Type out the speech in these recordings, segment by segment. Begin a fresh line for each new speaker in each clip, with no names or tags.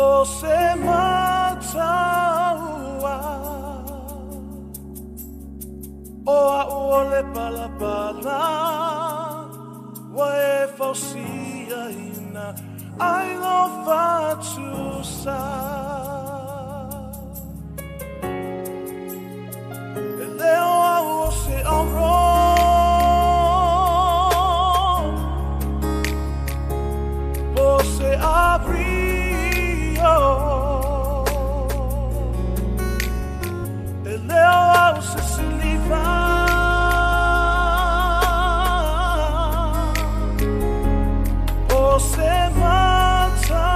Po se mataua O au o le palapala Ua e fausia ina Ai lo fatusa E leo au o se auro Po se abrio E leo au se siliva Po se mataua.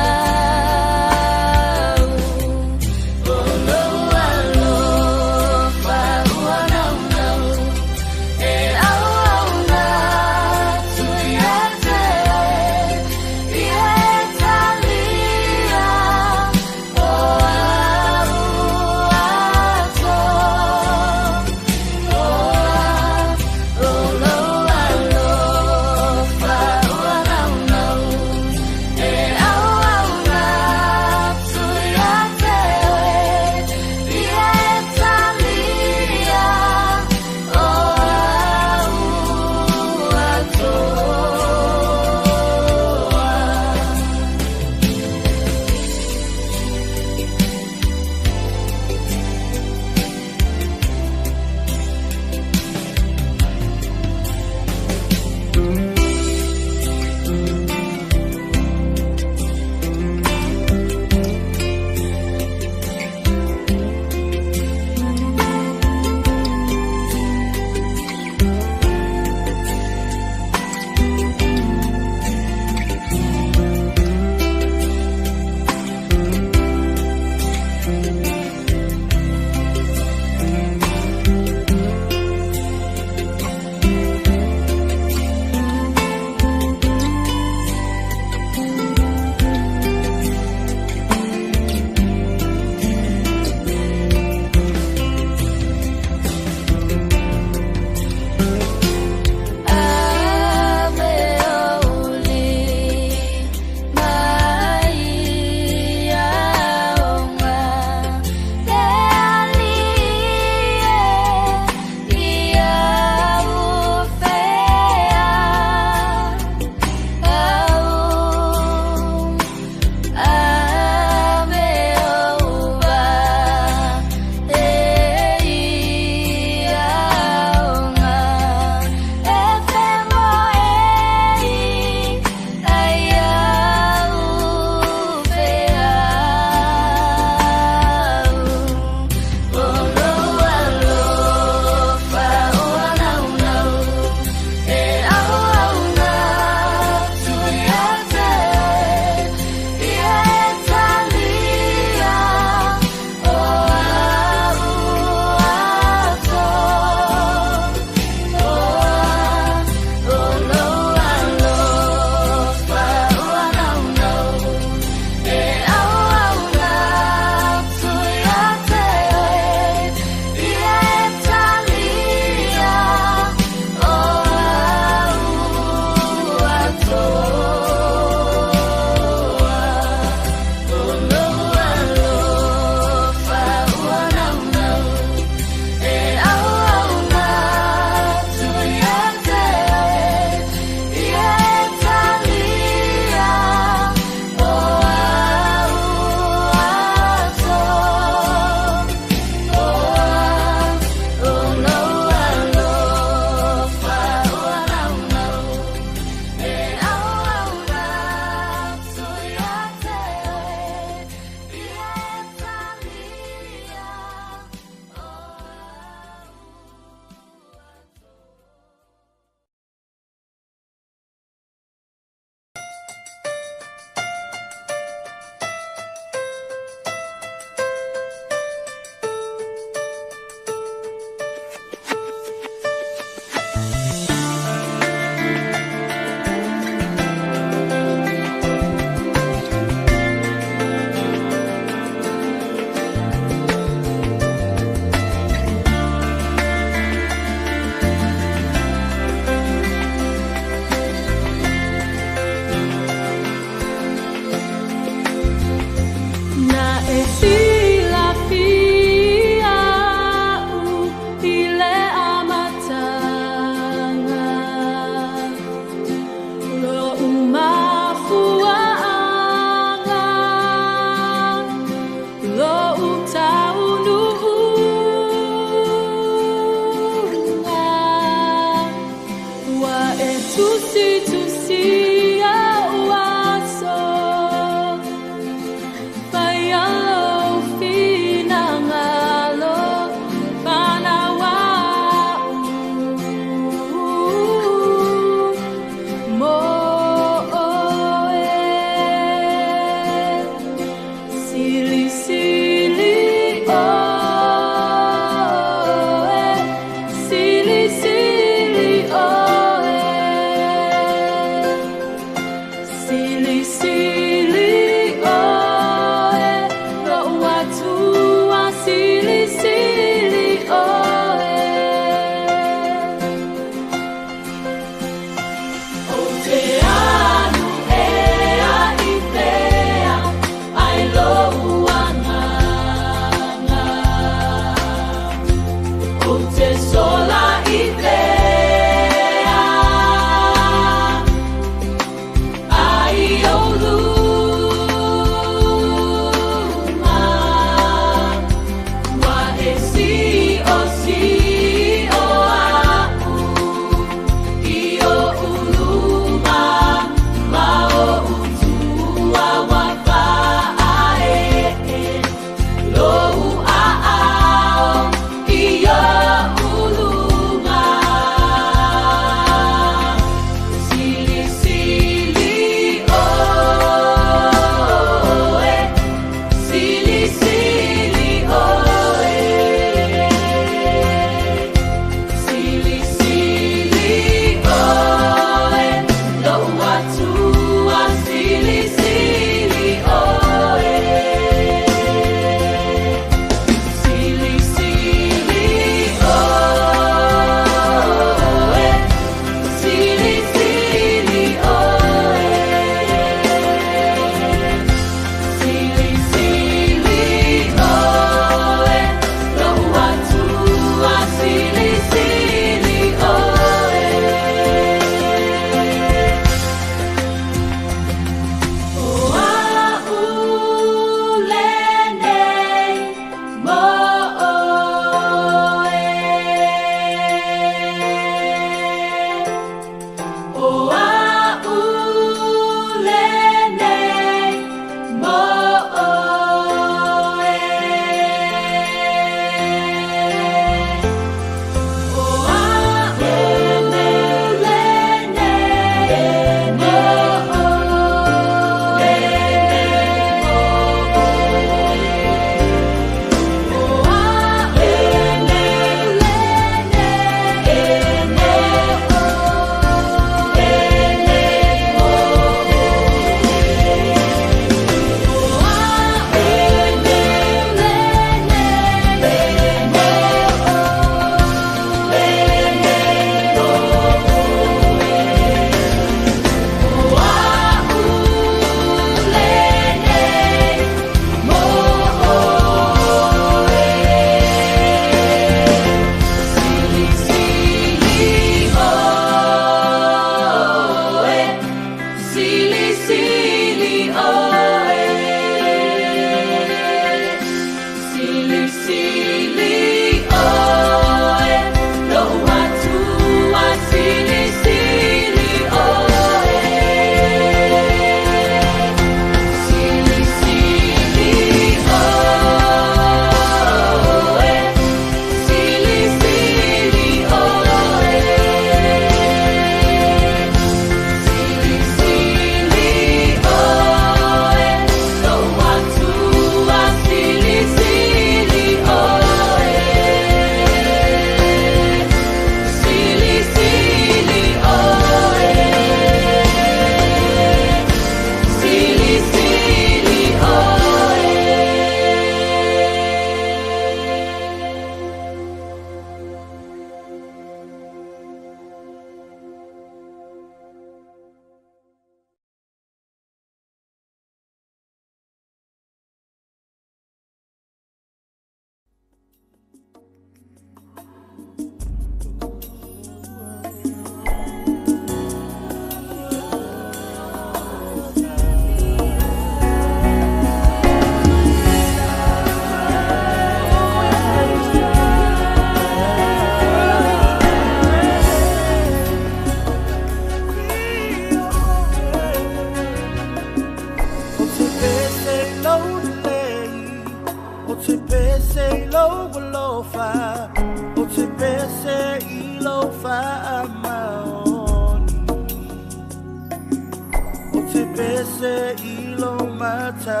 pese i lo matautia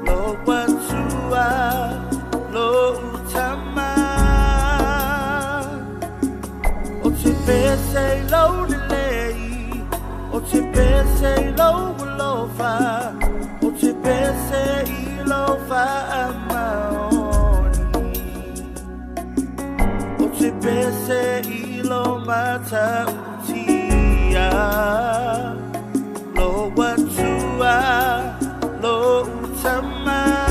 Lo watua lo utama O te pese i lo lelei O te pese i lo alofa O te pese i lo whaamaoni O te pese i lo matautia Lo watua lo utama.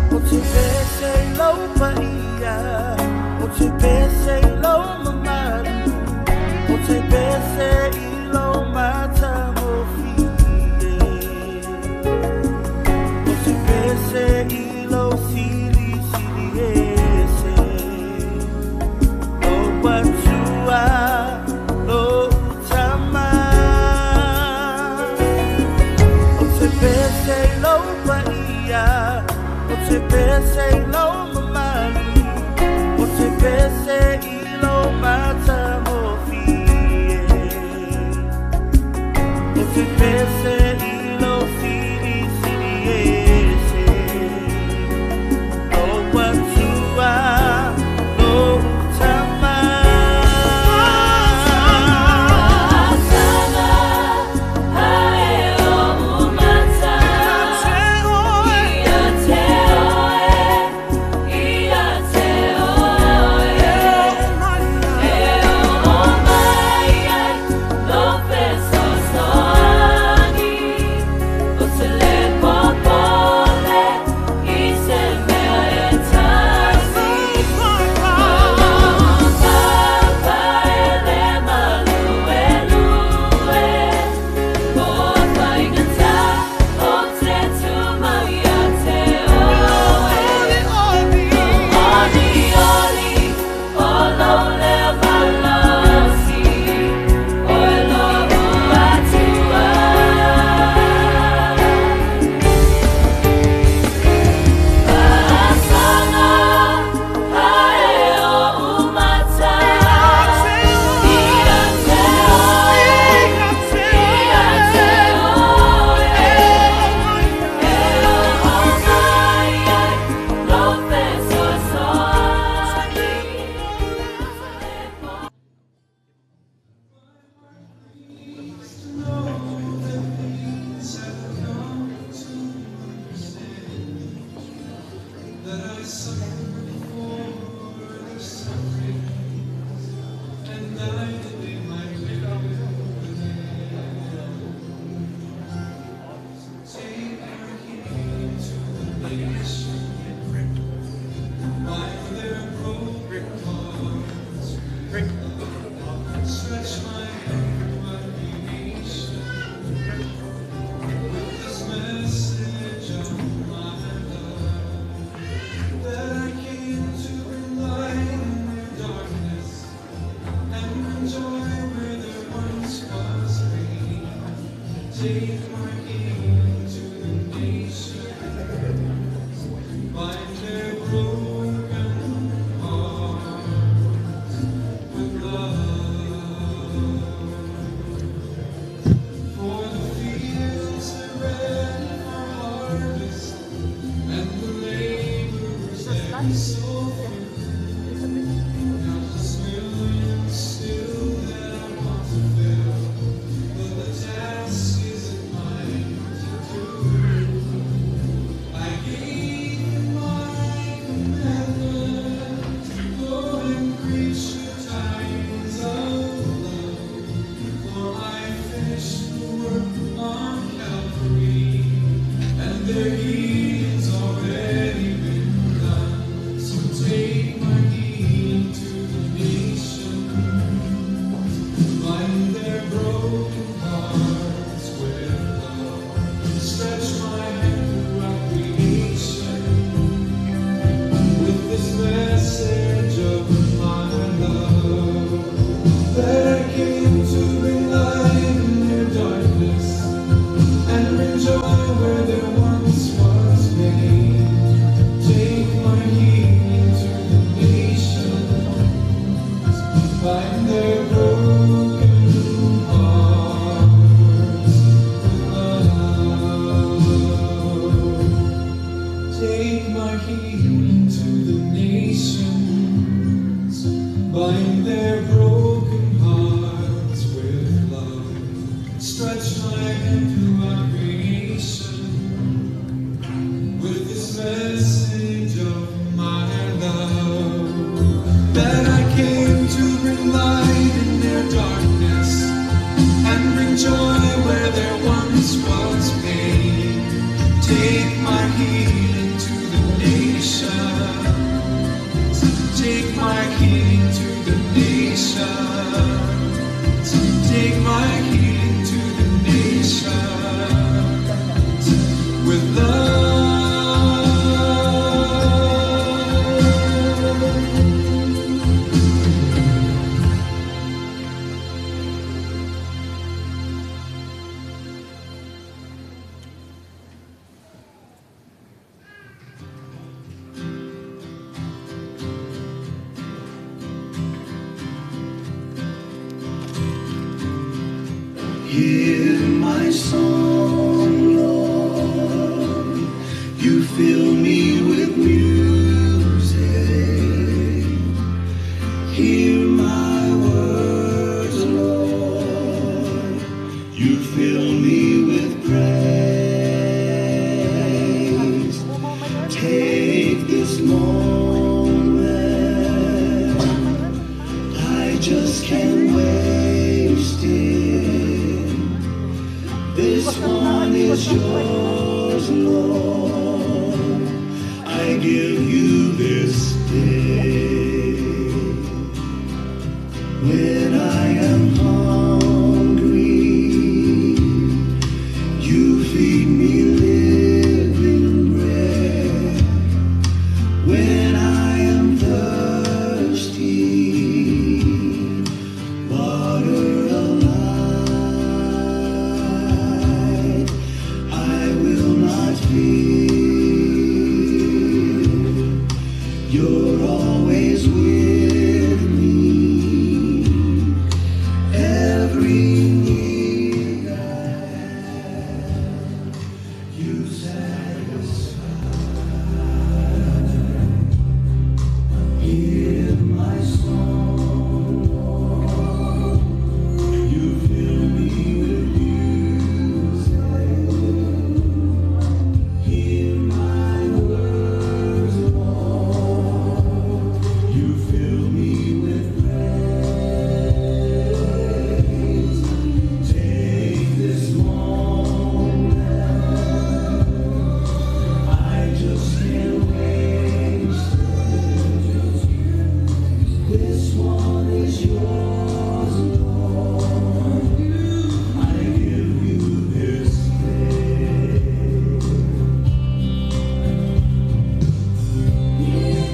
O te pese i lo paia O te pese i lo mamalu O te pese i lo matagofie O te pese i lo sili sili ese Lo watua lo utama O te pese i lo paia O te pese i lo mamalu O te pese i lo matagofie O te pese i lo sili sili ese Lo watua lo utama.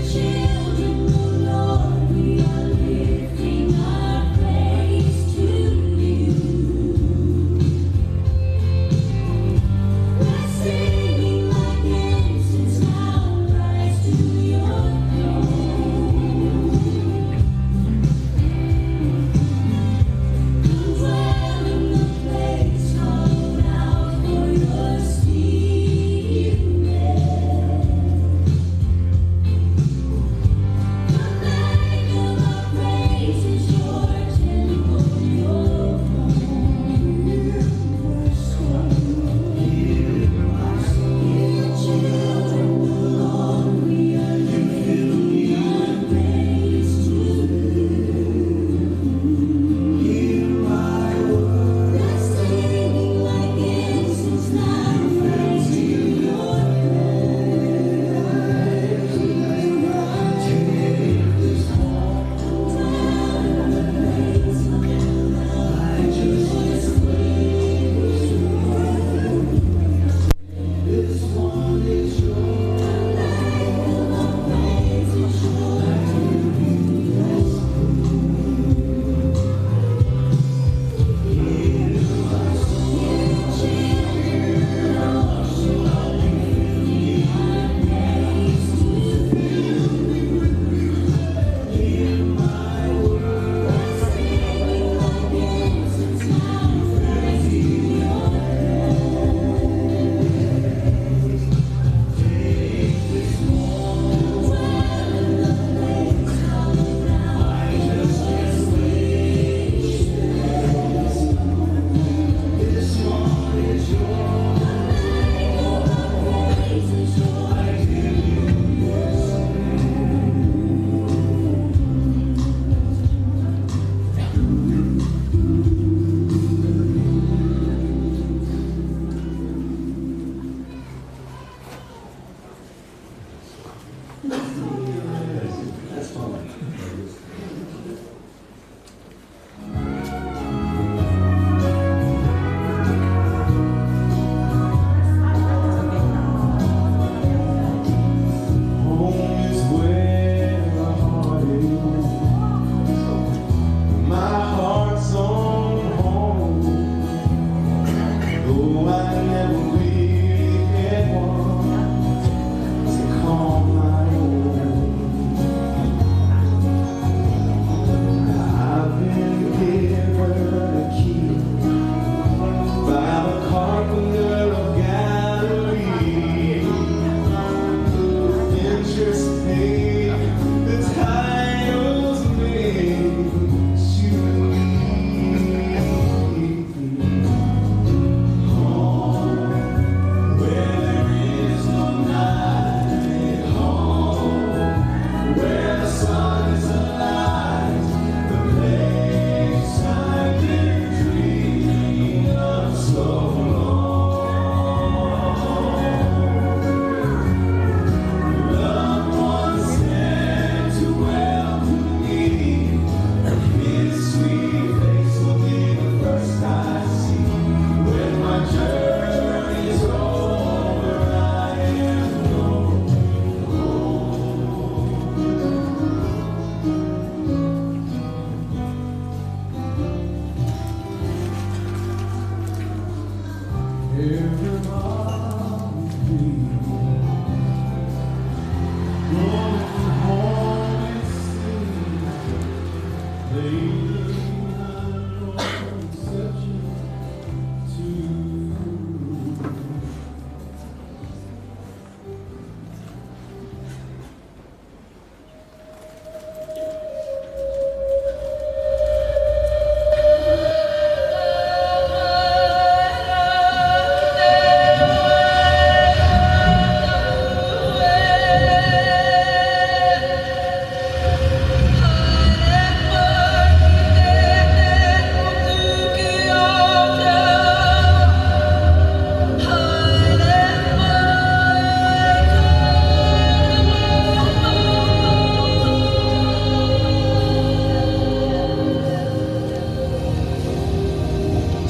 Children, the Lord.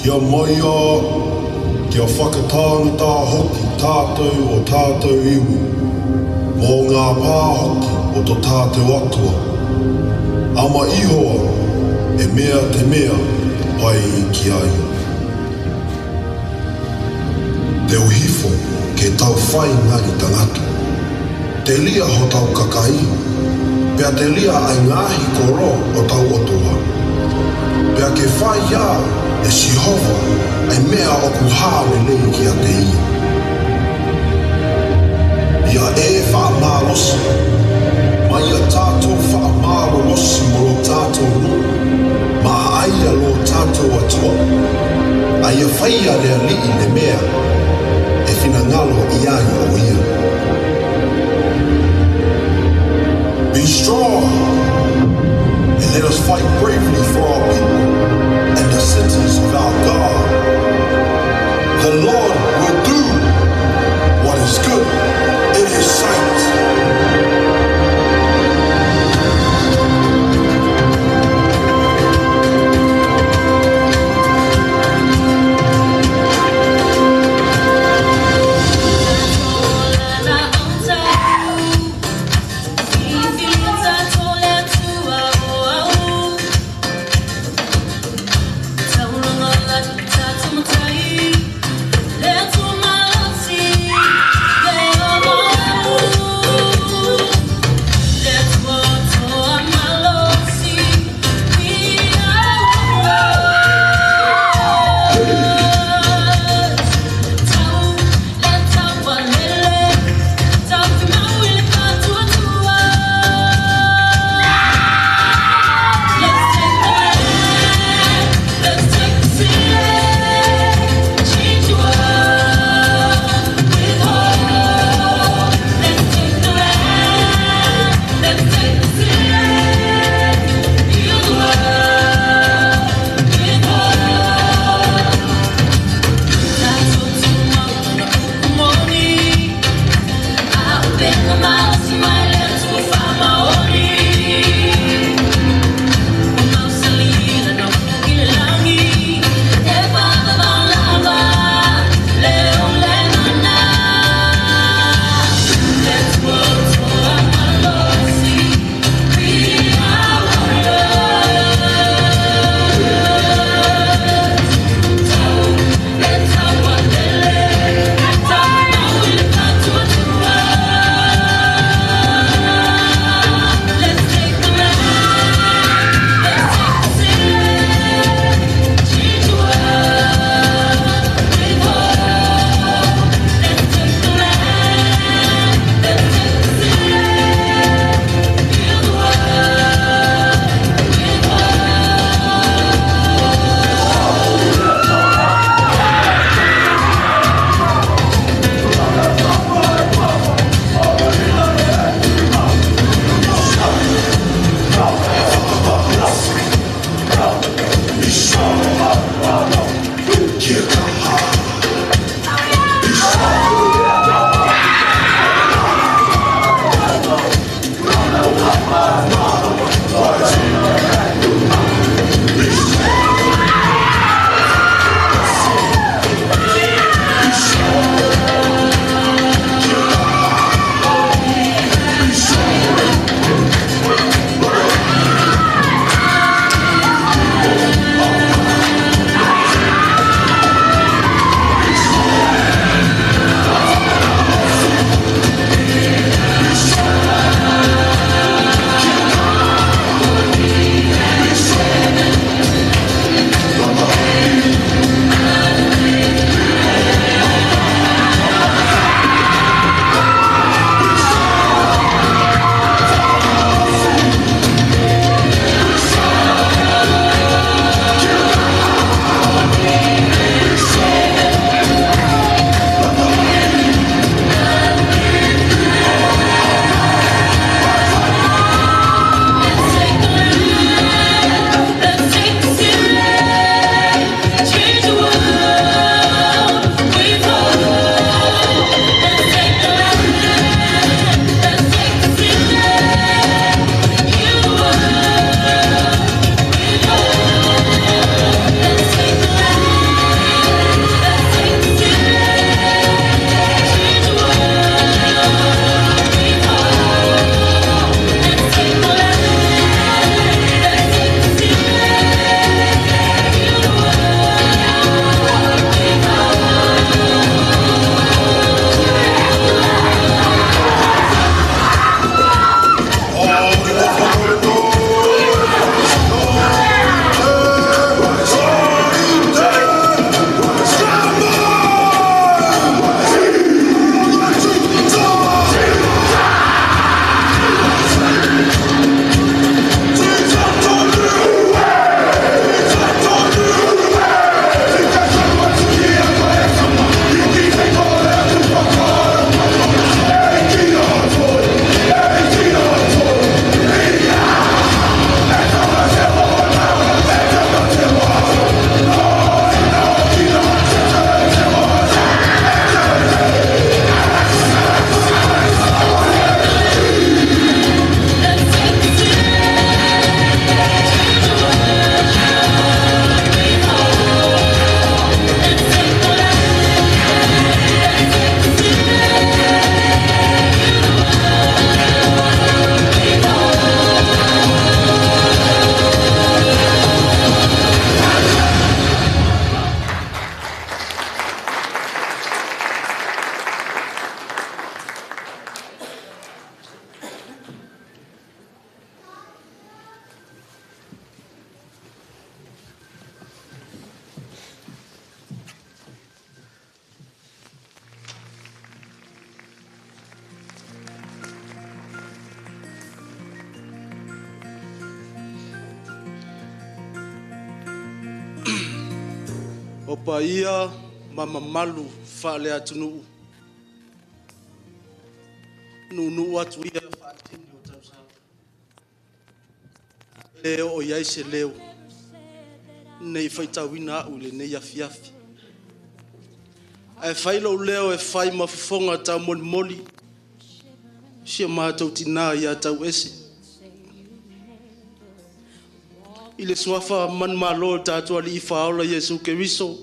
Kia maia, kia whakatāngata hoki tātou o tātou iwi, mō ngā pā hoki o to tātou Atua. Ama Ihowa e mea te mea pai ki a ia. Te uhifo ke tau whai ngari tangata. Te lia ho tau kakaī, pea te lia ai ngāhi koro o tau otoa. Pea ke whai iā e Sihova ai mea oku hā lelei ki a te ia. Ia e whaamālosi, ma ia tātou whaamālolosi mo lo tātou nuu, ma aia lo tātou Atua, a ia whaia le ali'i le mea e finagalo i ai o ia. Be strong, and let us fight bravely for our people and the cities of our God. The Lord will do what is good in his sight.
O paia ma mamalu faale-atunuu, nuunuu atu ia faatini o tausa. E le oo i ai se leo, ne i faitauina au i lenei afiafi. Ae fai lou leo e fai ma fofoga taumolimoli i si o matou tina ia Tauese, i le suafa manumalo o le tatou Alii Faaola Iesu Keriso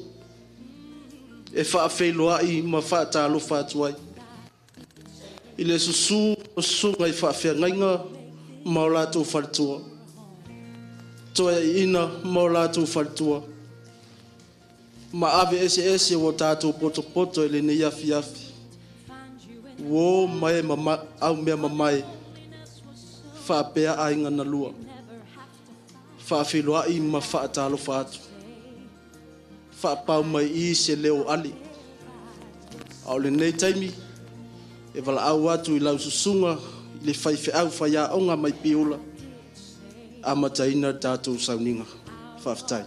e faafeiloai ma faatalofa atu ai. I le susu o susuga i faafeagaiga ma o latou faletua, toeaiina ma o latou faletua, ma ave eseese ua tatou potopoto i lenei afiafi, uo ma e aumeamamae faapea aiga na lua. Faafeiloai ma faatalofa atu. Faapau mai i i se leo o Ale. A o lenei taimi, e valaau atu i lau susuga i le faifeau faiaoga mai Piula, amataina le tatou sauniga. Faafetai.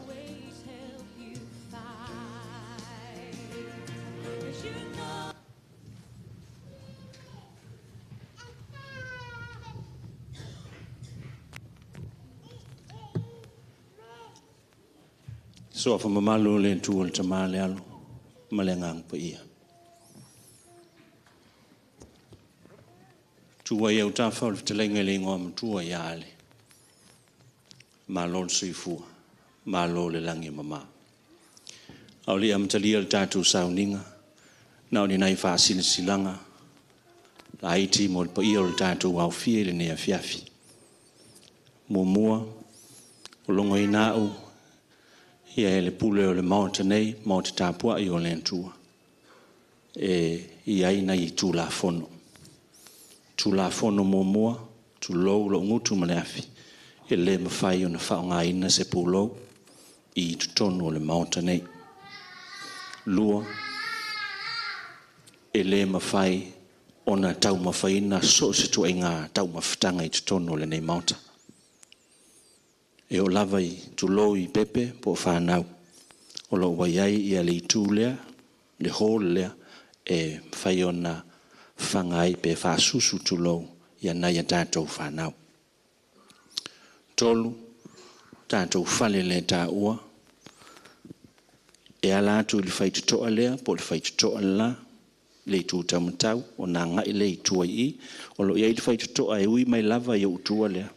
Suafa mamalu o le Atua le Tama le Alo ma le Agaga Paia. Tuu ai autafa o le fetalaiga i le igoa matua ia Ale. Malo le soifua, malo le lagi e mama. A o le i amatalia le tatou sauniga, na o ni nai faasilasilaga laiti mo le paia o le tatou aofia i lenei afiafi. Muamua, ua logoina au ia e le pule o le Maota nei, Maota tapuai o le Atua, e i ai nai Tulafono. Tulafono muamua, tulou lou gutu ma le afi, e le mafai ona faaaogaina se pulou i totonu o le Maota nei. Lua, e le mafai ona taumafaina so o se ituaiga taumafataga i totonu o lenei Maota. E oo lava i tulou i pepe po o fanau, o lo o ua i ai le itu lea, le hall lea, e mafai ona fafaga ai pe faasusu tulou ia nai a tatou fanau. Tolu, tatou fale le taua, e ala atu i le faitotoa lea po o le faitotoa le la, le itu taumatau, ona agai lea i tua i i. O lo o i ai le faitotoa e ui mai lava i ou tua lea,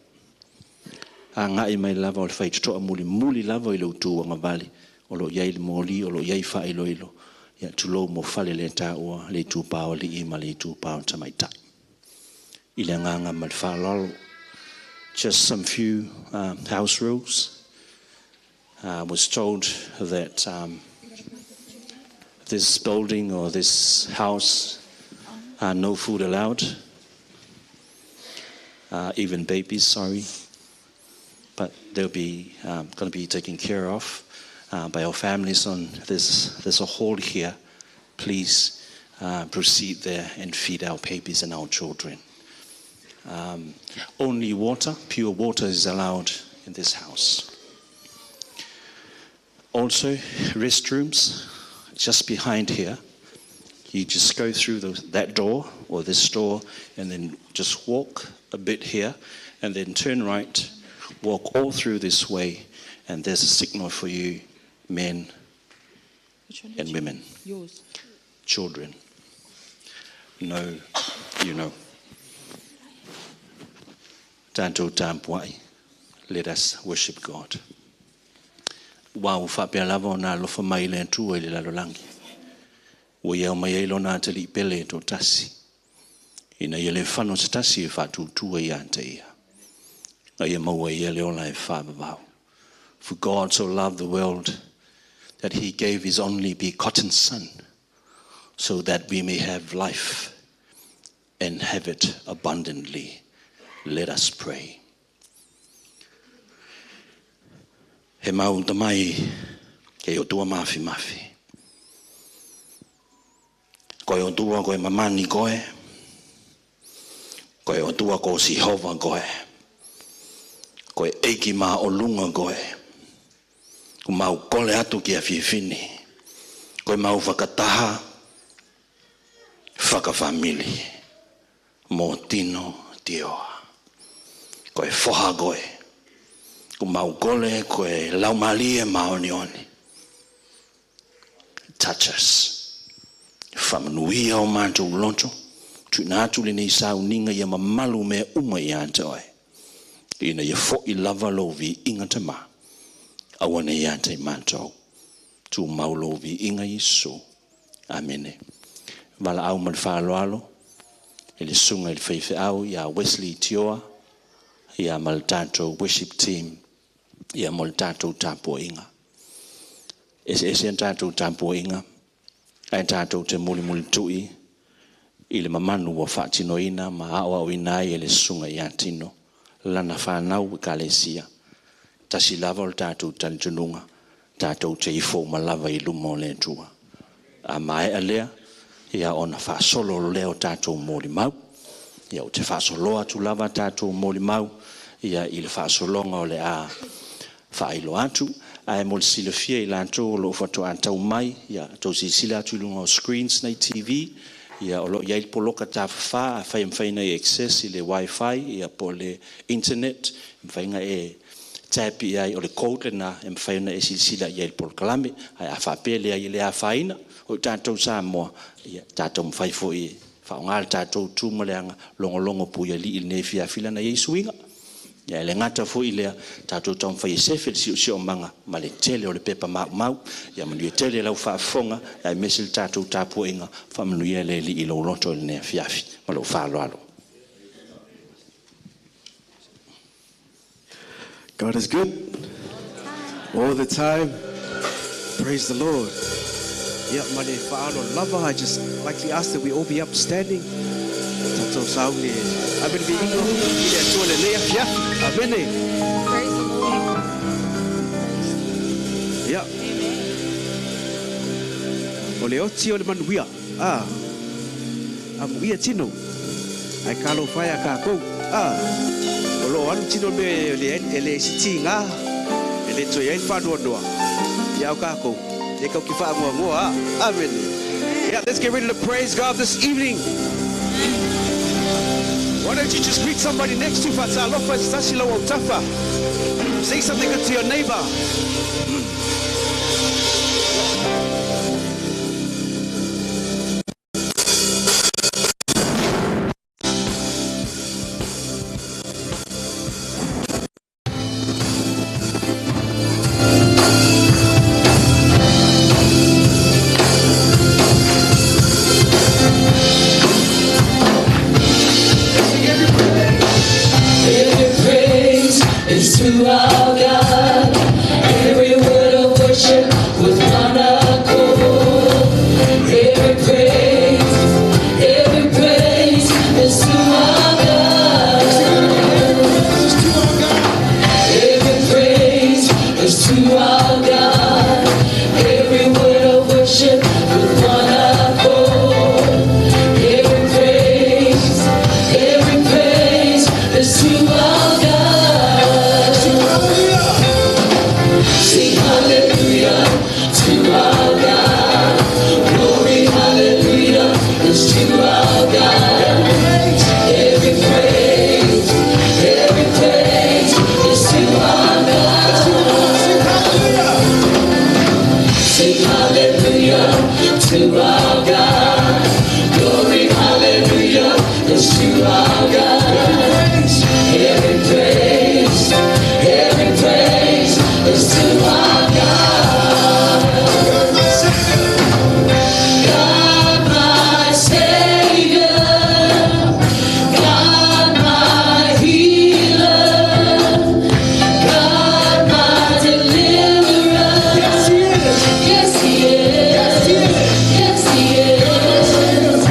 agai mai lava o le faitotoa mulimuli lava i le utu agavale, o lo o i ai le moli, o lo o i ai faailoilo, ia tulou mo fale le taua, le itupa o alii ma le itupa o tamaitai. I le agaga ma le faaaloalo. Just some few house rules. I was told that this building or this house, no food allowed, even babies, sorry. But they'll be going to be taken care of by our families on this. There's a hall here. Please proceed there and feed our babies and our children. Only water, pure water is allowed in this house. Also, restrooms just behind here. You just go through that door or this door and then just walk a bit here and then turn right, walk all through this way, and there's a signal for you, men and women.
Yours.
Children. No, you know. Tatou tapuai. Let us worship God. Ua ua faapea lava ona alofa mai le Atua i le lalolagi. Ua ia mai ai lona atalii pele e toatasi. Ina ia le fano se tasi e faatuatua ia te ia. A ia maua ia le ola e faavavau. For God so loved the world that he gave his only begotten Son, so that we may have life and have it abundantly. Let us pray. He mau tamai ke o tua mafi mafi. Koe o tua koe mamani koe. Koe o tua ko sihova koe. Koe eiki ma o lunga koe. Ku mau kole atu ki a fifini. Koe mau whakataha, whakawhamili, mō tino tioa. Koe foha koe, ko mau kole koe laumalie maoni oni. Touch us. Whamanuia o mātou loto, tuina atu lenei sauninga ia mamalu mea uma ia te oe. Ina ia fo'i lava lou viiga tamā. Aua nei ia te mātou. Tu mau lou viiga Iesu. Amene. Valaau ma le faaaloalo e le susuga i le faifeau ia Wesley Tioa ia ma le tatou worship team ia mo le tatou tapuaiga. Eseese a tatou tapuaiga ae tatou te mulimulitu'i i le mamanu ua faatinoina ma aoaoina ai e le susuga ia Tino lana fanau ekalesia. Tasi lava o le tatou talitonuga, tatou te ifo uma lava i luma o le Atua. A maea lea, ia ona faasolo lea o tatou molimau. Ia ou te faasoloa atu lava tatou molimau ia i le faasologa o le a faailoa atu. Ae mo le silafia i latou o lo o faatoa tau mai, ia tou silasila atu i luga o screens nei TV, ia o lo o i ai le poloka tafafa, afai e mafai ona e access i le wifi ia po o le internet, e mafai ona e tap i ai, o le code lena e mafai ona e silasila i ai i le polokalame. Ae a faapea e leai e le afaina, o i tatou Samoa, ia tatou mafai foi e faaaoga le tatou tu ma le aga logologo puialii i lenei afiafi leaga e i ai suiga. Ia e le gata foi i lea, tatou taumafai e sefe le siosiomaga ma le tele o le pepa maumau. Ia manuia tele lau faafofoga aemaise le tatou tapuaiga. Faamanuia le Alii i lou loto i lenei afiafi. Ma lou faaaloalo.
God is good all the time. Praise the Lord. Yeah, ma le faaaloalo lava. I just like to ask that we all be upstanding. Tatou sauni e ave le viiga i le Atua lenei afiafi. Amene.
Praise the Lord.
Yeah.
Amen.
O le oti o le manuia. Ah. Amuia tino. Ae talofa e a kākou. Ah. O lo o alu tino le mea e le isi tīgā, e le toe i ai le faanoanoa. Ia o kākou, e kau ki whaangoangoa. Ah. Amene. Yeah, let's get ready to praise God this evening. Why don't you just greet somebody next to you, Fatalofa, se tasi lau autafa. Say something good to your neighbor.
Every praise is to our God. Every word of worship with one accord. Every praise is to our God. Every praise is to our God. Every word of worship with one accord. Every praise is to our God. Sing hallelujah to our God. Glory, hallelujah is to our God. Every praise is to our God. Sing hallelujah to our God. Glory, hallelujah is to our God. Every praise is to our God. God my Savior, God my healer, God my deliverer.
Yes, he is.
Yes, he is.
Yes, he is.
Yes, he is.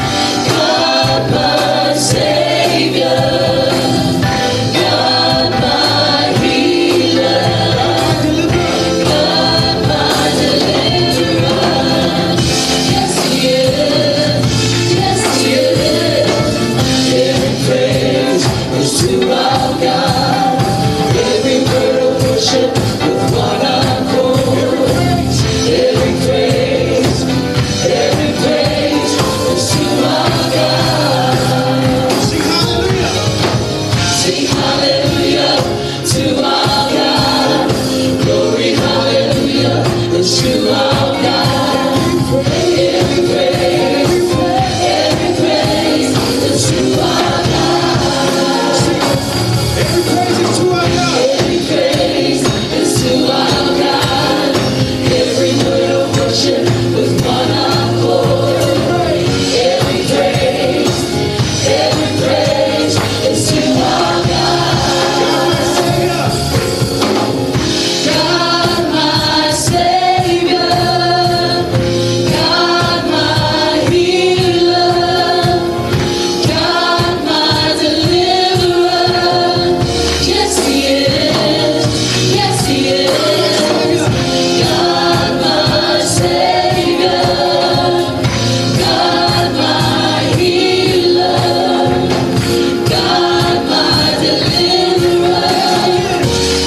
God my Savior, God my healer, God my deliverer. Yes, he is. Yes, he is. Every praise is to our God. Every word of worship with one accord. Every praise,
praise is to our God.
Every praise is to our God. Every word of worship with one accord. Every praise is to our God. God my Savior, God my healer, God my deliverer. Yes He is, yes He is. God my Savior, God my healer, God my deliverer.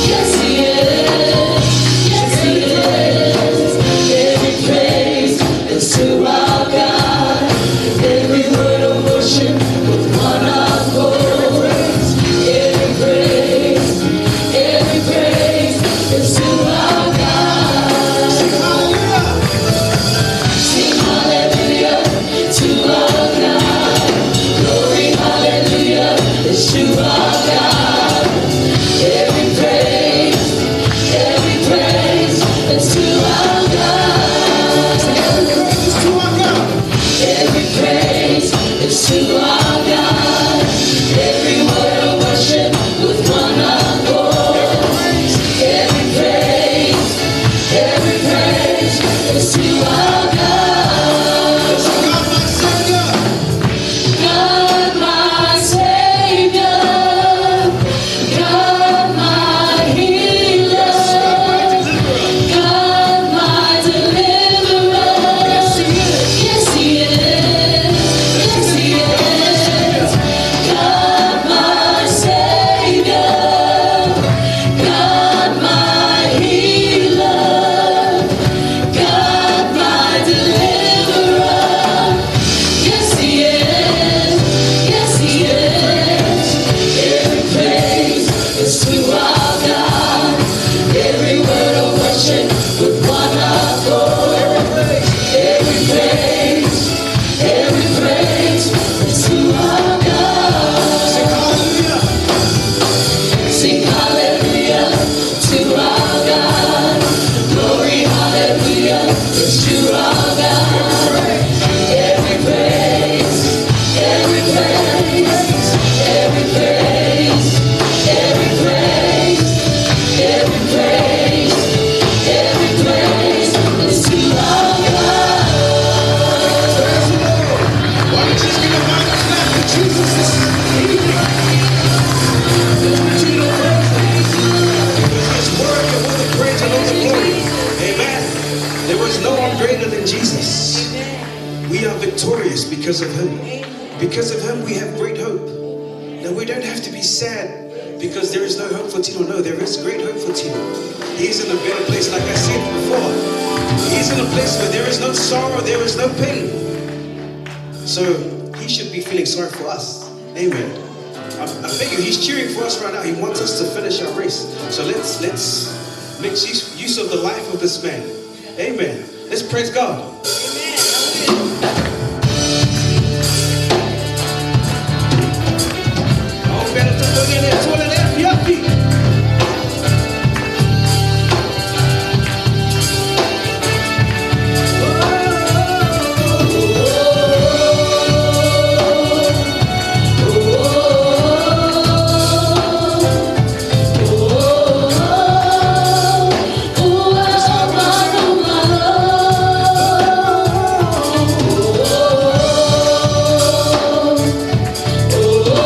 Yes He is, yes He is. Every praise is to our God. Every word of worship with one accord. Every praise is to our God.
Sing hallelujah.
Sing hallelujah to our God. Glory, hallelujah is to our God. Every praise is to our God.
Every praise is to our God.
Every praise is to our God. Every word of worship with one accord. Every praise is to our God.
God my Savior.
God my Savior, God my healer, God my deliverer.
Yes, He is.
Yes He is, yes He is. God my Savior, God my healer, God my deliverer. Yes He is, yes He is. Every praise is to our God. Every word of worship with one accord. Every praise is to our God.
Sing hallelujah.
Sing hallelujah to our God. Glory, hallelujah is to our God. Every praise, every praise, every praise, every praise, every praise, every praise is to our God.
Praise the Lord. Why don't you just give a mighty clap to Jesus this evening? Let's continue to praise Him. Because He is worthy of all the praise and all the glory. Amen. There is no one greater than Jesus. We are victorious because of Him. Because of Him, we have great hope. Now, we don't have to be sad because there is no hope for Tino. No, there is great hope for Tino. He's in a better place, like I said before. He's in a place where there is no sorrow, there is no pain. So he should be feeling sorry for us. Amen. I figure he's cheering for us right now. He wants us to finish our race. So let's make use of the life of this man. Amen. Let's praise God.
Oh,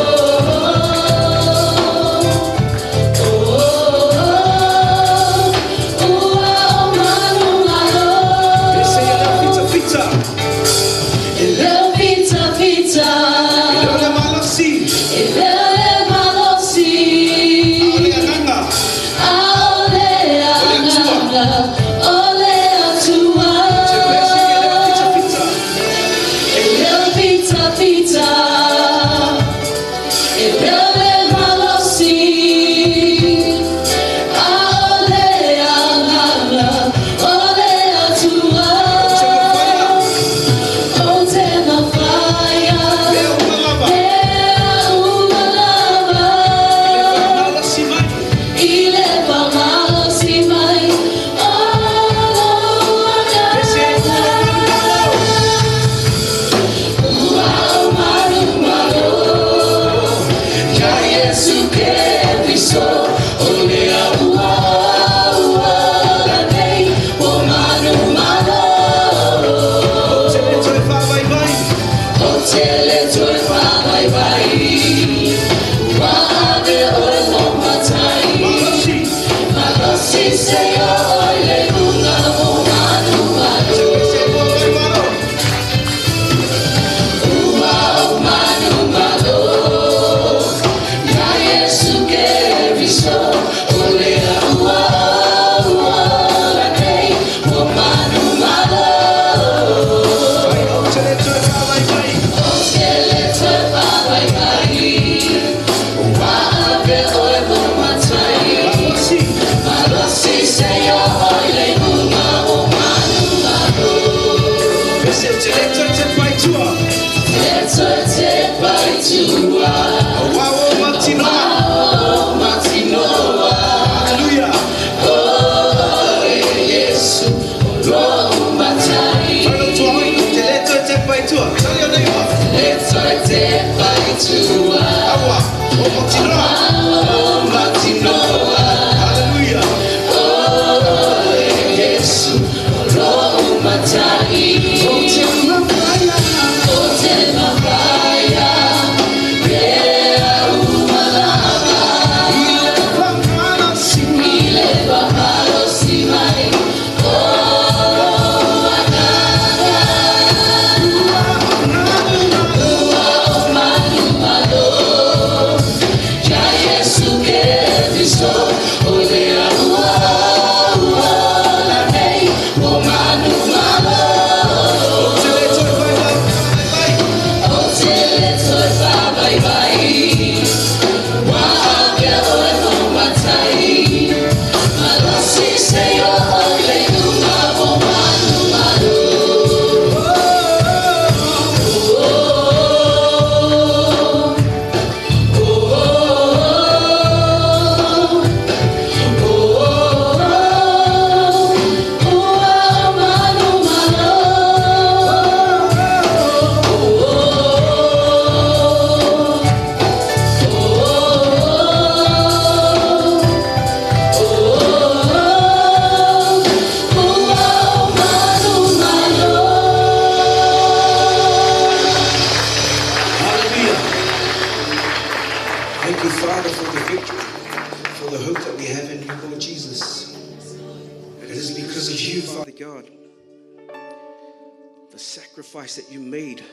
That you made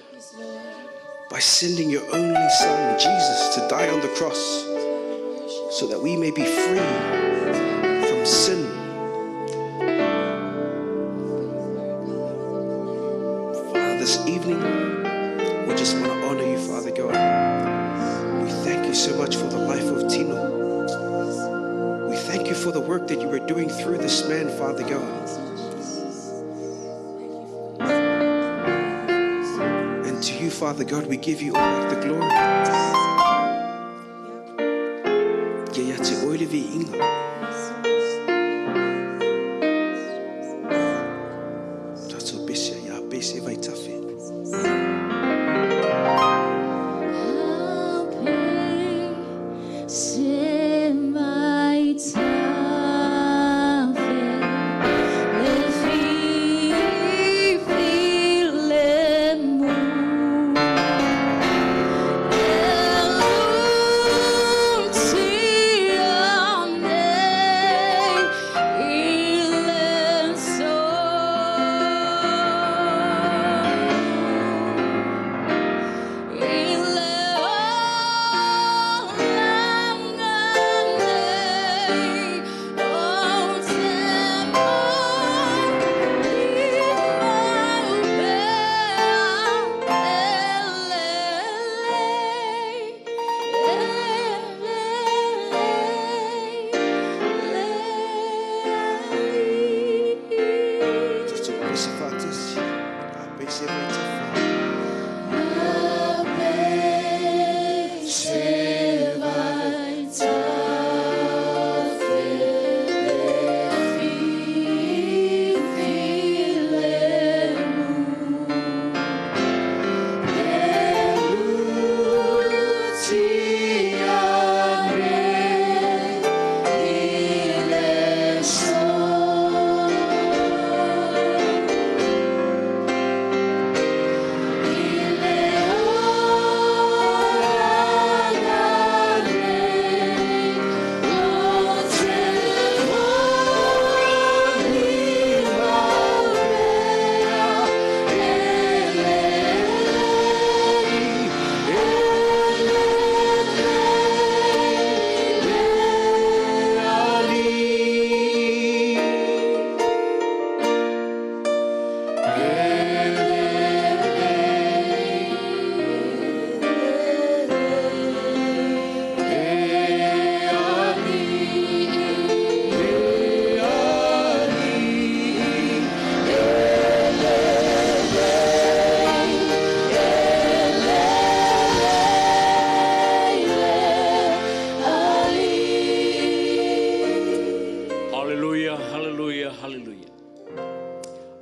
by sending your only Son, Jesus, to die on the cross so that we may be free from sin. Father, this evening, we just want to honor you, Father God. We thank you so much for the life of Tino. We thank you for the work that you were doing through this man, Father God. Father God, we give you all the glory.
Yeah.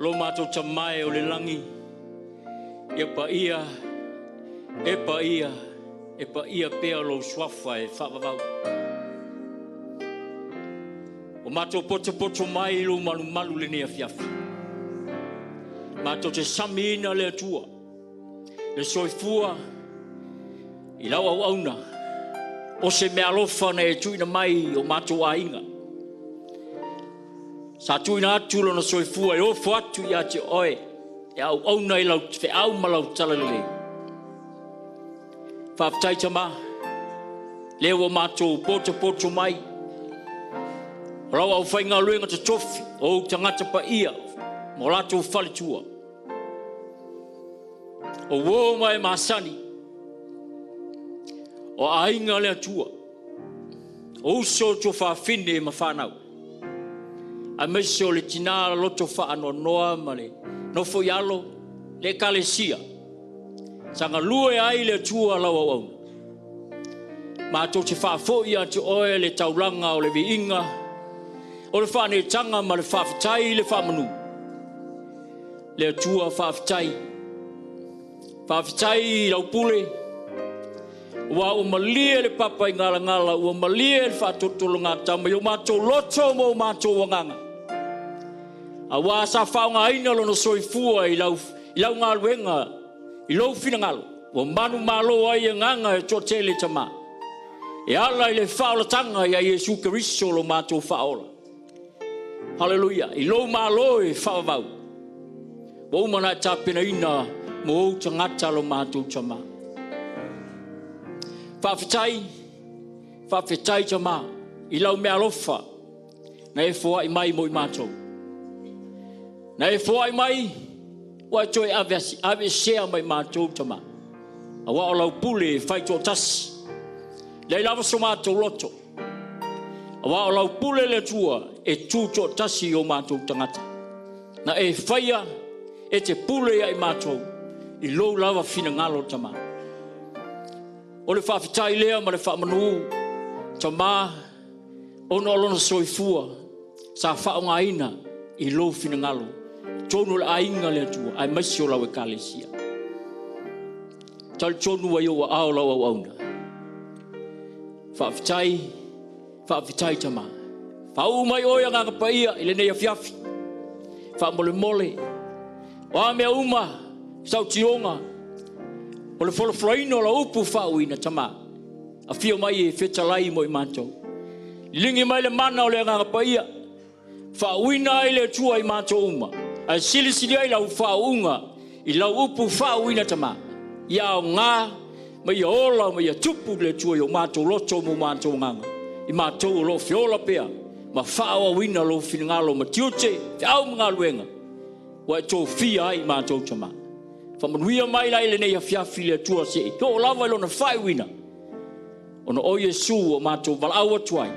Lo matou tamae o le lagi, ia paia, e paia, e paia pea lou suafa e faavavau. Ua matou potopoto mai i lou malumalu lenei afiafi. Matou te samiina le Atua, le soifua i lau auauna, o se meaalofa na e tuuina mai i o matou aiga. Sa tuuina atu lona soifua e ofo atu ia te oe, e auauna i lau feau ma lau talalelei. Faafetai Tama, lea ua matou potopoto mai, o lau aufaigaluega totofi, o ou tagata paia, ma o latou faletua. O uo ma e masani, o aiga le Atua, o uso o tuafafine ma fanau, aemaise o le tina loto faanoanoa ma le nofo i alo, le ekalesia, sa galue ai le Atua lau auauna. Matou te faafoi ia te oe le taulaga o le viiga, o le faaneetaga ma le faafetai i le faamanu. Le Atua faafetai. Faafetai i lau pule, ua ua malie le papa i galagala, ua malie le faatolotologatama i o matou loto ma o matou agaga. Aua sa faaaogaina lona soifua i lau galuega, i lou finagalo, ua manumalo ai agaga e toatele tama. E ala i le faaolataga ia Iesu Keriso lo matou faaola. Haleluia, i lou malo e faavavau. Ua uma ona e tapenaina mo ou tagata lo matou tama. Faafetai, faafetai tama, i lau meaalofa na e foai mai mo i matou. Na e foai mai, ua e toe aveesea mai matou tama. Aua o lau pule e faitoatasi. Leai lava so matou loto. Aua o lau pule le Atua e tu toatasi i o matou tagata. Na e faia e te pule ia i matou i lou lava finagalo tama. O le faafetai lea ma le faamanu tama ona o lona soifua sa faaaogaina i lou finagalo tonu o le aiga le Atua aemaise o lau ekalesia. Talitonu ai ou aao lau auauna. Faafetai, faafetai tama. Faauu mai oe agaga paia i lenei afiafi. Faamolemole, o a mea uma, sautioga, o le folafolaina o lau upu faauuina tama. Afio mai e fetalai mo i matou. Ligi mai le mana o le agaga paia. Faauuina ai le Atua i matou uma. Ae silisili ai lau faauuga i lau upu faauuina tama. Ia aoga ma ia ola ma ia tupu le Atua i o matou loto ma o matou agaga. I matou o loo feola pea ma faaauauina lou finagalo ma tiute, feau ma galuega ua e tofia ai i matou tama. Faamanuia mai la i lenei afiafi le Atua se'i oo lava i lona faaiuina. Ona o Iesu ua matou valaau atu ai,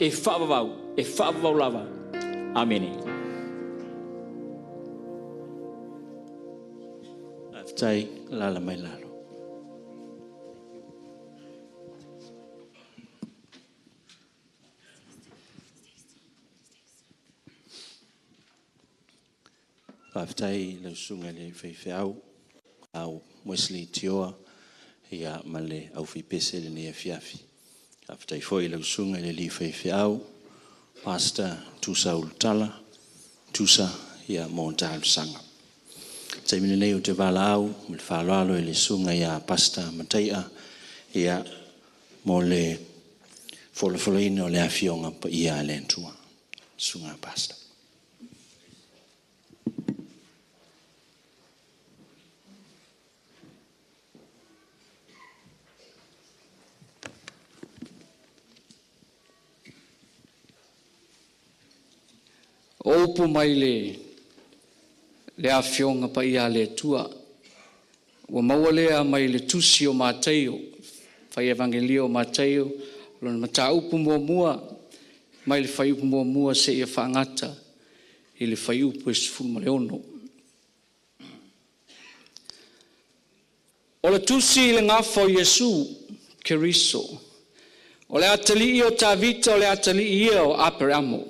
e faavavau, e faavavau lava. Amene.
Faafetai, alaala mai lalo. Faafetai i lau susuga i le faifeau au Wesley Tioa ia ma le aufaipese i lenei afiafi. Faafetai foi i lau susuga i le alii faifeau, Pastor Tusa Ulutala, Tusa ia mo talosaga. Taimi lenei ou te valaau ma le faaaloalo i le susuga ia Pastor Mataia ia mo le folafolaina o le Afioga Paia a le Atua. Susuga Pastor.
O upu mai le le Afioga Paia a le Atua, ua maua lea mai le Tusi o Mataio, fai Evagelio o Mataio, lona mataupu muamua, mai le fuaiupu 1 seia faagata i le fuaiupu e 16. O le tusi i le gafa o Iesu Keriso, o le atalii o Tavita, o le atalii ia o Aperamo.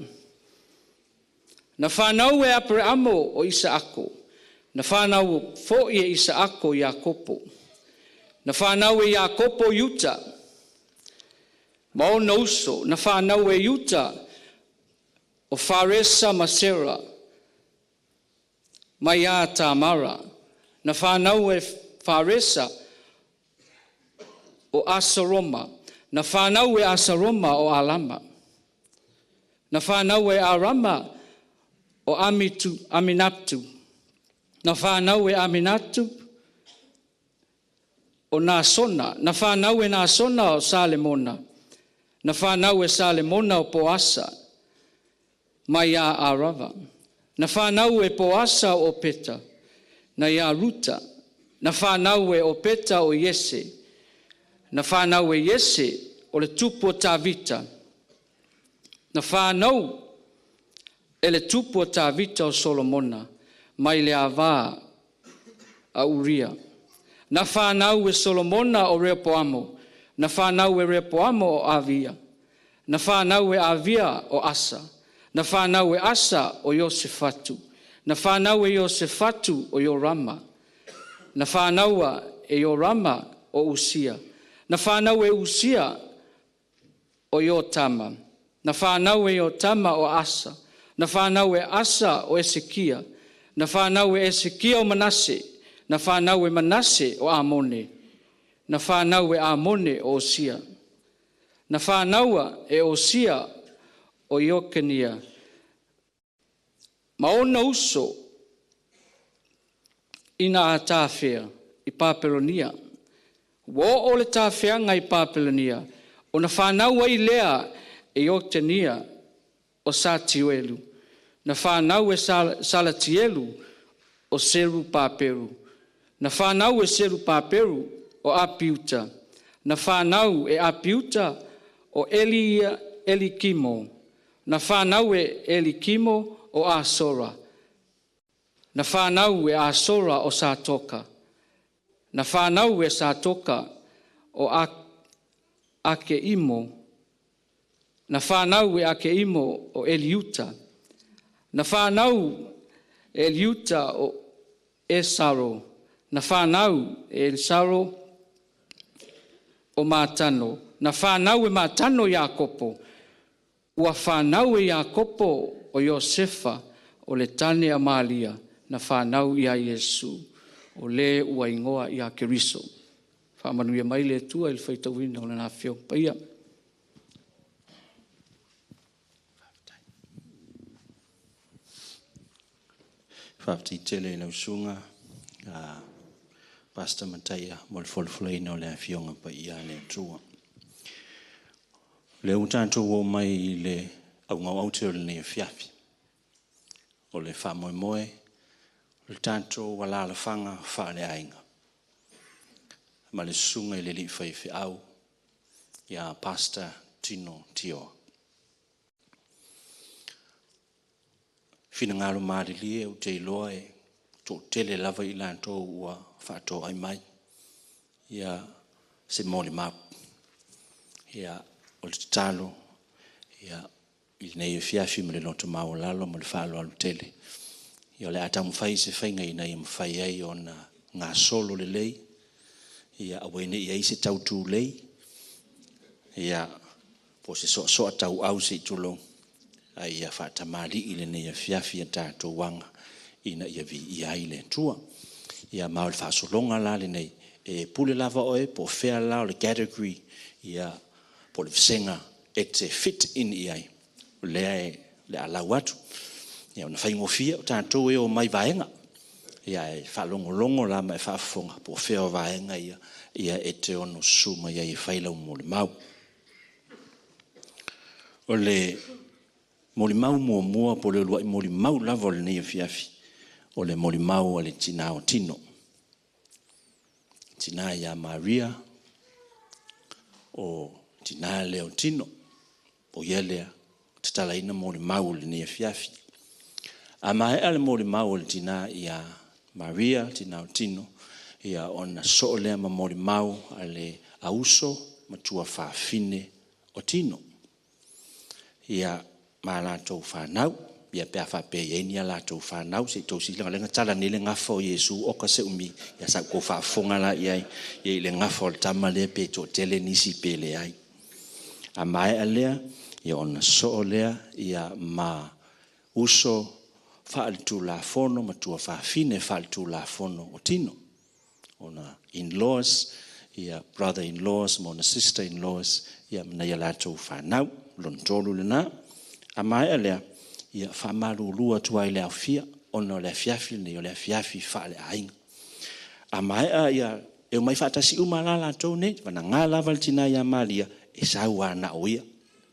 Na whanau e Aperamo o Isaako. Na whanau fo i e Isaako Iakopo. Na whanau e Iakopo Iuta. Ma ona uso, na whanau e Iuta o Faresa ma Sera, mai a Tamara. Na whanau e Faresa o Asaroma. Na whanau e Asaroma o Alama. Na whanau e Arama o Aminatu. Na whanau e Aminatu o Nasona. Na whanau e Nasona o Salemona. Na whanau e Salemona o Poasa mai a Arava. Na whanau e Poasa o Peta, na ia Ruta. Na whanau e Opeta o Iese. Na whanau e Iese o le tupu o Tavita. Na whanau e le tupu o Tavita o Solomona, mai le avā a Uria. Na whanau e Solomona o Reopoamo. Na whanau e Reopoamo o Avia. Na whanau e Avia o Asa. Na whanau e Asa o Iosefatu. Na whanau e Iosefatu o Yorama. Na whanaua e Yorama o Usia. Na whanau e Usia o Iotama. Na whanau e Iotama o Asa. Na whanau e Asa o Esekia. Na whanau e Esekia o Manase. Na whanau e Manase o Amone. Na whanau e Amone o Osia. Na whanaua e Osia o Iokenia. Ma ona uso ina a tāwhea i Papelonia. Ua o le tāwheanga i Papelonia. O na whanau ai lea e Iotenia o Satiuelu. Na whanau e Salatielu o Seru Paperu. Na whanau e Seru Paperu o Apiuta. Na whanau e Apiuta o Elia Elikimo. Na whanau e Elikimo o Asora. Na whanau e Asora o Satoka. Na whanau e Satoka o Akeimo. Na whanau e Akeimo o Eliuta. Na whanau e Eliuta o Esaro. Na whanau e Esaro o Matano. Na whanau e Matano Iakopo. Ua whanau e Iakopo o Iosefa o le tane a Malia. Na whanau ia Iesu o le ua ingoa ia Keriso. Whaamanuia mai le Atua i le faitauina o lana afioga paia.
Faafetai tele i lau susuga Pastor Mataia mo le folafolaina o le afioga paia a le Atua. O lea ua tatou oo mai i le augauaute o lenei afiafi. O le faamoemoe o le tatou alaalafaga faaleaiga ma le susuga i le alii faifeau ia Pastor Tino Tioa. Finagalo malilie ou te iloa e toatele lava i latou ua faatoai mai ia se molimau. Ia o le tatalo ia i lenei afiafi ma le loto maualalo ma le faaaloalo tele. Ia o le a taumafai se faiga ina ia mafai ai ona gasolo lelei, ia aua ne i ai se tautulei, ia po o se soasoa tauau se i tulou, a ia faatamalii lenei afiafi a tatou aga ina ia viia ai le Atua. Ia ma o le faasologa la lenei, e pule lava oe po o fea la o le category, ia po o le vasega e te fit in i ai, o lea e le a lau atu. Ia ona faigofie o tatou e o mai vaega. Ia e faalogologo la ma e faafofoga po o fea o vaega ia, ia e te ono susu mai ai e fai lau molimau. O le molimau muamua po o le uluai molimau lava o lenei afiafi, o le molimau a le tina o Tino. Tina ia Maria, o tina lea o Tino, o ia lea tatalaina molimau o lenei afiafi. A maea le molimau o le tina ia Maria, tina o Tino, ia ona soo lea ma molimau a le auso matua fafine o Tino. Ia ma latou whanau. Ia pe a faapea e i ai ni a latou fanau, se i tou silasila o lea na tala nei le gafa o Iesu oka se umi, ia sa outou faafofoga la i ai, ia i le gafa o le tama lea pe toatele nisi pe leai. A maea lea, ia ona soo lea ia ma uso faaletulafono ma tuafafine faaletulafono o tino. Ona in-laws, ia brother-in-laws ma ona sister-in-laws, ia ma nai a latou fanau. Lona tolu lena. A maea lea, ia faamalulu atu ai i le aofia, ona o le afiafi lenei, o le afiafi faaleaiga. A maea ia, e omai faatasi uma la latou nei, vanaga lava le tina ia Maria, e sau lava na o ia.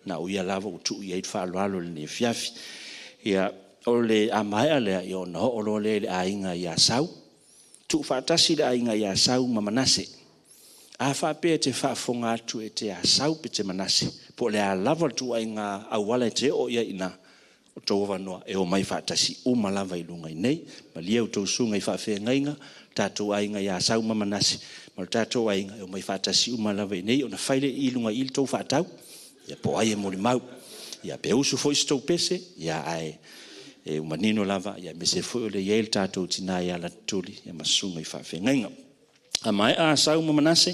Na o ia lava ua tuu i ai le faaaloalo i lenei afiafi. Ia, o le a maea lea, ia ona oo loa lea i le aiga ia Sau. Tuufaatasi le aiga ia Sau ma Manase. A faapea e te faafofoga atu e te Asau pe te Manase, po o le a lava le ituaiga auala e te oo i ai i ina, o outou avanoa e omai faatasi uma lava i luga i inei. Malie a outou susuga i faafeagaiga, tatou aiga ia Asau ma Manase, ma le tatou aiga, e omai faatasi uma lava i inei, ona fai lea i luga i i le tou faatau, ia po o ai e molimau. Ia pe usu foi se tou pese, ia ae e manino lava, ia aemaise foi o lea e i ai le tatou tina ia Latuli, ia ma susuga i faafeagaiga. A maea Asau ma Manase,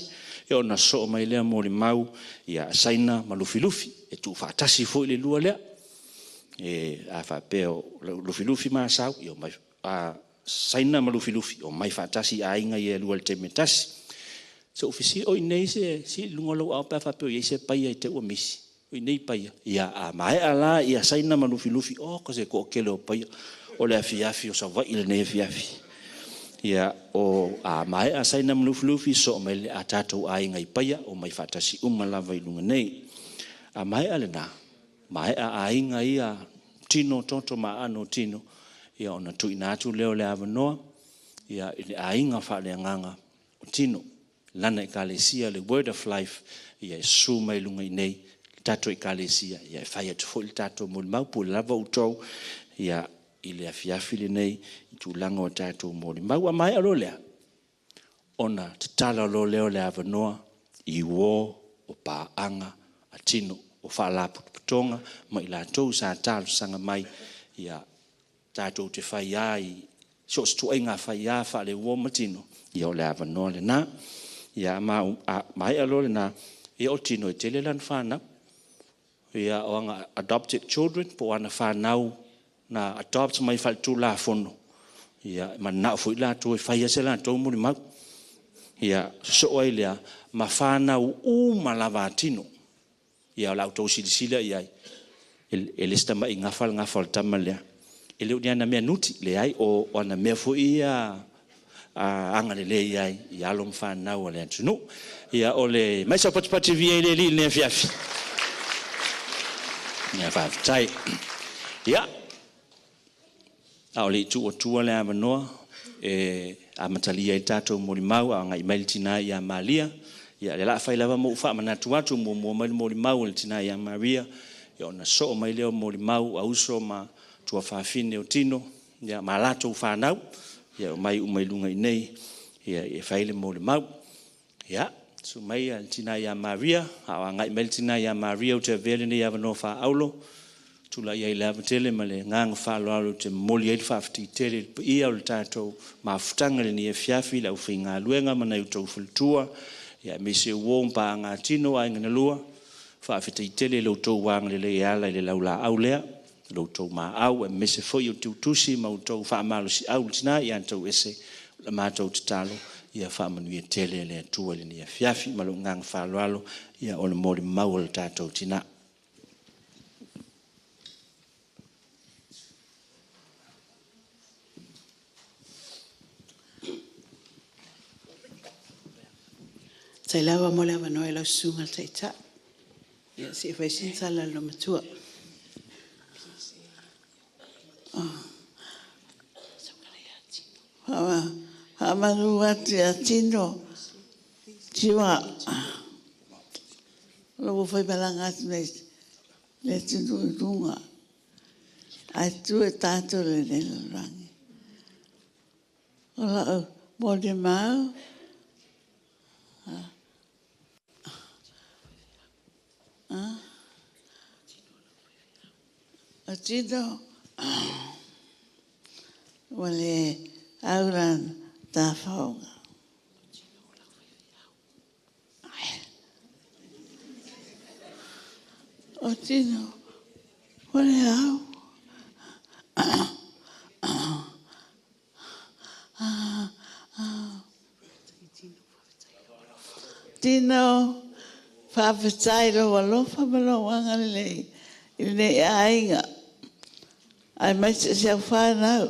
ia ona sosoo mai lea molimau ia Saina ma Lufilufi, e tuufaatasi foi le lua lea. E, a faapea o Lufilufi ma Asau, ia omai, a Saina ma Lufilufi, omai faatasi aiga ia e lua i le taimi e tasi. Se i fesili, o i inei se, sii i luga lou aao pe a faapea o i ai se paia i te i ua misi. O i inei paia. Ia, a maea la ia Saina ma Lufilufi, oka se toatele o paia. O le afiafi o Savaii lenei afiafi. Ia, o a maea Saina ma Lufilufi, sosoo mai le a tatou aiga i Paia, omai faatasi uma lava i luga nei. A maea lena, maea aiga ia, tino, toto ma aano o tino, ia ona tuuina atu lea o le avanoa ia i le aiga faaleagaga o tino. Lana Ekalesia, le Word of Life, ia e susu mai luga i nei, le tatou Ekalesia, ia e fai atu foi le tatou molimau, pule lava outou, ia i le afiafi lenei, i tulaga o tatou molimau. A maea loa lea, ona tatala loa lea o le avanoa i uo o paaga a tino, o faalapotopotoga ma i latou sa talosaga mai, ia tatou te fai lava i so o se ituaiga fai lava faale-uo ma tino, ia o le avanoa lena. Ia a maea loa lena, ia o tino e tele lana fanau. Ia o ana adopted children, po o ana fanau na adopt mai faaletulafono, ia mananao foi latou e fai se latou molimau. Ia sosoo ai lea ma fanau uma lava a tino. Ia o la outou silasila i ai, e le o se tamai gafa le gafa o le tama lea. E le o ni ana mea nuti, leai, o ana mea foi ia agalelei ai i alo ma fanau a le atunuu. Ia o le mai saupatipati via i le alii i lenei afiafi. Ia faafetai. Ia, a o le i tuu atua le avanoa e amatalia ai le tatou molimau a agai mai le tina ia Maria, ia o le a fai lava ma ou faamanatu atu muamua mai le molimau a le tina ia Maria, ia ona sosoo mai lea o molimau a uso ma tuafafine o tino, ia ma latou fanau, ia omai uma i luga i nei, ia e fai le molimau. Ia, susu mai le tina ia Maria, a o agai mai le tina ia Maria, ou te avea lenei avanoa faaauro, tulai ai le ava tele ma le agaga faaaloalo ou te momoli ai le faafetai tele i le paia o le tatou mafutaga i lenei afiafi, le aufaigaluega ma nai outou faletua, ia aemaise uo ma paaga tino aiga na lua. Faafetai tele i lo outou agalelei e ala i le laulaau lea, lo outou maau, aemaise foi o tuutusi ma outou faamalosiau i le tina ia outou ese. O le matou tatalo, ia faamanuia tele le Atua i lenei afiafi. Ma lou agaga faaaloalo, ia o le molimau a le tatou tina.
Faafetai lava mo le avanoa i lau Susuga i le Taitai. Ia se i fai sina tala a le olomatua. Faamalu atu ia Tino, Tio o lo o ua faimalaga atu nei le atunuu i luga, ae tua tatou i lenei lalolagi. O lau molimau, o Tino, Ua le au lana tafaoga. O Tino, ua le au. Tino, faafetai lou alofa ma lou agalelei i lenei aiga, aemaise o si au fanau.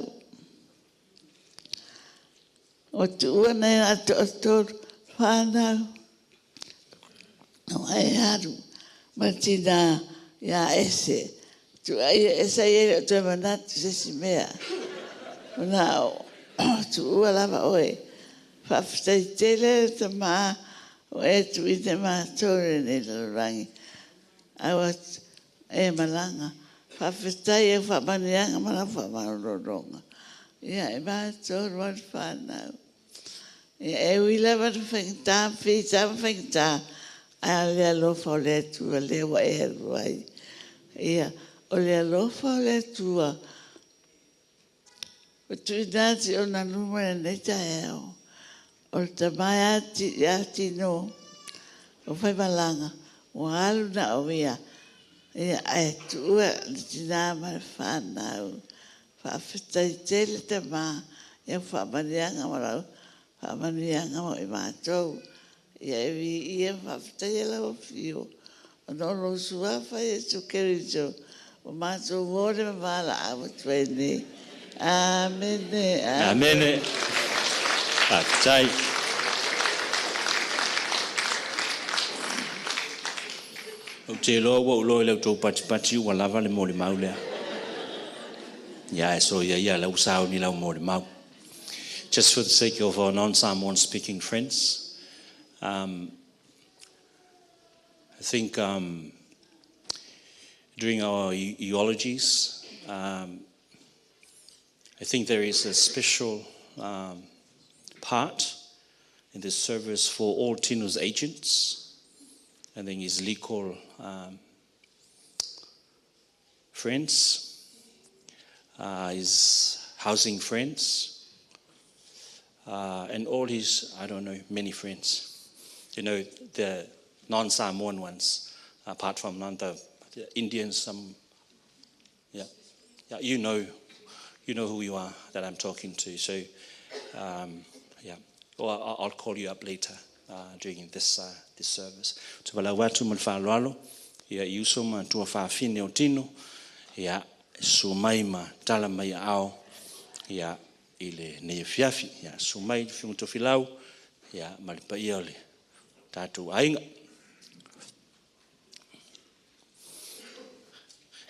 Ua tuua nai la toatolu fanau, ua e alu ma le tina ia Ese. Tuuaia Ese ai e le o toe manatu i se isi mea. Ona o tuua lava oe. Faafetai tele le tama ua e tuuina matou i lenei lalolagi. Ae ua e malaga. Faafetai i au faamanuiaga ma lau faamalologa. Ia, e matou ma le fanau. Ia, e ui lava ina faigata, fita ma faigata, ae o le alofa o le Atua lea ua e alu ai. Ia, o le alofa o le Atua ua tuuina atu i ona luma i lenei taeao. O le tama ia Tino o Faimalaga, ua alu na o ia, ia ae tuua le tina ma le fanau. Faafetai tele tama i au faamanuiaga ma lau faamanuiaga mo i matou. Ia e viia ma faafetaia lau afio, ona o lou suafa Iesu Keriso ua matou o le valaau atu ai nei. Amene.
Amene. Faafetai. Ou te iloa ua ou iloa i le tou patipati ua lava le molimau lea. Ia e soia ia lau sauni lau molimau. Just for the sake of our non-Samoan speaking friends, I think during our eulogies, I think there is a special part in this service for all Tino's agents, and then his legal friends, his housing friends, and all his, I don't know, many friends. You know, the non-Samoan ones, apart from the Indians, some, yeah, yeah, you know who you are that I'm talking to. So, yeah, or I'll call you up later during this this service. Tuvalau atu ma le faaaloalo, ia i uso ma tua faafine o Tino, ia susu mai ma tala mai ao, ia i le nei afiafi, ia susu mai le Afioga Tofilau, ia ma le paia o le tatou aiga.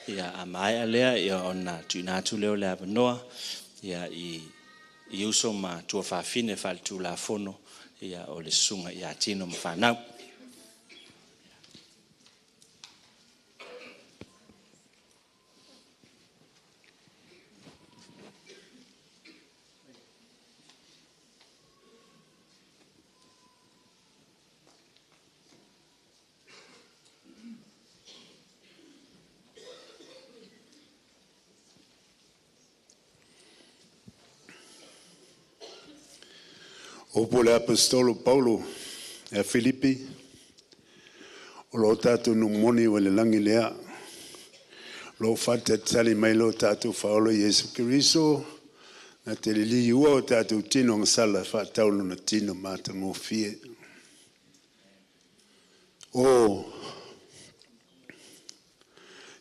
Ia a maea lea, ia ona tuuina atu lea o le avanoa, ia i uso ma tua faafine faaletulafono, ia o le susuga ia Tino ma fanau.
O po le apostolo Paulo e Filipi, o lo tātou numoni o le langi lea, lo whatatali mai lo tātou whaolo Yesu Keriso, na te lili ua o tātou tino ngasala whaataulo na tino māta ngōfie. O,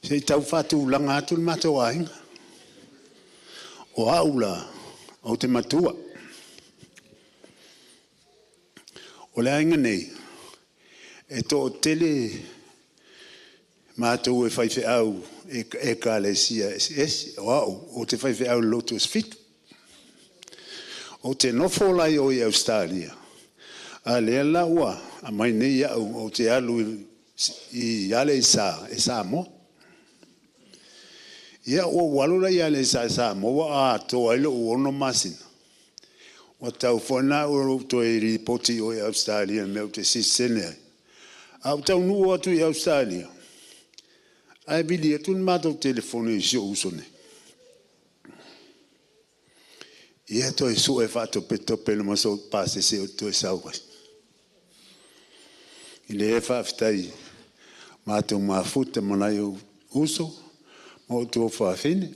se i tau whātu langa atu le mātou ainga, o aula, o te matua. O le ainga nei, e tō tele mātou e whaiwhe au e ka le sia esi, o au, o te whaiwhe au lotu es fitu. O te nofo lai o i Australia, a lea la ua, a mai nei au, o te alu i ale i sa, e Samoa. Ia ua walu la i ale i sa e Samoa, a tō ailo u ono masina. Ua tau whana o toe ripoti o i Australia me o te sisene ai. A o tau nuu atu i Australia, ai vili atu ni mātou telefone i si o uso nei. Ia toe sue faatopetope le maso pasese o toe sau ai. I le e faafetai matou mafuta ma nai ou uso ma outou fafine.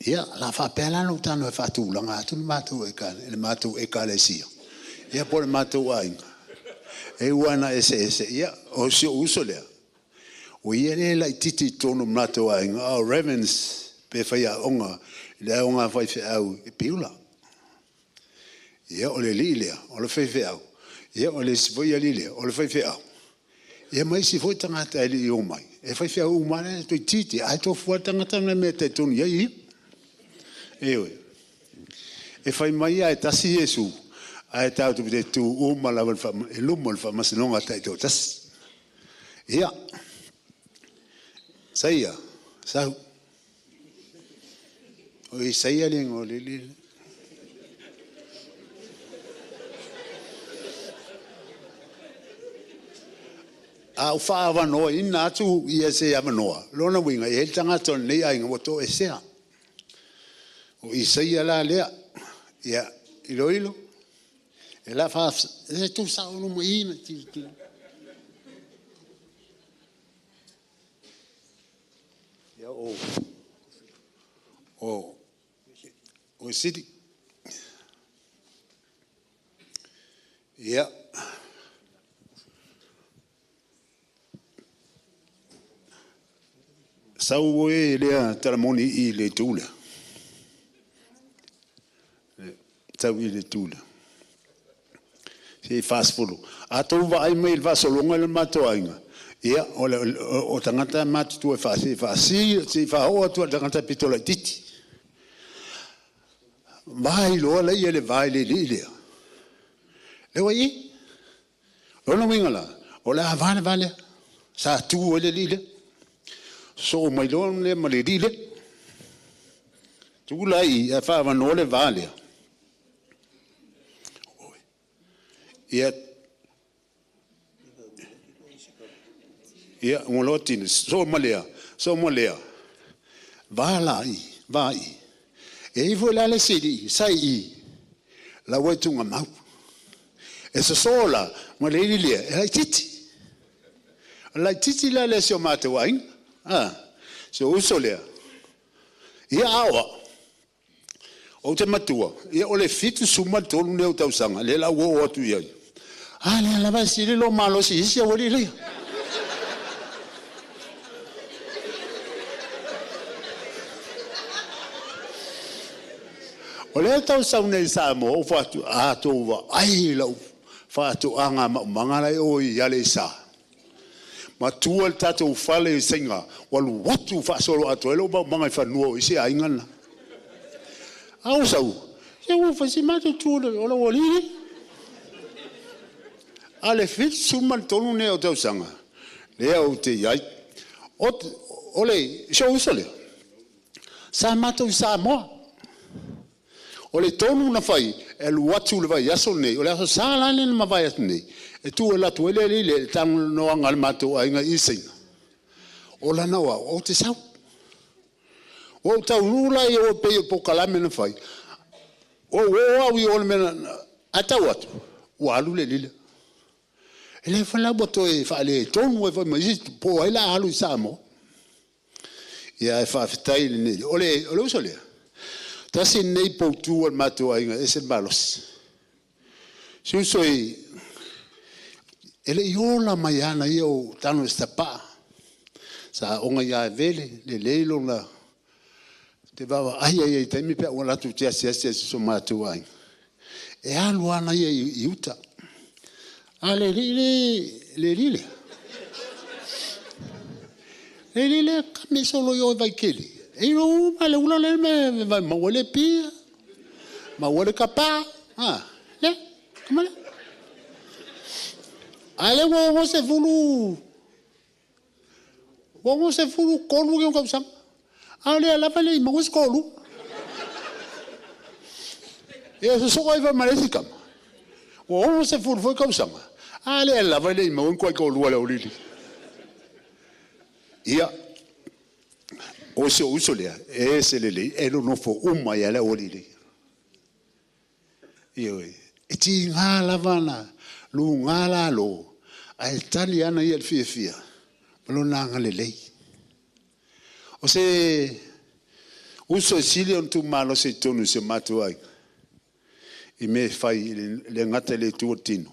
Ia, la faapea la ona tago e faatulaga atu le matou le matou ekalesia, ia po o le matou aiga. E ua na eseese, ia, o si ou uso lea, o ia le laitiiti i totonu o le matou aiga, a o Reverends pe faiaoga i le aoga faifeau i Piula. Ia, o le alii lea, o le faifeau, ia o le isi foi alii lea, o le faifeau. Ia ma isi foi tagata e le i omai, e faifeau uma lava, toeitiiti lava tofu lava le tagata ma le mea e talitonu i ai ia. Ioe. E fai mai lava e tasi Iesu, ae tatou te tu uma lava i luma o le faamasinoga taitoatasi. Ia, Saia, sau. O Isaia le igoa o le alii lea. A ou faaavanoaina atu ia se avanoa, lona uiga, e i ai le tagata o lenei aiga ua toesea. O Isaia la lea, ia, iloilo, e la fa, e tu sao luma i na tilotilo. Ia o Sili. Ia. Sau oe lea talamoni i le itu lea. Sau i le itu lea. Se i 40. A outou vaai mai i le faasologa lea o le matou aiga, ia, o tagata matutua e se i faaoo atu lava i le tagata pito laitiiti. Vai loa laia i le va i le alii lea. Lea ua i i. Lona uiga la, o le a va le va lea. Sa tu ai le alii lea. Sosoo mai loa lea ma le alii lea. Tu la i i, ae faaavanoa le va lea. Ia, ia, ua loa tino, sosoo ma lea, sosoo ma lea. Va la i, va i. E i foi la le isi alii, sa i i, la ua i tugamau. E sosoo la ma le alii lea, e laitiiti. O le laitiiti la lea si o matou aiga. Ah, si o uso lea. Ia a o au, ou te matua, ia o le 73 lenei o tausaga, lea la ua oo atu i ai. A lea lava e sili lou malosi i isi aualii ia. O lea tau sau nei i Samoa, ou fai atu, a outou vaai i lau faatoaga maumaga la e o i Aleisa. Matua le tatou fale i Saiga, ua alu atu faasolo atoa ai lou maumaga i fanua o isi aiga na. A ou sau, se ua fai si matutu o le alii lea. A le 73 nei o tausaga, lea ou te i ai. O le si ou uso lea, sa matou i Samoa. O le tonu na fai, e alu atu le vaiaso lenei, o le aso Sa la lea na mavae atu nei, e tu alu atu ai le alii lea i le talanoaga a le matou aiga i Saina. O lana o au, ou te sau. Ua ou taunuu la i o pei o polokalame na fai. O o au i o le mea ae tau atu, ua alu le alii lea. E le foi la ua toe faaletonu ai foi ma isi po o ai la alu i Samoa. Ia ae faafetai i lenei. O le uso lea, tasi lenei poutu o le matou aiga e ese le malosi. Si uso i, e le i ola mai ana ia o tano i Sapaa. Sa aoga ia Evele, lelei lona te vaavaai ai i taimi pe a ua latou te asiasi ai i so matou aiga. E alu ana ia i uta. A le alii le alii lea. Le alii lea kame solo i o i Vaitele. E ilo uma le ula le me vai maua le pia. Maua le kapa. Ah, le, kama le. A le ua o se fulu. Ua o se fulu kolu ke kausaga. A le lava le i maua se kolu. E sosoo ai foi ma le isi kama. Ua 60 foi kausaga. A le lava le i maua ni koa le aulili. Ia, o si ou uso lea, e se lelei, e nonofo uma ia le aualii. Ioe. E ti ngā lava na, lu ngā la lo, a e tali ana ia le fia fia, ma lo nanga le lei. O se uso e sili on tu malo se tonu se matu ai. I me fai le ngata le tua tino.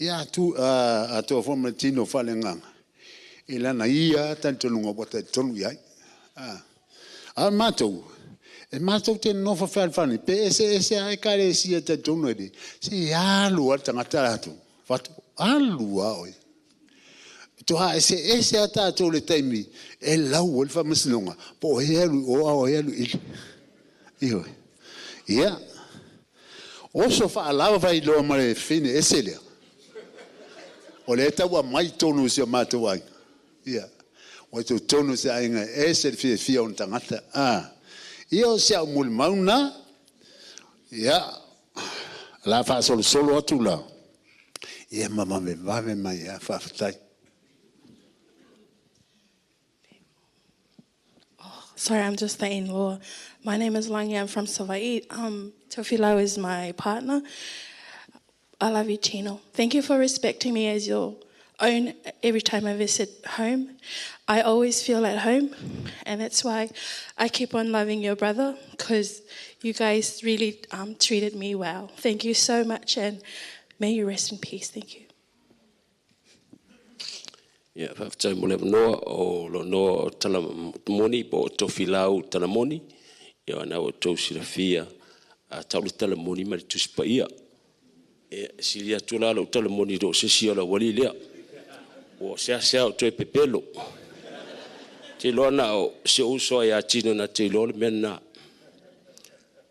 Ia tu a tua foma tino whale nganga. I lana ia talitonunga wata tonu iai. A mātou, e mātou te nofa whalwhani, pe ese ese ai kare sia te tonu ere, se alu a tangata rātou, whatu, alu a oi. Toha ese ese a tātou le taimi, e lau o le whamasinonga, po he alu o ao he alu ili. Iho. Ia. Oso whaalawa whai loa mare whine ese lea. O le taua mai tonu si o mātou ai. Ia. O te tonu se ainga e se fia fia o tangata. Ia o se au muli mauna. Ia. La wha solo solo atu la. Ia mama me vave mai ia whawhatai.
Sorry, I'm just the in-law. My name is Langi, I'm from Savaii. Tofilau is my partner. I love you, Tino. Thank you for respecting me as your own every time I visit home. I always feel at home, and that's why I keep on loving your brother, because you guys really treated me well. Thank you so much, and may you rest in peace. Thank you.
Ia, whawhitai mo le noa o lo noa o talamoni po o Tofilau talamoni. Ia, na o tau silafia a tau le talamoni ma le tusipa ia. E sili atu la lo talamoni ro se si o la wali lea. O sea sea o toe pepelo. Te loa na o se uso ai a tino na te loa le mea na.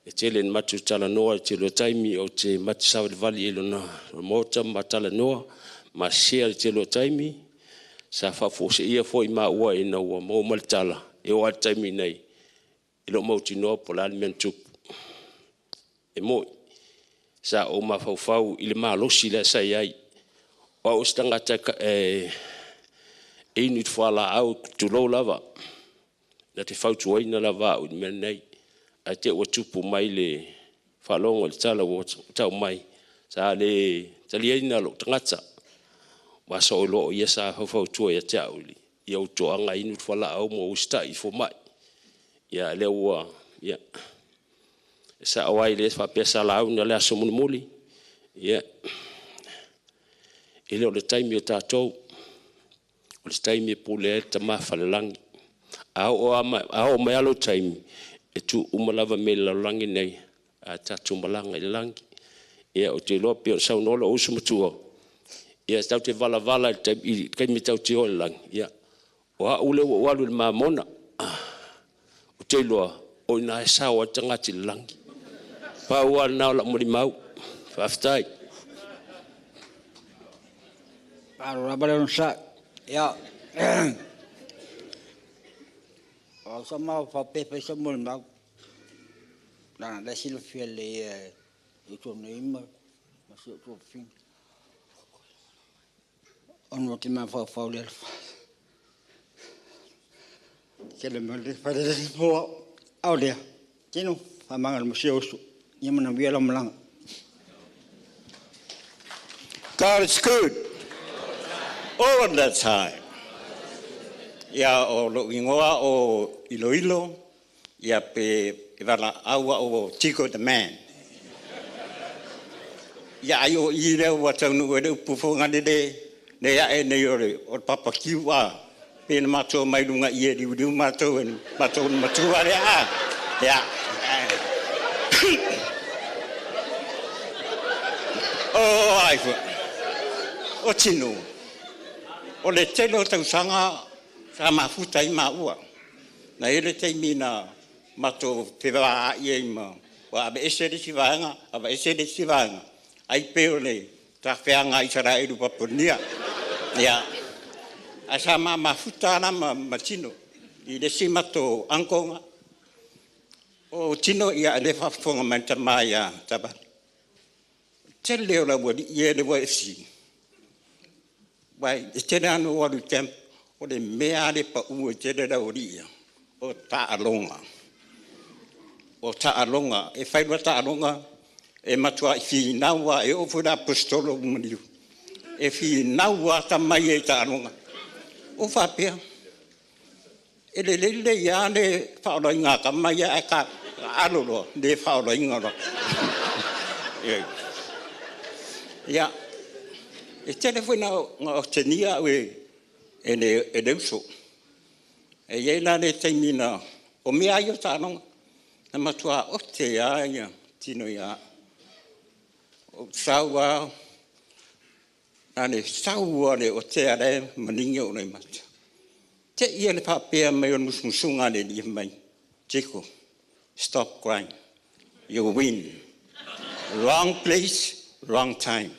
E tele ni matu talanoa e te loa taimi o te matu savalivali e lona mota ma talanoa ma sea le te loa taimi. Sa whaafo ia fo i maua e na ua mau maletala e o a taimi nei e lo mau tinoa po la mea tupu. E moi, sa o mafaufau i le malosi le sa iai. O au se e inu i te whala au tulou lava. Na te fautuaina lava au i mea nei. A te ua tupu mai le whalongo le tala ua tau mai. Sa le taliaina lo tangata. Wa sa o loo ia sa faufautua ia te au ia utoanga inu te whala au mo ustai fo mai. Ia lea ua, ia. Sa o ai le whapea sa la au na lea somunumuli. Ia. E leo le taimi o tātou. O le taimi e pule e ta mawhalelangi. A o mai alo taimi e tu umalava me lalangi nei a tātou malanga i langi. Ia o te loa pia o saunola o usu matua. Ia tau te vala vala i kaimi tau te o langi. Ia o a ule o alu le mamona. O te loa o ina e sao a tangati le langi. Pau a nao la muli mau. Whawhitai.
Paro rabale on sa. Ia. O sa mau fa pepe sa muli mau. Nana le silo fiele i tō nei ma si o tō whina. Ono te mea whawhau le alfa. Ke le mea le whare le poa. Au lea. Tino, whamanga le museo usu. Ia mana wia la malanga.
God is good. All of the time. Ia o lo ingoa o Iloilo. Ia pe wala aua o Chico the man. Ia ai o i leo wa taunu e le upu ngane le. Ne a e nei ore o papa kiwa pe na matou mai lunga i e liu liu matou e matou matua le a. Ia. O ai fu. O tino. O le tele o tausanga sa mafuta i maua. Na ele taimi na matou te vaa ia i ma. Wa abe ese le sivaanga, abe ese le sivaanga. Ai pe o le tawheanga Israelu papunia. Ia, a sa ma mafuta ana ma tino. I le si mato angkonga. O tino ia le whafonga mai ta mai a taba. Tele o la wali ia le wa FC. Wai, e tele anu waru temp, o le mea le pa ua tele la ori ia. O ta'alonga. O ta'alonga, e whailua ta'alonga, E matuai finau lava, e oo foi i le Aposetolo ua maliu, e finau lava tama ia i taaloga. Ou faapea, e lelei lelei lava le faaolaina a tama ia ae taaalo loa, le faaolaina loa. Ia, e tele foi ina otegia au e le uso. E i ai la le taimi na... o mea lava ia o taaloga, na matua ote ai lava tino ia au. Ou te sau lava, na o le sau lava o le ote a o la e manigi ou loimata. Te i lava i le faapea mai o le musumusuga a le Alii fai mai, Tiko, stop crying, you win. Wrong place, wrong time.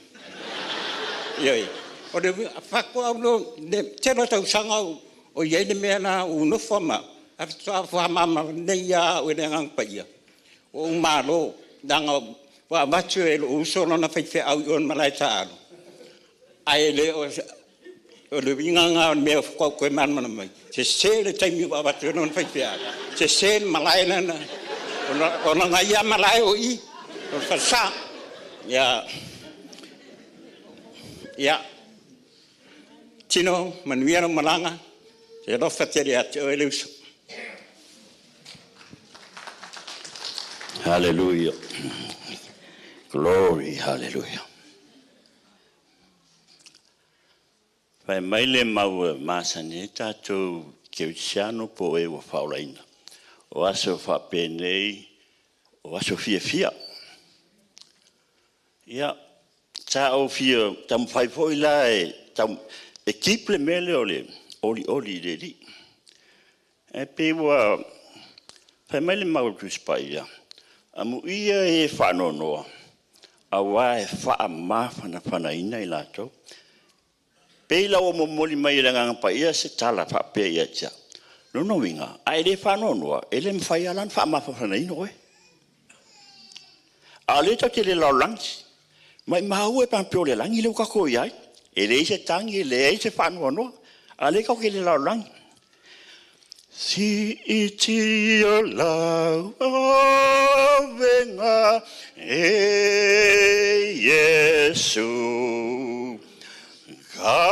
Ioe. O le faatoa ou iloa, le tele o tausaga o i ai le mea lena, ua nofo lava ma au, ae faatoa faamalamalama nei lava au e le Agaga Paia, ua ou malo, leaga ua avatu e lou uso lona faifeau i o i le malae taalo, ae le o... o le uiga lena o le mea faatoa ou toe malamalama ai, sese le taimi ua avatu ai lona faifeau, sese le malae lea na... O lona ia lava malae o i, o le falesa. Ia, Tino, manuia lau malaga, ou te alofa tele ia te oe le uso.
Hallelujah. Glory, hallelujah. Fai mai le mau e masani ai tatou kerisiano po o e ua faaolaina, o aso faapenei o aso fiafia. Ia, sa ou fia taumafai foi la e, e keep le mea lea o le olioli i le Alii. Ae pei ua fai mai le mau a le Tusi Paia, amuia e faanoanoa, aua e faamafanafanaina i latou. Pei la ua momoli mai e le Agaga Paia se tala faapea ia te au. Lona uiga, a e le faanoanoa, e le mafai lava la ona faamafanafanaina oe. A o lea tatou te le lalolagi, maumau e pe a pei o le lagi lea ua tatou i ai. E leai se tagi, e leai se faanoanoa, a o lea tatou te le lalolagi. Siitia lau avega e Iesu, Kalevaria,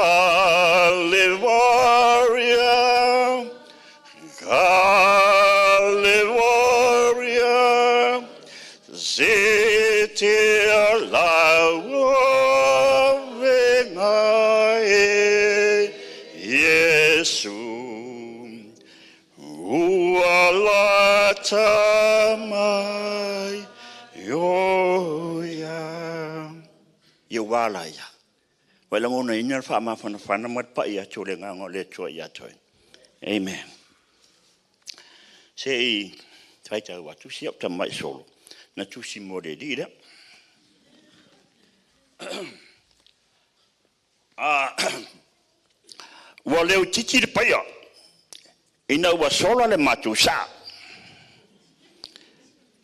Kalevaria, siitia lau avega e Iesu. Ua lata mai o ia. Ia ua ala ia. Ua e lagonaina le faamafanafana ma le pai atu o le Agaga o le Atua ia te oe. Amen. Se i faitau atu si au tamai solo na tusi mo le alii lea. Ua leotiti le paia ina ua sola le matou sa.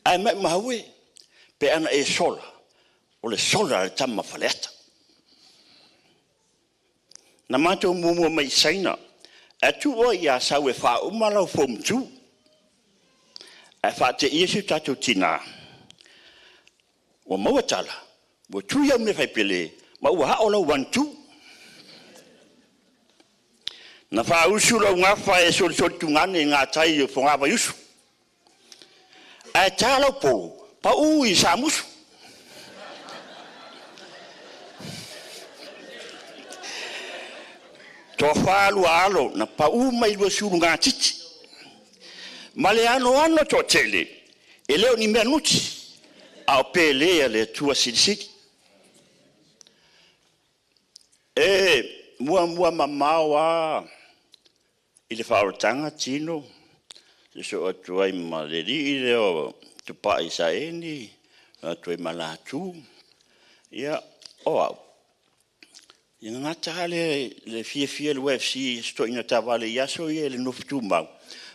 Ae maumau e, pe ana e sola, o le sola a le tama Faleata. Na matou muamua mai i Saina, ae tuu oe i Asau e faauma lau Form 2. Ae faateia si o tatou tina, ua maua tala, ua tui au mea faipele, ma ua ao lau 1 2. Na faausu lau gafa e solisoli tugane i gatai o Fogavaiusu. Ae ta lau polo, pau i Samusu. Toafa lua alo na pau mai 20 gatiti. Ma le anoano toatele, e le o ni mea nuti, a o pele a le Atua Silisili. E muamua mamao lava i le faaolataga tino, sosoo atu ai ma le alii lea o Tupai Saeni, atu ai ma Latu. Ia, o au, ia gagata lava le fiafia i le YFC i si toeaina taavale i aso ia i le nofo tumau,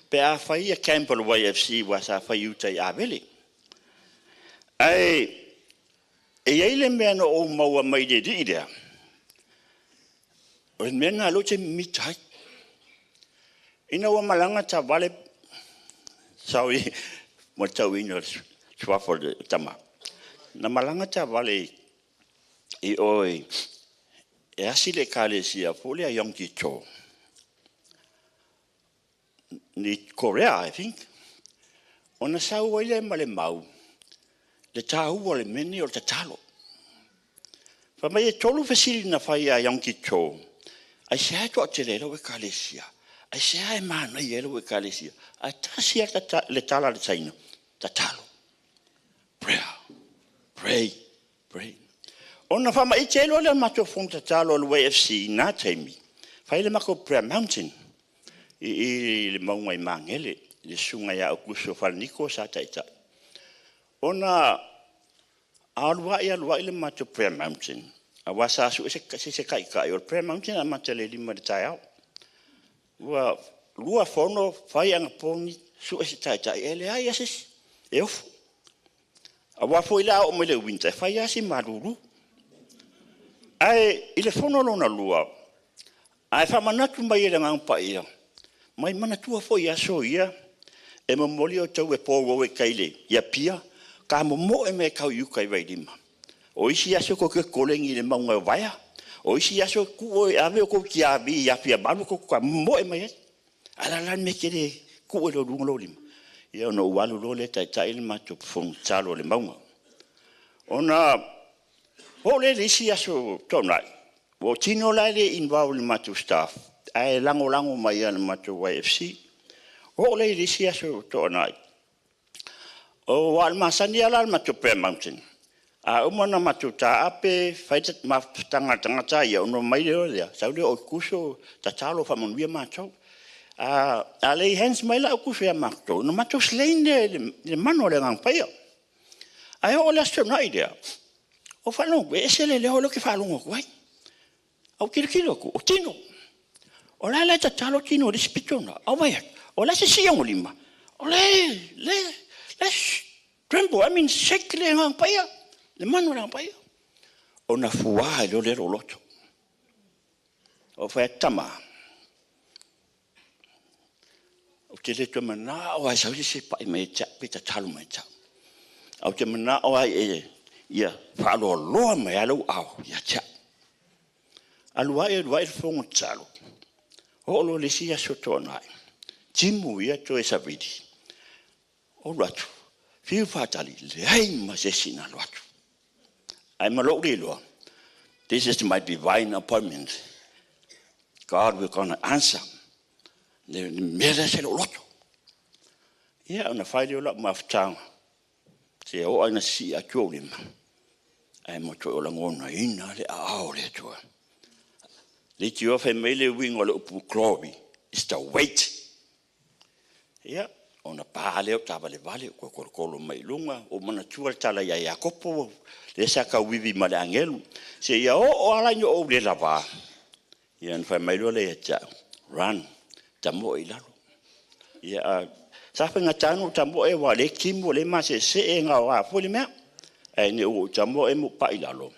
pe a fai camp a le YFC aua sa fai i uta i Avele. Ae e i ai le mea na ou maua mai le alii lea, o le mea lena o lea ou te mimita ai. Ina ua malaga taavale, sorry mo le tauina o le suafa o le tama.
Na malaga taavale i o e asi le ekalesia foi lea Yonggi Cho ni Korea, I think. Ona sau ai lea ma le mau, le tāua o le mea lenei o le tatalo. Fai mai e 3 fesili na fai ia Yonggi Cho, aisea e toatele ai lau ekalesia? Aisea e manaia ai lau ekalesia? Ae tasi lava le tala a le Saina, tatalo. Prayer, pray, pray. Ona faamaite ai loa lea o le matou fono tatalo a le YFC i na taimi, fai le matou prayer mountain i le mauga i Magele, le susuga ia Aukuso Falaniko sa taitai. Ona alu ai le matou prayer mountain, aua sa sue se taitai, o le prayer mountain e amata i le 5 i le taeao. Ua 2 fono, fai anapogi, sue se taitai, e leai lava se isi, e ofu. Aua foi le a oo mai le winter, e fai lava si malulu. Ae i le fono lona lua, ae faamanatu mai e le Agaga Paia, mai manatua foi aso ia, e momoli o tau e pou e tai le ia pia, ka momoe me kau i uka i Vailima. O isi aso ko ke kolegi i le maunga o Vaea, o isi aso ku o e ave o kou tiavi i afia malu ko ka momoe mai ai. Ala la me ke le ku e lo lunga lo lima. Ia ono ualu lo le taitai le matou fono tatalo o le mauga. Ona o le isi aso toanai, ua tino la le involve le matou staff, ae lagolago mai ia le matou YFC. O le isi aso toanai, o wa le masani ala le matou prayer mountain. A uma na matou taape, fai te mafutaga tagata ia, ono mai leo lea, sau leo o kuso tatalo faamanuia matou. A lay hands mai la o kuso ia matou, no matou slain le mano o le Agaga Paia. Ae oo le aso toanai lea, o faalogo, e ese le leo leo ke faalogo atu ai. Au tilotilo atu, o tino. O la e tatalo tino i le isi pito na. Au vai atu, o la se sia o lima. O le, le, tremble, I mean, shake le Agaga Paia. Le manu o le Agaga Paia. Ona fuā i leo le loloto. O whai tama. O te le te mana o ai sau se pai mai te pe tatalo mai te. Au te mana o ai e ia whaaloa mai alau au ia te. Alua e alua e whongo talo. O lo le si aso toanai. Timu ia toe savidi. O ratu. Whiu whātali, leai ma se sina loatu. Ai ma lou le. This is my divine appointment. God will gonna answer. Le mea lea se loto. Ia, ona whai leo lau mafutaga. Se o aina si atu o lima. Ai mo toe o langona ina le a le atua. Le tio whai mai le wingo le upu glory is the weight. Ia, ona pā leo tāwale vale, ko korokoro mai lunga, o manatua le tala ia Iakopo, le sa ka wiwi ma le angelu. Se ia o ala nyo o le lava. Ia na whai mai loa le ia tau, run, ta mo i lalo. Ia, sa whainga tanu ta mo e wa le kimu le ma se se e ngā o a fo le mea. Ai ne o ta mo e mo pa i lalo.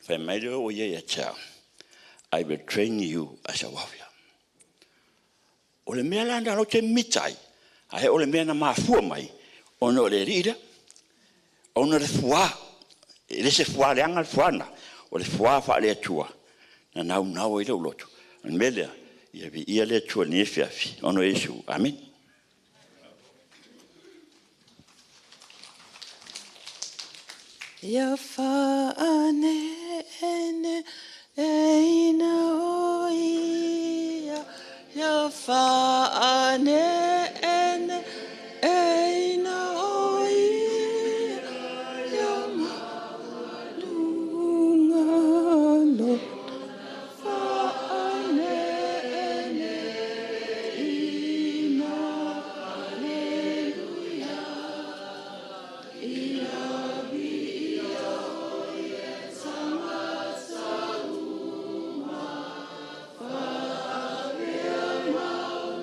Whai mai loa o ia ia tau, I will train you as a warrior. O le mea la nda lo te mitai, ae o le mea na mafua mai, ona o le riira, ona le fuā, e le se fuā leaga le fuana, o le fuā faale atua, na naunau ai lou loto. O le mea lea, ia viia le Atua i lenei afiafi, ona o Iesu. Amen.
Ia whaane ene e ina o ia. Ia whaane ene e ina o ia. Ia malunga lo whaane ene ina. Hallelujah. Ia vi ia o ia tangata uma. Whaapea mau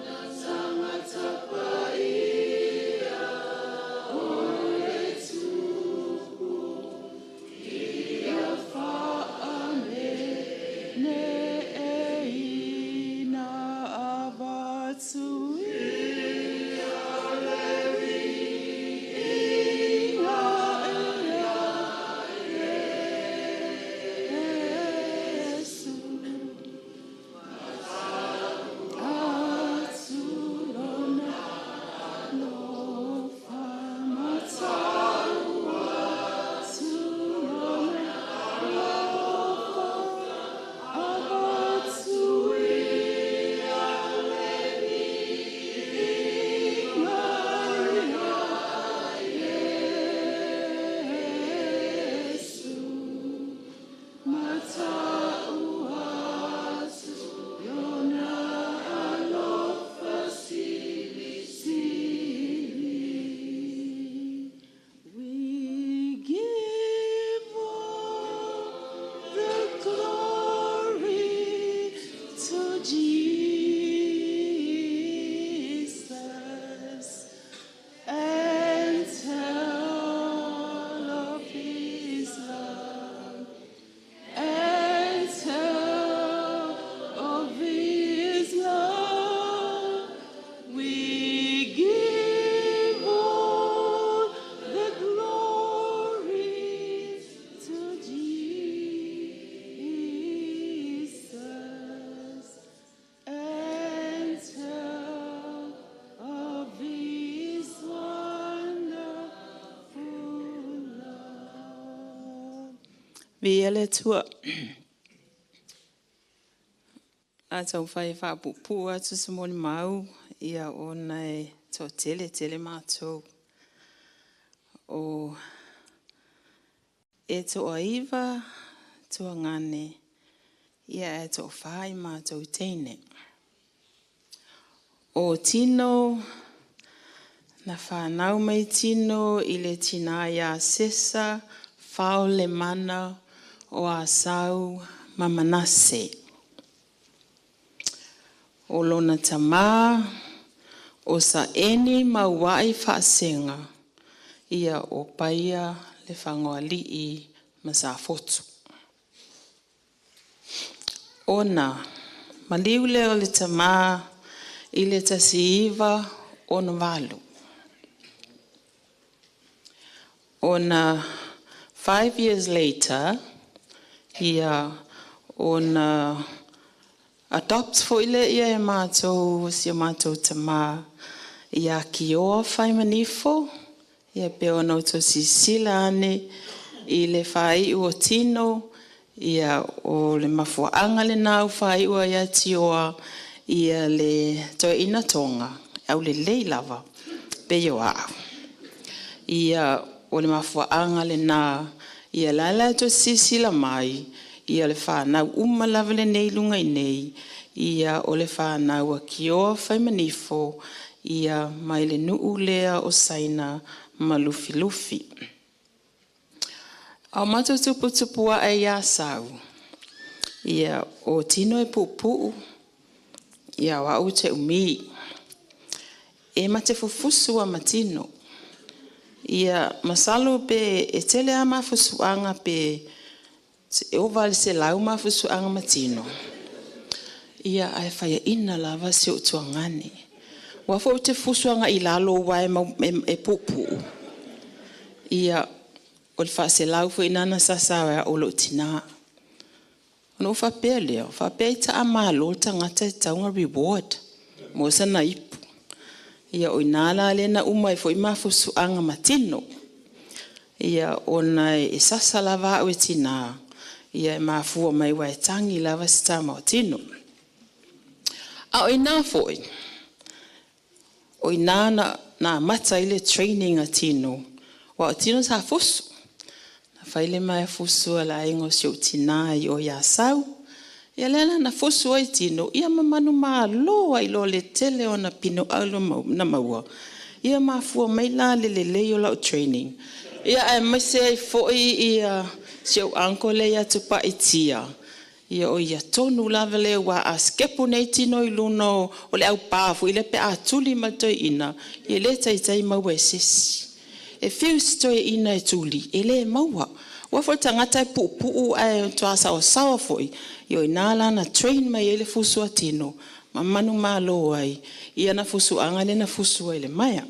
Viia le Atua. A taumafai e faapuupuu atu se molimau, ia ona e toatele tele matou. O e toaiva tuagane, ia e toafa i matou teine. O Tino, na whanau mai Tino i le tina ia Sesa, fao le mana o Asau ma Manase. O lona tamā, o Saeni Mauai Faasega, ia o Paia le Fagoalii ma Safotu. Ona, maliu lea o le tamā i le 1968. Ona, 5 years later, ia ona adopt foi le ia e matou si o matou tamā ia Kioa Faimanifo, ia pe ona outou silasila ane i le faaiu o Tino, ia o le mafuaaga lena ua faaiu ai ia Tioa ia le toeaina Toga aulelei lava pei o a'u. Ia o le mafuaaga lena ia la la toe silasila mai ia le fanau uma lava lenei i luga i nei ia o le fanau a Kioa Faimanifo ia mai le nuu lea o Saina ma Lufilufi. A o matou tuputupu ae ia Sau, ia o Tino e puupuu, ia o au te umi. E mate fufusu a ma Tino. Ia masalo pe e tele a mafusuaga pe e ova le 100 mafusuaga ma Tino. Ia ae faiaina lava si ou tuagane. Ua foi te fusu aga i lalo ua e, mau, e, e puupuu. Ia o le faaselau foi nana sasa a o lou tinā. Ona ou faapea lea, faapea i taa malo le tagata e tauga reward mo sana ipu. Ia o ina la lea na uma ai foi mafusuaga ma Tino. Ia ona e sasa lava au e tinā, ia e mafua mai ua e tagi lava se tama o Tino. A o ina foi, o ina na amata ai le training a Tino, wa o Tino sa fusu. Na fai le mai fusu a le aiga o si ou tinā i o ia Sau. Ia lea la na fusu ai Tino, ia ma manu malo ai lo le tele o na pino au na maua. Ia mafua mai la le lelei o lau training. Ia ae maise ai foi ia si ou uncle le ia tupai tia. Ia o ia tonu lava le ua a skepu nei Tino i luna o le au pā foi le pe a tuli ma le ina, ia le taitai maua e sesi. E fiu si toeaina e tuli, e le maua. Ua foi tagata e puupuu ae toa saosaoa foi. Ia o ina la na train mai ai le fusu a Tino, ma manu malo ai, ia na fusuaga le na fusu ai le maea.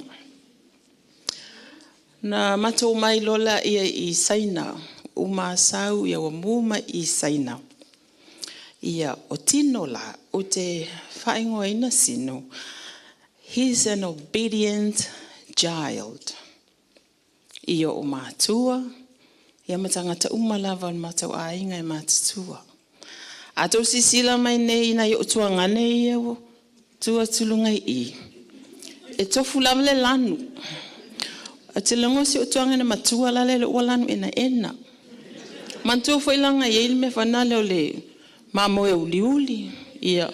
Na matou mai lola ia i Saina, uma sau ia ua mu mai i Saina. Ia o Tino la, o te whaingoaina Sino, he's an obedient child. Ia o mātua, ia ma tagata uma lava o le matou aiga e matutua. A tou sisila mai nei na i o tuagane ia o tua tulunga i. E tofu lava le lanu. A te longo si o tuagane matua la le ua lanu ena ena. Mantua foi langa i le mea whanale o le mamoe uli uli. Ia,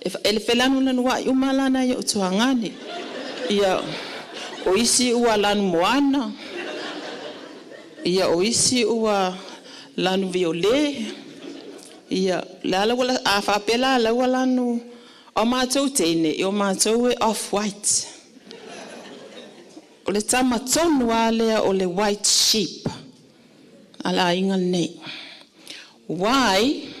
e le felanu lanu wa i umalana i o tuagane. Ia, o isi ua lanu moana. Ia, o isi ua lanu viole. Ia, le ala wala, a whapela ala ua lanu, o mātou teine, i o mātou e off-white. O le tama tonu a lea o le white sheep. Ala inga nei. Why?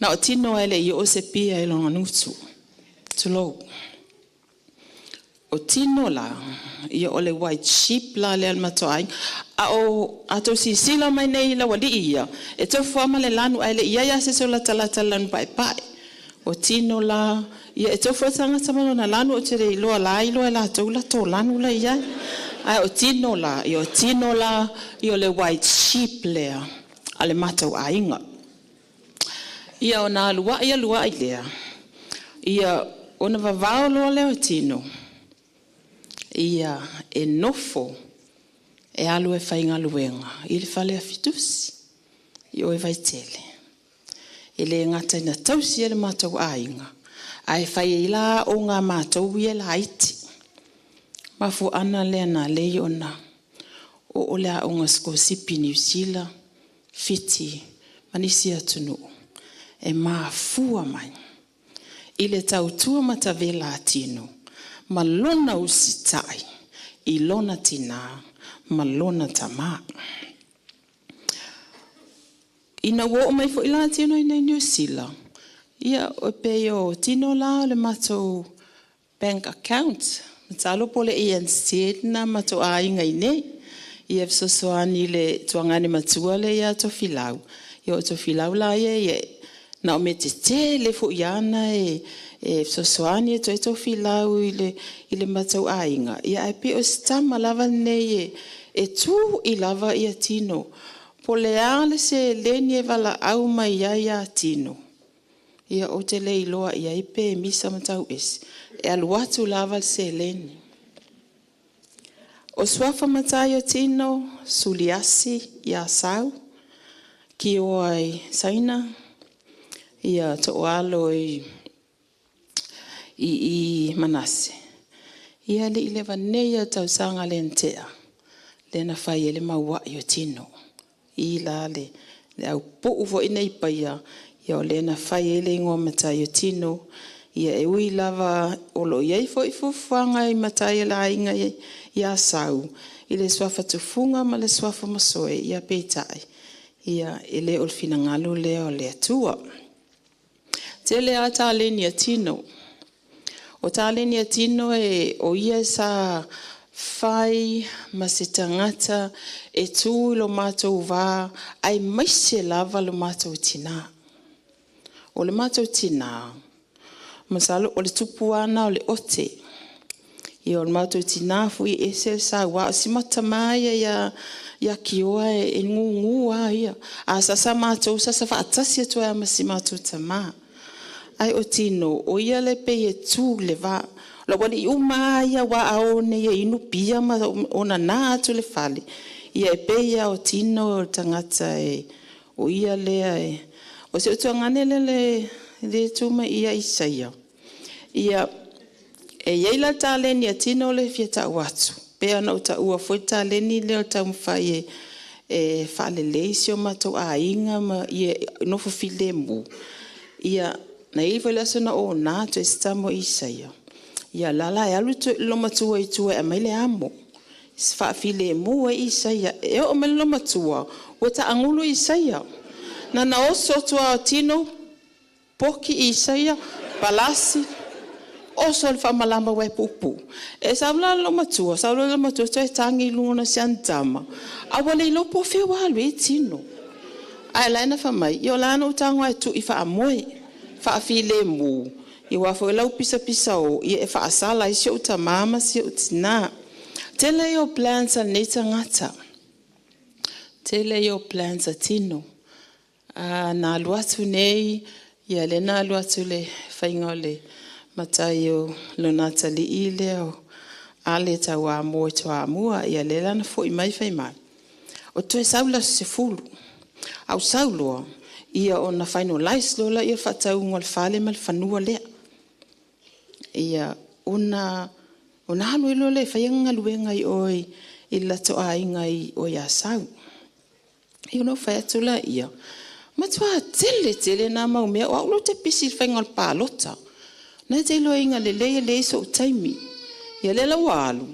Na o Tino ele i o se pia e longa nutu. Tulou. O Tino la, ia o le white sheep la le al matoai. A o ato sisila mai nei la wali ia. E tau ma le lanu ai le ia ia se so la talata lanu pai pai. O Tino la, ia e tau fua tangata malo na lanu o te re iloa la iloa e la tau la tō lanu la ia. Ai o Tino la, ia o Tino la, ia o le white sheep lea. a le matou aiga. Ia ona aluai aluai lea, ia ona vavao loa lea o tino, ia e nofo e alu e faigaluega i le fale afitusi i o i Vaitele. E le gata ina tausi ai le matou aiga, ae fai ai la aoga a matou ia laiti. Mafuaaga lea na ala ai ona oo le aoga sikolasipi i Niu Sila, Fiti ma nisi atunuu, e mafua mai i le tautua matavela a Tino ma lona usitai i lona tina ma lona tama. Ina ua oo mai foi la Tino i inei i Niu Sila, ia e pei o Tino la o le matou bank account. Masalo po o le ANZ lena a matou aiga i inei. Ia fesoasoani i le tuagane matua lea ia Tofilau. Ia o Tofilau la ia, na o mea tetele foi lava na e fesoasoani atu ai Tofilau i le matou aiga, ae pei o si tama lava lenei e tui lava Tino. Po o le a le seleni e valaau mai ai ia Tino, ia ou te le iloa i ai pe misa ma tau ese, e alu atu lava le seleni. O suafa matai o Tino, Suliasi ia Sau, Kioa i Saina, ia To'oalo i Manase, ia le i leva nei lava i le tausaga lea na tea, lea na fai ai le mauai o Tino. I la le aupuu foi nei i Paia, ia o lea na fai ai le igoa matai o Tino. Ia e ui lava o lo o i ai foi fuafuaga i matai o le aiga ia Sau, i le suafa Tufuga ma le suafa Masoe, ia peitai, ia e le o le finagalo lea o le Atua. Tele lava taleni a Tino. O taleni a Tino o ia sa fai ma se tagata e tu i lo matou va, aemaise lava lo matou tina. O le matou tina, masalo o le tupu lava lena o le ote. Ia o le matou tina foi e ese le saua. O si tama ia ia Kioa e gugu lava ia. A sasa matou, sasa faatasi atu ai ma si matou tama. Ai o Tino, o ia le pei e tu le va. La wali uma ia wa ao nei e inu pia ma ona nā atu le fale. Ia e pei o Tino o tangata e o ia lea e. O se utuangane le le tuma ia Isaia. Ia e iai la taleni a Tino le fia tau atu. Pea na o taua foi taleni lea o taumafai e faalelei si o matou aiga ma ia nofo filemu. Ia na i foi le aso na o nā tu e se tamo Isaia. Ia lala e alu lo matua i tua e mai le amo. Se faafilemu e Isaia. E o mai lo matua, ua taangulu Isaia. Na na oso tua o Tino, poki Isaia, palasi, oso le whaamalama we pupu. E saula lo matua, saula lo matua, toe tangi lunga si antama. A wale ilo po whia walu e Tino. Ai laina whamai, i o lana o tango e tu i whaamoe, whaafilemu. I wā foi lau pisa pisa o, i e whaasala i si o ta mama si o tina. Tele i o plans a nei tangata. Tele i o plans a Tino. Nā alu atu nei, ia le nā alu atu le whainga o le matai o lona tali i lea o ale tau a moe toa mua, ia le lana foi mai whai mai. O toe saula se fulu. Au sauloa, ia o na finalize lola ia whataunga o le whale ma le whanua lea. Ia ona alu ilo le whaianga luenga i oi i lato ainga i oi a sau. Ia no whai atu la ia. Matua tele tele nā mau mea o au lo te pisi whainga o le pālota. Nā te ilo inga le lei le so taimi. Ia le lau alu.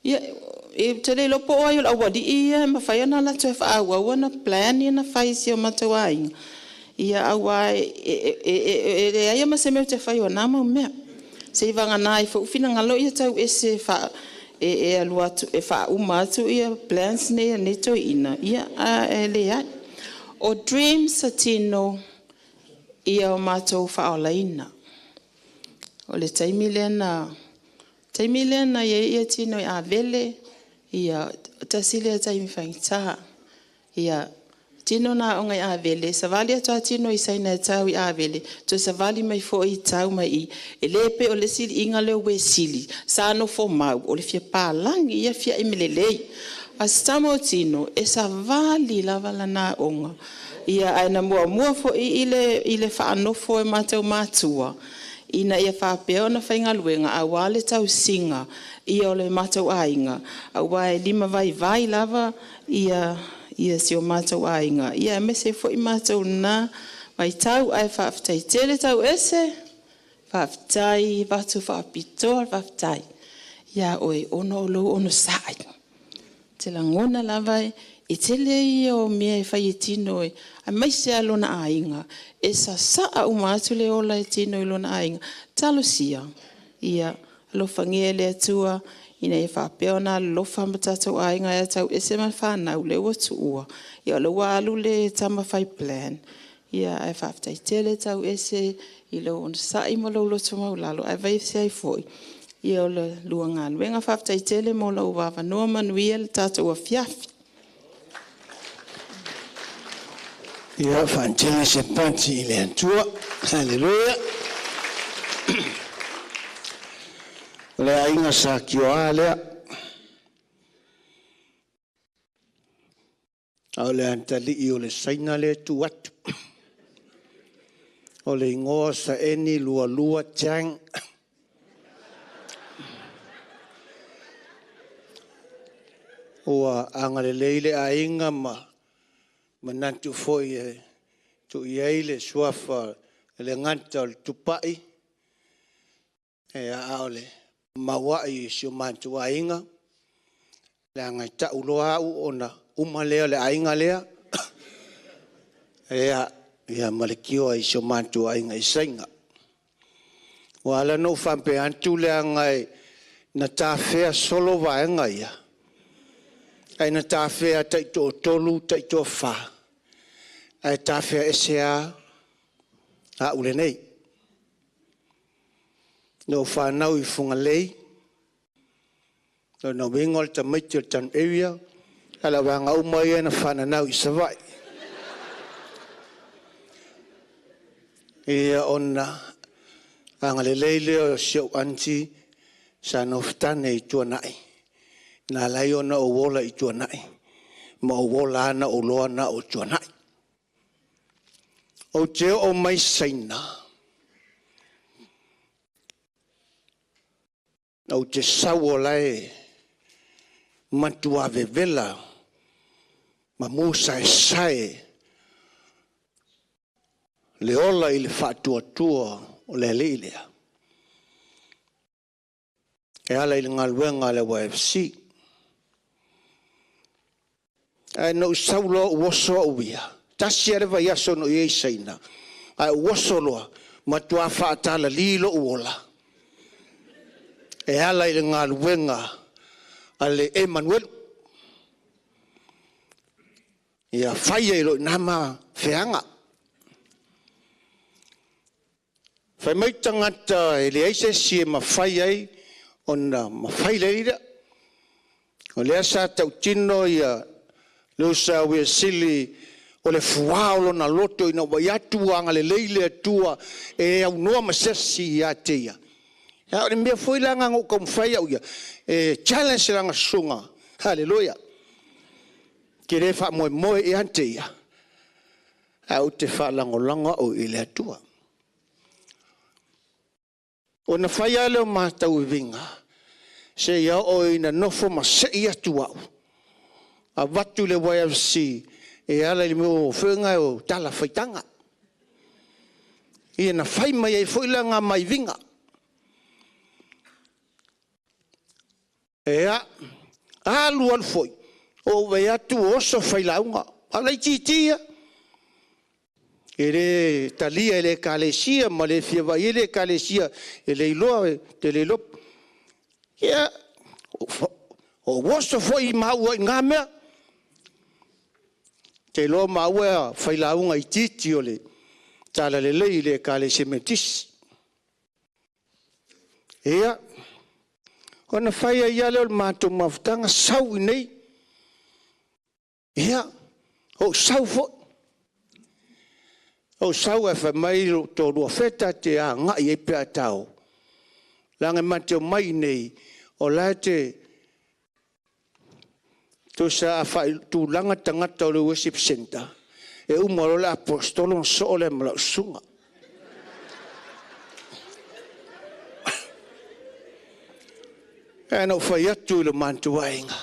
Ia e te le lopo ai o le awali ia ma whai ana lato e whaau na plan ia na whai si o matua ainga. Ia aua e le aia ma se mea te whai o nā mau mea. Se i wanga nā i whaufina ngalo ia tau e se wha e alu atu e wha uma atu ia plans nei a nei toi ina ia a e le ai. O dreams a Tino ia o mātou whaolaina. O le taimi lea na ia ia Tino i a vele ia tasi lea taimi whangitaha. Ia Tino na aoga i Avele, savali atu lava Tino i Saina e tau i Avele, toe savali mai foi i tau mai i. E le pei o le siliiga lea o Uesili, sa nofo mau, o le fia palagi ia fia aime lelei. A o si tama o Tino, e savali lava lana aoga. Ia, ae na muamua foi i le, i le faanofo e matou matua, ina ia faapea ona faigaluega aua le tausiga ia o le matou aiga, aua e limavaivai lava ia ia si o matou aiga, ia aemaise foi matou i lena vaitau. Ae faafetai tele Tauese, faafetai, e avatu faapitoa le faafetai ia oe ona o lou onosai. Ou te lagona lava e tele ia o mea e fai e Tino aemaise lava lona aiga, e sasaa uma atu le ola e Tino i lona aiga. Talosia, ia alofagia e le Atua ina ia faapea ona alolofa ma tatou aiga ia Tauese ma le fanau lea ua tuua, ia o lea ua alu le tama fai plan, ia ae faafetai tele Tauese i lou onosai ma lou loto maualalo, aemaise ai foi o le lua galuega. Faafetai tele mo lou avanoa, manuia le tatou afiafi.
Ia faatele se pati i le Atua. Haleluia. O le aiga sa Kioa lea. A o le atalii o le Saina lea e tu atu. O le igoa Saeni Lualua Chang. Ua agalelei le aiga ma manatu foi e tuu i ai le suafa e le gata o le Tupai, a o le mauai i si o matou aiga, leaga e tau loa au ona uma lea o le aiga lea, ia ma le tioa i si o matou aiga i Saina. Ua ala ona ou faapea atu leaga na tafea solo vaega ia, ae na tafea taitoatolu, taitoafa, ae tafea ese lava au lenei. Na ou fanau i Fugalei, lona uiga o le tamaiti o le town area, a o le vaega uma ia na fananau i Savaii. Ia ona agalelei lea o si ou aunty sa nofotane i Tuanai, na ala ai ona ou ola i Tuanai, ma ou ola lava na ou iloa na o Tuanai. Ou te oo mai Saina, ou te sau o la e matua vevela ma musaesae le ola i le faatuatua o le alii lea. E ala i le galuega a le YFC. Ae na ou sau loa ou oso au ia, tasi lava le vaiaso na ou i ai i Saina, ae ou oso loa, matua faatalali lou ola, e ala i le galuega a le Emanuelu. Ia fai ai loa i ina ma feaga. Fai mai tagata e leai se isi e mafai ai ona mafai le alii lea. O lea sa tautino ia le uso a Uesili o le fuā o lona loto ina ua vaai atu ua agalelei le Atua e aunoa ma se asi ia te ia. A o le mea foi la na ou taumafai au ia, e challenge lana susuga. Haleluia. Ke le faamoemoe ia te ia, ae ou te faalagolago au i le Atua. Ona fai lava lea o matau uiviga, seia oo ina nofo ma sei atu au, avatu i le YFC e ala i le mea o feaga o tala faitaga. Ia na fai mai ai foi la ngā maiviga. Ea, alu alu foi, ou vaai atu o oso failauga, a o laitiiti ia. E le talia e le Ekalesia ma le fia vaai ai le Ekalesia, e le iloa, te le iloa. Ia, o oso foi maua i ngā mea. Te iloa maua failauga itiiti o le talalelei i le Ekalesia Metotisi. Ia, ona fai ai lava lea o le matou mafutaga, sau i nei. Ia, Ou sau foi. Ou sau e fai mai lo tōlua feta te a ngai e pea tau. Langa mate o mai nei, o la te tusa a whai tūlanga tangata o le worship center. E uma lo le apostolo na so o le mala usunga. E na whai atu i le mantuainga.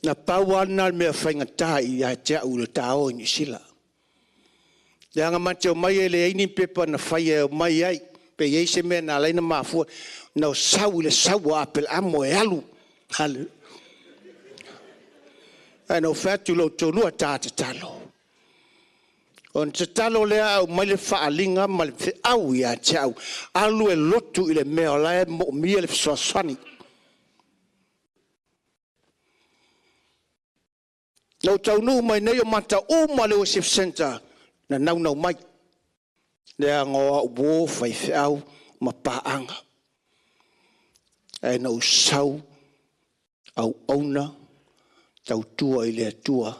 Na pau ana le mea whainga i a te au le tāo i Nisila. Le anga mate o mai e le aini pepa na whai e o mai ai. Pe iei se mea na laina mafua. Na o sau i le sau a apel amo e alu. Halu. Ai na o whatu lo tōlua tā te talo. O te talo lea au mai le whaalinga ma le au ia te au. Alu e lotu i le mea o lae mo mia le fesoasoani. Na o taunu mai nei o mata uma le worship center na naunau mai. Lea ngoa uo whai whiau ma paanga. Ai na usau au auna tautua i le atua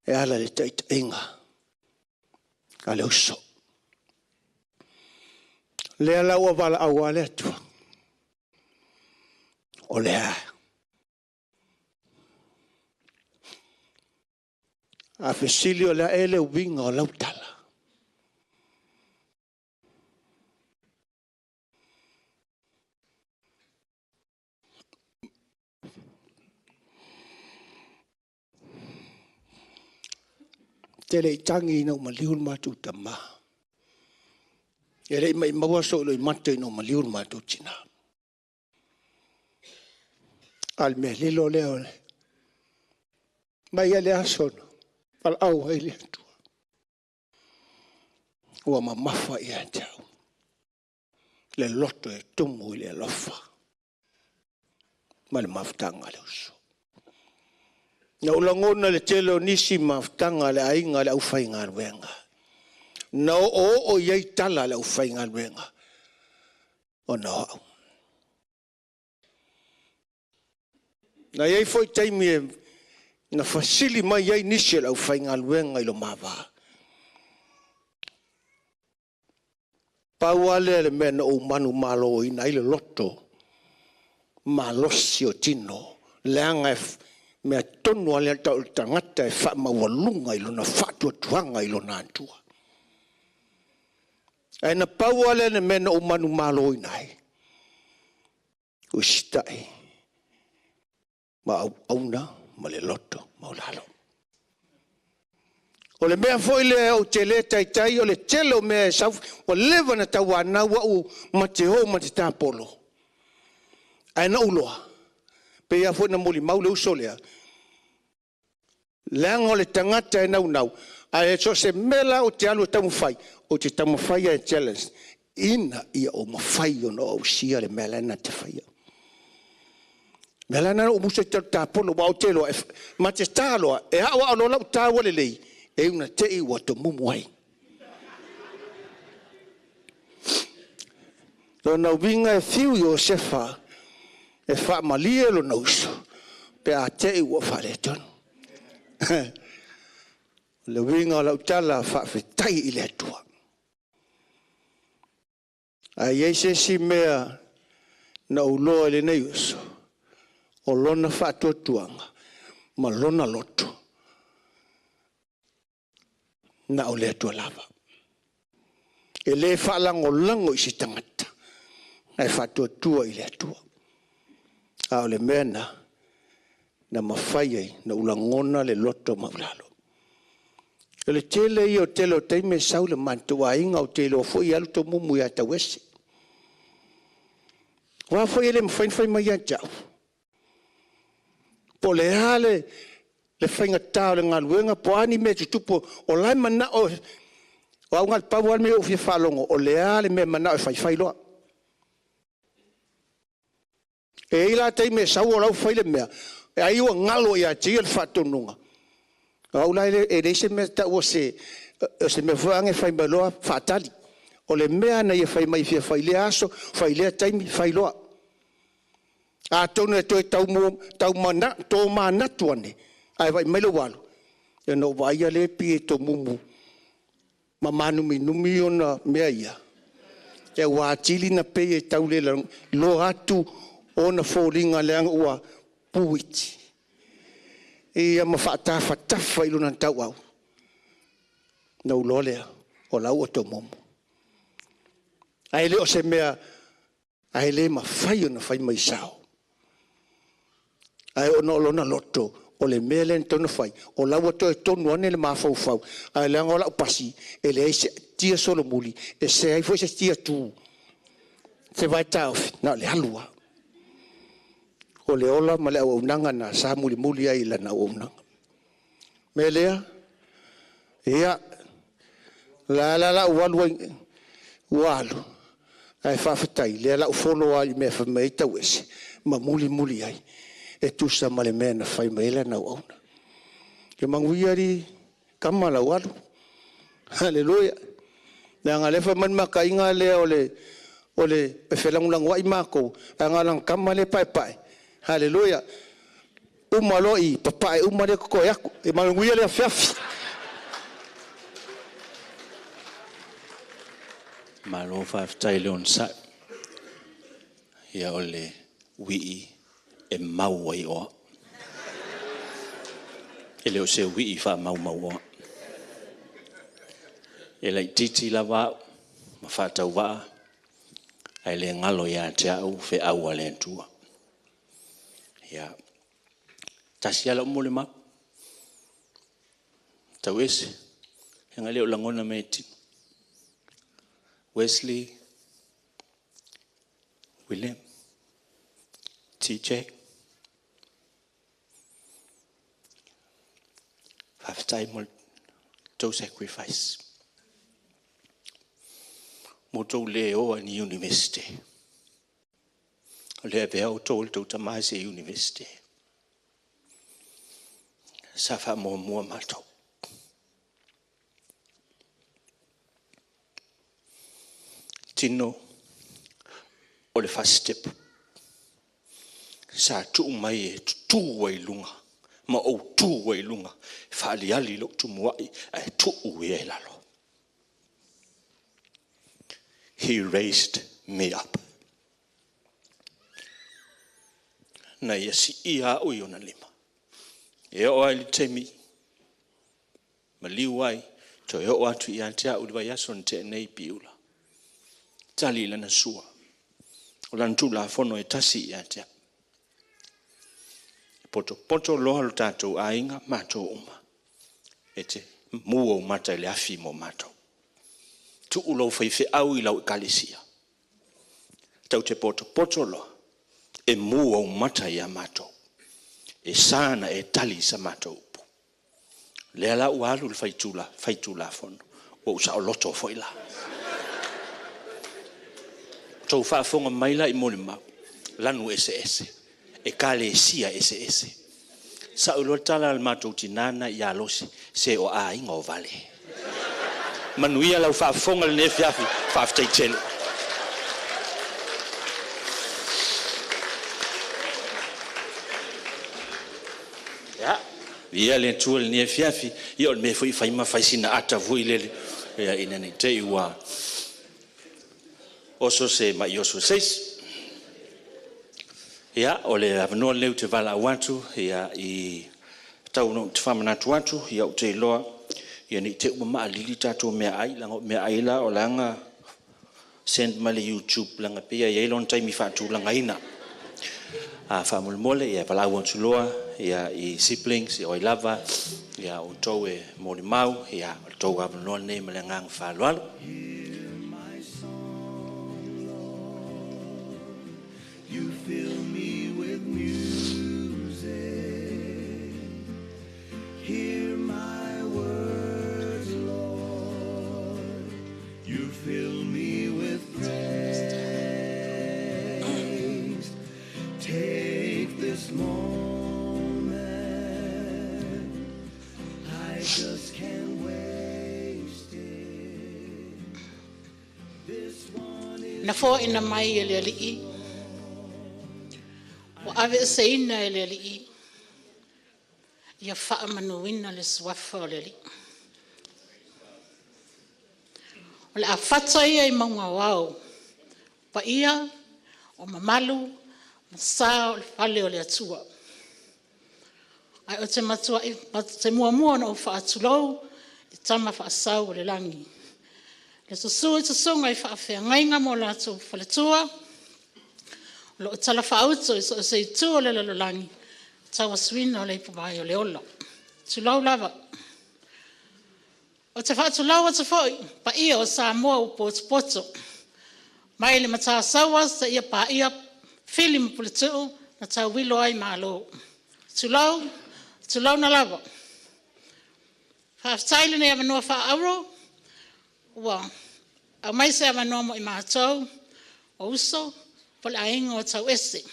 e ala le taitainga a le uso. Lea lau wala au a le atua. O lea. A fesili o lea ele winga o lautala. Te le itangi ina o maliu le mātou tama. E le mai maua so i mate ina o maliu le mātou tina. Al mea lilo lea o le. Mai ale asono. Pal au ai le atua. Ua mamafa ia te au. Le loto e tumu i le alofa. Ma le mafutanga le uso. Na ulangona le tele o nisi mafutanga le ainga le au whaingaluenga. Na o o iei tala le au whaingaluenga. O na au. Na iei foi taimi e na fasili mai ai nisi le au whaingaluenga i lo mawa. Pau ale le mea na o manu malo ina i le loto. Malosi o tino. Leanga e mea tonu ale tau tangata e wha maualunga i lona whaatuatuanga i lona atua. Ae na pau ale le mea na o manu malo ina ai. Usitai. Ma au auna ma le loto maulalo. O le mea foi le o te le taitai o le tele o mea e sau, o lewa na tau anau au ma te ho ma te tāpolo. Ae na uloa. Pe ia foi na moli mau le uso lea. Leanga o le tangata e nau nau. Ae so se mela o te alu e taumawhai. O te taumawhai e challenge. Ina ia o mawhai o no au sia le mea na te whaia. Mea na o musa te tāpolo wa o te loa. Ma te tāloa. E hawa o lola o tāua le lei. E una te i wa to mumu ai. Lona winga e whiu Iosefa. E whaamalie lona uso. Pe a te i wa whare tonu. Le winga o lautala whaafetai i le atua. A iei se si mea na uloa i le nei uso. O lona whaatuatuanga ma lona loto. Na o le atua lava. E le whaalangolango i si tangata. Ai whaatuatua i le atua. A o le mea na, na mawhai ai, na ulangona le loto maulalo. O le tele ia o tele o teime sau le mantua inga o tele o foi alu tō mumu ia tauese. Wā foi ele mwhain whai mai ia tau. Po le hale le whainga tā o le ngaluenga, po ani me tutupo, o lai mana o, o au ngal pau al me o fia whalongo, o le hale me mana o whai whai loa. E ila teime sau o lau whai le mea, e ai ua ngalo ia tia le whatonunga. Au lai e leise mea tau o se mea fuange whai mai loa whaatali. O le mea na ia whai mai fia whai lea aso, whai lea taimi, whai loa. A tonu e toe tau mana, tō manatu ane, ai vai mai le walu. E no vaai le pi e tomumu ma manuminumi ona mea ia. E ua atili na pei e taule loa atu ona foliga leaga ua puiti. Ia ma faatafatafa i lona tauau. Na uloa lea o lau o tomumu. Ae le o se mea, ae le mafai ona fai mai sao. Ae ona o lona loto, o le mea lea na tau na fai, o lau atoe tonu ane le mafaufau, ae leaga o lau pasi, e leai se tia solomuli, e se ai foi se tia tu. Se vai taofi, na o le alua. O le ola ma le auaunaga na sa mulimuli ai i lana auaunaga. Mea lea, ia, la la la ua alu ai, ua alu, ae faafetai, lea lau follow ai i mea fai mai tau ese, ma mulimuli ai, e tusa ma le mea na fai mai lana auauna. Ke manguia di kama lau alu. Haleluya. Leaga le fai mai makaiga lea o le e felagolango ai mākou, a lang kama le pae pae. Haleluya. Uma loa i papae uma le kokoe aku. E manuia le afiafi.
Malo faafetai le onosai. Ia o le uii e mau ai oa. E le o se uii faamaumauoa. E laititi lava au ma faatauvaa, ae le galo ia te au feau a le Atua. Ia, tasi ala mo le mau. Tau ese, e ngā leo langona me tino. Wesley, William, TJ. Faafetai mo tau sacrifice. Mo tau le oa ni university. O lea vea o tau le tau tamai se university. Sa wha mua mua mātou. Tino o le first step. Sa tuu mai e tutu ai lunga. Ma o tu ai lunga. Whaaliali lo tumuai e tuu e lalo. He raised me up. Na ia si ia o iona lima. E o ai le temi. Ma liu ai. To e o atu i antea uli vai aso na te nei piula. Tali lana sua. O lana tū la fono e tasi i antea. Poto poto loa lo tātou ainga mātou uma. E te mua o mata i le afi mo mātou. Tuu lau whaiwhe au i lau ekalesia. Tau te poto poto loa. E mua o mata i a mātou. E sana e tali sa mātou upu. Lea la ua alu le whaitula fono. Ua usa o loto foi la. Tau whaafonga mai la i mole mau. Lanu ese ese. E kale sia ese ese. Sa ulo tala al mātou tinana i alosi. Se o a inga o vale. Manuia lau whaafonga le nefiafi. Whaafetai tele. Ya. Ia le tua le nefiafi. Ia o le mea fui whaima whaisina ata vui lele. Ia ina nei te ua. Oso se mai oso seis. Ia, o le avanoa leu te vala au atu, ia i tau no te whamanatu atu, ia o te iloa, ia ni te uma maalili tātou mea ai, langa mea ai la o langa send mai le YouTube, langa pia ia ilon taimi whaatulanga ina. A whaamolmole, ia vala au atu loa, ia i siblings, ia oi lava, ia o tau e mōni mau, ia o le tau avanoa nei ma le nganga whaaloalo.
You fill me with music. Hear my words, Lord. You fill me with praise. Take this moment. I just can't waste it. This one is
Na fo ina mai e le alii. O ave seina e le alii. Ia faamanuina le suafa o le Alii. O le a fata ia i mauga o ao, paia, o mamalu ma sa o le fale o le Atua. Ae ou te matuai, te muamua ona ou faatulou i Tama Faasau o le Lagi. Le susu i susuga i faafeagaiga ma o latou faletua, o lo o talafaauto i so o se itu o le lalolagi, tauasuina o le ipuvai o le ola. Tulou lava. Ou te faatulou atu foi i paia o Samoa ua potopoto, mai le Matasaua seia paia Fili ma Puletuu na tauilo ai Malo. Tulou, tulouna lava. Faafetai i lenei avanoa faaauro ua aumai se avanoa mo i matou o uso po o le aiga o Tauese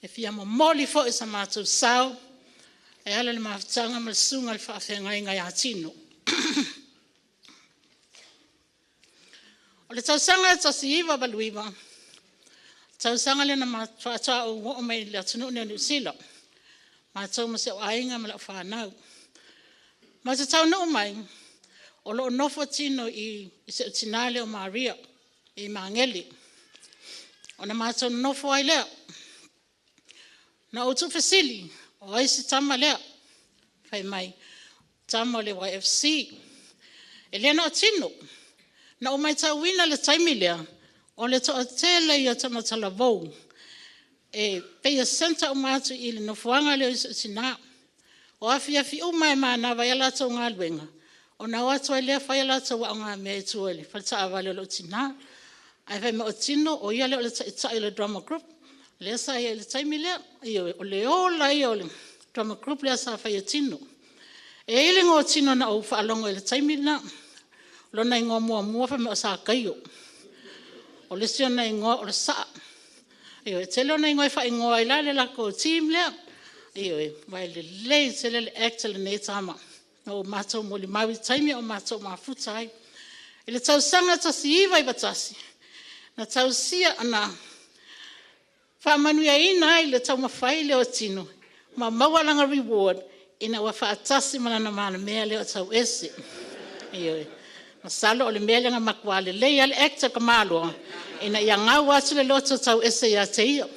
e fia momoli foi so matou sao e ala i le mafutaga ma le susuga i le faafeagaiga ia Tino. O le tausaga e 1989, tausaga lea na faatoa ou oo mai i le atunuu o Niu Sila, matou ma si ou aiga ma lau fanau. Ma ou te taunuu mai, o lo o nofo tino i si ou tina lea o Maria i Magele. Ona matou nonofo ai lea. Na ou tuufesili, o ai si tama lea? Fai mai, tama o le YFC. E le na o tino. Na ou matauina le taimi lea, o le toatele ia o tamatalavou, e pei e centre uma atu i le nofoaga lea o si ou tina. O afiafi uma e manava ai a latou galuega, ona o atu ai lea fai a latou aogamea i tua i le faletaavale o lou tina. Ae fai mai o Tino, o ia lea o le taitai o le drama group, lea sa i ai i le taimi lea. Ioe, o le ola ia o le drama group lea sa fai e Tino. E i ai le igoa o Tino na ou faalogo ai i le taimi lena. O lona igoa muamua fai mai o Sakaio. O le isi ona igoa o le Saa. Ioe, e tele ona igoa e faaigoa ai la le latou team lea. Ioe, ma e lelei tele le act a lenei tama. Na o matou molimau i taimi o matou mafuta ai. I le tausaga 1991, na tausia, na faamanuiaina ai le taumafai lea o Tino ma maua lana reward ina ua faatasi ma lana malamea lea o Tauese. Ioe. Masalo o le mea lea na matua lelei lava le act a le tamaloa ina ia gau atu le loto Tauese ia te ia.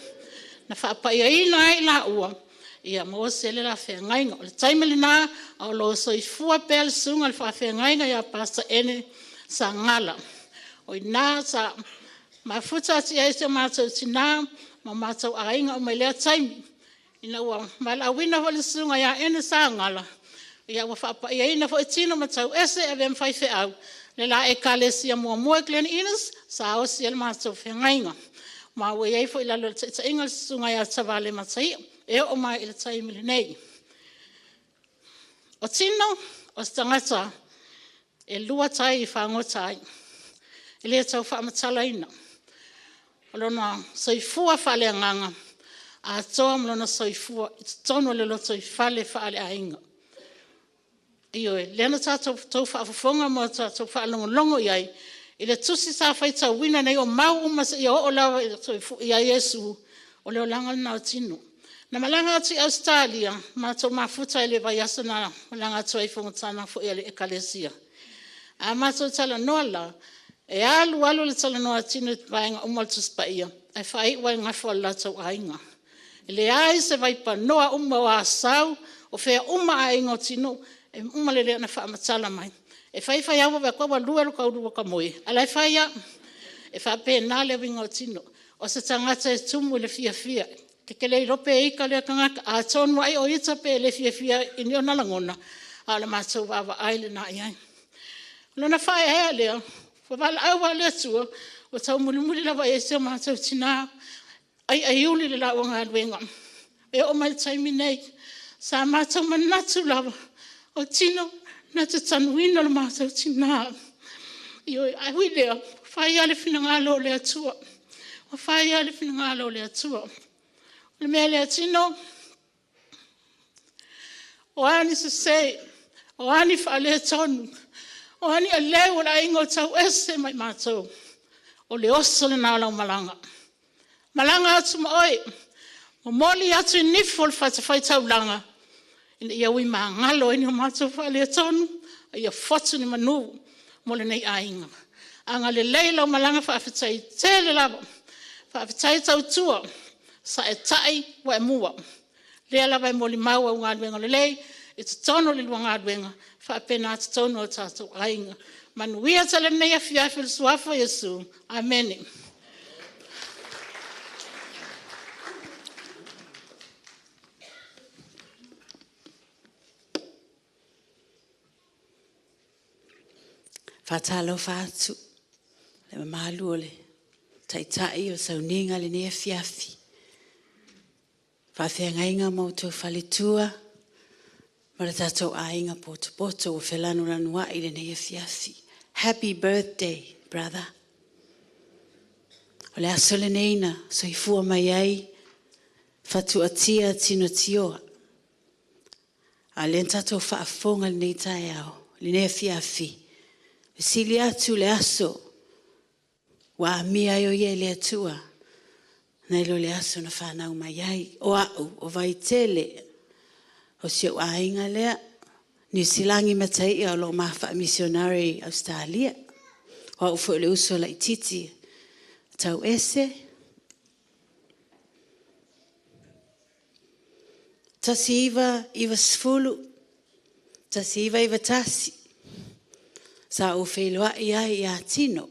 Na faapaiaina ai laua ia maua se le la feagaiga. O le taimi lena a o lo o soifua pea le susuga i le faafeagaiga ia Pastor Ene Sagala. O i ina sa mafuta atu i ai si o matou tina ma matou aiga uma i lea taimi. Ina ua valaauina foi le susuga ia Ene Sagala, ia ua faapaiaina foi Tino ma Tauese e avea ma faifeau le la ekalesia muamua i Glen Innes sa osi ai le matou feagaiga. Ma ua i ai foi i lalo o le taitaiga o le susuga ia Tavale Mataia e oo mai i le taimi lenei. O Tino, o se tagata e lua tai e fagota ai, e le tau faamatalaina. O lona soifua faaleagaga atoa ma lona soifua i totonu o le lotoifale faaleaiga. Ioe, lea na tatou faafofoga ma tatou faalogologo i ai i le tusi sa faitauina nei o mau uma seia oo lava ia Iesu, o le olaga lena o tino. Na malaga atu i Ausetalia, matou mafuta i le vaiaso na malaga atu ai i fonotaga foi a le Ekalesia. A matou talanoa la, e alu alu le talanoa a Tino i vaega uma o le Tusi Paia, ae faaiu lava i le gafa o le latou aiga. E leai se vaipanoa uma o Asau, o fea uma aiga o Tino, e uma lelei ona faamatala mai. E fai fai lava ua vaai atu ua lua le taulua o ta moe, a o la e fai lava. E faapena le uiga o tino. O se tagata e tumu i le fiafia. E te le iloa pe ita lea tagata, atonu ai o ita pe le fiafia i ni ona lagona, a o le matou vaavaai lena i ai. O lona faaeaea lea, ua valaau lava le Atua, ua taumulimuli lava i ai si o matou tina, aiaiuli le laua galuega. E oo mai i le taimi nei, sa matou manatu lava, o Tino na te tanuina lo matou tina. Ioe, ae ui i lea, ua fai lava le finagalo o le Atua. Ua fai lava le finagalo o le Atua. O le mea lea Tino, o a ni sese, o a ni faaletonu, o a ni aleu o le aiga o Tauese ma i matou, o le oso lena o lau malaga. Malaga atu ma oe, momoli atu i nifo o le fatafaitaulaga. Ina ia ui magalo ai ni o matou faaletonu, a ia fotu ni manu mo lenei aiga. Agalelei lau malaga faafetai tele lava. Faafetai tautua, sa e tai ua e mua. Lea lava e molimau au galuega lelei i totonu o le lua galuega, faapena totonu o tatou aiga. Manuia tele lenei afiafi i le Suafa o Iesu. Amene.
Faatalofa atu le mamalu o le taitai o sauniga lenei afiafi. Faafeagaiga ma outou faletua ma le tatou aiga potopoto ua felanulanuai lenei afiafi. Happy birthday, brother. O le aso lenei na soifua mai ai, fatuatia tino tioa. A lea na tatou faafofoga lenei taeao, lenei afiafi, sili atu le aso ua amia ai o ia i le Atua, nai lo le aso na whanau mai ai. O au, o Vaitele, o si ou aiga lea, Niu Silagi mataia o lo o mafa missionary Australia. O au foi le uso laititi, tau ese. 1990, 1991, sa ou feiloai ai ia Tino.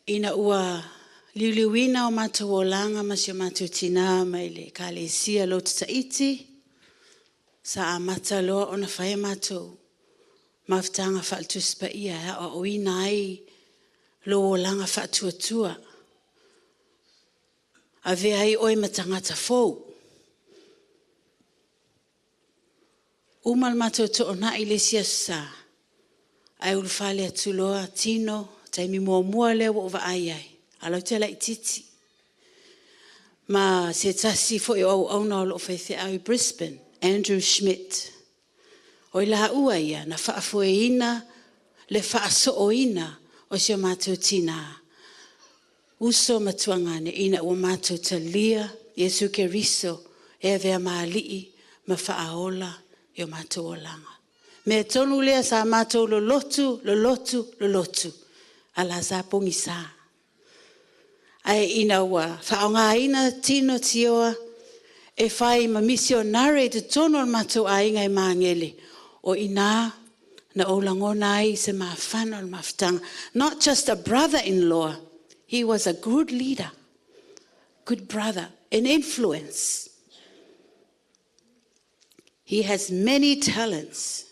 Ina ua liuliuina o matou olaga ma si o matou tina mai le Ekalesia Lotu Taiti, sa amata loa ona fai a matou mafutaga faale-Tusi Paia e aoaoina ai lou olaga faatuatua. Avea ai oe ma tagata fou. Uma le matou toonai le isi aso sa, ae ulufale atu loa Tino, taimi muamua lea ua ou vaai ai, a o la e ou te laitiiti. Ma se tasi foi o auauna o lo o faifeau i Brisbane, Andrew Schmidt. O i laua ia na faafoeina le faasooina o si o matou tina, uso ma tuagane ina ua matou talia Iesu Keriso e avea ma alii ma faaola i o matou olaga. Mea tonu lea sa matou lolotu, lolotu, lolotu, a la sa pogisa. Ae ina ua faaaogaina Tino Tioa e fai ma misionare i totonu o le matou aiga i Magele, o i ina na ou lagona ai se mafana o le mafutaga. Not just a brother-in-law, he was a good leader, good brother, an influence. He has many talents.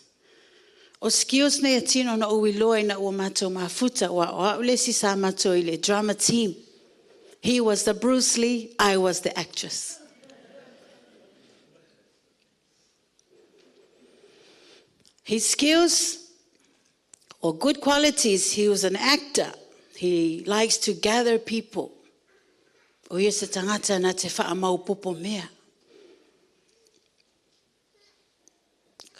O skills nei a Tino na ou iloa ina ua matou mafuta, ua o au le isi sa matou i le drama team. He was the Bruce Lee, I was the actress. His skills or good qualities, he was an actor. He likes to gather people. O ia se tagata na te whaamaupopo mea.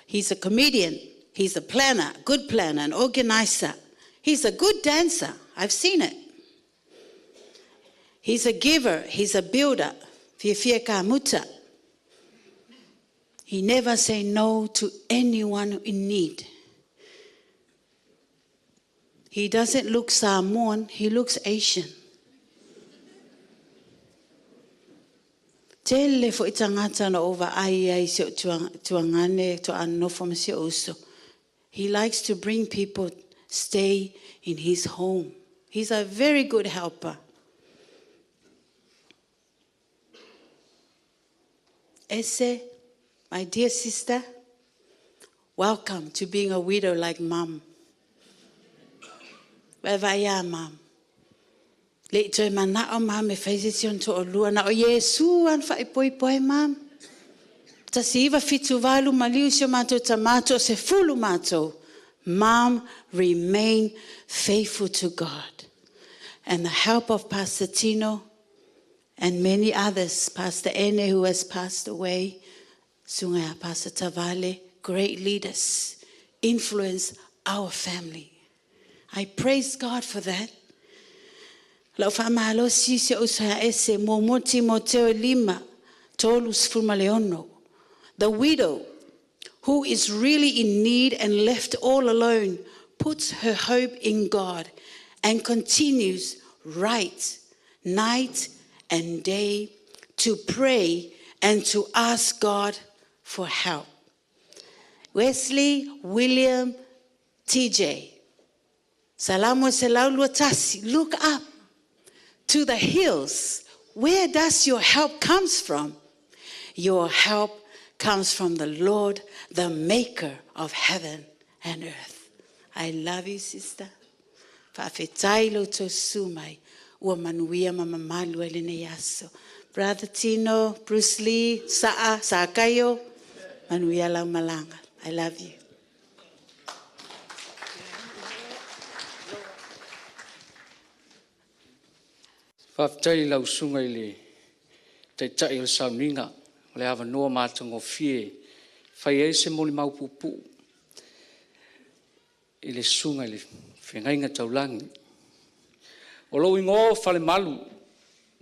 He's a comedian. He's a planner, good planner, an organizer. He's a good dancer. I've seen it. He's a giver. He's a builder. Fiafia ka muta. He never say no to anyone in need. He doesn't look Samoan, he looks Asian. Tele foi tagata na ou vaai ai si ou tuagane, tuaa nofo ma si ou uso. He likes to bring people stay in his home. He's a very good helper. Ese, my dear sister, welcome to being a widow like mum. Vaevae ia, mum. Le i toe manao mum e fai se isi ona toalua, na o Iesu lava na faaipoipo ai mum. 1978 maliu si o matou tama, toasefulu matou. Mum remain faithful to God. And the help of Pastor Tino and many others, Pastor Ene who has passed away, Suga ia Pastor Tavale, great leaders, influence our family. I praise God for that. Lau whaamalosi si o sa ese mo Timoteo 5, 36. The widow who is really in need and left all alone puts her hope in God and continues right night and day to pray and to ask God for help. Wesley William TJ. Salamo 121. Look up to the hills. Where does your help comes from? Your help comes from the Lord, the maker of heaven and earth. I love you, sister. Fa'afetai lo tou susu mai, ua manuia ma mamalu ai lenei aso. Brother Tino, Bruce Lee, Sa'a, Sa'akaio, manuia lau malaga. I love you.
Faafetai i lau susuga i le Taitai o le Sauniga o le avanoa matagofie e fai ai se molimau puupuu i le susuga i le Feagaiga Taulagi. O lou igoa o Falemalu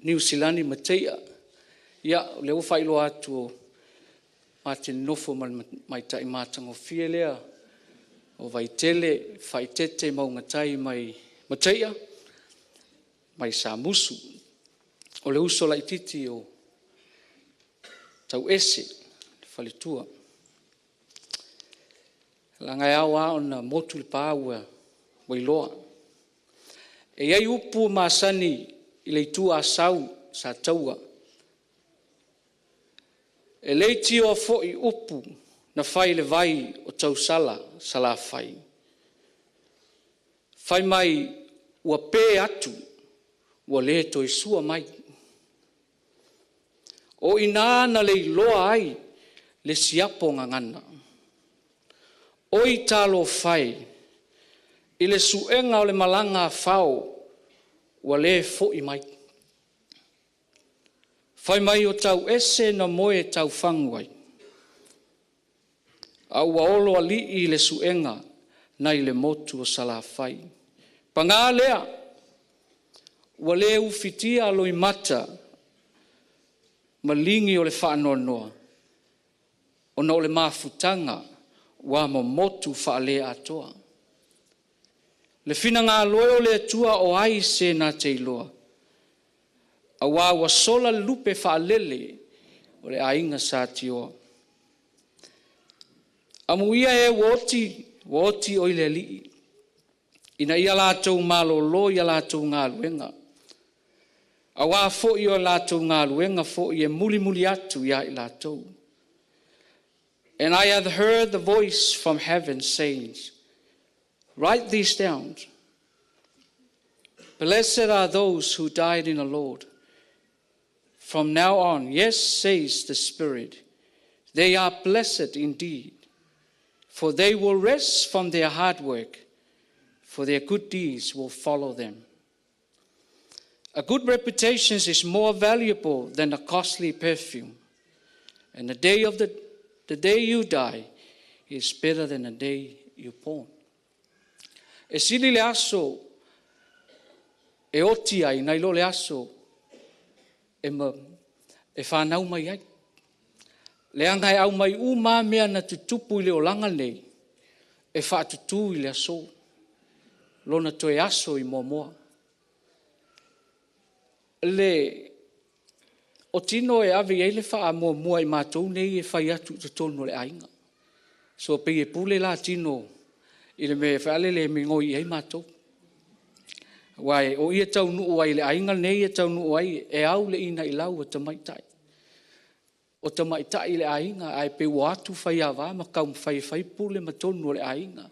Niu Silani Mataia. Ia, o lea ua faailoa atu o ma te nonofo ma le tamaitai matagofie lea o Vaitele Faaitete Maugatai mai Mataia mai Samusu. O le uso laitiiti o Tauese le faletua. Leaga e ao lava ona motu le pa ua iloa. E i ai upu masani i le itu Asau Sataua, e leitioa foi upu na fai i le vai o tausala Salafai. Fai mai ua pe atu ua le toe sua mai. O i ina na leiloa ai le siapo gagana. Oi talofa e i le suega o le malaga a fao ua le foi mai. Fai mai o tauese na moe taufagu ai, a ua olo alii le suega nai le motu o Salafai. Paga lea, ua le ufitia loimata ma ligi o le faanoanoa, ona o le mafutaga ua momotu faale-atoa. Le finagalo e o le Atua o ai se na te iloa, aua ua sola le lupe faalele o le aiga sa Tioa. Amuia e ua oti, ua oti oi le Alii, ina ia latou malolo i a latou galuega, aua foi o latou galuega foi e mulimuli atu ia i latou. And I have heard the voice from heaven saying, Write this down. Blessed are those who died in the Lord. From now on, yes, says the Spirit, they are blessed indeed, for they will rest from their hard work, for their good deeds will follow them. A good reputation is more valuable than a costly perfume, and the day you die is better than the day you born. E sili le aso e oti ai nai lo le aso e, ma, e whanau mai ai. Leaga e aumai uma mea na tutupu i le olaga nei, e faatutū i le aso. Lona toe aso i muamua. Le o tino e ave i ai le faamuamua i matou nei e fai atu i totonu o le aiga. So pei e pule la tino i le mea e faalele e migoi i ai matou. Aua o ia taunuu ai i le aiga lenei e taunuu ai e au le ina i lau o tamaitai. O tamaitai le aiga ae pe ua atu faiava ma taumafai e fai pule ma tonu o le aiga.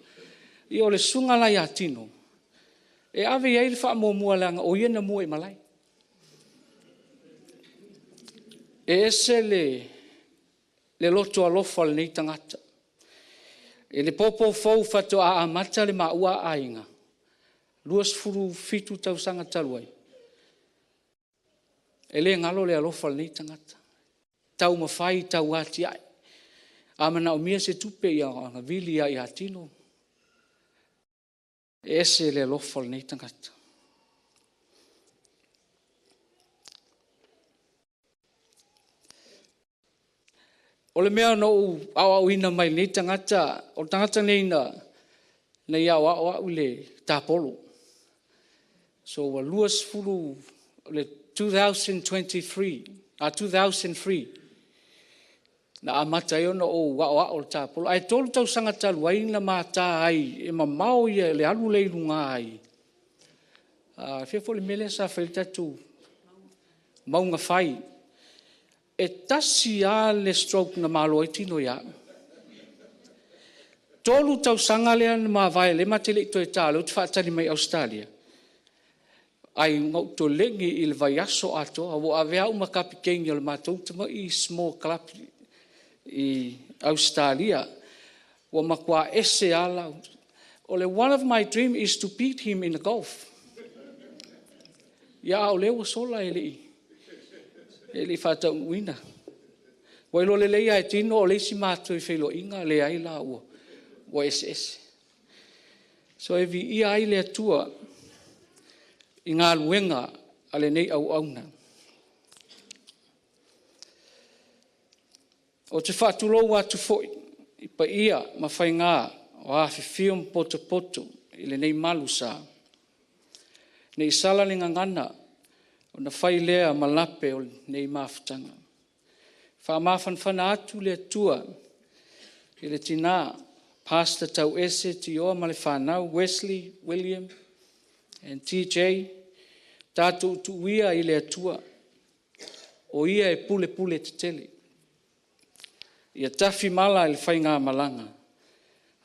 Ia o le susuga la ia Tino, e ave i ai le faamuamua leaga o ia na mua i malae. E ese le loto alofa o lenei tagata. I le popo fou faatoa amata le maua aiga, 27 tausaga talu ai, e le galo le alofa o lenei tagata. Taumafai tau atiae. A manaomia se tupe ia ona vili lava ia Tino. E ese le alofa o lenei tagata. O le mea na ou aoaoina mai lenei tagata, o le tagata nei na ia aoao au le tapolo. So ua 20, le 2023, 2003, na amata ai ona ou aoao le tapolo. Ae 3 tausaga talu ai na mata ai, e mamao ia le alu le i luga ai. Fia foi le mea lea sa fai le tatou mauga fai. E tasi lava le stroke na malo ai tino ia au. 3 tausaga lea na mavae, le ma te le i toe ta, lea ou te faatali mai Ausetalia, ai ngau tolegi i le vaiaso atoa, ua avea au ma kapiteini o le matou tamai small club i Ausetalia. Ua matua ese ala. O le one of my dream is to beat him in the golf. Ia au lea ua sola e lei whātaunuina. Ua ilo lelei ai tino o leisi mātou i whailoinga le ai la ua ese ese. So e vi ia ai le atua i ngā luenga a le nei au auna. O te whaatulou atu foi i pa ia ma whainga o a whiwhio poto poto i le nei malu sa. Nei sala le ngangana o na whai lea malape o nei mafutanga. Wha atu le atua i le tina Pastor Tau Ese Tioa ma le whanau Wesley, William and TJ tātou tuuia i le atua o ia e pule pule te tele. Ia tawhi mala i le whainga malanga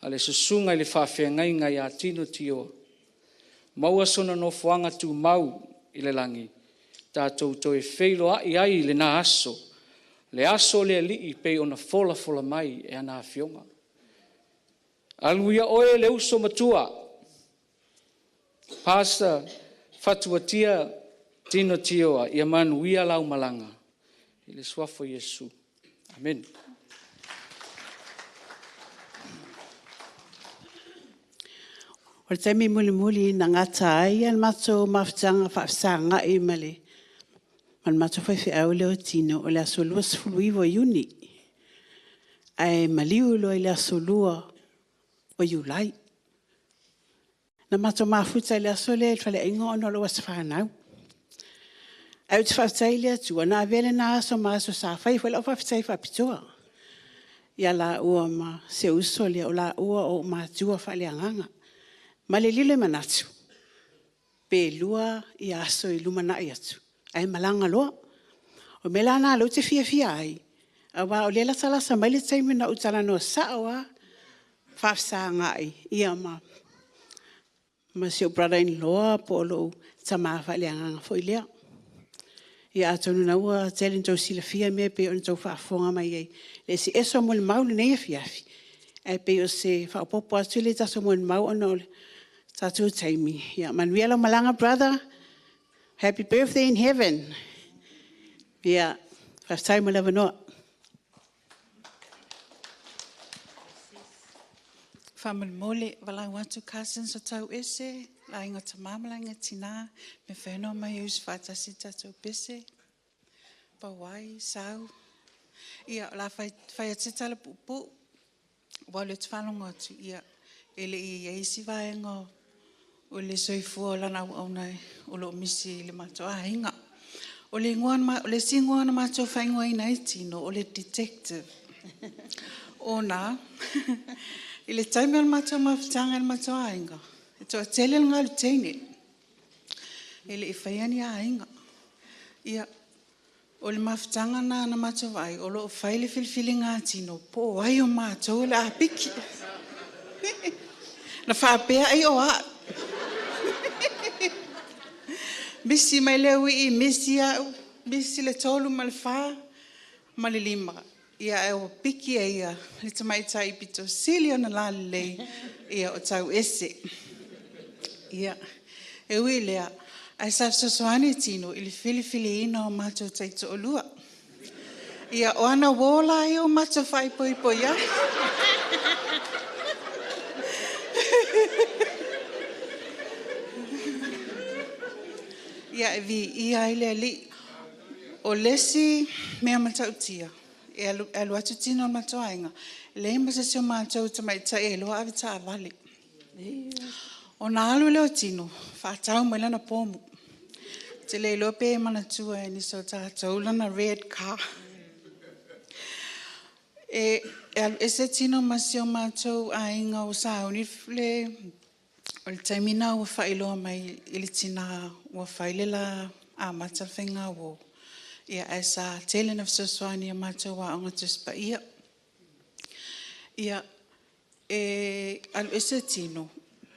a le susunga i le whawhengainga i a tino tioa. Maua sona nofoanga tū mau i le langi. Tātou toe wheilo ai ai le nā aso. Le aso le alii pei ona fola fola mai e ana afioga. Aluia oe le uso matua. Pastor Fatuatia Tino Tioa ia manuia lau malanga. I le suafo Iesu. Amen.
O le taimi mulimuli na gata ai le matou mafutaga faafesaga'i ma le matou faifeau lea o Tino o le aso 29 o Iuni ae maliu loa i le aso 2 o Iulai. Na matou mafuta i le aso lea i le faleaiga ona o lou aso fanau. Ae ou te faafetai i le Atua na avea lena aso ma aso sa fai ai foi lau faafetai faapitoa ia laua ma si ou uso lea, o laua o ou matua faaleagaga. Ma le lilo i manatu, pe 2 aso i lumanai atu, ae malaga loa. O le mea la lena o lea ou te fiafia ai, aua o lea e latalata mai le taimi na ou talanoa sao lava, faafesagaai ma si ou brother-in-law po o lou tama faaleagaga foi lea. Ia atonu na ua tele ina tou silafia mea pei ona tou faafofoga mai ai. Le eseese o molimau lenei afiafi, ae pei o se faaopoopo atu lea i tatou molimau ona o le tatou taimi. Ia manuia lau malaga, brother. Happy birthday in heaven. Ia, faafetai mo le avanoa.
Faamolemole, valaau atu cousins o tau ese, lainga tamā ma lainga tinā, me whenua mai e usu whaatasi tātou pese, pauai, sau. Ia, o la whai atu tala pupu, wa le te whalongo atu, ia, e le i eisi vaenga o le soifua o lana au nei, o lo misi i le mātou ahinga. O le ingoa o le si ingoa na mātou whaingoa ina i tino, o le detective. O nā, i le taimi o le mātou mafutanga i le mātou ahinga, e toa tele le ngalu teine, e le i whaia ni ahinga. Ia, o le mafutanga na na mātou vai, o lo o whai le filifili ngā tino, po ai o mātou le apiki. Na whaapea ai o a. Misi mai le ui, misi au, misi le tolu ma le wha, ma le lima. Ia e o piki e ia, le tamaitai pito sili ona la lelei, ia o tau ese. Ia, e ui lea, ai sa fesoasoani tino i le filifili ina o mātou taitoalua. Ia, o ana wōla ai o mātou whaipoipo ia. Ia, e vi ia ai le ali. O lesi mea matautia.
E alu, alu atu tino o le matou aiga, e leai ma se isi o matou tamaitai e iloa ave taavale. Ona alu lea o tino, faatau mai lana pomu. Ou te le iloa pe manatua e nisi o tatou lana red car. E, e alu ese tino ma si o matou aiga o sauni le o le taimi na ua faailoa mai i le tina ua fai le la amata le faigauo. Ia ae sa tele na fesoasoani i matou aoga Tusi Paia. Ia, e alu ese tino,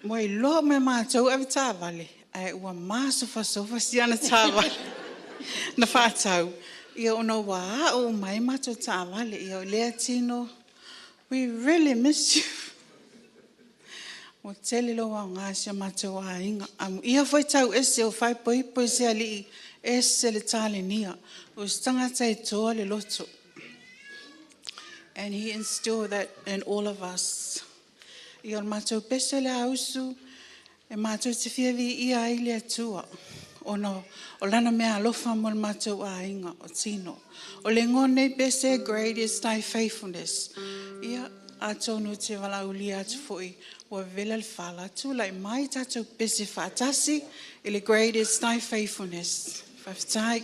ua iloa uma e matou avetaavale, ae ua masofasofa si ana taavale na faatau, ia ona ua ao uma ai matou taavale. Ia o lea tino, we really miss you. Ua tele lou aoga i si o matou aiga. Amuia foi tau ese o faaipoipo i se alii, ese le talenia. O se tagata e toa le loto. And he instilled that in all of us. Ia o le matou pese le ausu, e matou te fia viia ai le Atua. Ona o lana mea alofa mo le matou aiga o tino. O le igoa o lenei pese, Great is thy faithfulness. Ia, atonu te valaaulia atu foi ua vela le fala, tulai mai tatou pese faatasi i le Great is thy faithfulness. Faafetai.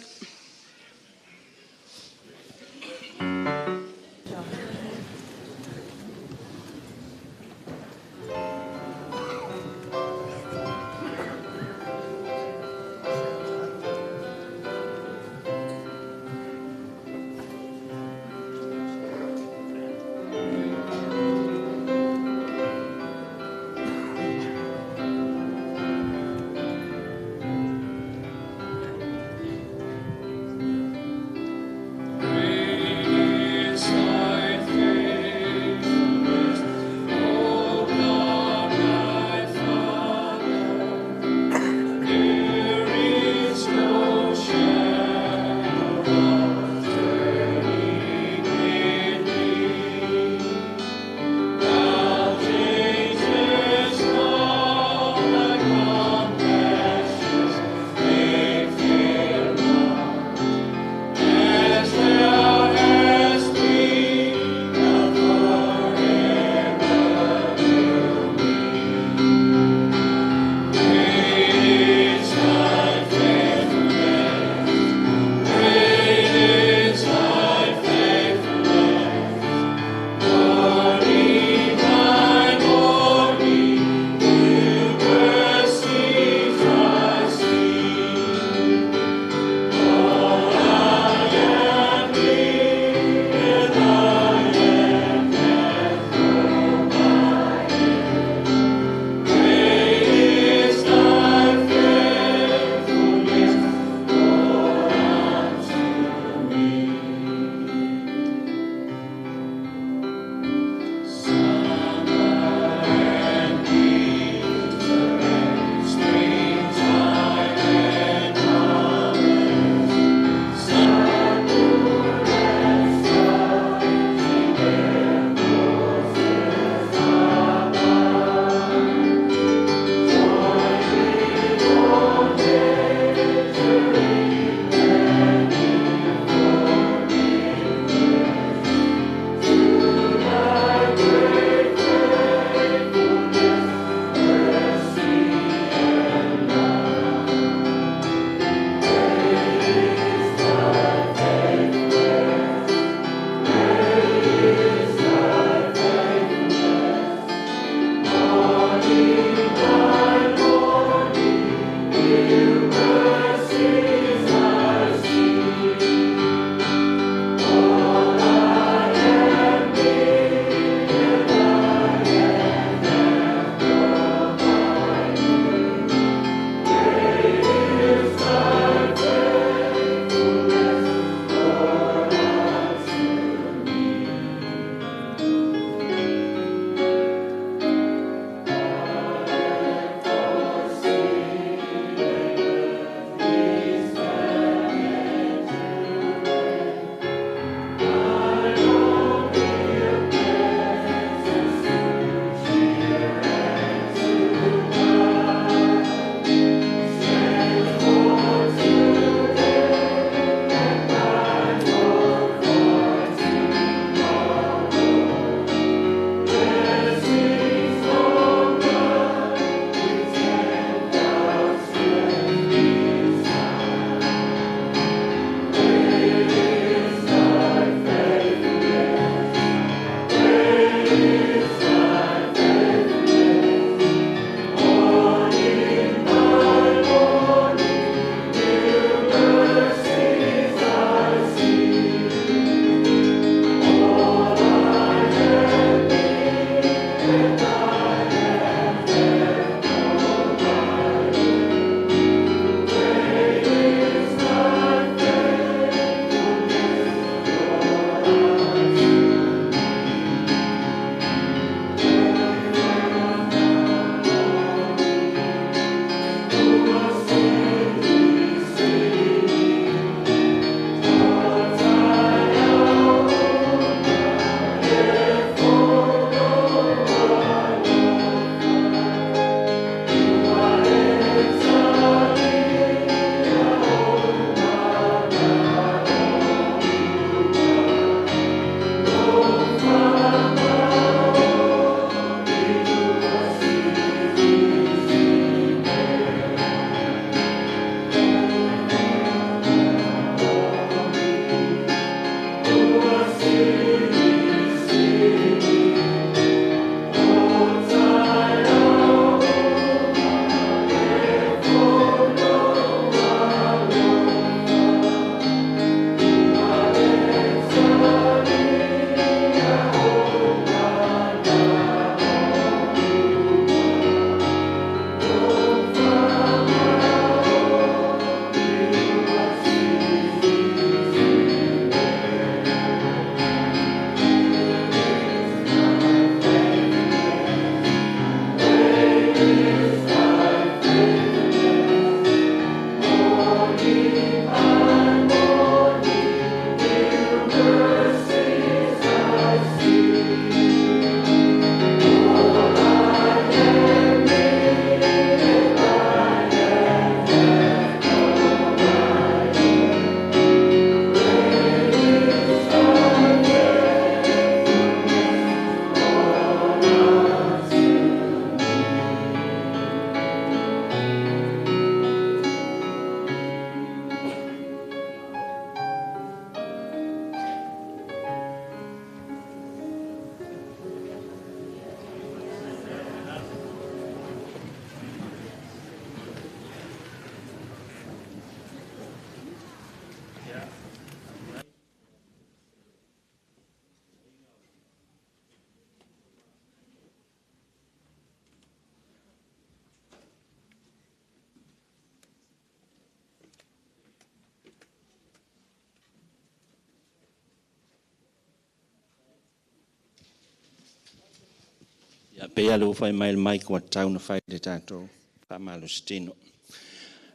Pe ia le ua fai mai le mai kua tau na fai le tātou whaamalositino.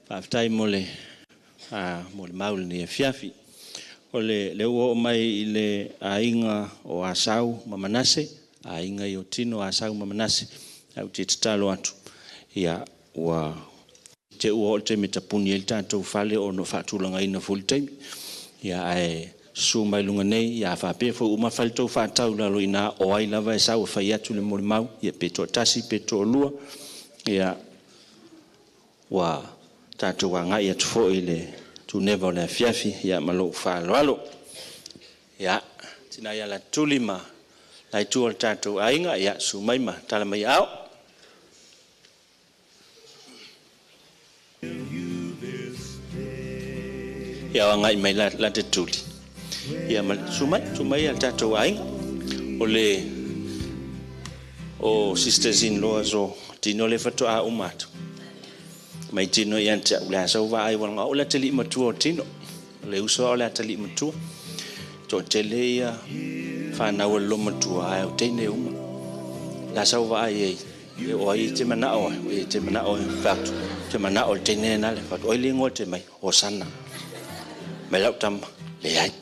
Whaaftai mo le mo le mauli ni e fiafi. O le le ua o mai i le aiga o Asau ma Manase, aiga i o tino Asau ma Manase, au te tatalo atu. Ia ua te ua o le taimi tapuni e le tātou fale o no whaatulanga ina full taimi. Ia ae su mai lunga nei, ia whapea fo uma fale tau whaatau lalo ina o ai lava e sau e whai atu le mole mau, ia pe toa tasi, pe toa lua, ia ua tātou a ngai atu fo i le tūneva o le afiafi, ia ma lou whaaloalo. Ia, tina ia la tuli ma lai tua le tātou aiga, ia su mai ma tala mai ao. Ia o ngai mai la te tuli. Ia ma su mai ia le tātou aiga. O le o sisters in laws o tino le whatoa a umatu. Mai tino ia te au le asau wa ai wanga o le tali matua o tino. Le uso o le tali matua. To tele ia whanau o lo matua ai o teine uma. La sau wa ai e o ai te mana o e te mana o whatu. Te mana o teine na le whatu. Oi le ngoa te mai o sana. Mai lau tama le ai.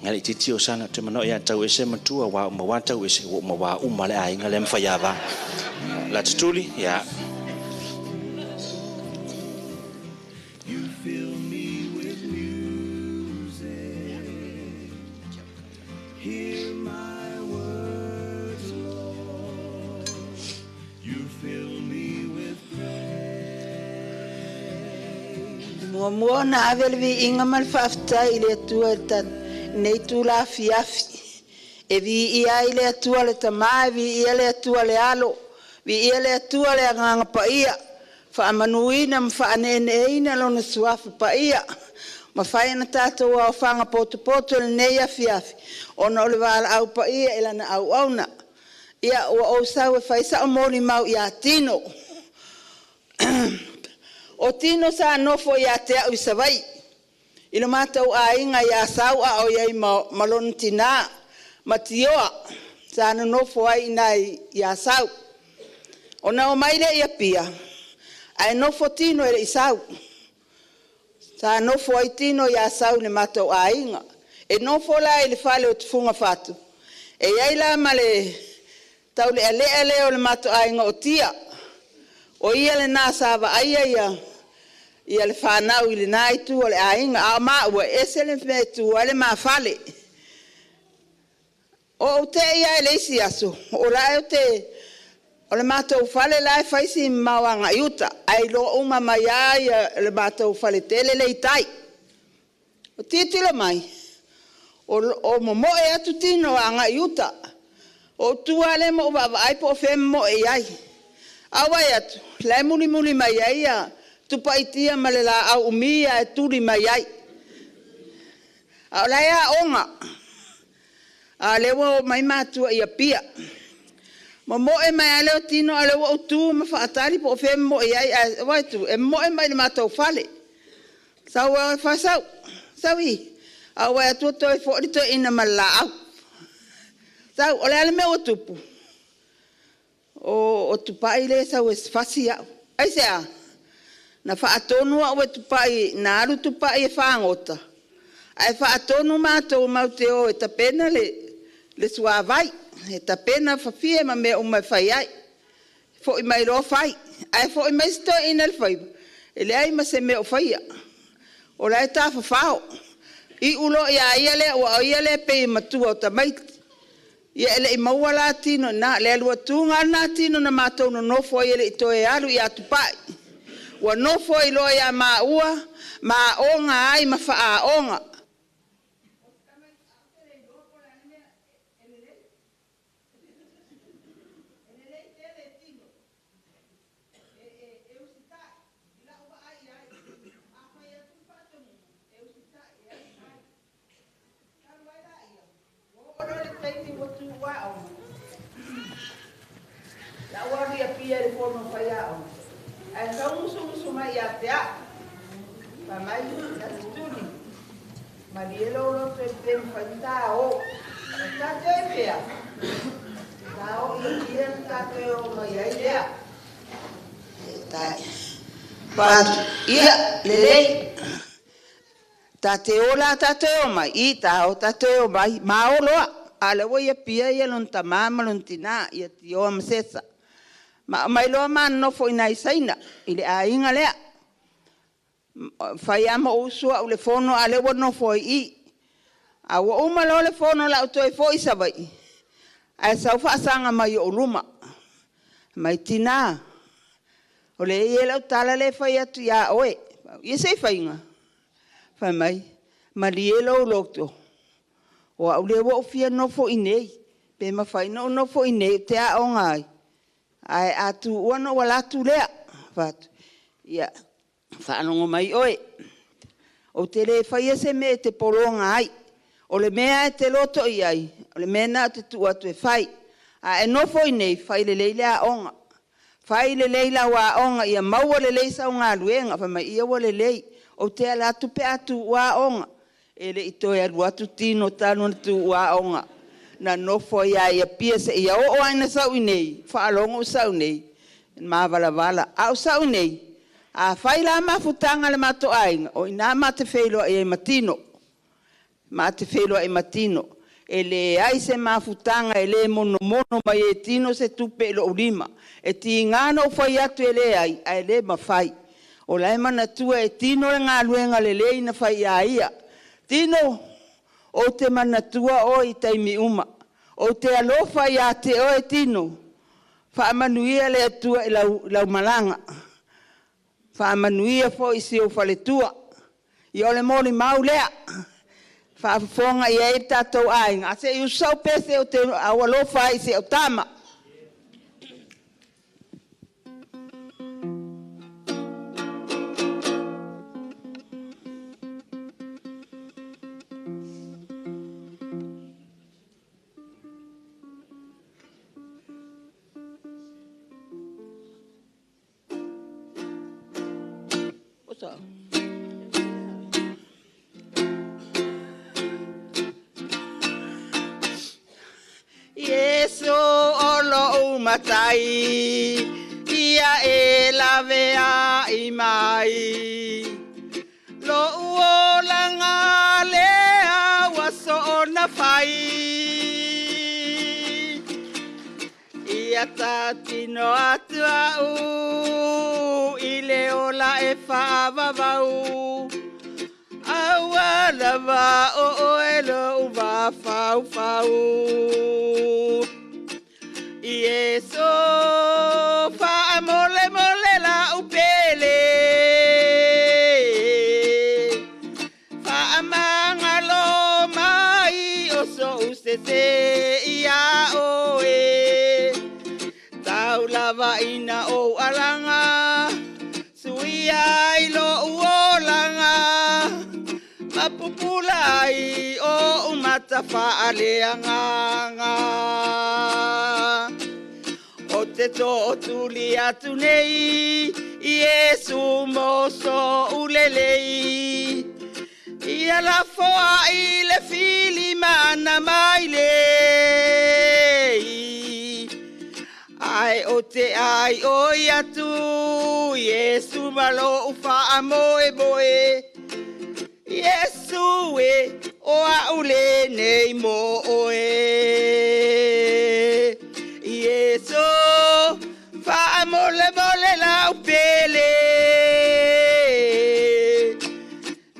Ngali titi o sana te mana o ia tau ese matua wa uma wa tau ese wa uma wa uma le ai ngale mwhai wa. La tutuli, ia.
Mua na ave le viiga ma le faafetai i le Atua i le nei tula afiafi. E viia ai le Atua le Tamā, e viia le Atua le Alo, viia le Atua le Agaga Paia, faamanuina ma faaneeneeina lona suafa paia. Ma fai ana tātou aofaga potopoto lenei afiafi, ona o le valaau paia i lana auauna. Ia ua ou sau e fai sao molimau iā Tino. O Tino sa nofo ia te au i Savai. I le mātou aiga ia sau a o iai ma lona tinā, ma tioa, sa nonofo ai ina ia sau. O na o mai le ia pia, ae nofo Tino e le i sau. Sa nofo ai Tino ia sau le mātou aiga. E nofo la i le fale o tufunga fatu. E iai la ma le taulealea lea o le mātou aiga o tia. O ia le nā sa vaaia ia le whanau i le nā itu o le aiga. A o maua ese le mea tu ai le mafale. O o te ia e le isi aso. O la e o te o le mātou fale la e whaisi mauanga i uta. Ai lo uma mai ia le mātou fale tele le itai. O titilo mai. O momoe atu tino anga i uta. O tua le mo vaai po o whe moe iai. Awai atu, lai muli muli mai ai ia, tupaitia ma le la au umia e tuli mai ai. A o lai a onga, a lewa o mai mātua ia pia. Ma moe mai a leo tino a lewa o tu ma whaatari po o whe moe ai, a wai tu, e moe mai le mātou fale. Sau e whasau, sau i, a wai atua toi fo toi ina ma la au. Sau, o le ale mea o tupu. O tupai le sau e fasi au. Ai se a, na whaatonu au e tupai, na alu tupai e whaangota. Ai whaatonu mātou mau te o e tapena le suavai. E tapena whawhia ma mea uma e whai ai. Foi mai roa whai. Ai foi mai sito ina le whaiwa. E le ai ma se mea o whaia. O la e tā whawhao. I ulo ia ia le, ua o ia le pe matua o tamaiti. Ia ele i maua la tino na le alua tūnga nā tino na mātou no nofo ai ele i toe alu i atupai. Ua nofo i loa ia maua, maaonga ai ma whaaonga. La ua ria pia le fono whai ao. Ai sau musu musu mai ia te a. Pa mai na tituli. Ma li elo lo te te whai tā o. Tā te e pia. Ia, lelei. Ta te ola ta te o mai, i ta o ta te o mai, ma o loa. A le ua ia pia ia lon tamā ma lon tinā, ia tioa ma sesa. Ma mai loa ma nofo i nai saina, i le aiga lea. Fai ama o usua u le fono a le ua nofo i i. A ua uma loa le fono la o toe foi Savaii. Ae sau faasanga mai o luma. Mai tinā. O le ia lau tala le fai atu ia oe. Ia sei whainga. Whai mai, malie lou loto. O au le ua ufia nofo i nei. Pe mawhai no nofo i nei te a o ngai. Ai atu ua no wala lea. Whatu. Ia, whaalongo mai oe. O te le whaia se me te poronga ai. O le mea e te loto i ai. O le mea nā te tua atu e whai. A e nofo i nei, whai le leile a onga. Whai le leila wa onga, ia maua le lei sau ngā luenga, whai mai ia wa le lei. O te ala atu pe atu ua onga. E le i toe alu atu tino tanu na tu ua onga. Na nofo ia ia pia se ia o aina sau i nei, whaalongo sau nei, mawala wala. A o sau nei, a whai la mafutanga le mato ainga, o ina ma te wheiloa i e matino. Ma te wheiloa i matino. E le ai se mafutanga e le mono mono mai e tino se tupe i lo ulima. E ti ngana o whai atu e le ai, a e le mawhai. O lai manatua e tino le ngā luenga le lei na whai a ia. Tino, o te manatua o i taimi uma. O te alofa ia te oe tino. Whaamanuia le atua i lau malanga. Whaamanuia fo i si o whaletua. I ole moni mau lea. Whaafafonga i e tātou ainga. A se i usau pese o te au alofa i se o tama. What's up? Yesu olo umatai, ia e lavea i mai. Lo uolanga lea waso ona fai. Ia tatino atu au, i le ola e whaavavau. Aua lava o oe lo uva fau fau. Ieso fa mole mole la upele. Fa mangalo mai o so usese ia oe. Tau lava ina o alanga, suia i lo uolanga. Mapupulai o umata whaaleanganga. O te tō tuli atu nei, Iesu moso ulelei. Ia la foa i le fili mana mai lei. Ai o te ai o i atu, Iesu malo ufa a moe moe. Iesu e o aule nei mo oe. Iesu fa mole mole la upele.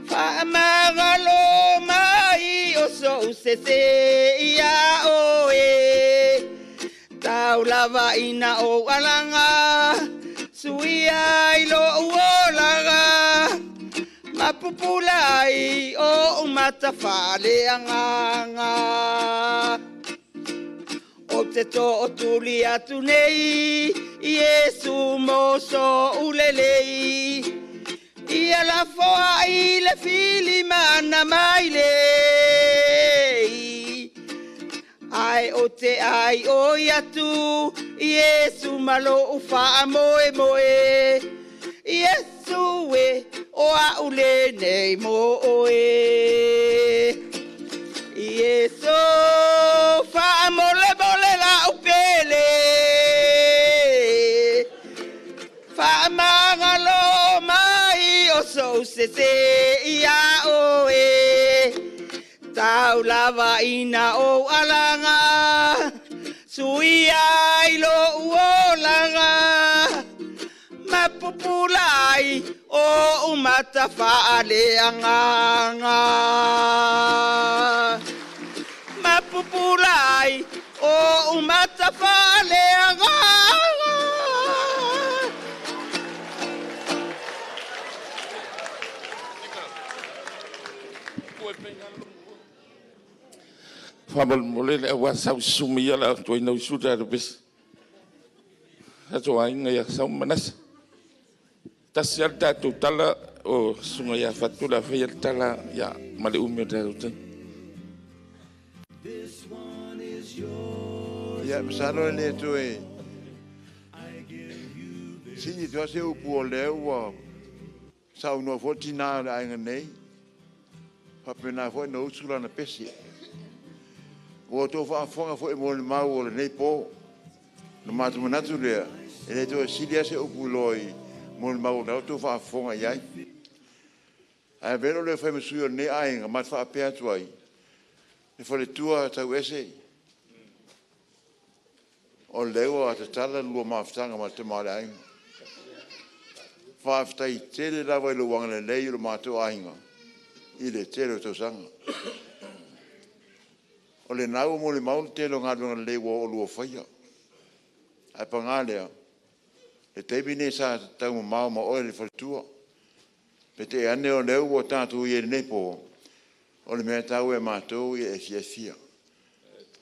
Fa magalo mai o so usese ia oe. Tau lava ina o alanga, suia i lo uolanga. Mapupulai o umata whaleanganga. O te tō o tuli atu nei, Iesu moso ulelei. Ia la foa i le fili mana mai lei. Ai o te ai o i atu, Iesu malo uwha moe moe. Iesu e o aule nei mo oe. Iesu fa mole mole la upele.
Tau lava ina o alaga, suia i lo uolaga, mapupulai o umata faaleagaga. Mapupulai o umata faaleagaga.
Faamolemole le auā sau sumi ia la toina usu tatou pese. Tatou aiga ia Sau ma Manase. Tasi lava le tatou tala o susuga ia Fatu le a faia le tala ia ma le umi o le tatou taimi.
Ia, masalo e le toe sili atu lava se upu o lea ua saunoa foi le tinā o le aiga nei, faapena foi ona usu lana pese. Ua outou faafofoga foi mo le mau o lenei po. Ona matou manatu lea, e le toe sili lava se upu i loa i mo le mau o lena ua outou faafofoga i ai. Ae avea lou leo e fai ma sui o lenei aiga, ma te faapea atu ai, le faletua tauese, o lea ua tatala le lua mafutaga ma le tama o le aiga. Faafetai tele lava i lou agalelei i lo matou aiga i le tele o tausaga. O lena ua molimau le tele o galuega lelei ua oolua faia. Ae paga lea, le taimi lenei sa taumamao ma oe le faletua. Peitai ane o lea ua tatou i ai i lenei po, o le mea taua ia matou ia e fiafia.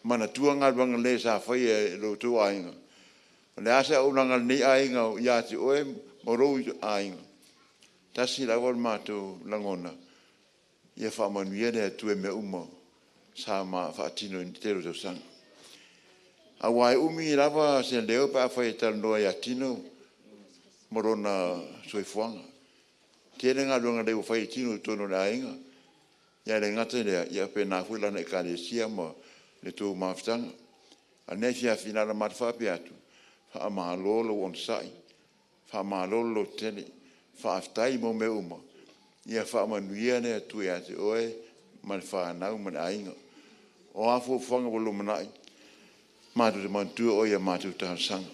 Manatua galuega lelei sa faia e lo outou aiga. O le a se auaunaga a lenei aiga ia te oe ma lou aiga, tasi lava le matou lagona, ia faamanuia le Atua i mea uma sa ma faatino i le tele o tausaga. Aua e umi lava se leo pe afai e talanoa ia Tino ma lona soifuaga. Tele galuega lelei ua fai e Tino i totonu o le aiga, ae le gata i lea, ia faapena foi lana Ekalesia ma le tou mafutaga. A o lenei afiafi, na ona matou faapea atu, faamalo lou onosai, faamalo le lototele, faafetai mo mea uma, ia faamanuia le Atua ia te oe ma le fanau ma le aiga. O a fuafuaga mo le lumanai, matou te manatua oe i a matou talosaga.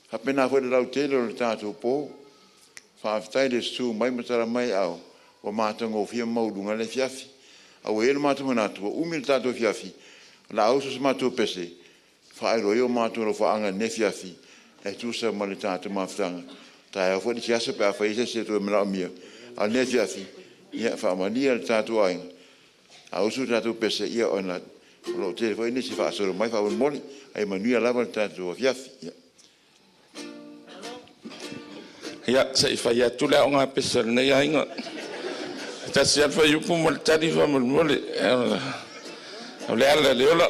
Faapena foi i le lautele o le tatou po. Faafetai le susu mai ma tala mai aao, ua matagofie ma maualuga le afiafi. Ae ua i ai lo matou manatu, ua umi le tatou afiafi, o le a usu se matou pese e faailoa ai o matou alofaaga i lenei afiafi e tusa ma le tatou mafutaga. Taeao foi le isi aso pe afai e i ai se isi e toe manaomia. A o lenei afiafi, ia faamalie le tatou aiga, a usu le tatou pese, ia ona o lo o tele foi nisi e faasolo mai faamolemole. Ae manuia lava le tatou afiafi.
Ia, se i fai atu le aoga pese a lenei aiga. E tasi lava le fuaiupu ma le tali faamolemole. O le ala i le ola.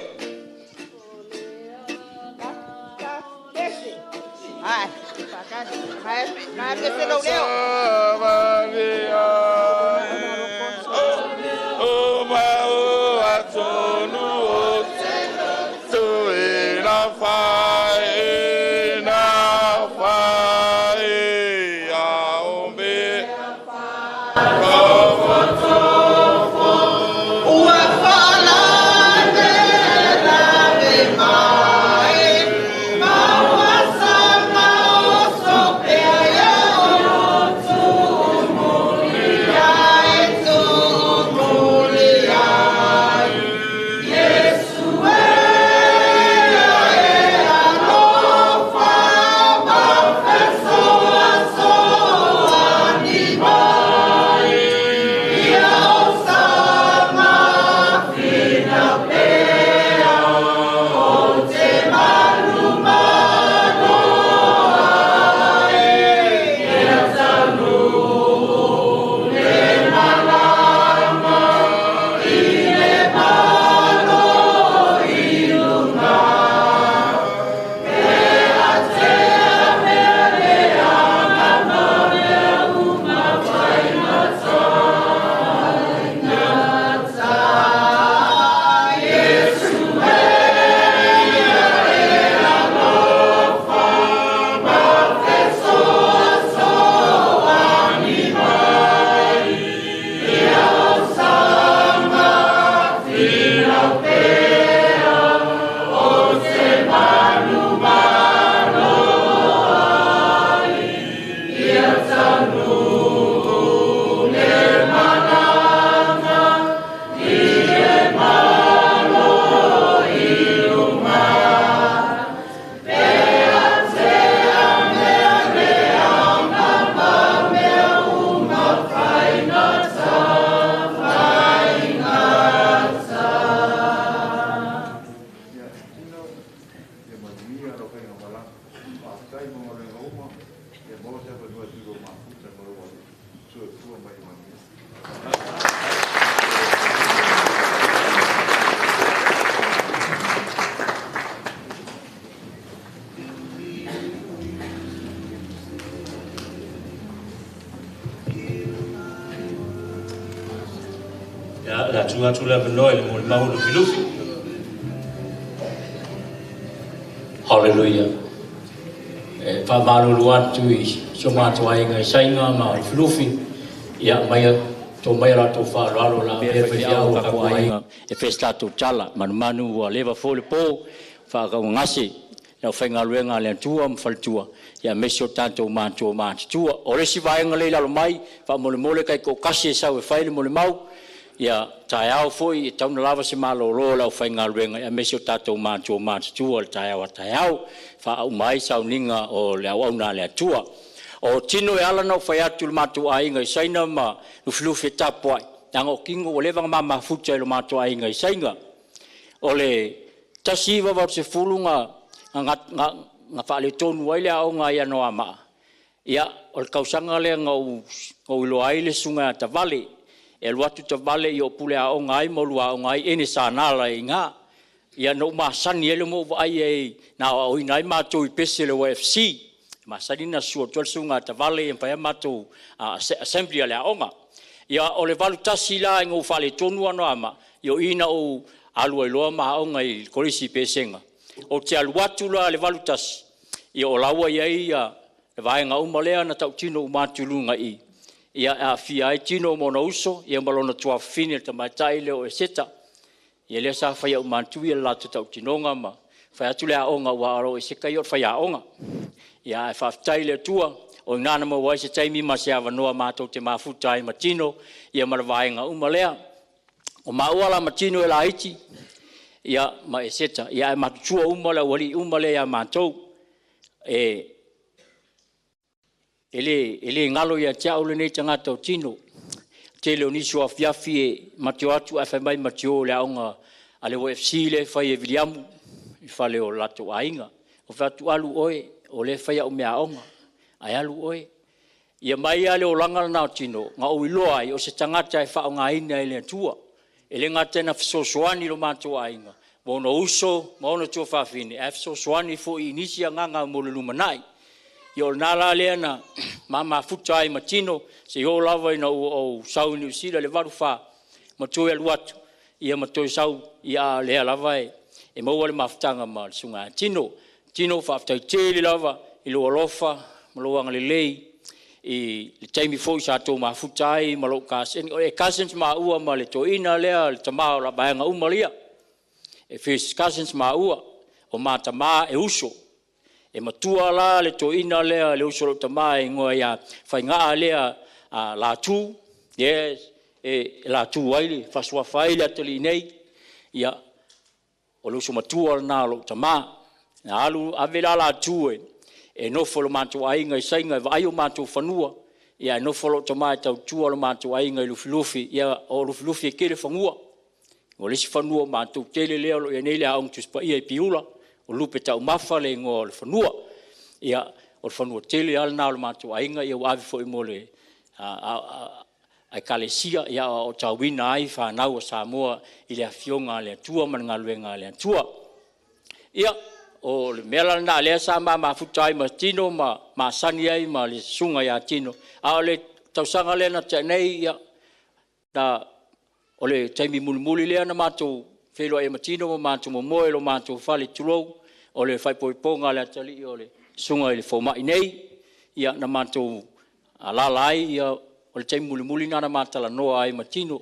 tu atu le avanoa i le molimau Lufilufi.
Hallelujah. E whamalulu atu i so mātou aiga i sainga ma Lufilufi. Ia mai tō mai rātou whaaloalo la pē whai au ka kua aiga. E fes tātou tala, manumanu ua leva fō le pō, whakauangase, lau whaingaluenga le atua ma faletua. Ia mesi o tātou mātua mātutua. O resi vaenga le lalo mai, wha kai ko kasi e sau e whaile mole mau, ia taeao foi e tauna lava se malōlō lau whaingaluenga, ia mesi o tātou mātua mātutua le taeao a taeao, wha au mai sauniga o le au au nā le atua. O tino e ala nau whai atu le mātou aiga i saina ma lufilufi e tapuai. Nanga o kingo o leva ngā mafuta i le mātou aiga i sainga. O le tasi iwa vau se fulu ngā whaaletonu ai le aonga ia noa maa. Ia, o le kausanga lea ngā uiloa ai le sunga a tavale. E luatu tavale i o pule aonga ai ma lua aonga ai ene sānala i ngā. Ia no masani ele mo vai e nā o ina ai mātou i pese le YFC. Masani na sua tual sunga tavale e pai mātou assembly a le aonga. Ia o le valu tasi la i ngō whaaletonu ano ama. Ia ina o alua iloa ma aonga i kolisi pesenga. O te alu atu la le valu tasi. Ia o laua ia ia le vaenga uma lea na tautino umātulunga i. Ia a fia ai tino mona uso, ia malona tuafine le tamaitai le o e seta. Ia lea sa whai au mātui le lātou tautinonga ma whai atu le aonga ua aro e seka i o whai aonga. Ia e whawhitai le atua, o ngāna mo wai se taimi ma se awanoa mātou te mafuta ai matino, ia ma le vaenga uma lea. O maua la matino e la iti, ia ma e seta, ia e matutua uma le wali uma le ia mātou. E le ngalo ia te au le nei tangata o tino. Te leo nisi o afiafi e mateo atu a whai mai mateo le aonga a le OFC le whai e Viliamu i whale o lato ainga. O whatu alu oe o le whai au mea aonga. Ai alu oe. Ia mai a le o langa nao tino ngā o iloa ai o se tangata e whao ngā ina e le atua. E le ngā tēnā whasosoani lo mātou ainga. Mōna uso, mōna tua whawhine. E whasosoani fo i nisi a ngā ngā mō le lumanai. Ia o nā la lea na mamafuta ai matino, se o lava ina o sau i New Zealand le valu wha, ma toi alu atu, ia ma toi sau ia lea lava e maua le mafutanga ma le sunga tino. Tino whaaftai tele lava i lo alofa, ma lo angalelei, i le taimi foi sa tō mafuta ai ma lo kasen. O e cousins ma ua ma le toina lea, le tamā o la baenga uma lia. E first cousins ma ua, o mātamā e uso. E matua la le toina lea le uso lo tamā e ngoa ia whaingaa lea la tū, yes, e la tū ai le, whasua whai le atali nei, ia, o le uso matua nā lo tamā. Na alu ave la la tū e nofo lo mātou ainga i sainga, e vaai o mātou whanua, ia e nofo lo tamā e tautua lo mātou ainga i lufilufi, ia o lufilufi e kere whangua. O lesi whanua mātou tele lea lo ia nei lea aong tuspa ia i piula, o lupe tau mafa le ingoa o le whanua. Ia, o le whanua tele ala nā o le mātou ainga, ia o ave fo i mo le ai kalesia, ia o tauina ai whanau o Samoa i le afionga le atua ma le ngaluenga le atua. Ia, o le mea la nā lea sa ma mafuta ai ma tino ma masani ai ma le sunga ia tino. A o le tausanga lea na te nei, ia, na, o le taimi mulimuli lea na mātou whenua e matino ma mātou momoe lo mātou whale tulou, o le whaipoiponga le atali o le sunga i le fōmai nei, ia na mātou alala ai, ia o le taimi mulimuli nā na mātala noa ai matino.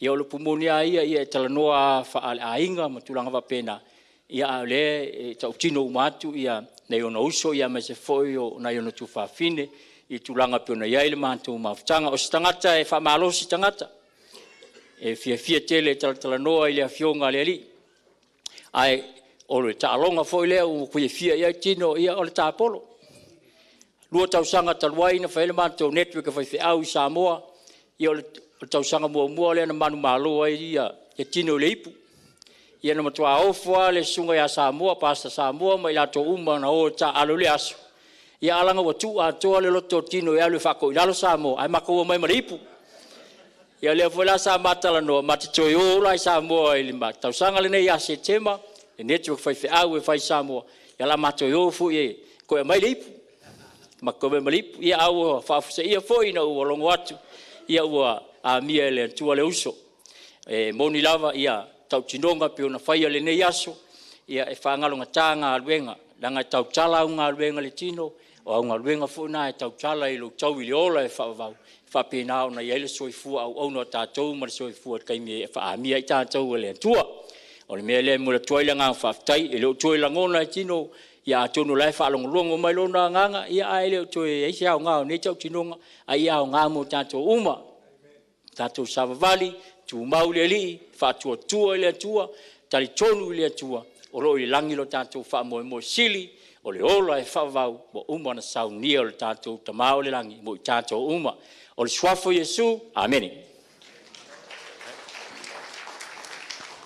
Ia o le pumoni a ia, ia e tala noa whaale ainga ma tūlanga wapena, ia a le e tautino umatu, ia nei ona uso, ia me se foi o nei ona tūwhawhine, i tūlanga pe ona iai le mātou mafutanga. O se tangata e whamalosi tangata, e fia fia tele talatala noa i le afionga le ali. Ai, o le taalonga foi lea u kuia fia ia tino ia o le tāpolo. Lua tausanga taluai na whaele mātou network e whai au i Samoa, ia o le tausanga mua mua lea na manu malo ai ia e tino le ipu. Ia na matua ofoa le sunga ia Samoa, pasta Samoa, mai lato uma na o ta alo le aso. Ia alanga wa tu atoa le loto tino e alu whako i lalo Samoa, ai makaua mai ma le ipu. Ia lea foi la sa matala noa, ma te toi o la i Samoa i le tausanga le nei a Setema, le network whai wheau e whai Samoa. Ia la matoi o fui e koe mai le ipu. Ma koe mai le ipu. Ia au whaafuse ia foi na ua longo atu. Ia ua a mia le tua le uso. E moni lava ia tautinoga pe ona faia lenei aso, ia e faagalogata galuega, leaga e tautala au galuega i le tino, o au galuega foi na e tautala i lou tau i le ola e faavavau, e faapena ona i ai le soifua auauna o tatou ma le soifua i le taimi e faamia ai tatou e le Atua. O le mea lea e momoli atu ai le agaga faafetai, e le o toe lagona e tino, ia atonu o la e faalogologo mai lona agaga, ia ae le o toe i ai se aoga o nei tautinoga, a ia aoga mo tatou uma. Tatou savavali, tumau i le Alii, faatuatua i le Atua, talitonu i le Atua, o lo o i le lagi lo tatou faamoemoe sili, o le ola e faavavau ua uma ona saunia o le tatou Tama o le lagi mo i tatou uma. O le suafa o Iesu, amene.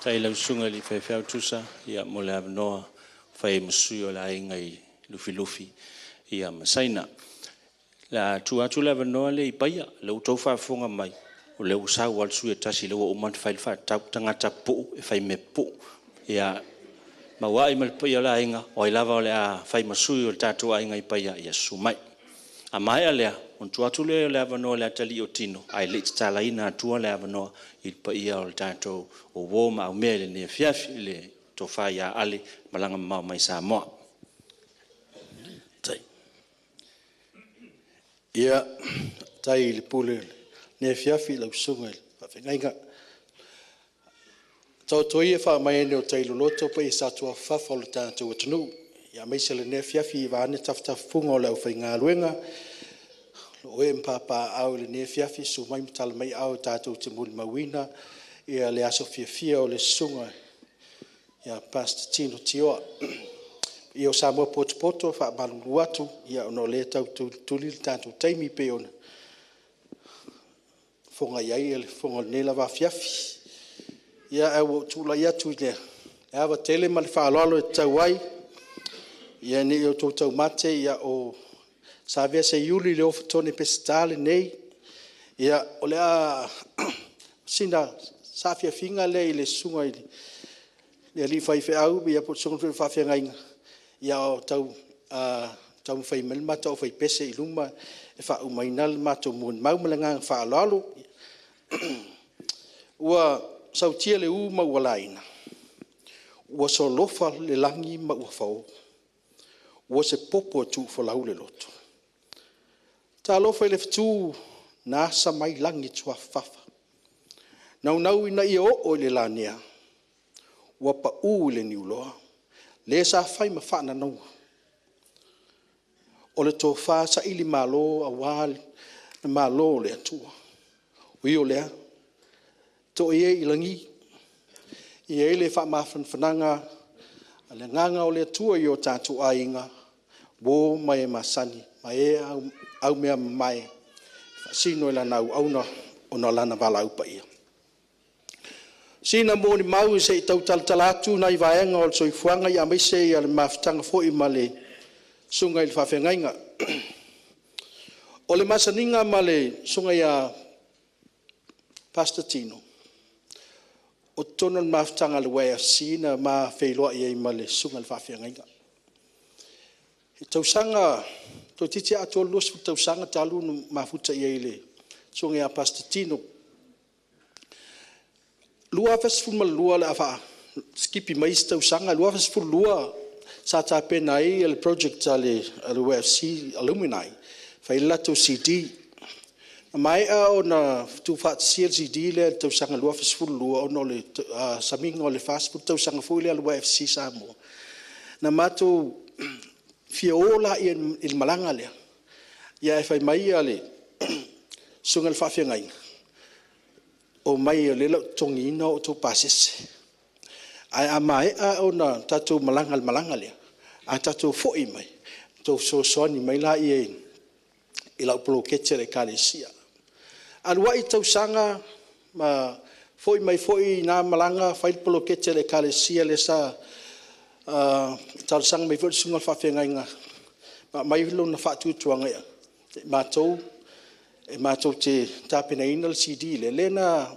Tai lau susuga i le faifeau tusa ia mo le avanoa fai ma sui o le aiga i Lufilufi ia ma Saina. La tuu atu le avanoa le i Paia, le ua outou faafofoga mai, o lea ua sau lava le sui e tasi, lea ua uma ona fai le faatatau, tagata pupuu e fai mea pupuu. Ia maua ma le paia o le aiga, o ai lava o le a fai ma sui o le tatou aiga i Paia, ia susu mai. A maea lea, ona tuu atu lea o le avanoa i le atalii o Tino, ae le i tatalaina atua le avanoa i le paia o le tatou uo ma aumea i lenei afiafi, i le tofa ia Ale, malaga mamao mai Samoa.
Ia, faafetai i le pule o lenei afiafi i lau susuga i le faafeagaiga. Taoto ia faamaene o tai loloto paia satuafafafa o le tatou atunuu, aemaise lenei afiafi vaeane tafatafafuga o le aufaigaluega o lo o ee ma papaaao i lenei afiafi. Susu mai ma tala mai aao tatou te molimauina le aso fiafia o le Susuga ia Pastor Tino Tioa. Le paia o Samoa potopoto, e faamalulu atu ona o lea e tau tulituli le tatou taimi pei ona fofoga i ai le fofoga o lenei lava afiafi. Ae ua ou tulai atu i le ava tele ma le faaaloalo e tatau ai, ne i outou taumate o Savea Seiuli le ofu tone Peseta lenei. O sina saafiafiga lea i le susuga i le alii faifeau po o le susuga foi i le faafeagaiga a o taumafai mai le matou aufaipese i luma e faaumaina le matou molimau. Ma le agaga faaaloalo. Ua sautia le ū ma ua laina, ua solofa le lagi ma ua fao, ua se popo e tuufolau le loto. Talofa i le fetu na asa mai lagi tuafafafa, naunau ina ia oo i le lanea, ua pau i le niuloa le sa fai ma faananauga. O le tofa sailimalo aua le Malo o le Atua. Ui o lea, to'a ia i lagi, e i ai le faamafanafanaga a le Agaga o le Atua i o tatou aiga, uo ma e masani ma e aumeamamae e faasino i lana auauna ona o Lana valaau paia. Sina molimau se i tau talatala atu nai vaega o le soifuaga aemaise le mafutaga foi ma le susuga i le faafeagaiga. O le masaniga ma le susuga ia Pastor Tino, o totonu o le mafutaga a le YFC na ma feiloai ai ma le susuga i le faafeagaiga. I tausaga toeitiiti lava atoa le 20 tausaga talu ona mafuta i ai i le susuga ia Pastor Tino. 2012 o le a sikipi mai isi tausaga, 2012 sa tapena ai le project a le YFC Alumni, fai ai le latou CD. Na maea ona tuufaatasia le CD lea i le tausaga 2012 ona o le samiga o le 40 tausaga foi lea a le YFC Samoa. Na matou fia o laia i le malaga lea, ae fai mai le susuga i le faafeagaiga, omai o lea o le a ou totogiina a outou pasese. Ae a maea ona tatou malaga i le malaga lea, a tatou foi mai, ona outou fesoasoani mai lea i lau poloketi a le Ekalesia. Alu ai tausaga ma foi mai foi i na malaga fai le poloketi a le Ekalesia lea sa talosaga mai foi le susuga i le faafeagaiga ma aumai lona faatuatuaga ia matou e matou te tapenaina le CD lea, lea na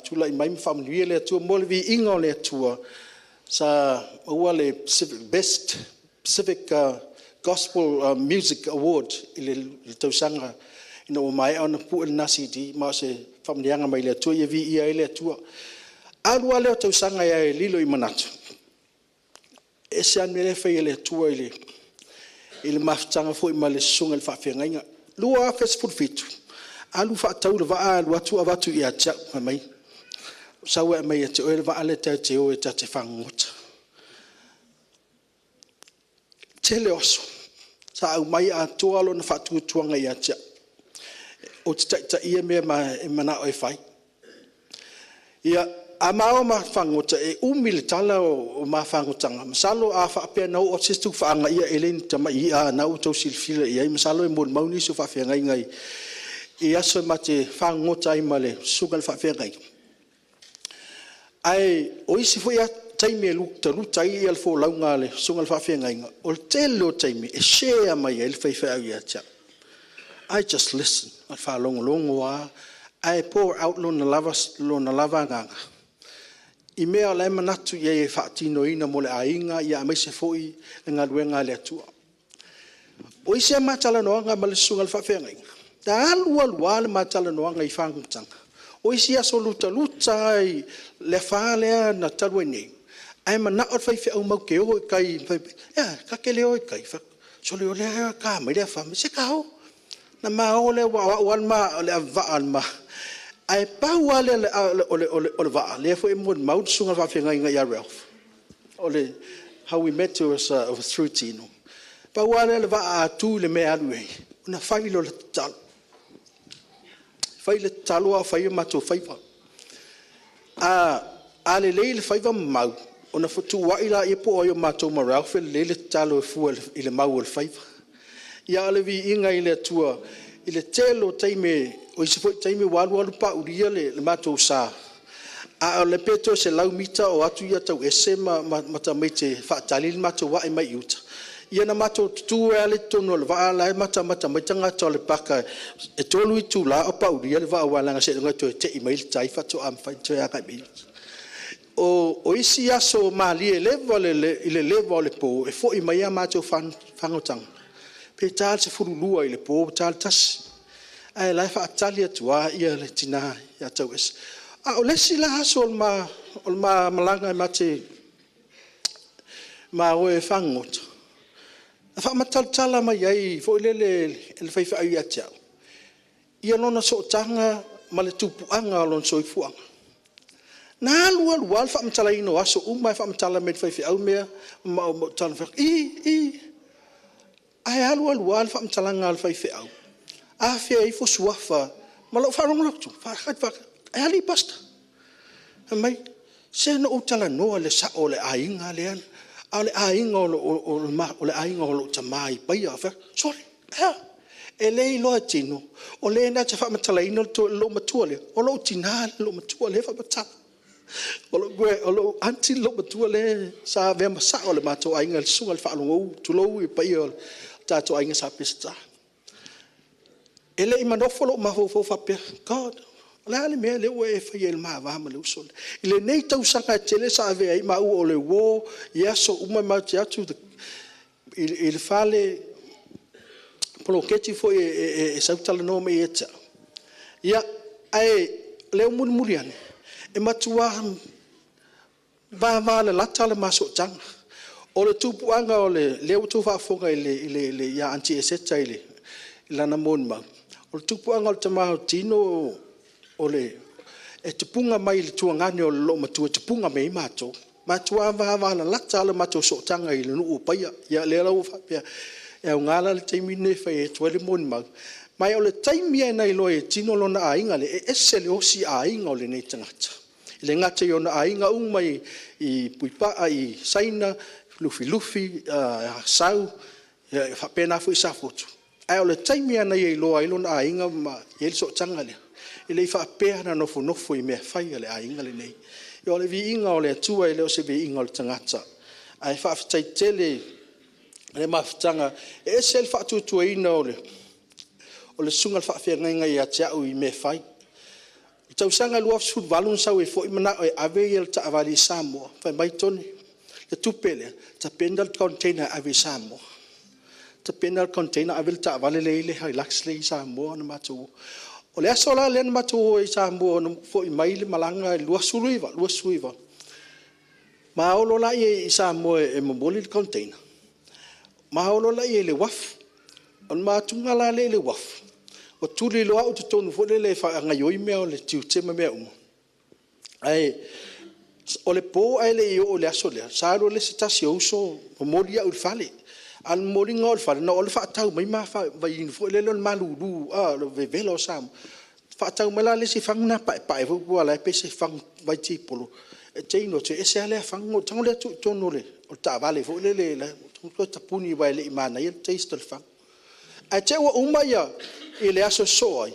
tulai mai ma faamanuia le Atua. Mo le viiga o le Atua, sa maua le Best Pacific Gospel Music Award i le tausaga ina ua maea ona pue lena CD, ma o se faamanuiaga mai le Atua, ia viia ai le Atua. Alu lava lea o tausaga e lilo i manatu, e ese lava le mea lea e fai e le Atua i le mafutaga foi ma le susuga i le faafeagaiga. 2017, alu faatau le vaa, alu atu avatu ia te au, fai mai, sau e aumai ia te oe le vaa lea ta te o e ta te fagogota. Tele o aso, sa aumai atoa lona faatuatuaga ia te au, ou te taitaia mea e manao e fai. Ia, a ma o ma fagogota, e umi le tala o ma fagogotaga, masalo a faapea na oo atu se isi faaga, ia e le ni tamai i'a lava, o lena ua outou silafila i ai, masalo e molimau nisi o faafeagaiga i aso e ma te fagogota ai ma le susuga i le faafeagaiga. Ae o isi foi taimi e lutaluta ai le folauga a le susuga i le faafeagaiga, o le tele o taimi e share mai ai le faifeau ia te au. I just listen, e faalogologo lava, ae pour out lona lava agaga i mea o la e manatu i ai e faatinoina mo le aiga, aemaise foi le galuega a le Atua. O isi a ma talanoaga ma le susuga i le faafeagaiga, na alu alu lava le ma talanoaga i fagogotaga, o isi aso lutaluta lava i le afa lea na talu ai nei, ae manao le faifeau matou te o i tai, fai mai, e a, ta te le o i tai? Fai atu, sole o lea e ta mai le afa. Se ta o. Ona ma o lea, aua o au lava le avevaa a le ma… Ae pau lava lea o le vaa, lea foi e molimau le susuga i le faafeagaiga ia Ralph, how we met was through Tino. Pau lava lea o le vaa a tu i le mea e alu i ai, ona fai lea o le tatalo. Fai le tatalo a o fai o matou faiva. A lelei le faiva ma mau, ona fetuuai lea po o ai o matou ma Ralph e lelei le tatalo e fua i le mau o le faiva. Ia a o le viiga i le Atua i le tele o taimi, o isi foi taimi ua alu alu paulia le matou sa, a o lea pe toe 100 mita o atu Tauese ma tamaiti e faatali le matou ae mai uta, ia ona matou tutu ai lava lea i totonu o le vaa la e matamata mai tagata o le paka e 3 itula o paulia le vaa, aua leaga seiloga e toe tei mai le tai faatoa mafai ona toe agai mai i uta. O isi aso malie i le leva o le po, e foi mai a matou fagogotaga, pe ta le 12 i le po, ta le 1, ae o la e faatali atu lava le tina ia Tauese. A o le isi la aso o le ma malaga ma o e fagogota, na faamatalatala mai ai foi lele e le faifeau ia te au lona sootaga ma le tupuaga o lona soifuaga. Na alu alu lava le faamatalaina o aso uma e faamatala mai e le faifeau mea, ma ou taumafai atu, ii, ii. Ae alu alu lava le faamatalaga a le faifeau, afea ifo suafa ma lau faalogologo atu, e alii Pastor. Fai mai, se na ou talanoa i le sao o le aiga lea, a o le aiga o lou tama i Paia. Ou fai atu, sole, e a? E le iloa e tino, o le na te faamatalaina le loomatua lea, o lou tina le loomatua lea e faamatala. O lou aunty le loomatua lea sa avea ma sao o le matou aiga, le susuga i le faalogou, tulou le paia o le tatou aiga Sa Peseta. E le i manofo lou mafaufau faapea, God, o le a le mea lea ua e faia i le ma va ma le uso lea? I lenei tausaga e tele sa avea ai maua o le uo i aso uma matou te o atu i le fale poloketi foi e sau talanoa mai ia te au. Ia, ae o lea ua mulimuli ane, e matua vavalalata le ma sootaga. O le tupuaga o lea ua outou faafofoga ia Aunty Eseta i lana molimau, o le tupuaga o le tama o Tino, e tupuga mai i le tuagane o le loomatua e tupuga mai ai matou. Matua vavalalata lava le matou sootaga i le nuu o Paia. Ia lea la ua faapea, e aoga la le taimi lenei e fai atu ai le molimau. Ma o le taimi lava na iloa ai e Tino lona aiga lea, e ese le osi aiga o lenei tagata. E le gata i ona aiga uma i Puipaa i Saina, Lufilufi, Asau, e faapena foi i Safotu, ae o le taimi lava na ia iloa ai lona aiga ma i ai le sootaga lea, e le i faapea na nofonofo i mea fai a le aiga lenei. O le viiga o le Atua e le o se viiga o le tagata. Ae faafetai tele i le mafutaga. E ese le faatuatuaina o le susuga i le faafeagaiga ia te au i mea e fai. I le tausaga e 2018 na sau ai foi manao e ave le taavale i Samoa, fai mai Tony, le tupe lea, tapena le container e ave i Samoa. Tapena le container ave le taavale lea i le Hilux lea i Samoa ona matou o. O le aso la lea na matou o ai i Samoa na fo'i mai le malaga i le 29, 29, ma o loa lea i Samoa e momoli le container, ma o loa lea i le uafu. O le matou la lea i le uafu, ua tuli loa au i totonu foi lele e faagaoioi mea o le tiute ma mea uma. Ae o le po ae le i oo i le aso lea, sa alu ai le se tasi o uso momoli au i le fale. A o le momoliga o au i le fale, na ou alu faatau mai ma vaiinu foi lele o le malulu, o le vevela o Samoa. Faatau mai la le isi fagu lena paepae foi aua la e pei se fagu vaitipolo, e te inu atu e ese lava le fagu ona ou tago lea tuu i totonu o le taavale foi lele toe tapuni aua e le i manaia le taste o le fagu. Ae te i ua uma le aso e sosoo ai,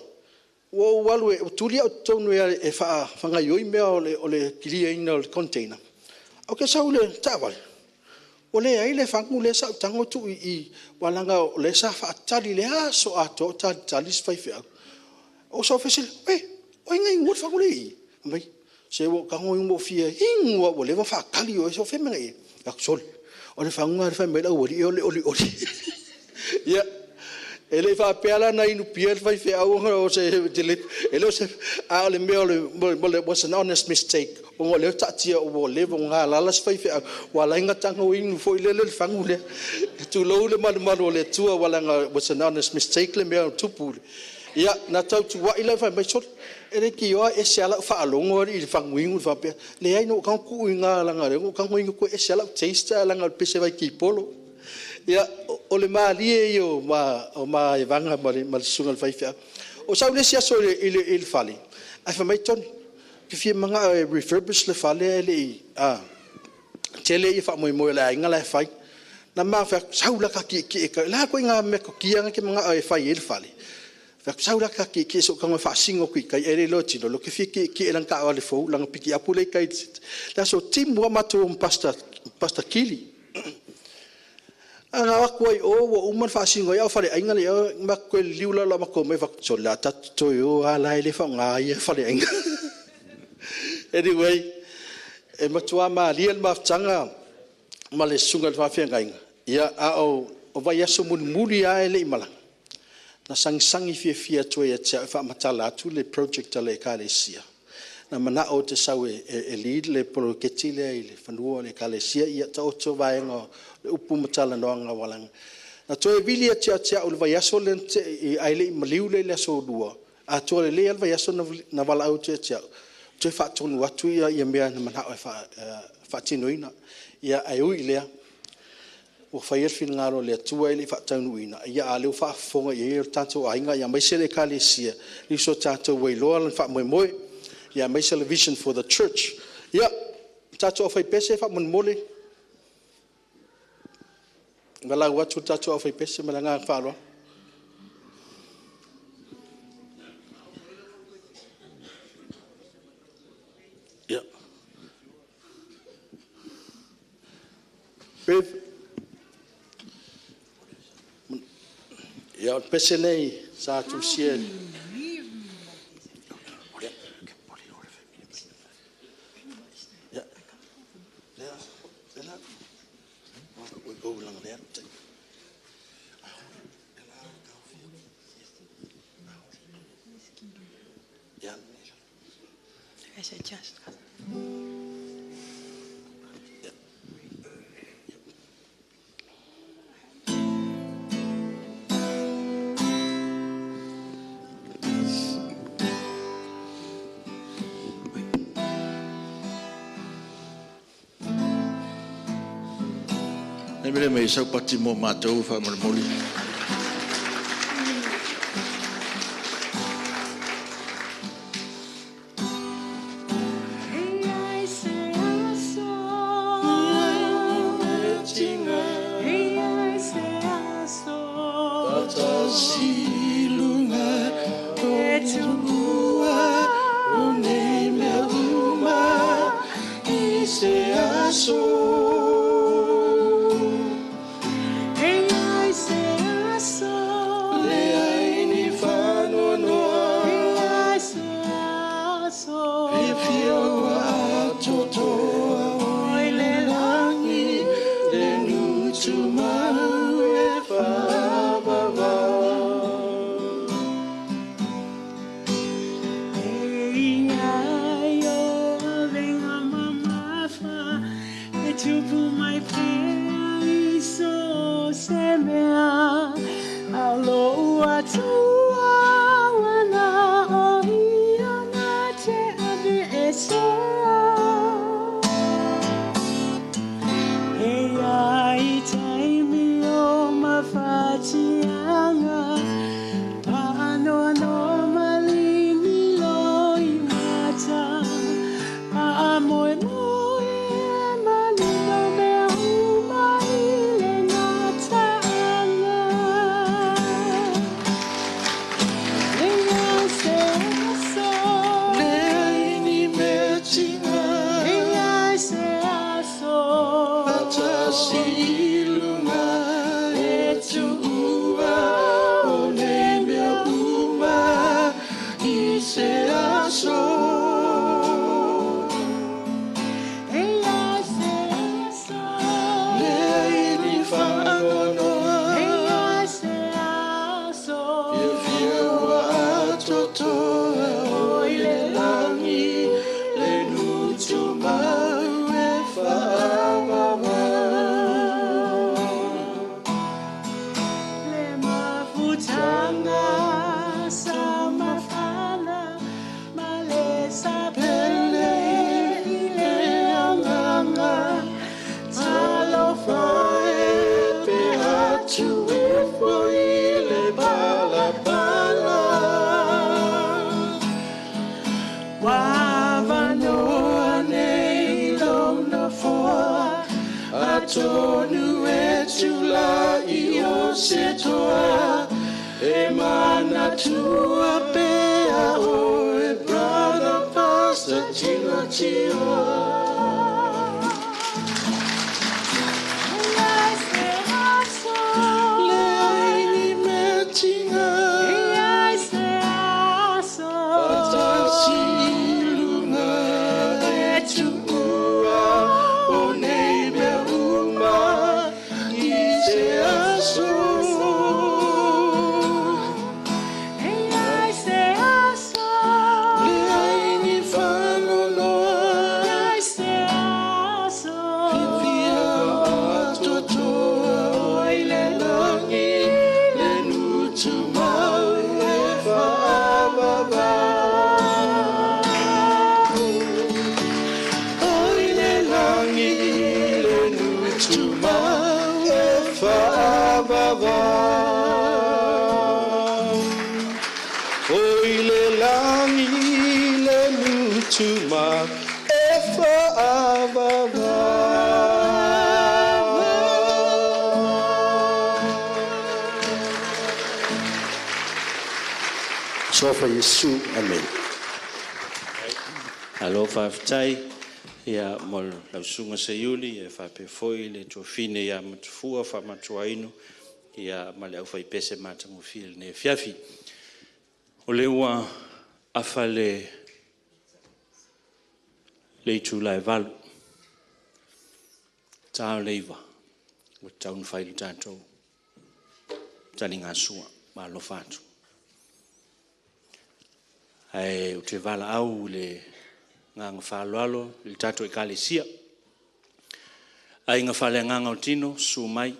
ua ou alu ua tuli au i totonu e faagaoioi mea o le clear ina o le container, ae ou te sau i le taavale, ua leai le fagu lea sa ou tago tuu i i, aua leaga o lea sa faatali i le aso atoa o talitali si faifeau. Ou sau fesili, oi o ai na inua le fagu lea e i i? Fai mai, se ua ou tago inu ma ou fia inu lava ua leva ona faatali oe. Se o fea le mea na e i ai? Ou fai atu, sole, o le fagu lena lea e fai mai ai le aualii o le olioli. Ia, e le faapea la na inu pia le faifeau ona o se… e le o se… a o le mea was an honest mistake ona o lea ua taatia ua leva ona galala si faifeau ua ala ai ona tago inu foi lele le fagu lea. Tulou le malumalu o le Atua aua leaga was an honest mistake le mea na tupu. Ia, na tau tuuai la fai mai, sole, e leitioa e ese lava lau faalogo alii i le fagu inu faapea. Leai na ou tago tuu i ina leaga o lea na ou tago inu atu e ese lava lau taste ae leaga e pei o se vaitipolo. Ia, o le malie ia o ma evaga ma le susuga i le faifeau. Ou sau i le isi aso i le fale, ae fai mai Tony, ou te fia manao e refurbish le fale ae le i tele faamoemoe o le aiga la e fai. Na ma fai atu, sau la ta tietie e o le a le ituaiga metotia na e te manao e fai ai le fale? Fai atu, sau la ta tietie se i ou tago e faasino atu i tai. E le iloa e Tino, ou te fia tietie i lana taavale fou, lana pikiapu la e i tai. Le aso timu lava matou o ma Pastor Kili. Ae na o atu lava i o ua uma ona faasino i ai, a o faleaiga la e i o, matou toe liliu loa matou omai, fai atu, sole, o le a tatou toe o lava o la e le faaaogaina ia faleaiga. Anyway, e matua malie le mafutaga ma le susuga i le faafeagaiga, a o vaiaso mulimuli lava ae le i malaga, na sagisagi fiafia atu ai ia te au e faamatala atu le project a le Ekalesia. Na manao ou te sau e lead le poloketi lea i le fanua o le Ekalesia. Ia taoto vaega o upu ma talanoaga ua laga. Na toe vili atu ia te au i le vaiaso lea na tea ae le i maliu le Aso Lua, atoa lelei lava le vaiaso na valaau atu ia te au, toe faatonu atu mea na manao e faatinoina. Ae ui i lea, ua faia le finagalo o le Atua e le i faataunuuina, a o lea ua faafofoga i ai le tatou aiga aemaise le Ekalesia i so tatou iloa le faamoemoe, aemaise le vision for the church. Ia, le tatou aufaipese faamolemole, e valaau atu i le tatou aufaipese ma le agaga faaaloalo. Ia. Rev. Ia, o le pese lenei sa tusia e
Le mai sau pati mo matou faamolemole.
tupu mai pea i so se mea alo ua tua wana o ia na te ave e sea. E ai taimi o mawhatianga paanoa noa malini lo i mata paamoe moe malino mea uma i le ngataanga. Le ia se aso
Le aini mea tinga
E ia se aso
Fatasi i lunga e tuua o nei mea uma i se aso.
E ia se aso
Le aini whaanonoa
E ia se aso
Fia fia ua atotoa o i le langi le nutu mau e whaavava.
Le mafutanga sa mafana ma le sa pele i le anganga talofa
e pe atu e foi le palapala. Wavanoa nei lona foa atonu e tula i o se toa e manatua pea o e brother pastor Tino Tioa.
E ia se aso
Le aini mea tinga
E ia se aso
Fatasi i lunga e tuua o nei mea uma i se aso.
E ia se aso
Le aini whanonoa
E ia se aso
Fia atotoa o i le langi le nutu mau e whaavava. O i le langi le nutu mau e whaavava. O i le langi le nutu mau e whaavava.
Sofa Iesu. Amen.
Alo faafetai ia mo lau susuga Seiuli e faapea foi le tuafine ia Matufua faamatuainu ia ma le aufaipese matagofie i lenei afiafi. O le ua afa le itula e 8, ta o le 9, ua tatau ona fai le tatou taligasua ma alofa atu. Ae ou te valaau i le agaga faaaloalo i le tatou ekalesia. Aiga faaleagaga o tino, susu mai,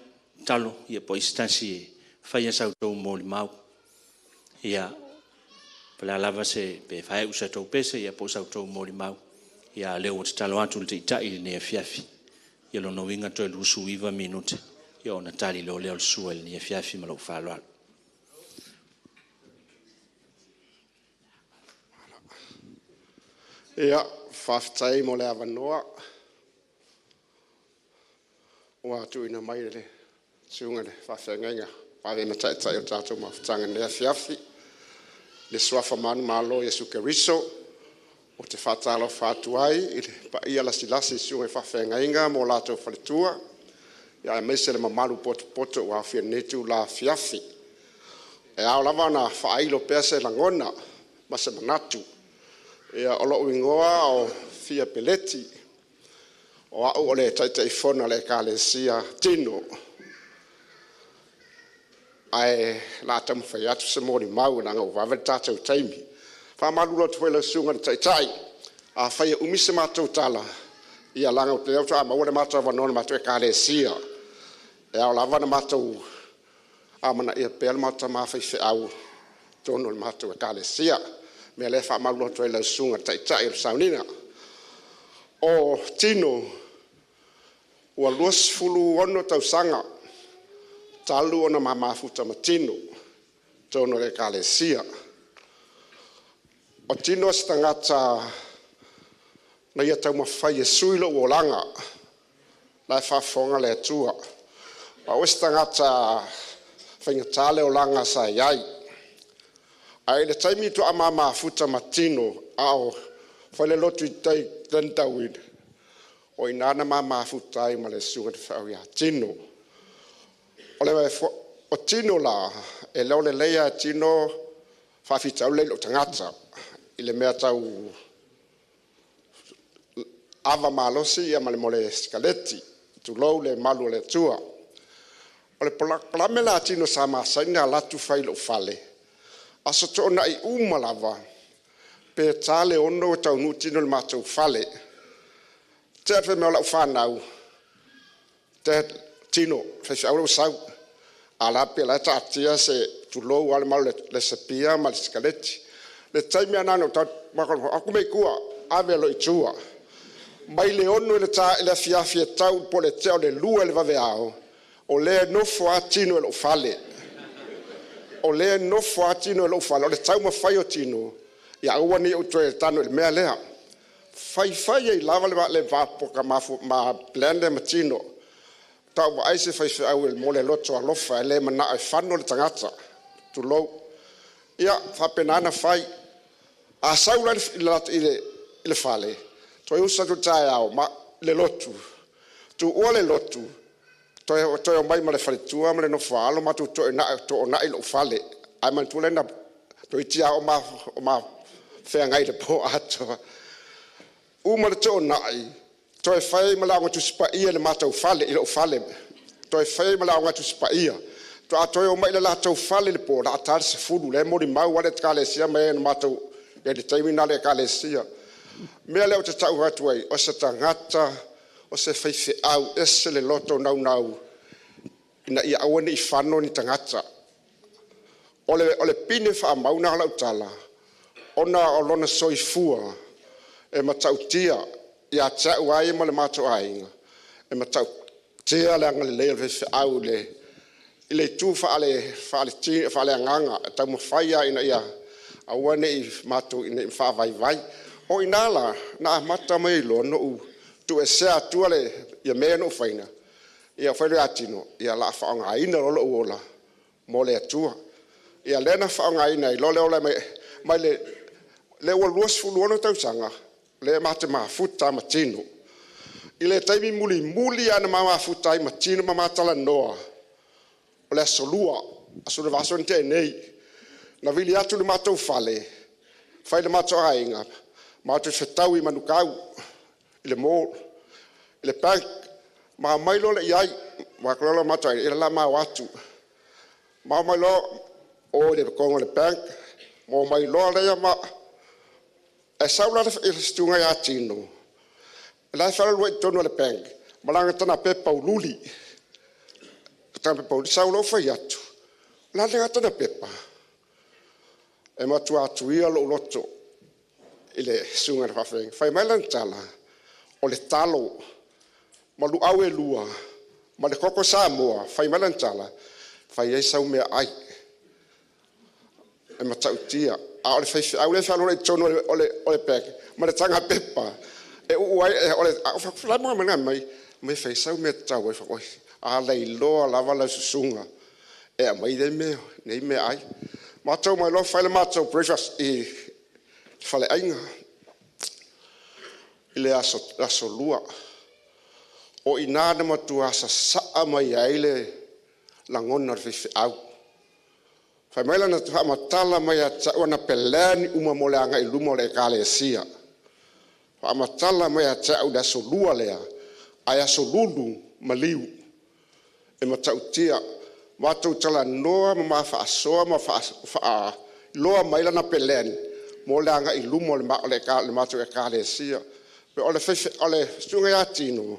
talo, ia po o ai se tasi e faia sa outou molimau. Ia, po o le a lava se, pe faaiu sa outou pese, ia po o sa outou molimau. Ia, a o lea ua tatalo atu le Taitai i lenei afiafi. Ia lona uiga toe 29 minute, ia ona tali loa lea o le sua i lenei afiafi ma lou faaaloalo.
Ia, faafetai mo le avanoa ua tuuina mai e le susuga i le faafeagaiga ave ma taitai o le tatou mafutaga i lenei afiafi. Le suafa manumalo Iesu Keriso, ou te faatalofa atu ai i le paia lasilasi i susuga i faafeagaiga ma o latou faletua, ia aemaise le mamalu potopoto ua aofia i lenei itula afiafi. E ao lava ona faailo pea se lagona ma se manatu. Ia, o lou igoa o Fia Peleti, o au o le Taitaifono a le Ekalesia Tino. Ae o le a taumafai atu se molimau leaga ua vave le tatou taimi. Faamalulu atu foi i lau susuga i le Taitai, afai e umi se matou tala, Ia laga o te au maua le matou avanoa le matou Ekalesia. E ao lava na matou amanaia pea le matou tama faifeau totonu o le matou Ekalesia. Mea lea e faamalulu atu ai i lau susuga i le Taitai o le sauniga. O Tino, ua 26 tausaga talu ona ma mafuta ma Tino totonu o le Ekalesia. O Tino o se tagata na ia taumafai e sui lou olaga, la e faafofoga le Atua. O au o se tagata faigata le olaga sa i ai. Ae i le taimi faatoa ma mafuta ma Tino a o fai le lotu i tai i Glendaruel, o i ina na ma mafuta ai ma le susuga i le faifeau ia Tino. O Tino la, e iloa lelei lava e Tino faafitauli ia i lou tagata i le mea tau ava malosi ma le mea o le sikaleti, tulou le mamalu o le Atua. O le polokalame la a Tino sa masani ona alu atu fai i lou fale, Aso Toonai uma lava, pe ta le 6 ua taunuu Tino i le matou fale. Tea le fai mai o lau fanau, "Dad, Tino, faifeau lea ua sau." A o la e pei o la e taatia se, tulou lava le mamalu, le sapia ma le sikaleti. Le taimi lava lena na ou talu atu, o atu mea i tua, ave loa i tua. Mai le 6 i le ta i le afiafi e tau po o le tea o le 2 i le vaveao, o lea e nofo lava Tino i lou fale. O lea e nofo lava Tino i lou fale. O le taumafai o Tino ia aua ne i ou toe tago i le mea lea. Fai fai ai lava le ma plan lea ma Tino. Faatoa ou vaai se faifeau e mo le loto alofa e le manao e fano le tagata, tulou. Ia, faapena ona fai. A sau la i le fale, toe usu atu i le taeao i le lotu, tuua le lotu, toe omai ma le faletua ma le nofo a alo matou toonai i lou fale. Ae manatua lea na toeitiiti lava o ma feagai i le po atoa. Uma le toonai, toe fai ai ma le Aoga Tusi Paia i le matou fale, i lou fale. Toe fai ai ma le Aoga Tusi Paia. Faatoa toe omai i le latou fale i le po o le a ta le 10, la e molimau lava le Ekalesia ma e na matou i ai i le taimi lena i le Ekalesia. O le mea lea ou te tau atu ai, o se tagata, o se faifeau, ese le loto naunau ina ia aua ne i fano ni tagata. O le pine faamau lena o lau tala, ona o lona soifua e matautia ia te au lava ia ma le matou aiga, e matautia le agalelei o le faifeau i le itu faaleagaga, e taumafai lava ina ia aua ne i matou faavaivai. O i ina la na amata mai ai loa ona ou tuuesea atua mea ia na ou faia, ia fai loa ia Tino, ia o le a faaaogaina loa lou ola mo le Atua. Ia lea na faaaogaina ai loa le ola mai le lea ua 26 tausaga lea ma te mafuta ma Tino. I le taimi mulimuli lava na ma mafuta ai ma Tino ma ma talanoa, o le aso Lua, aso le vaiaso na tea nei, na vili atu le matou fale, fai le matou aiga, matou fetaui i Manukau i le mall, i le bank, ma omai loa lea i ai. Vaai atu loa le matou aiga, ia o le a ma o atu. Ma omai loa o i totonu o le bank, ma omai loa lea ma ae sau la le susuga ia Tino, la e fealualuai i totonu o le bank ma lana taga pepa uliuli. Taga pepa uliuli, sau loa ou fai atu, o le a lena taga pepa? E matua atuia lou loto i le susuga i le faafeagaiga. Fai mai lana tala, o le talo ma luau e lua ma le koko Samoa. Fai mai lana tala, fai ai sau meaai e matautia. A o le faifeau lea e fealualuai i totonu o le bank ma le taga pepa e uu ai, o le a mai mai mai fai sau mea e tatau ai. Oi, a lailoa lava lau susuga e aumai nei meaai. Matou omai loa fai le matou breakfast i faleaiga i le aso Lua. O i ina na matua sasaa mai ai le lagona o le faifeau. Fai mai lana faamatala mai ia te au ana pelani uma mo le agai i luma o le Ekalesia. Faamatala mai ia te au i le aso Lua lea, ae aso Lulu maliu e matautia. Matou talanoa ma ma faasoa ma faailoa mai lana peleni mo le agai i luma o le matou Ekalesia. O le susuga ia Tino,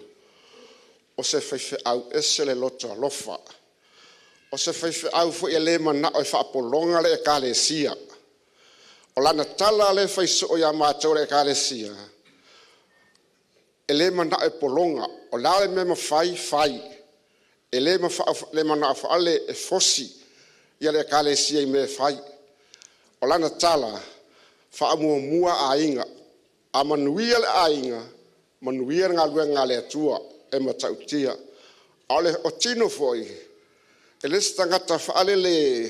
o se faifeau ese le loto alofa. O se faifeau foi e le manao e faapologa le ekalesia. O lana tala lea e fai soo ia matou le ekalesia, e le manao e pologa. O le a le mea e mafai, fai. E le manao faale e fosi ia le ekalesia i mea e fai. O lana tala, faamuamua aiga. A manuia le aiga, manuia le galuega a le Atua e matautia. A o le o Tino foi, e le se tagata faalele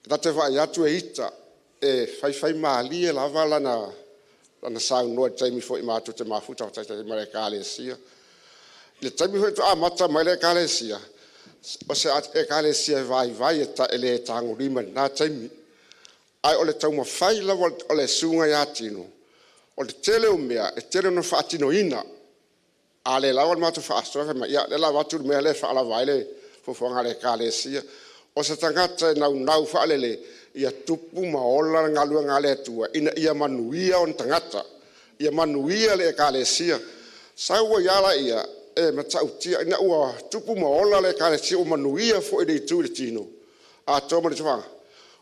ta te vaai atu e ita, e faifai malie lava lana saunoa i le taimi foi matou te mafuta faatasi ma le ekalesia. I le taimi foi faatoa amata mai le ekalesia, o se ekalesia e vaivai e le tagolima i lena taimi. Ae o le taumafai lava o le susuga ia Tino, o le tele o mea e tele ona faatinoina. A le lava le matou faasoa, fai mai, ia, o lea o le a avatu le mea lea e faalava ai le fuafuaga a le ekalesia. O se tagata e naunau faalele ia tupu ma ola le galuega a le Atua ina ia manuia ona tagata, ia manuia le ekalesia. Sau ai lava lea e matautia ina ua tupu ma ola le ekalesia, ua manuia foi le itu i le tino atoa ma le tulaga.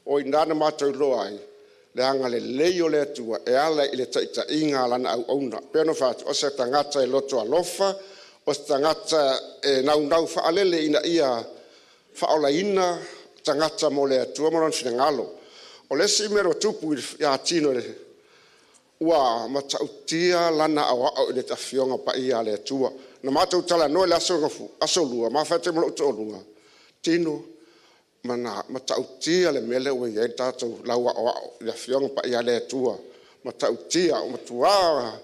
O i ina na matou iloa ai le agalelei o le Atua e ala i le taitaiga a lana auauna. E pei ona fai atu, o se tagata e loto alofa, o se tagata e naunau faalele ina ia faaolaina tagata mo le Atua ma lona finagalo. O le isi mea ua tupu ia Tino, ua matautia lana aoao i le Afioga Paia a le Atua. Na matou talanoa i le aso Lua, ma fai atu ai ma lou toalua, Tino, matautia le mea lea ua i ai le tatou lau aoao i le Afioga Paia a le Atua. Matautia, ua matua,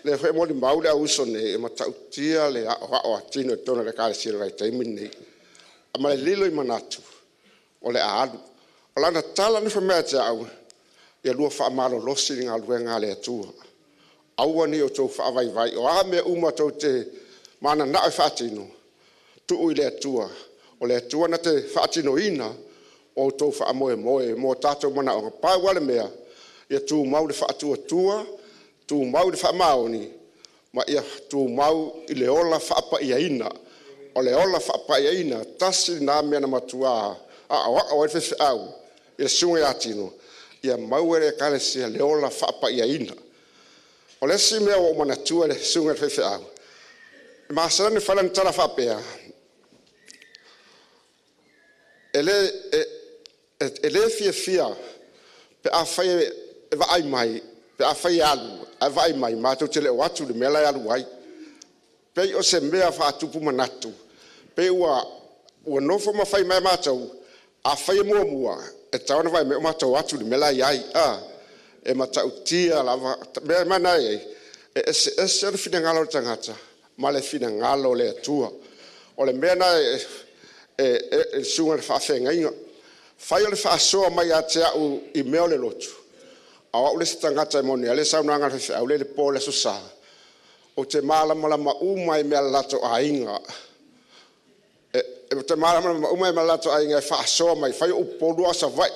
lea foi e molimau le au uso nei, e matautia le aoao a Tino i totonu o le ekalesia i le vaitaimi lenei. Ma le lilo i manatu, o le a alu. O lana tala na fai mai ia te au, ia lua faamalolosi i le galuega a le Atua. Aua ne i outou faavaivai, o a mea uma tou te mananao e faatino, tuu i le Atua. O le Atua na te faatinoina o outou faamoemoe mo tatou manaoga. Pau lava le mea, ia tumau le faatuatua, tumau le faamaoni, ma ia tumau i le ola faapaiaina. O le ola faapaiaina, tasi lena mea na matua aoao ai le faifeau i le susuga ia Tino, ia maua e le ekalesia le ola faapaiaina. O le isi mea ua ou manatua i le susuga i le faifeau, e masani ona fai lana tala faapea, e le fiafia pe afai e vaai mai, pe afai e alu ae vaai mai matou te le o atu i le mea la e alu ai. Pei o se mea faatupu manatu, pei ua nofo ma fai mai matou, afai e muamua, e tatau ona vaai mai o matou atu i le mea la e i ai. E matautia lava mea na e i ai, e eseese le finagalo o le tagata ma le finagalo o le Atua. O le mea na e susuga i le faafeagaiga, fai o le faasoa mai ia te au i mea o le lotu, a o au le isi tagata e moni lava le saunoaga a le faifeau lea i le po i le Aso Sa, ou te malamalama uma i mea a le latou aiga. Ou te malamalama uma i mea a le latou aiga e faasoa mai, fai o Upolu a o Savaii.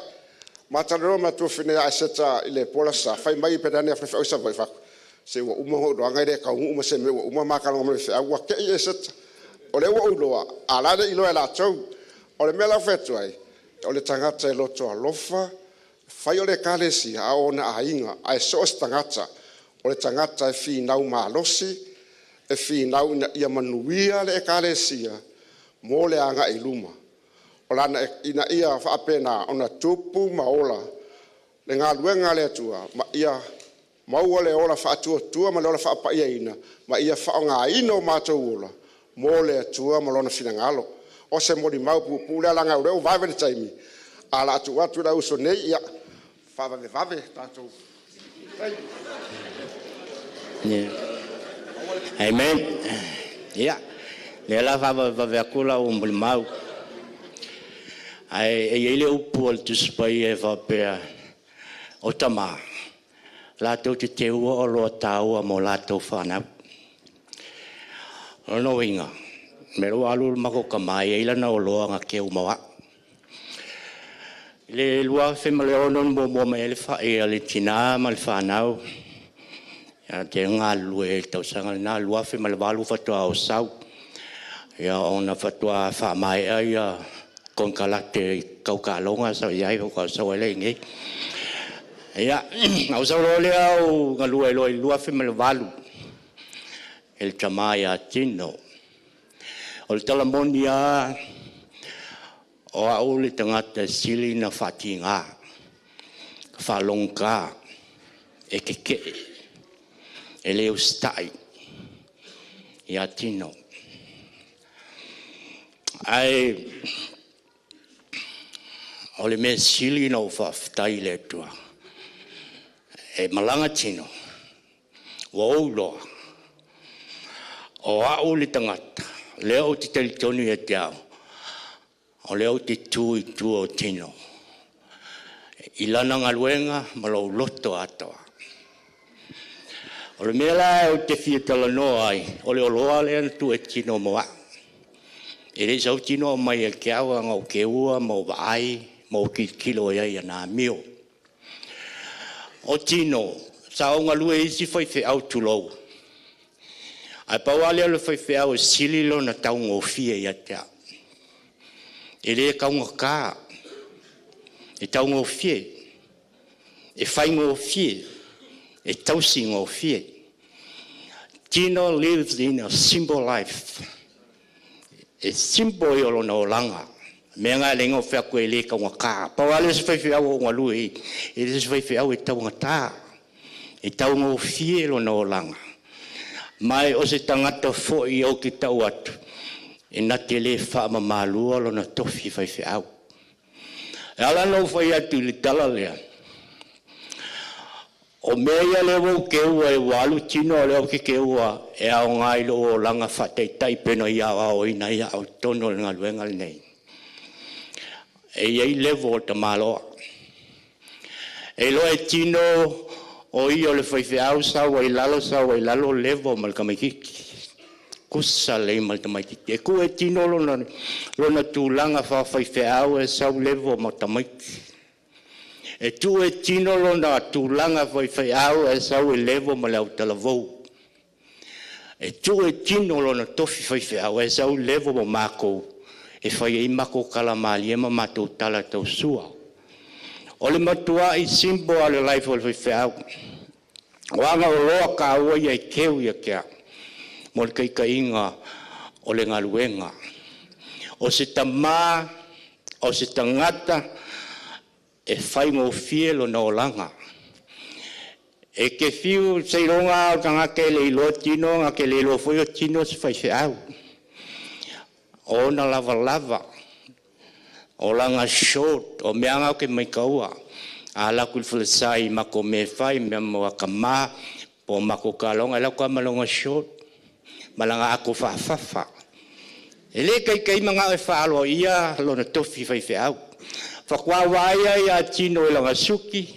Ma talanoa ma le tuafafine ia Eseta i le po o le Aso Sa, fai mai pe leai ni faifeau i Savaii, fai atu, se ua uma ona ou iloa e le taunuu ma se mea ua uma ma talanoa ma le faifeau, ua te i Eseta. O lea ua ou iloa, a o la e le i iloa e latou. O le mea la e fai atu ai, o le tagata e loto alofa, fai o le ekalesia, a o ona aiga, ae so o se tagata, o le tagata e finau malosi, e finau ina ia manuia le ekalesia mo le agai i luma. O lana ina ia faapena ona tupu ma ola le galuega a le Atua, ma ia maua le ola faatuatua ma le ola faapaiaina, ma ia faaaogaina o matou ola mo le Atua ma lona finagalo. O se molimau puupuu lea, leaga o lea ua vave le taimi, ae o le a tuu atu i le au uso nei, ia, faavavevave tatou taimi.
Yeah. Amen. Ia, lea la faavavevave atu lau molimau. Ae e i ai le upu a le Tusi Paia e faapea, o tama, latou te teua o loa tāua mo latou whanau. O lona uiga, mea ua alu le matou tama e i ai lana oloa na teu ma au. I le 2006 na muamua mai ai le fai a le tina ma le fanau. Te galulue ai i le tausaga lena 2008 faatoa ou sau. Ia ona faatoa faamaea ia konekarate tau taaloga sa i ai faatoa sau ai lea i inei. Ia, na ou sau loa lea ou galue loa i le 2008 i le tama ia Tino. O le tala moni lava, o au le tagata e sili ona faatiga, faalogogata, e tetee, e le usitai ia Tino. Ae o le mea sili ona ou faafetai i le Atua, e malaga Tino, ua ou iloa, o au le tagata, lea ou te talitonu ia te au, o lea ou te tu i tua o Tino, i lana galuega ma lou loto atoa. O le mea la ou te fia talanoa ai, o le oloa lea na tuu e Tino mo au. E le i sau Tino aumai ia te au, na ou teua ma ou vaai ma ou tilotilo i ai ia amio. O Tino, sa ou galue i isi faifeau tulou. Ae pau lava lea o le faifeau e sili lona taugofie ia te au. E le taugata, e taugofie, e faigofie, e tausigofie. Tino lives in a simple life. E simple ia o lona olaga. Mea nga le ingoa fai atu e le taugata. Pau lava lea o se faifeau o ou galue i, e le o se faifeau e taugata. E taugofie lona olaga. Ma o se tagata foi ou te tau atu, e na te le faamamalua lona tofi faifeau. E ala ona ou fai atu i le tala lea, o mea ia lea ua ou teua ua alu Tino o lea ou te teua e aoga i lou olaga faataitai pe na ia aoaoina ai au i totonu o le galuega lenei. E i ai level o tamaloa. E iloa e Tino o ia o le faifeau sau ai lalo level ma le tamaitiiti. Tutusa lelei ma le tamaitiiti. E tuu e Tino lona tulaga faafaifeau e sau level ma tamaiti. E tuu e Tino lona tulaga faifeau e sau e level ma le autalavou. E tuu e Tino lona tofi faifeau e sau level ma matou e fai ai matou tala malie ma matou tala tausua. O le matuai simple o le life o le faifeau. O aga oloa taua ia e teu ia te au mo le taitaiga o le galuega. O se tamā, o se tagata e faigofie lona olaga. E te fiu seiloga o tagata e le iloa Tino, na te le iloa foi o Tino se faifeau. O ona lavalava, o lana short, o mea nga ou te maitaua. A alu atu i le falesa i matou mea e fai, mea mo atamā, po o matou taaloga, e alu atu lava ma lona short, ma lana ato faafafa. E le taitai manao e faaloaia lona tofi faifeau. Faatoa vaai ia Tino i lana suki,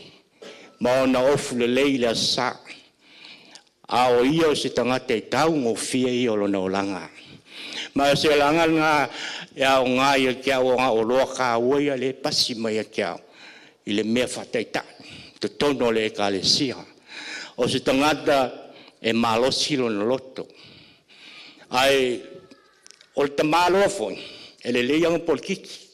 ma ona ofu lelei i le aso Sa. A o ia o se tagata e taugofie ia o lona olaga. Ma o se olaga lena e aoga ia te au o oloa taua ia lea e pasi mai ia te au i le mea faataitai totonu o le Ekalesia. O se tagata e malosi lona loto. Ae o le tamaloa foi, e lelei ana polokiki.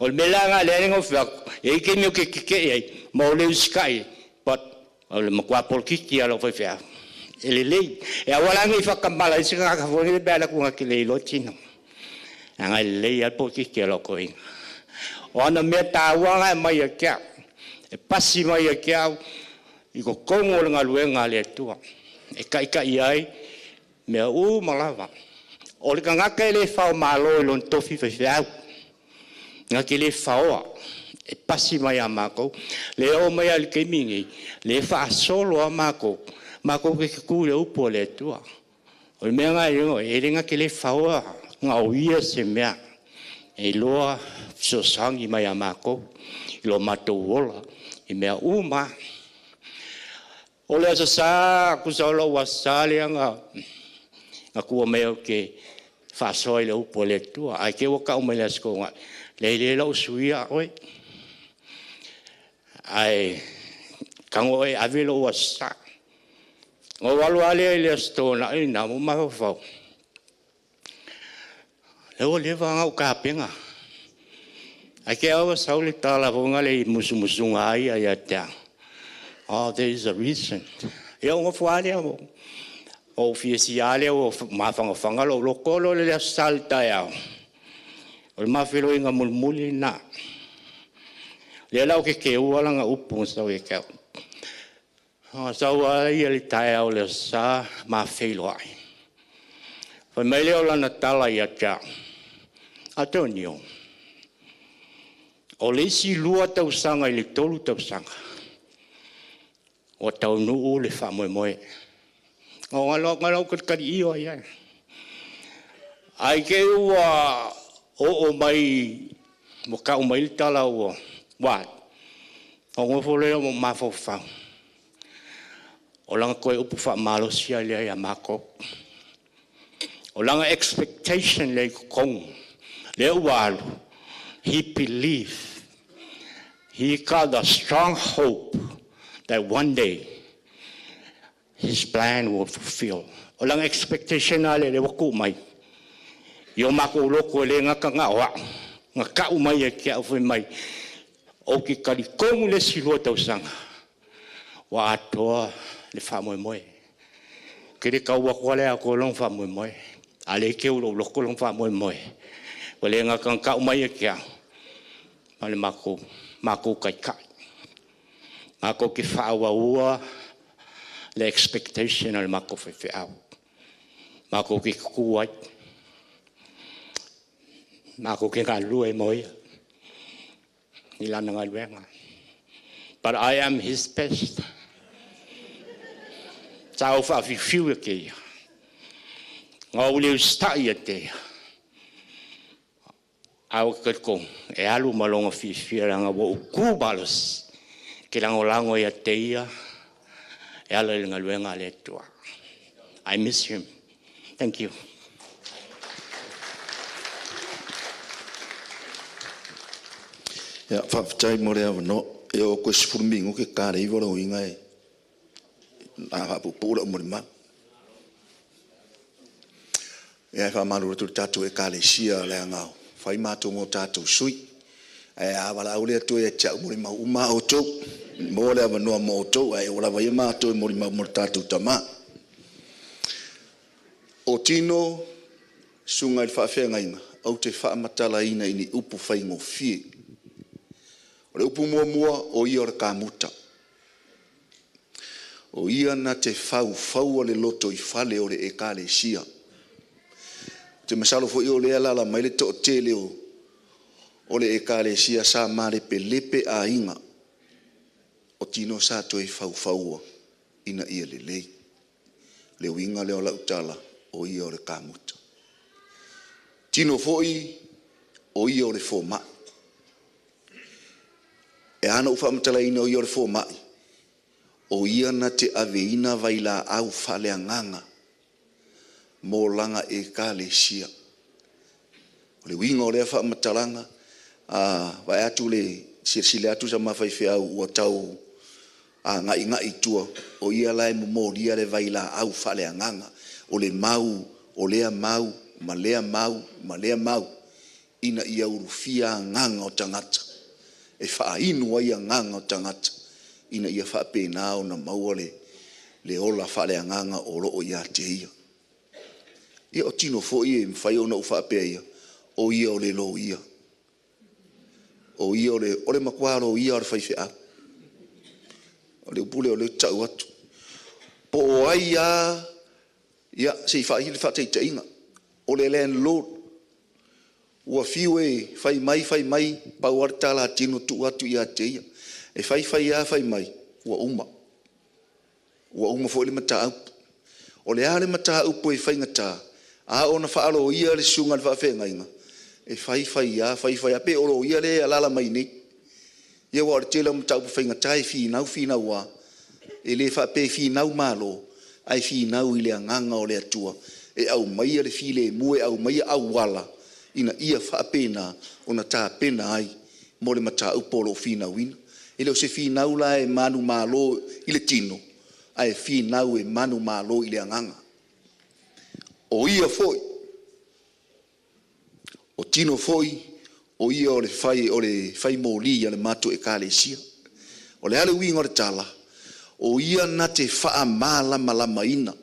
O le mea la lena lea na ou fai atu, e i ai taimi ou te tetee ai, ma ou le usitai, but o le matua polokiki lava o lau faifeau. E lelei. E aua la ne i faatamala ai se tagata foi lele pe a alu atu na te le iloa Tino. Leaga e lelei lava le polokiki a lau toeaina. O ana mea taua na e aumai ia te au, e pasi mai ia te au i totonu o le galuega a le Atua, e taitai ai mea uma lava. O le tagata e le faomalo i lona tofi faifeau, na te le faoa, e pasi mai ia matou. Le oo mai lava i le taimi lenei, le faasolo lava matou, matou te tutu i le upu a le Atua. O le mea lena e le na te le faoa na o ia se mea e iloa fesoasoani mai ia matou i lo matou ola i mea uma. O le Aso Sa, tusa o lou Aso Sa lea na tua mai ou te faasoa i le upu a le Atua. Ae te ua tau mai le Aso Toonai, leai le la ou suia oe. Ae tago oe e ave lou Aso Sa. O alu ale i le aso Toonai na mo mafaufau. Le ua leva ona ou tapena. Ai ke aua sau le tala foga le i musumusuga ai ia ia te au. Oh, there is a reason. Ia ua nofo lava lea ua ou fiasia lava lea ua mafanafana lou loto loa le Aso Sa i le taeao. O le mafeloiga mulimuli lena. Lea la ou te teua lana upu na sau ia te au. Sau lava ia le taeao o le Aso Sa ma feiloai. Fai mai lea o lana tala ia te au, Antonio, o le isi 2 tausaga i le 3 tausaga, ua taunuu le faamoemoe. O ngā lau kalikali iyo ai ai. Ai ke ua oo mai, ua kau mai le tala ua, wa, o ngofo lea mo mafaufau. O langa koe upu whaamalosia lea ia mākou. O langa expectation lea i kokongu. Lea ua alu. He believed. He got a strong hope that one day his plan will fulfill. O langa expectation a le le waku mai. I o mākou loko e le ngaka ngā oa. Ngā kau mai e kia au mai. O ki kalikongu le silua tausanga. Wa atoa le whaamoemoe. Ke le kaua koa lea ko long whaamoemoe. A le ke ulo loko long whaamoemoe. Wa le ngaka ngā kau mai e kia. Ma le mākou kai kai. Mākou ki whaawa ua le expectation o le mākou whewheau. Mākou ki kukuai. Mākou ki ngā lua e moia. Ni lana ngā luenga. But I am his best. Tau whaawhiwhiu e ke ia. Ngā ule ustai e te ia. Au ke kong, e alu malonga whiwhia ranga wa uku malos. Ke lango lango ia te ia, e ala i ngā luenga le atua. I miss him. Thank you.
Ia, whaafetai mo le awano, e o koe sifuru mingo ke kāre i waro inga e nā whaapupu ura umori mau. E ai whaamaru ratu tātou e kāre sia le angao. Whai mātou ngō tātou sui. E a wala au lea tui e tia umori mau uma o tau. Mō le awanoa mō o tau, ai o lawa ia mātou e mori mau mō tātou tamā. O tino sunga i whaawhengainga, au te whaamatala ina ini upu whai ngō fie. O le upu mua mua o ia o le kāmuta. O ia na te whau whau o le loto i whale o le e kālesia. Te masalo fo i o lea lala mai le to tele o le e kālesia sa mare pe lepe a inga. O tino sa toe whau whaua ina ia le lei. Le winga le o lau tala o ia o le kāmuta. Tino foi o ia o le fōmai. E ana u whaamatala ina o ia o le fōmai. O ia na te aveina vai la au whaleanganga mō langa e kālesia. O le winga o lea whaamatalanga, vai atu le silasila atu sa mawhai whiau ua tau a ngai ngai tua, o ia lai momoria le vai la au whaleanganga, o le mau, o lea mau, ma lea mau, ma lea mau, ina ia urufia nganga o tangata. E whaainu ai nganga o tangata, ina ia whaapena o na maua le ola whaleanganga o loo ia te ia. Ia o tino fo ia e mwhai o na u whaapea ia, o ia o le lo ia. O ia o le, o le makuaro ia o le whaiwhea. O le upule o le tau atu. Po o ai ia, ia, se i whaahili whaateitai inga. O le landlord, ua fiu e whai mai, pau ar tala tino tu atu ia te ia. E whai whai a whai mai, ua uma. Ua uma fo le mata aupu. O le a le mata aupu e whai ngata, a ona whaalo ia le sunga le whaawhenga inga. E whai whai a, whai whai a, pe oro ia le alala mai nei. Ia wa o le tele o mata aupu whai ngata e whinau, whinau a. E le whape whinau malo, ai whinau i le anganga o le atua. E au mai le file mue au mai au wala. Ina ia whaapena o na tāpena ai mō le mata aupu o lo whinau ina. E leo se whinau la e manu malo i le tino, Ae finau e manumalo i le agaga. O ia foi, o Tino foi, o ia o le fai o le faimoli a le matou ekalesia. O le a le uiga o le tala, o ia na te faamalamalamaina.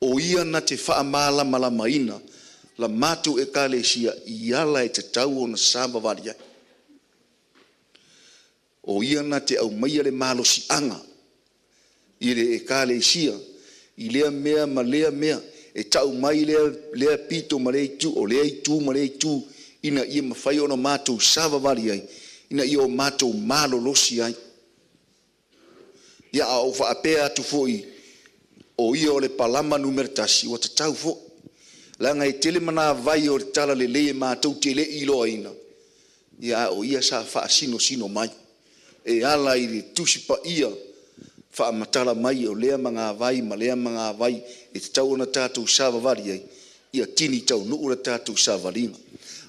O ia na te faamalamalamaina la matou ekalesia i ala e tatau ona savavali ai. O ia na te aumaia le malosiaga i le ekalesia i lea mea ma lea mea e tau mai lea, lea pito ma lea itu, o lea itu ma lea itu, ina ia mafai ona matou savavali ai, ina ia o matou malolosi ai. Ia a ou faapea atu foi o ia o le palama numera 1, ua tatau foi. Leaga e tele manavai o le talalelei e matou te le i iloaina, ia a o ia sa faasinosino mai e ala i le Tusi Paia faamatala mai o lea magavai ma lea magavai e tatau ona tatou savavali ai, ia tini taunuu le tatou savaliga.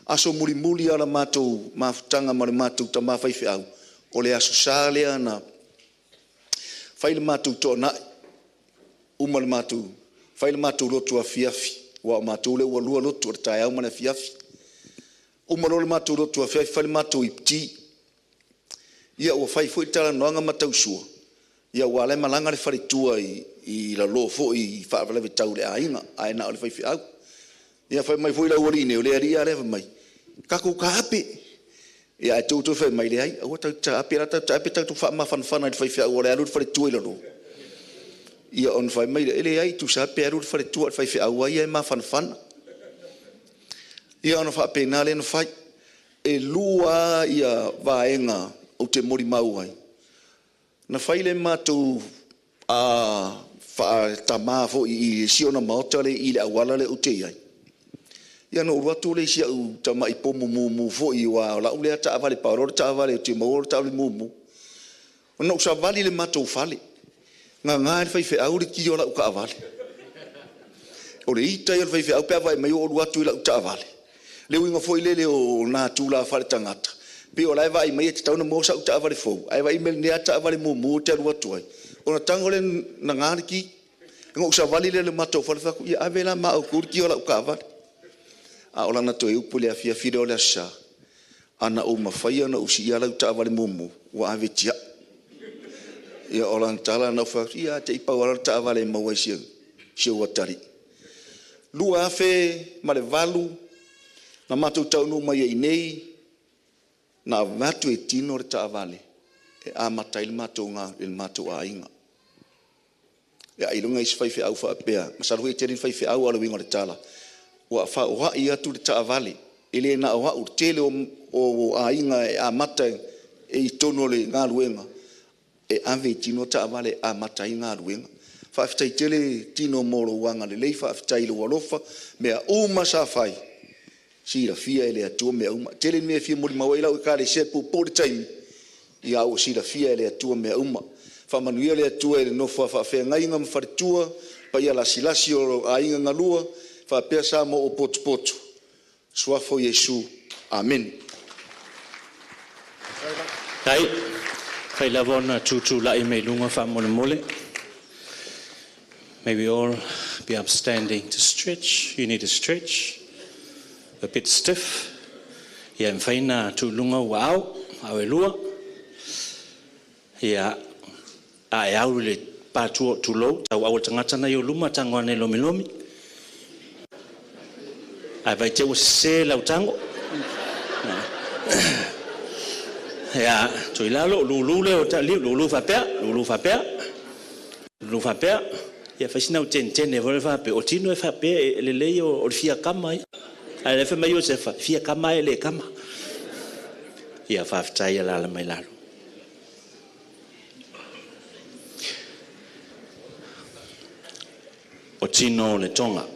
Aso mulimuli lava o le matou mafutaga ma le matou tama faifeau, o le Aso Sa lea na fai le matou toanai, uma le matou, fai le matou lotu afiafi, aua o matou lea ua lua lotu, o le taeao ma le afiafi. Uma loa le matou lotu afiafi fai le matou iputi. Ia ua fai foi talanoaga ma tausua, ia aua o la e malaga le faletua i lalo foi i faalavelave tau i le aiga, ae na o le faifeau. Ia fai mai foi le aualii nei, o le alii lava lea fai mai, tatou taape. Ia ae tou toe fai mai, leai, aua tatou te taape, o le a tatou taape tatou faamafanafana i le faifeau o le a alu le faletua i lalo. Ia ona fai mai lea, e leai, tusa lava pe alu le faletua a o le faifeau lava ia e mafanafana. Ia ona faapena lea ona fai. E 2 lava vaega ou te molimau ai, na fai le matou faatama foi i si ona maota lea i le auala lea ou te i ai. Ia ona ou alu atu lea i si au tamai pomu mumu foi, aua o lau lea taavale, pau lea o le taavale ou te maua o le taavale mumu. Ona ou savali i le matou fale, gaga e le faifeau le kia o lau taavale. O le ita ia o le faifeau pe a vaai mai ua ou alu atu i lau taavale. Le uiga foi lele o natura faaletagata, pei o la e vaai mai e tatau ona maua sau taavale fou, ae vaai mai i lenei lava taavale mumu ou te alu atu ai, ona tago lea naga le ki. Ona ou savali lea i le matou fale, fai atu, ia ave la ma outou le ki o lau taavale. A o lana toe upu i le afiafi lea o le Aso Sa, ana ou mafaia ona ou siia lau taavale mumu, ua ave tiai. Ia o lana tala lena, ou fai atu, ia te i pau lava lea o le taavale e maua ai si ou atalii. 2008, na matou taunuu mai ai nei, na avatu e Tino le taavale e amata ai le matou aiga. Ia ailoga i se faifeau faapea, masalo foi e tele ni faifeau a o le uiga o le tala, ua faoai atu le taavale, e le na o au, le tele o aiga e amata i totonu o le galuega, e ave i tino taavale e amata ai galuega. Faafetai tele Tino mo lou agalelei, faafetai i lou alofa, mea uma sa fai, silafia e le Atua mea uma. Tele mea e fia molimau ai lau ekalesia e puupuu le taimi, ia ua silafia e le Atua mea uma. Faamanuia le Atua i le nofo a faafeagaiga ma faletua, paia lasilasi o aiga galua, faapea Samoa ua potopoto. Suafa o Iesu. Amene.
Tai, fai lava ona tutulai mai luga faamolemole. May we all be upstanding to stretch. You need to stretch. A bit stiff. Ia mafai ona tuuluga ua ao, ao e lua. Ia, a e au i le pātua o tulou, tau au o le tagata na i o luma, tago ane lomilomi. Ae vaai te ua sese lau tago. Ia, tuu i lalo, lulu lea o liu, lulu faapea, lulu faapea, lulu faapea. Ia, fai sina au tenetene foi le faapea, o tino e faapea e lelei o le fia kama ia. Ae le fai mai Iosefa, fia kama e le kama. Ia, faafetai alaala mai lalo. O Tino o le Tonga.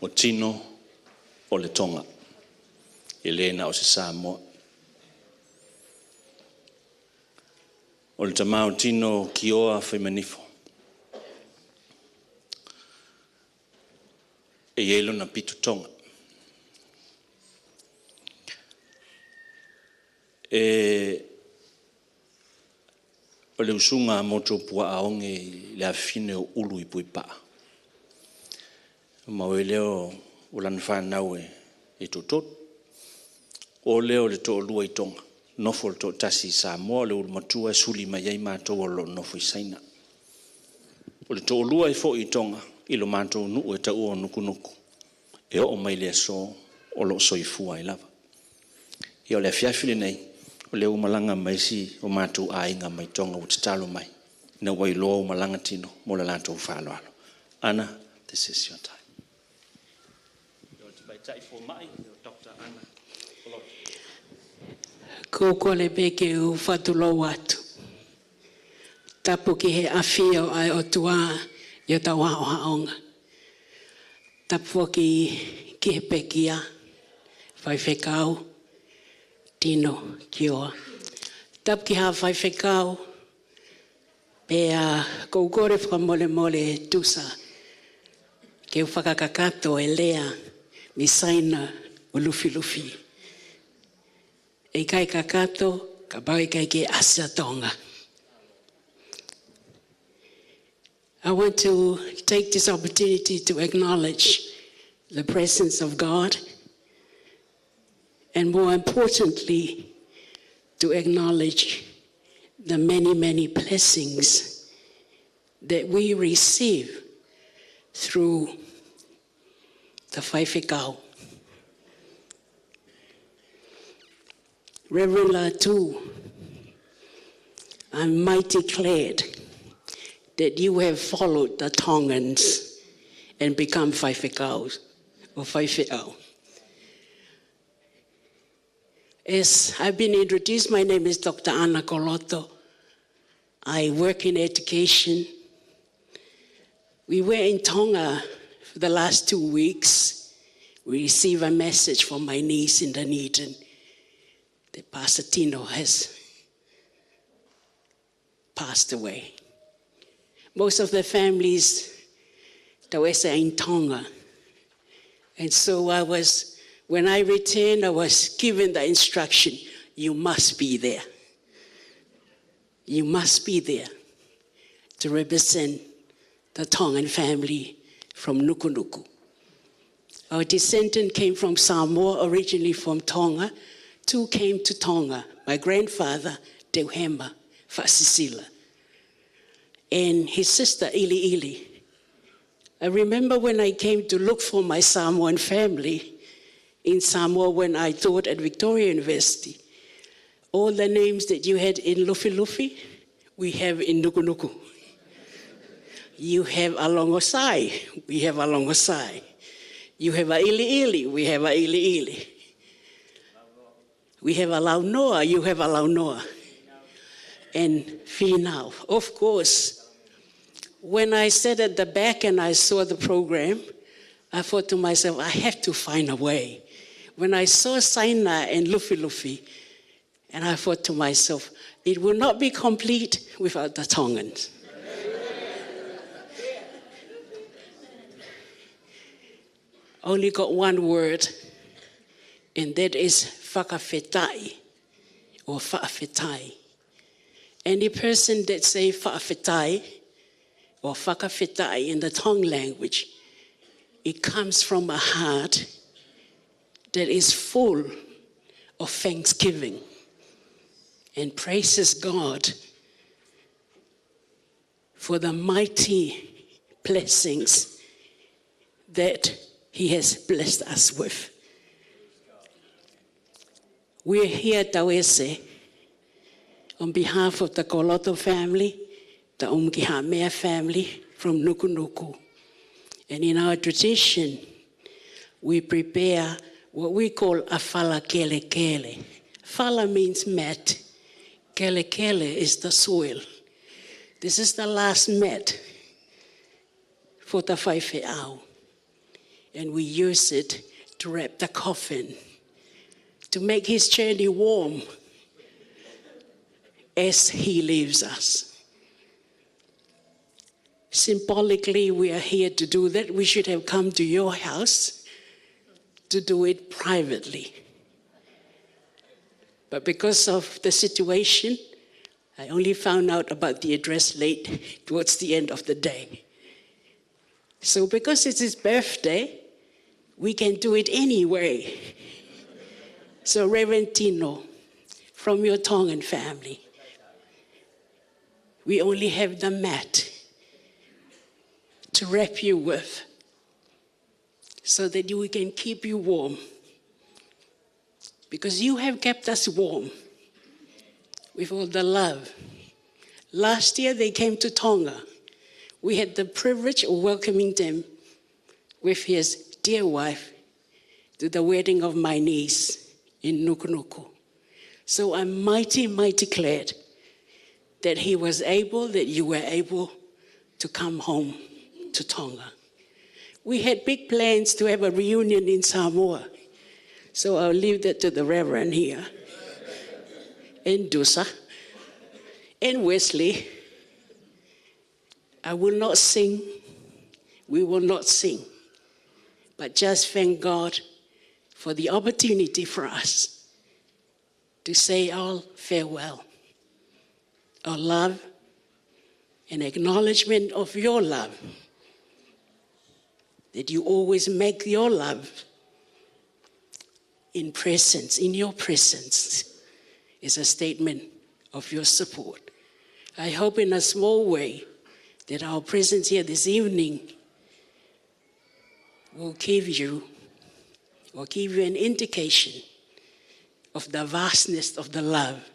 O Tino o le Tonga. E le na o se Samoa. O le tama o Tino Kioa Faimanifo. E i ai lona pito Tonga. E O le usuga a motu puaa oge i le afifine o Ulu i Puipaa. Ma o lea o lana whanau e totonu. O lea o le toalua i Tonga, nofo le toatasi i Samoa, o le ulumatua e suli mai ai mātou o lo nofo i Saina. O le toalua e foi i Tonga, i lo mātou nuu e tau o Nukunuku, e oo mai le aso o lo soifua ai lava. Ia o le afiafi lenei, o le umalaga mai si o mātou aiga mai Tonga ua tatalo mai, ina ua iloa umalaga tino mo le latou faaaloalo. Ana, this is your time. Dr. Ana.
Koko le peke u whatulau atu. Tapu ki he awhi o ai o tua i o tau hao haonga. Tapu ki he pekia, whai whekau, tino kioa. Tapu ki ha whai whekau, pe a koukore whakamole mole tusa. Ke whakakakato e lea, mi saina o lufi lufi. E kai kakato, ka bai kai ke asa tonga. I want to take this opportunity to acknowledge the presence of God and, more importantly, to acknowledge the many, many blessings that we receive through the Faifekau. Reverend Latu, I'm mighty glad that you have followed the Tongans and become Faifekaus or Faifeau. As I've been introduced, my name is Dr. Anna Koloto. I work in education. We were in Tonga for the last 2 weeks. We received a message from my niece in Dunedin that Pastor Tino has passed away. Most of the families, Tawesa in Tonga. And so I was, when I returned, I was given the instruction, you must be there. You must be there to represent the Tongan family from Nukunuku. Our descendant came from Samoa, originally from Tonga. Two came to Tonga. My grandfather, Deuhema Fasisila, and his sister, Ili Ili. I remember when I came to look for my Samoan family in Samoa when I taught at Victoria University. All the names that you had in Lufi Lufi, we have in Nukunuku. You have Alongosai, we have Alongosai. You have a Ili Ili, we have a Ili Ili. We have a Launoa, you have a Launoa. And Finau, of course. When I sat at the back and I saw the program, I thought to myself, I have to find a way. When I saw Saina and Lufi Lufi, and I thought to myself, it will not be complete without the Tongans. Only got one word, and that is whakawhetai or whakawhetai. Any person that say whakawhetai or whakawhetai in the Tong language, it comes from a heart that is full of thanksgiving and praises God for the mighty blessings that He has blessed us with. We're here at Tawese on behalf of the Koloto family, the Umkihamea family from Nukunuku. And in our tradition, we prepare what we call a fala kele kele. Fala means mat. Kele kele is the soil. This is the last mat for the faifeau. And we use it to wrap the coffin, to make his journey warm as he leaves us. Symbolically, we are here to do that. We should have come to your house to do it privately. But because of the situation, I only found out about the address late towards the end of the day. So because it's his birthday, we can do it anyway. So Reverend Tino, from your Tongan family, we only have the mat to wrap you with so that we can keep you warm. Because you have kept us warm with all the love. Last year they came to Tonga. We had the privilege of welcoming them with his dear wife to the wedding of my niece in Nukunuku. So I'm mighty, mighty glad that he was able, that you were able to come home to Tonga. We had big plans to have a reunion in Samoa. So I'll leave that to the Reverend here, and Dusa, and Wesley. I will not sing. We will not sing. But just thank God for the opportunity for us to say our farewell, our love, and acknowledgement of your love, that you always make your love in presence, in your presence, is a statement of your support. I hope in a small way that our presence here this evening will give you or give you an indication of the vastness of the love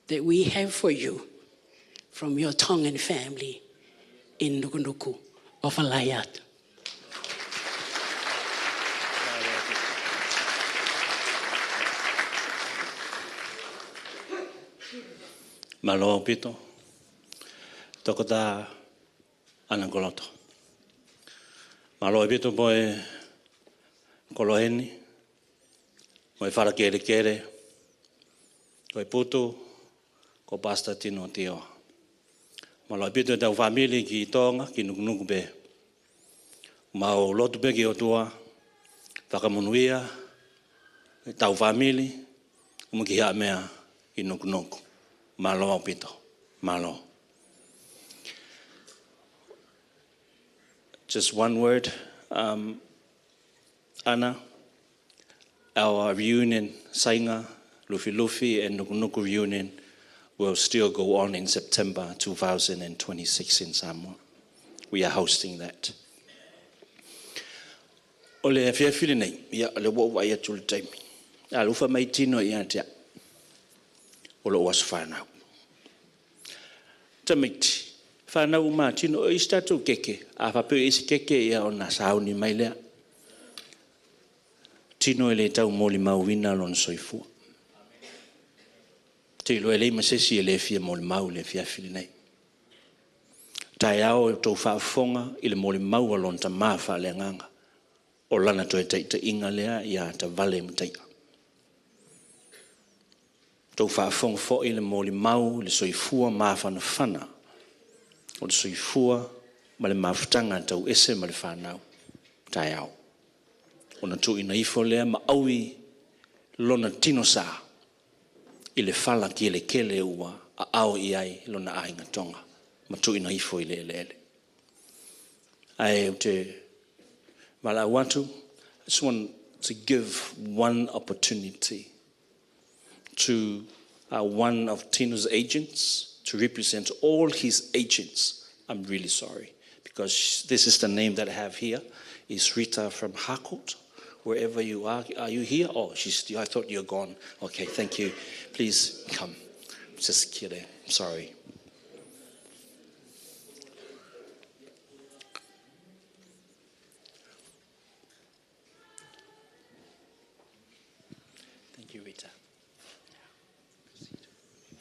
that we have for you from your Tongan family in Nukunuku of Alayat.
Malo pito. Tokota anangoloto. Malo pito boe koloheni. Moe whara kere kere. Koe putu. Ko pasta tino tio. Malo pito tau famili ki tonga ki nukunuku be. Mau lotu be ki o tua. Whakamunuia. Tau famili. Umuki hea mea ki nukunuku. Malo pito. Malo. Just one word, Anna, our reunion, Sainga, Lufi Lufi, and Nukunuku reunion will still go on in September 2026 in Samoa. We are hosting that. O le fia fili nei, ia le wo wa ia tulu taimi. A lufa mai tino ia tia. O lo wasu whanau. Tamiti, whanau ma tino o isi tātou keke. A whapeu isi keke ia o nā sauni mai lea. Tino e le tau moli mauina lona soifua. Te iloa e lei masesi e le fia moli mau le fia fili nei. Tai ao e tau whaafonga i le moli mau a lona tamā whaaleanganga. O lana toe teita inga lea ia ta vale mataia. Tau whaafonga fo i le moli mau le soifua māwhanawhana. O le soifua ma le mafutanga tau ese ma le whanau. Tai ao. O na tui na ifo lea ma aui lona tino sa i le whala ki le kele ua a ao i ai lona ainga tonga. Ma tui na ifo i le ele ele. Ai te mala watu, I just want to give one opportunity to one of Tino's agents to represent all his agents. I'm really sorry, because this is the name that I have here. Is Rita from Harcourt. Wherever you are you here? Oh, she's still, I thought you were gone. Okay, thank you. Please come. Just kidding. Sorry. Thank you, Rita.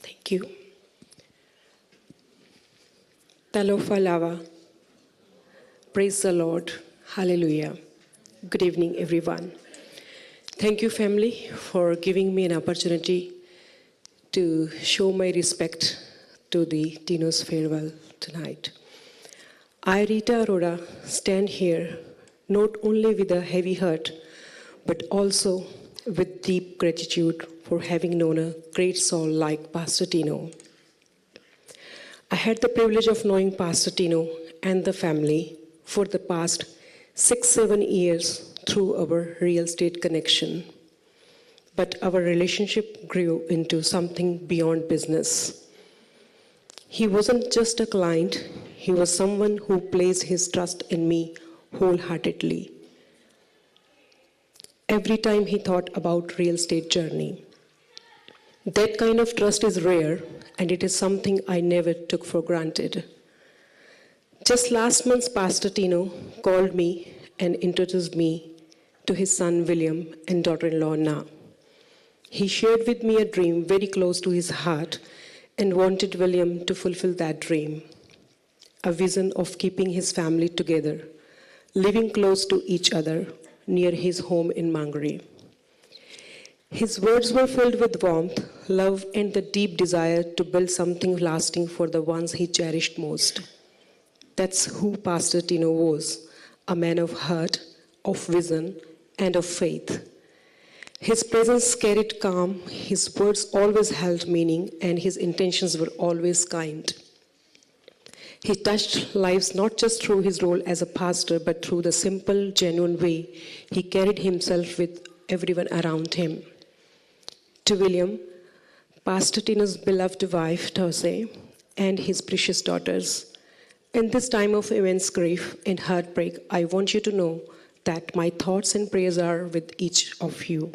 Thank you. Talofa lava. Praise the Lord. Hallelujah. Good evening, everyone. Thank you, family, for giving me an opportunity to show my respect to the Tino's farewell tonight. I, Rita Arora, stand here not only with a heavy heart, but also with deep gratitude for having known a great soul like Pastor Tino. I had the privilege of knowing Pastor Tino and the family for the past 6, 7 years through our real estate connection. But our relationship grew into something beyond business. He wasn't just a client, he was someone who placed his trust in me wholeheartedly. Every time he thought about real estate journey. That kind of trust is rare, and it is something I never took for granted. Just last month, Pastor Tino called me and introduced me to his son William and daughter-in-law Na. He shared with me a dream very close to his heart and wanted William to fulfill that dream, a vision of keeping his family together, living close to each other near his home in Mangere. His words were filled with warmth, love, and the deep desire to build something lasting for the ones he cherished most. That's who Pastor Tino was, a man of heart, of vision, and of faith. His presence carried calm, his words always held meaning, and his intentions were always kind. He touched lives not just through his role as a pastor, but through the simple, genuine way he carried himself with everyone around him. To William, Pastor Tino's beloved wife, Tose, and his precious daughters, in this time of immense grief and heartbreak, I want you to know that my thoughts and prayers are with each of you.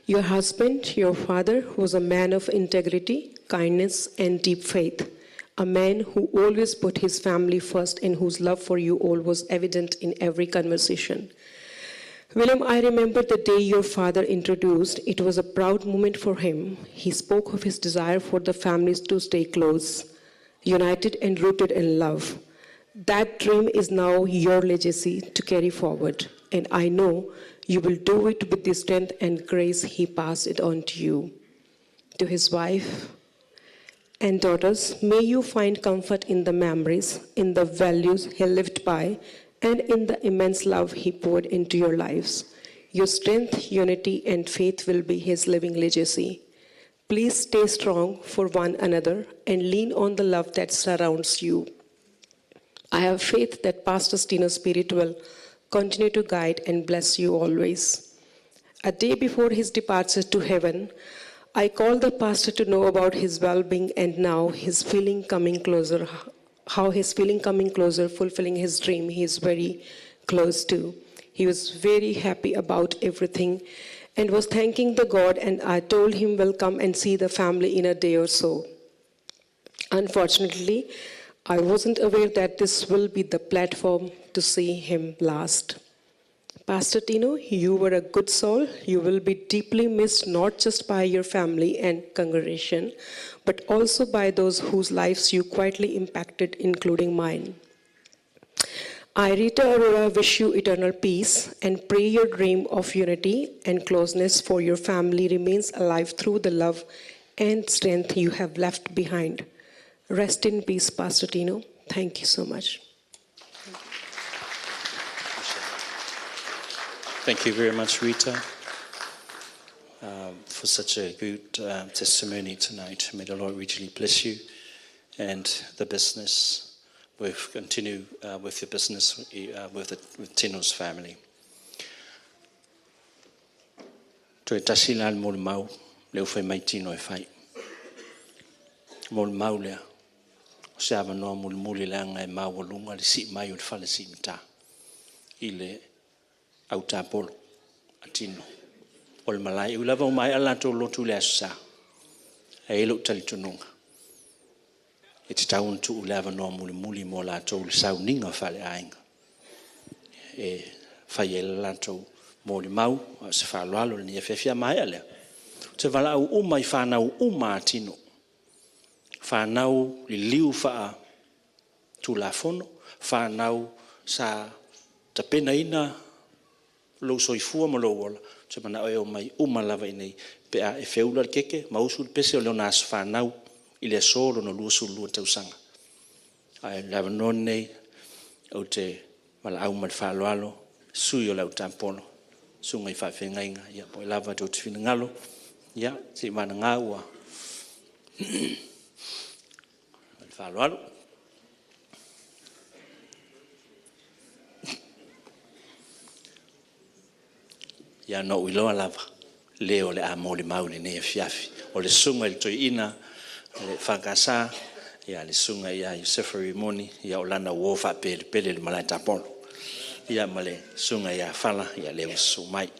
Your husband, your father, was a man of integrity, kindness, and deep faith, a man who always put his family first and whose love for you all was evident in every conversation. William, I remember the day your father introduced. It was a proud moment for him. He spoke of his desire for the families to stay close, united and rooted in love. That dream is now your legacy to carry forward, and I know you will do it with the strength and grace he passed it on to you. To his wife and daughters, may you find comfort in the memories, in the values he lived by, and in the immense love he poured into your lives. Your strength, unity, and faith will be his living legacy. Please stay strong for one another and lean on the love that surrounds you. I have faith that Pastor Tino's spirit will continue to guide and bless you always. A day before his departure to heaven, I called the pastor to know about his well-being and now his feeling coming closer, how his feeling coming closer, fulfilling his dream he is very close to. He was very happy about everything and was thanking the God, and I told him we'll come and see the family in a day or so. Unfortunately, I wasn't aware that this will be the platform to see him last. Pastor Tino, you were a good soul. You will be deeply missed not just by your family and congregation, but also by those whose lives you quietly impacted, including mine. I, Rita Arora, wish you eternal peace and pray your dream of unity and closeness for your family remains alive through the love and strength you have left behind. Rest in peace, Pastor Tino. Thank you so much.
Thank you very much, Rita, for such a good testimony tonight. May the Lord richly bless you and the business. We've continued with the business with Tino's family. Toe tasi la le mo le mau, leo fai mai Tino e fai. Mo le mau lea, o se avanoa mulimuli le anga e maualuga le sii mai o le fale siimatā i le autapolo a Tino. O le malae, ui lava o mai ala latou lotu le aso sa. E i lou talitonuga. E tatau ona tuu le avanoa mulimuli mo latou le sauniga faaleaiga. E fai ai le latou molimau, a o se faaaloalo lenei afiafi a maea lea. Ou te valaau uma i fanau uma a Tino. Fanau liliu faa tulafono, fanau sa tapenaina lou soifua ma lou ola, ou te manao e omai uma lava i nei pe a e feula le keke ma usu le pese o le ona aso fanau i le aso lona 22 tausaga. Ae le avanoa lenei ou te valaau ma le faaaloalo sui o le autapolo, susuga i faafeagaiga, ia po o ai lava tou te finagalo, ia seivagana ua Le faaaloalo. Ia na ou iloa lava, le o le a molimau i lenei afiafi. O le susuga i le toeaina o le EFKS, ia le susuga ia Iosefa Rimoni, ia o lana uo faapelepele i le malae tapolo. Ia ma le susuga ia Fala, ia lea ua susu mai.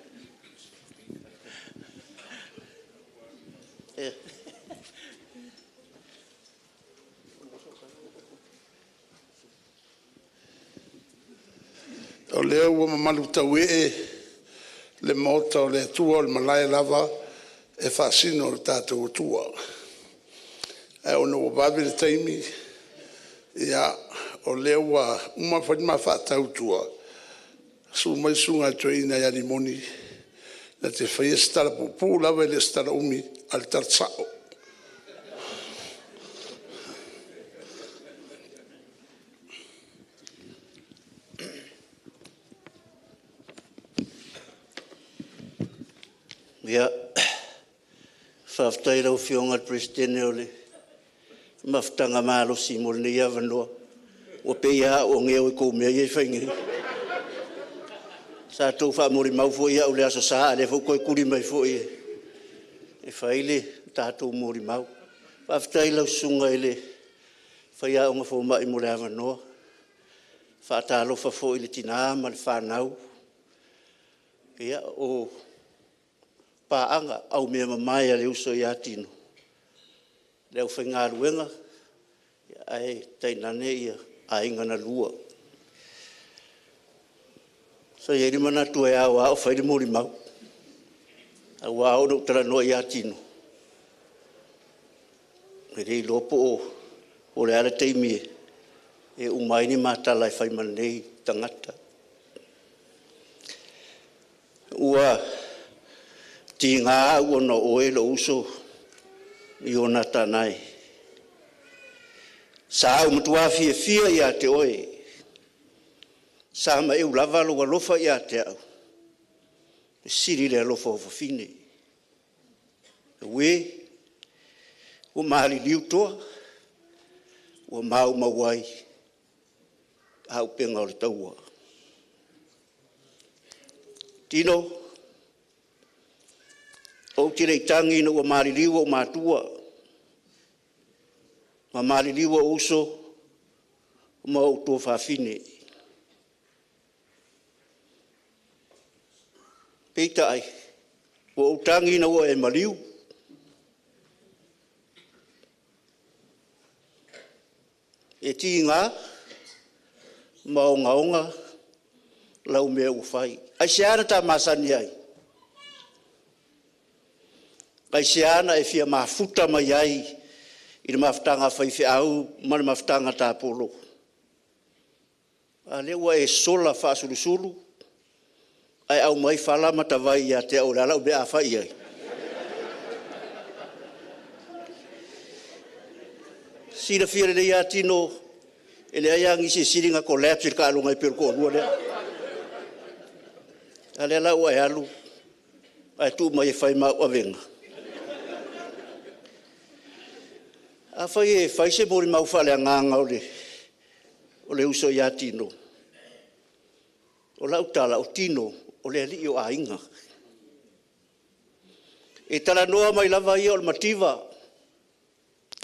O lea ua mamalu tauee le Maota o le Atua, o le malae lava e faasino i lo tatou Atua. Ae ona ua vave le taimi, ia o lea ua uma ona fai le ma faatau i tua, susu mai le susuga i le toeaina ia Rimoni na te faia se tala puupuu lava e le o se tala umi a o le tala sao.
Ia, faafetai i lau Afioga i le Peresetene o le mafutaga malosi mo lenei avanoa. Ua pei lava au o geo i tou mea ia e fai nei. Sa outou faamolimau foi au i le Aso Sa, a o lea foi ua toe tuli mai foi e fai le tatou molimau. Faafetai i lau Susuga i le Faiaoga Fomai mo le avanoa. E faatalofa foi i le tina ma le fanau, o paaga, aumeamamae a le uso ia Tino, le aufaigaluega, ae tainane aiga na lua. Sa i ai le manatu e ao lava ona fai le molimau, ae ua ao ona ou talanoa ia Tino, e le iloa po o le a le taimi e uma ai ni ma tala e fai ma lenei tagata. Ua tiga au ona o oe lou uso Ionatana e, sa ou matua fiafia ia te oe, sa maeu lava lou alofa ia te au, e sili le alofa o fafine. Aue, ua maliliu toa, ua maumau ai auupega o le taua. Tino, ou te le i tagi ina ua maliliu ou matua, ma maliliu ou uso ma ou tuafafine. Peitai, ua ou tagi ina ua e maliu. E tiga ma ogaoga lau mea ua fai. Aisea na ta masani ai? Aisea na e fia mafuta mai ai i le mafutaga a faifeau ma le mafutaga tapolo? A lea ua e sola faasulusulu ae aumai fala ma tavai ia te au o le a lau mea a fai i ai? Silafia lelei lava Tino, e leai lava nisi e sili ona collapse i le taaloga e pei o le toalua lea. A lea la ua e alu ae tuu mai e fai ma au avega. Afai e fai se molimau faaleagaga o le uso ia Tino, o lau tala, o Tino o le alii o aiga. E talanoa mai lava ia o le mativa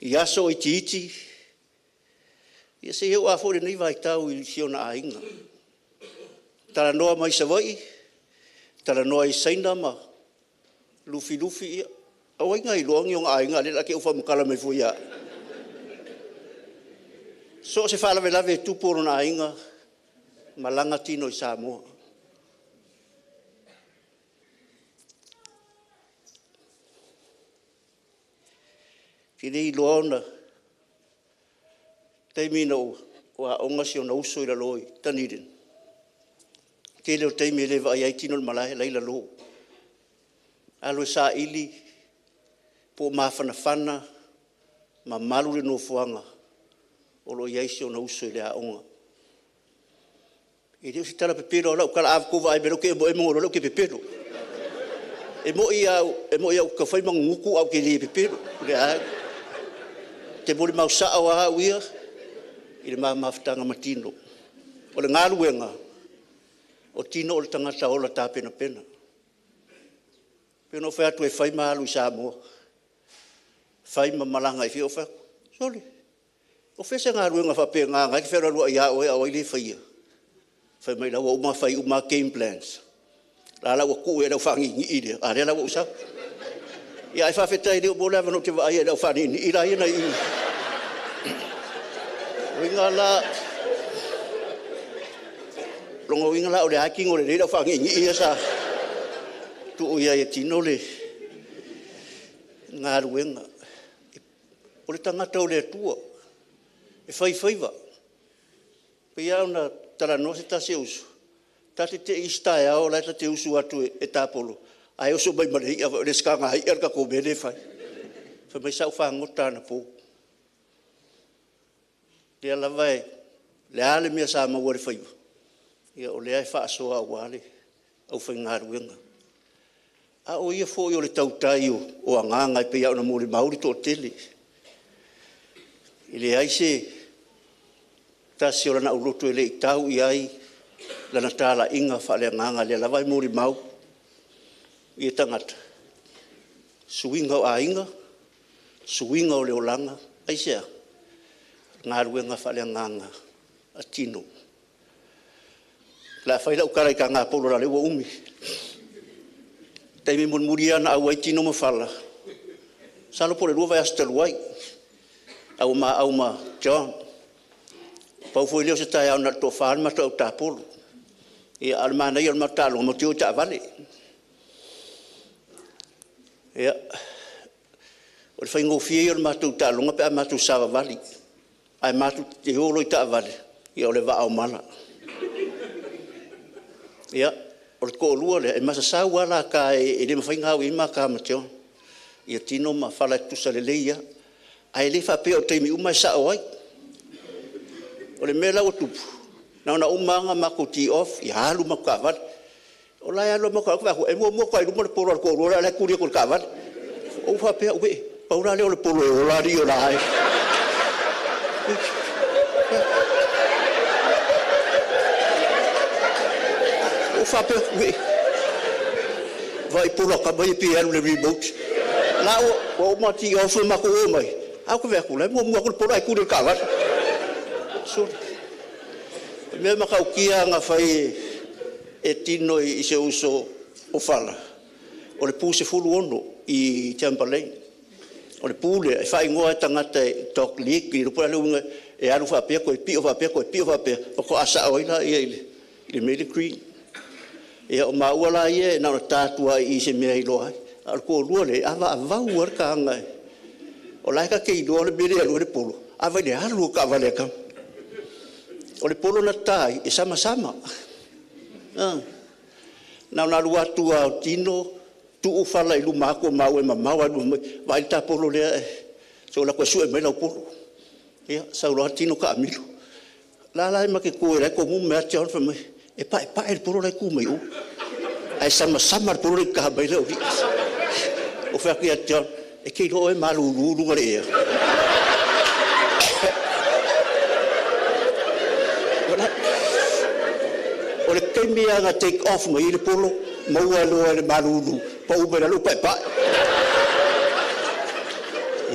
i aso o itiiti, ia seia oo lava foi i lenei vaitau i si ona aiga. Talanoa mai Savaii, talanoa i Saina ma Lufilufi, ia o ai na iloa ni ona aiga a o lea o le a te i ua faamatala mai fua ia au. So o se faalavelave e tupu o lona aiga, malaga Tino i Samoa. Ou te le iloa ona taimi na ou aoga si ona uso i lalo i Dunedin, tele o taimi e le vaaia ai Tino i le malae, la e i lalo. Alu e saili po o mafanafana ma malu le nofoaga o lo o i ai si ona uso i le aoga. E le o se tala pepelo lava lau tala, a outou vaai mai o lea ou te emoemo ona iloa lea ou te pepelo. E moni lava ou te tau fai ma nunutu ae ou te le pepelo, leai. te molimau sa'o a au ia i le ma mafutaga ma Tino. O le galuega, o Tino o le tagata ola tapenapena. Pei ona ou fai atu e fai ma alu i Samoa, fai ma malaga i fea, ou fai atu, sole, o fea se galuega faapena na e te fealualuai ia oe a o ai lea e faia? Fai mai la ua uma ona fai uma lava game plans. La la ua tuu i ai i le au faaniinii lea, a o lea la ua ou sau. Ia ae faafetai o lea ua maua le avanoa ou te vaai ai i le au faaniinii la ia na i i. O lona uiga la, o lona uiga la o lea lava e tino lelei le au faaniinii ia sa tuu i ai e tino le galuega. O le tagata o le Atua, e faifaiva. E pei lava ona talanoa se tasi o uso, ta te te i isi taeao o la e ta te usu atu e tapolo, ae oso mai ma le i'a, o le lesitala ia le tatou mea lea e fai. Fai mai sa ou fagota anapo. O lea lava o le a le mea sa maua i le faiva, ia o lea e faasoa aua le aufaigaluega. A o ia foi o le tautai o agaga e pei lava ona molimau le toatele. E leai se tasi o lana aulotu e le i tau i ai lana talaiga faaleagaga, lea lava e molimau tagata, suiga o aiga, suiga o le olaga. Aisea? O galuega faaleagaga a Tino. O le a fai lau tala i taga polo leaga o lea ua umi. O le taimi mulimuli ia na auai Tino ma Fala, masalo po o le 2 vaiaso talu ai, a ua ma au ma John. Pau foi lea o se taeao na o le toafa le matou au tapolo. Ia, a o le manaia o le matou taaloga, matou te o i taavale. Ia, o le faigofie ia o le matou taaloga pe a matou savavali, ae matou te o loa i taavale, ia o le vaa o mala. Ia, o le toalua lea, e masasau lava lata e le mafai ona au i ai mata ma John. Ia Tino ma Fala e tutusa lelei lava. Ae le faapea o taimi uma e sao ai. O le mea la ua tupu, na ona uma lava ona matou tee off, ia alu matou taavale. O la e alu lava matou taavale, ou te vaai atu e muamua atu lava i luma le polo a le toalua lea a o la e tuli atu e le taavale. Ou faapea, uee, pau la lea o le polo e ola alii o la e. Ou faapea atu, uee, vaai polo a tama ia pei e alu i le remote. La ua uma ona tee off ma matou oo mai, ae ou te vaai atu o la e muamua atu le polo ae tuli e le taavale. Sole, o le mea matautia lava na fai e Tino i si ou uso o Fala, o le pu 16 i Tampa Lane. O le pu lea e faaigoa e tagata e dog leg, le iloa po o le a le uiga, e alu faapea toe pio faapea toe pio faapea, faatoa sao ai lea i le mea lea green. Ia o maua la ia na ona ta atu lava i se mea e iloa ai. A o le toalua lea, e avaavau lava le taga. O la e ta te iloa le mea lea e alu ai le polo, ae vaai i le alu o taavale a tama. O le polo na ta ai, e samasama. Na ona alu atu lava o Tino, tuu Fala i luma atu o maua e mamao alu mai, vaai le ta polo lea, se i ou alu atu e sue mai lau polo. Ia, sau loa Tino taamilo. La la e ma te tu o la e tomumu mai lava John fai mai, e paepae le polo la e tu mai o. Ae samasama le polo lea i taha mai le aualii. Ou fai atu ia John, e te iloa oe e malulu luga o le ea. O le taimi lava na take off mai ai le polo, maua loa e le malulu, pau mai lalo paepae.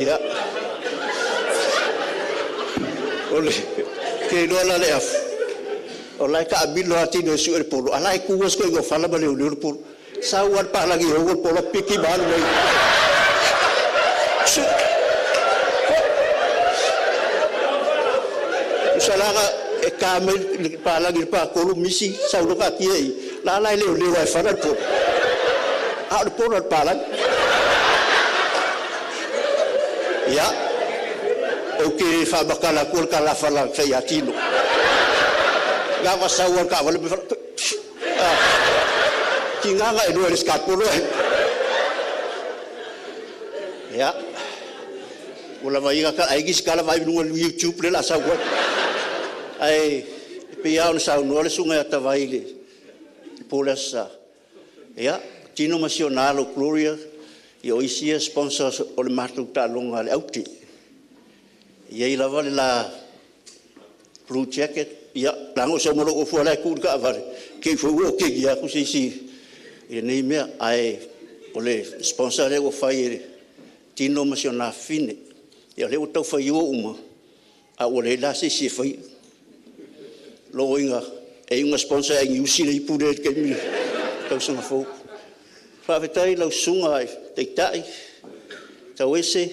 Ia, o le te iloa la le afu, o la e taamilo lava Tino e sue le polo, a o la e tu lava si toeaina o Fala ma leoleo le polo. Sau lava le palagi e ou le polo, piki ma alu ai. Tusa la na e ta mai le palagi i le patolu misi, sau loa taatia i i, la la e leoleo lava e Fala le polo. A o le polo a le palagi. Ia, ou te le faamatala atua le tala a Fala na fai ia Tino. Na ona sau lava o le taavale ma Fala, tiga na e lua i le sikapolo ae. Ia, ua lava ia na ai nisi tala vaai i luga o le YouTube lea o le a sau ai. Ae pei lava ona saunoa le susuga ia Tavai i le po o le Aso Sa, ia, Tino ma si ona alo Gloria, ia o isi ia sponsors o le matou taaloga a le aute. I ai lava le la blue jacket, ia, leaga o sau ma lou ofu o la e tu i le taavale, te i foi ua okegia atu se isi i lenei mea. Ae o le sponsor lea ua fai e Tino ma si ona afafine. Ia o lea ua tau faiua uma, a ua leai la se isi e faia. Lona uiga, e iu ina sponsor e Aigiusi le ipu lea i le taimi le tausaga fou. Faafetai i lau Susuga i le Taitai, Tauese,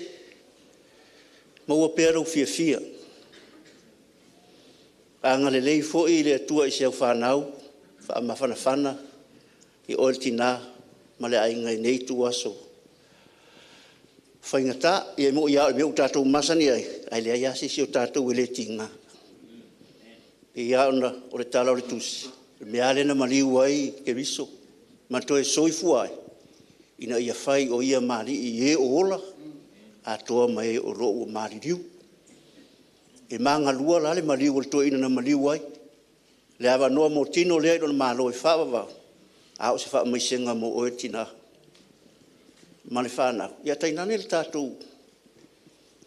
maua pea lou fiafia. Agalelei foi le Atua i si au fanau, faamafanafana i oe le tina ma le aiga i lenei ituaso faigata. Ia e moni lava o le mea ua tatou masani ai, ae leai lava se isi o tatou e le tiga. E pei lava ona o le tala o le Tusi, o le mea lava lea na maliu ai Keriso ma toe soifua ai, ina ia fai o Ia ma Alii i e o ola atoa ma e o lo o ua maliliu. E magalua la le maliu o le toeaina na maliu ai, le avanoa mo tino lea i lona malo e faavavau, a o se faamaisega mo oe le tina ma le fanau, ia tainane le tatou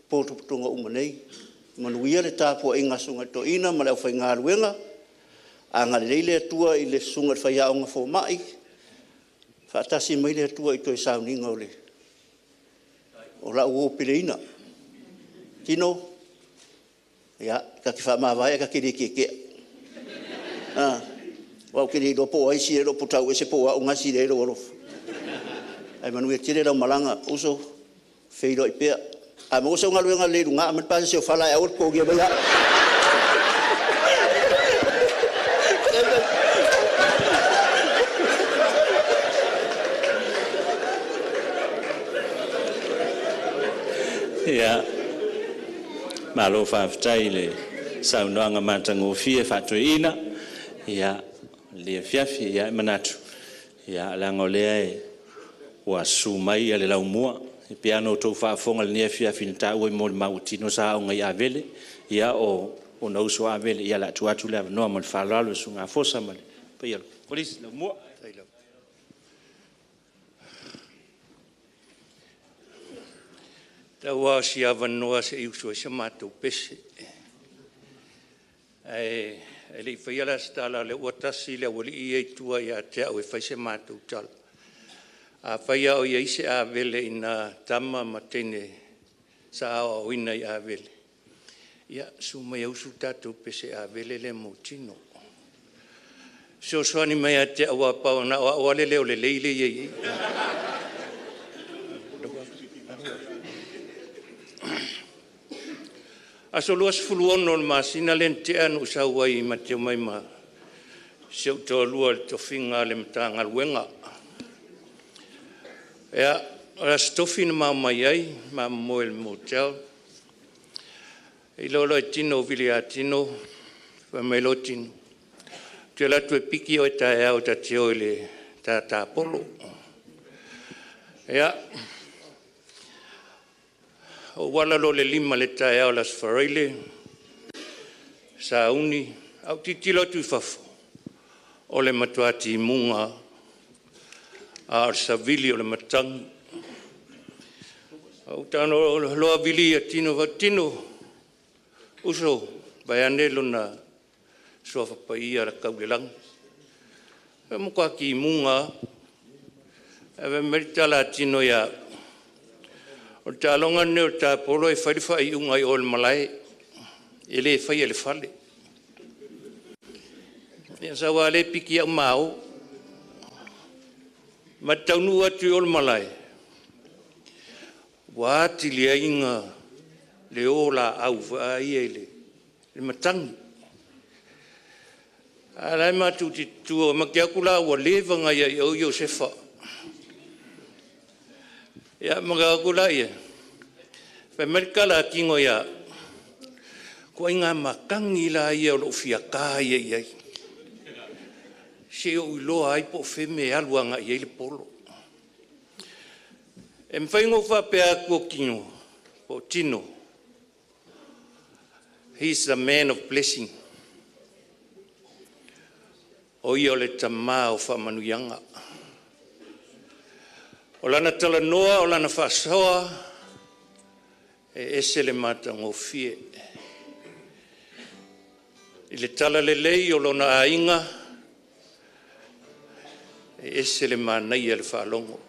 potopotoga uma nei. Manuia le tapuaiga a Susuga i le Toeaina ma le aufaigaluega, agalelei le Atua i le Susuga i le faiaoga fomai, faatasi mai le Atua i toe sauniga o lau uo peleina. Tino, ia, ta te faamavae ae ta te le tietia, aua ou te le iloa po o ai e silia i lou tauese po o au na e silia i ai lou alofa. Ae manuia tele lau malaga uso, feiloai pea. A maua sau galuega lelei i luga, aumai le pasese o fala ae aua le totogia maia au.
Ia, malo faafetai i le saunoaga matagofie faa-toeaina, ia, lenei afiafi. Ia, e manatu, leaga o lea ua susu mai le Laumua. E pei lava ona outou faafofoga i lenei afiafi na taua i molimau, o Tino sa aoga i Avele, ia o ona uso a Avele, ia o le a tuu atu le avanoa ma le faaaloalo i le Susuga a Fosa ma le paia o le Kolisi i Laumua.
Tau lava o si avanoa se i usu ai se matou pese. Ae le i faia la se tala, o lea ua tasi le aualii ia i tua ia te au e fai se matou tala. Afai lava o i ai se Avele i nai tama ma teine sa aoaoina i Avele, ia susu mai e usu le tatou pese Avele lea mo Tino. Fesoasoani mai ia te au aua pau na o au lava le leo lelei lea e i ai i i. Aso 26 o le masina lea na tea na ou sau ai ma te omai ma si ou toalua i le tofiga a le Matagaluega. Ia, o le Aso Tofi na ma omai ai, ma moe i le motel. I loa e Tino ou vili ia Tino, fai mai loa Tino, ou te alu atu e piki oe taeao ta te o i le tātāpolo. Ia, ou ala loa i le 5 i le taeao o le Aso Faraile, sauni, ae ou tilotilo atu i fafo, o le matua timuga a o le savili o le matagi. Ou tago loa vili ia Tino, fai atu, Tino, uso, vaeane lona suafa paia tau i le lagi. E matua timuga lava. Ae fai mai le tala a Tino ia au, o le taaloga lenei o le tapolo e fai le faaiuga i o i le malae, e le faia i le fale. Ia sau lava lea piki au ma o. Ma taunuu atu i o i le malae, ua atili ai na le o laau foi ia i le matagi. A o la e matou te tutu ma te o atu la ua leva ona i ai i o Iosefa. Ia ma o atu laia, fai mai le tala a Tino ia au, ituaiga matagi la ia o lou fiata ia i ai. Se i ou iloa ai po o fea le mea e alu agai i ai le polo. E mafai ona ou faapea atu o Tino, po o Tino, he is the man of blessing. O ia o le tama o faamanuiaga. O lana talanoa, o lana faasoa, E ese le matagofie. I le talalelei o lona aiga, e ese le manaia le faalogo.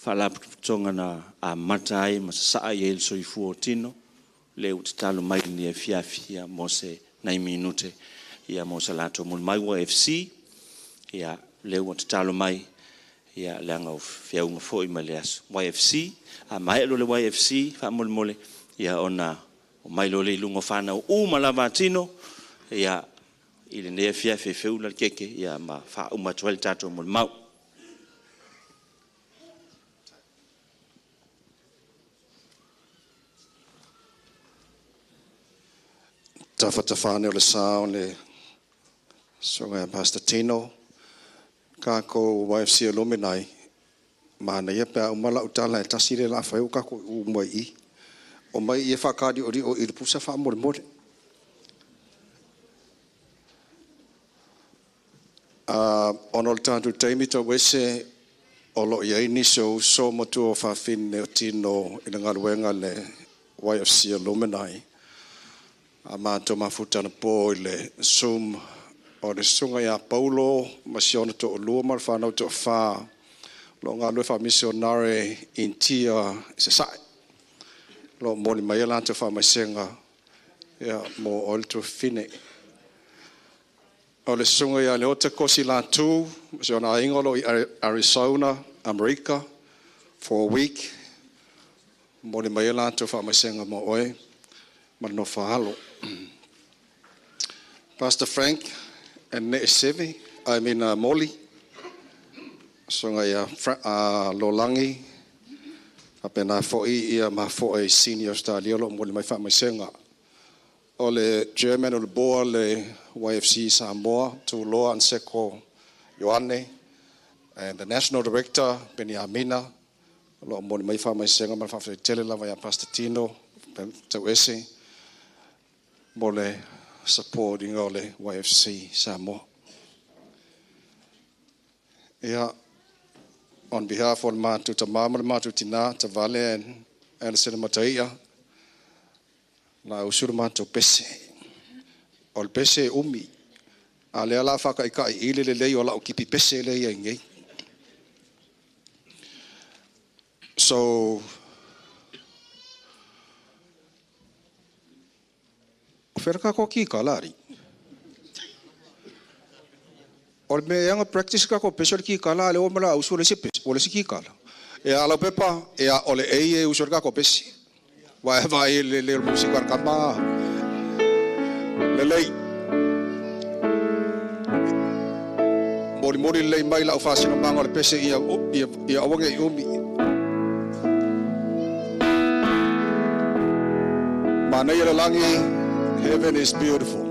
Faalapotopotoga na amata ai ma sasaa i ai le soifua o tino le ua tatalo mai lenei afiafi ia mo se nai minute ia mo sa latou molimau YFC ia le ua tatalo mai ia leaga o feauga foi mai le aso YFC a maea loa le YFC faamolemole ia ona o mai loa le i luga o fanau uma lava a tino ia i lenei afiafi e feula le keke ia ma faauma atu ai le tatou molimau.
Tafatafane o le sa o le susuga ia Pastor Tino, kākou YFC Alumni, manaia pe a uma lau tala e tasi le la fai o kākou u mai i. O mai i e whakariori'o i le pusa whaamolemole. Ona o le tātou taimi tau ese o lo i ai nisi o uso matua o whawhine o tino i le galuega le YFC Alumni. A mātou mafutana pō i le Zoom o le susuga ia Paulo ma si ona to'olua ma le whanau to'awhā lo ngā lue whaamisionare Intia i Sasae. Lo moli mai e lātou whaamaisenga ia mo o le tuafine. O le susuga ia Leota Kosi Latu, ma si ona aiga o lo i Arizona, Amerika, for a week. Moli mai e lātou whaamaisenga mo oe ma le nofa alo. Pastor Frank and Ne'eseve, I mean Molly, susuga ia Lolangi, faapena fo'i ia mafo'e senior Australia o lo'o momoli mai fa'amaisega. O le chairman o le board le YFC Samoa, Tuloa Anseko Ioane, and the national director Beniamina, o lo'o momoli mai fa'amaisega ma le fa'afetai lava iā Pastor Tino Tauese mo le support iga o le YFC Samoa. Ia, on behalf o le matou tamā ma le matou tinā, Tavale and Alison Mataia, la usu le matou pese. O le pese e umi. A lea la whakaikai i le lelei o lau kipi pese le ia ngei. So, o whera ka ko ki ka lari. O le mea anga practice ka ko pese o le ki kala le o mala usu le se pese, o le se ki kala. E a lau pepa, e a o le ei e usu le ka ko pese. Vai vai le le musika ka ma. Le lei. Mori mori lei mai lau whasino manga o le pese ia ia ia awange i umi. Manaia le langi, heaven is beautiful.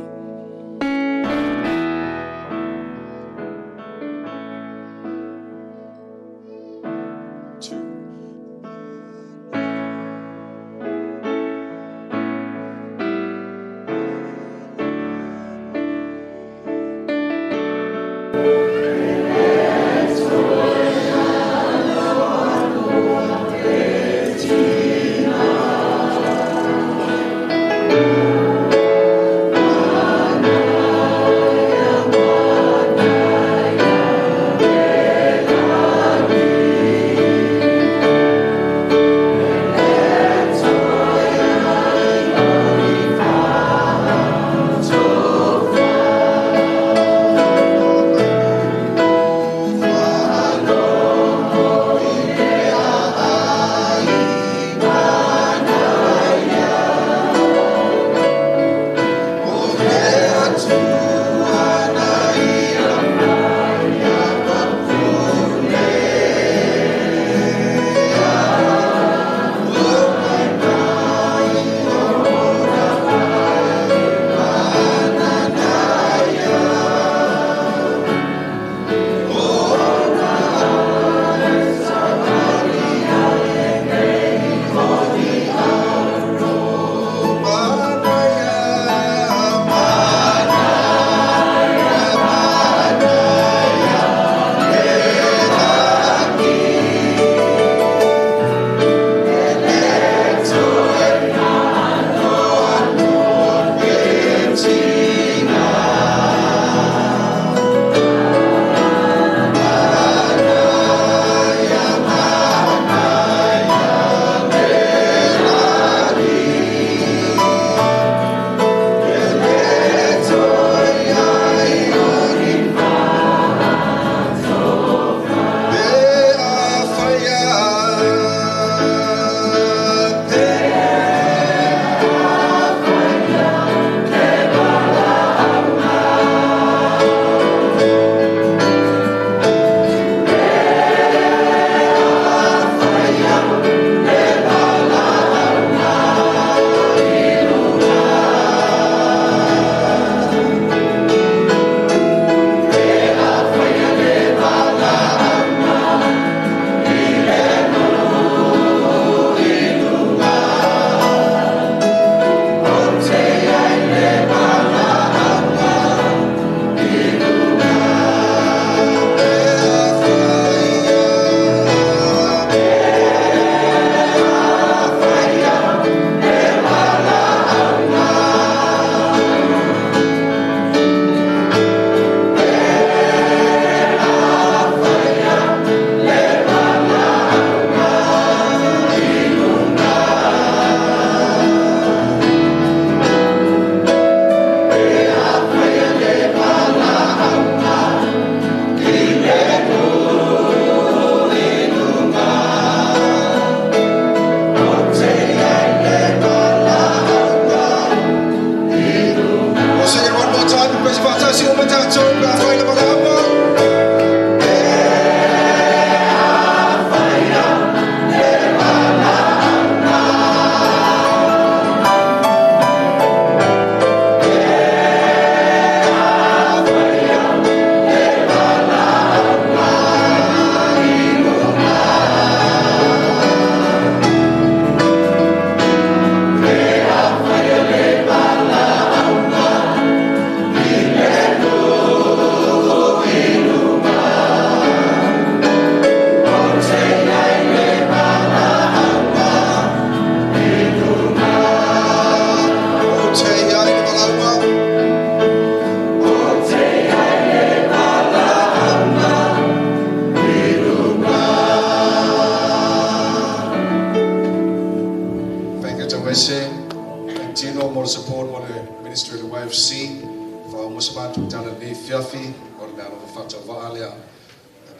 YFC, whaongo sa mātou tala nei fiafi, o le mea alofa whātau lea,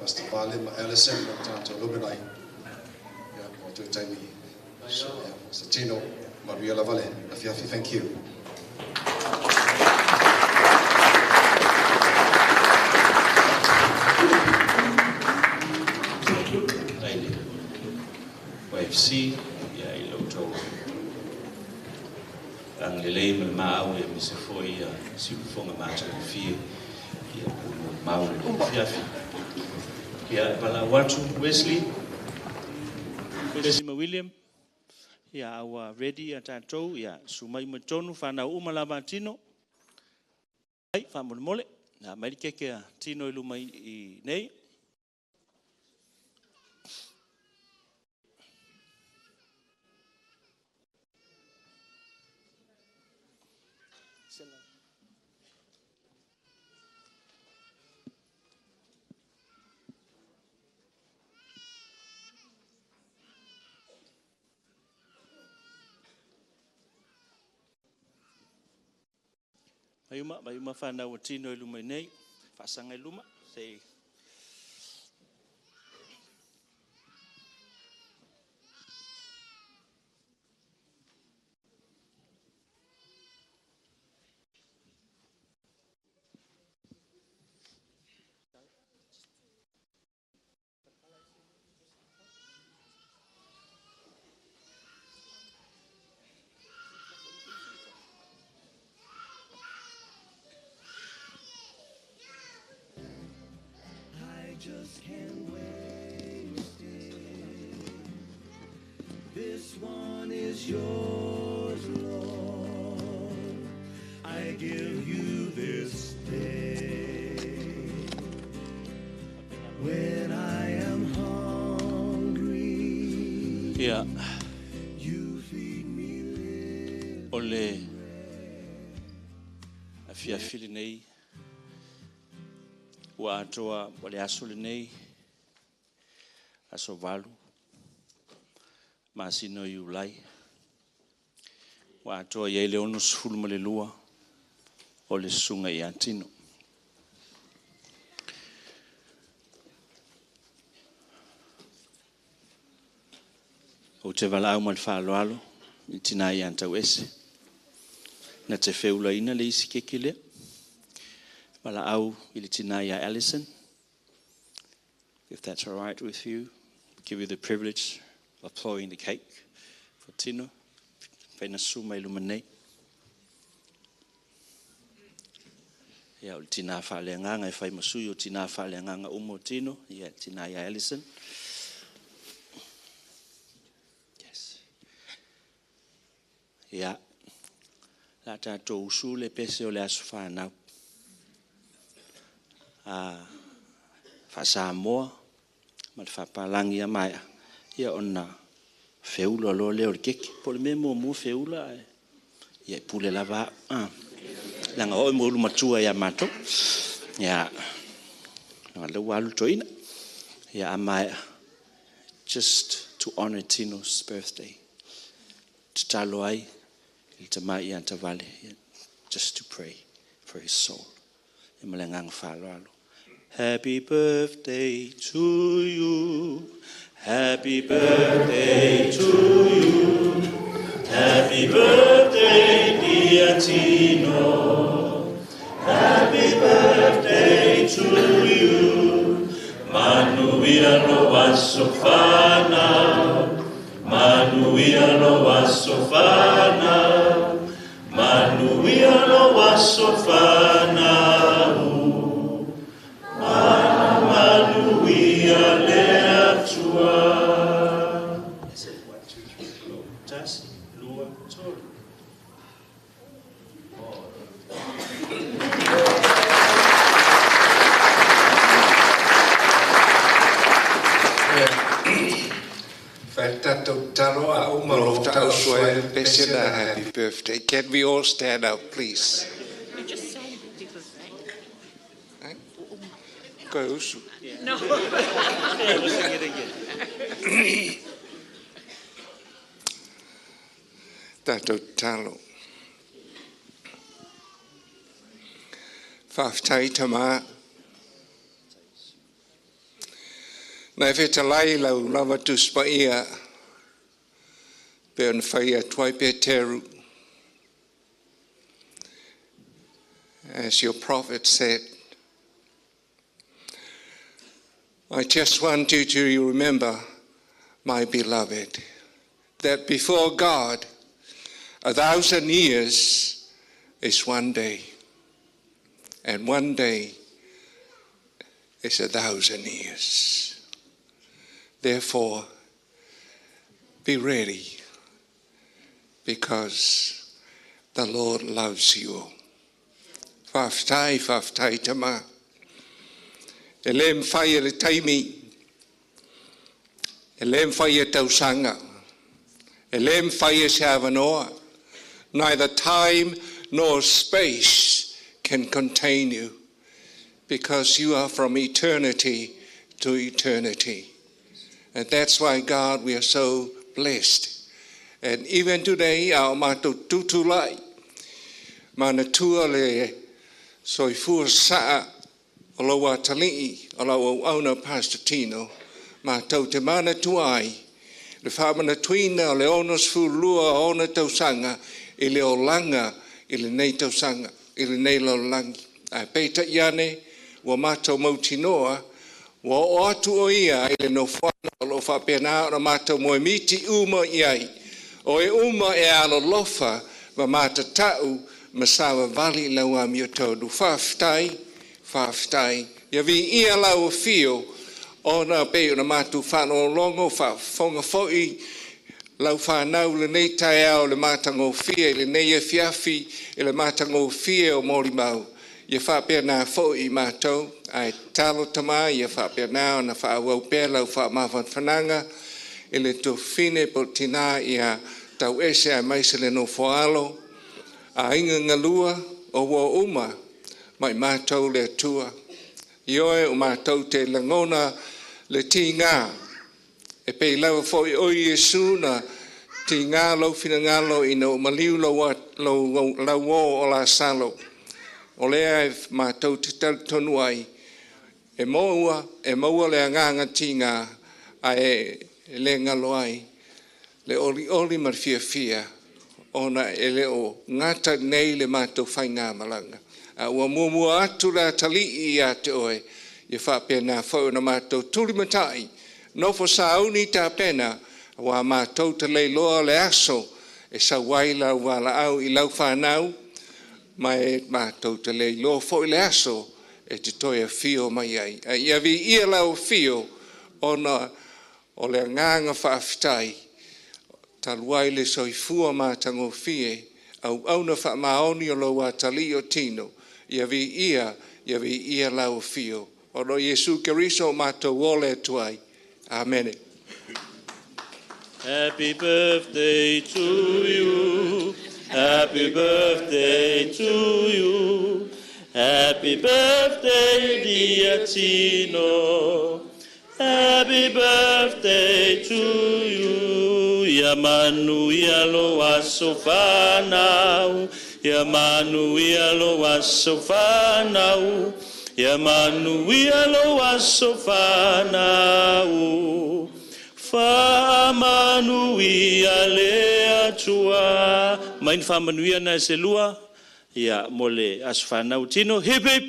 Pastor Vale ma Allison, ma tātou lumenai. Ia, mo tui taimi. So, yeah, Pastor Tino, manuia lava le, afiafi, thank you.
Ai le YFC, ia i lau tau ang lelei ma le maau ia mise foi ia siufofoga matagofie ia mo mau le fiafi. Ia e valaau atu Wesley, Wesley ma William, ia ua ready ia tatou, ia sumai ma tonu whanau uma lava tino. Ai, whamolemole, na mai le keke a Tino i luma i nei. Mai uma, mai uma whanau a Tino i luma i nei. Whaasanga i luma. Say.
I just can't waste it. This one is yours, Lord. I give you this day. When I am hungry,
Ia.
you feed me.
O le afiafi lenei, ua atoa o le aso lenei, aso 8, masina o Iulai, ua atoa i ai le 62 o le susuga ia Tino. Ou te valaau ma le faaaloalo i tina ia tau ese. Na te feulaina le isi keke lea. Valaau i le tina ia Allison. If that's all right with you, give you the privilege of blowing the cake for Tino. Whaina suma i luma nei. Ia, o le tina whaaleanganga, e whai masui o tina whaaleanganga umo Tino, ia tina ia Allison. Yes. Ia, la tātou usu le pese o le aso whanau. A whasamoa, ma le whapalangi a maia, ia ona feula loa lea o le keke. Po le mea muamua feula, ae, ia e pule lava a. Langa oi mo ulu matua ia mātou. Ia, langa lau alu toina. Ia a maia, just to honor Tino's birthday. Te talo ai, i te mai ia tavale, just to pray for his soul. E ma le nganga whaaloalo. Happy birthday to you. Happy birthday to you. Happy birthday, dear Tino. Happy birthday to you. Manuia loa sofana. Manuia loa sofana. Manuia loa sofana. Manuia le atua. 1, 2, 3, go. Tasi, lua, tolu.
Happy birthday. Can we all stand up, please?
You just sound a bit different,
eh? Go, Usu.
No.
Yeah, we'll sing it again.
Tātou talo. Faafetai tama. Na e fetalai lau lava Tusi Paia pe ona fai atu ai Peteru. As your prophet said, I just want you to remember, my beloved, that before God, 1,000 years is one day, and one day is 1,000 years. Therefore, be ready, because the Lord loves you. Faafetai, faafetai tama. E le mafai e le taimi, e le mafai e tausaga, e le mafai e se avanoa. Neither time nor space can contain you, because you are from eternity to eternity. And that's why, God, we are so blessed. And even today, a o matou tutulai, manatua le soifua saa o lou atalii, o lau auauna Pastor Tino, matou te manatua ai, le faamanatuina o le 62 ona tausaga i le olaga i lenei tausaga, i lenei lalolagi. Ae peitai ane, ua matou mautinoa, ua oo atu o ia i le nofoaga o lo o faapena ona matou moemiti uma i ai. O e uma e alolofa ma matatau ma savavali i lau amiotonu. Faafetai, faafetai. Ia viia lau afio ona pei ona matou faalogologo faafofoga foi lau fanau lenei taeao le matagofie i lenei afiafi i le matagofie o molimau. Ia faapena foi i matou, ae tatalo tama ia faapena ona faaauau pea lau faamafanafanaga i le tuafafine po o tinā ia tauese aemaise le nofoaalo, aiga galua o uo uma ma i matou le Atua. Ioe o matou te lagona le tiga e pei lava foi o Iesu na tiga lou finagalo ina ua maliu lau uo o Lasalo. O lea e matou te talitonu ai e maua le agaga tiga ae le galo ai le olioli ma le fiafia ona e le o gata nei le matou faigamalaga. A ua muamua atu le atalii ia te oe, ia faapena foi ona matou tulimatai, nofo sauni tapena, ua matou te leiloa le aso e sau ai lau valaau i lau fanau, ma e matou te leiloa foi le aso e te toe afio mai ai. Ae ia viia lau afio ona o le agaga faafetai, talu ai le soifua matagofie, auauna faamaoni o lou atalii o Tino, ia viia, ia viia lau afio. Ona o Iesu Keriso o matou ola atu ai. Amene.
Happy birthday to you. Happy birthday to you. Happy birthday, dear Tino. Happy birthday to you. Ia manuia lo aso whanau. Ia manuia lo aso whanau. Ia manuia lo aso whanau. Whaamanuia le Atua. Mai ni whaamanuia na se lua. Ia mo le aso whanau Tino. Hip hip.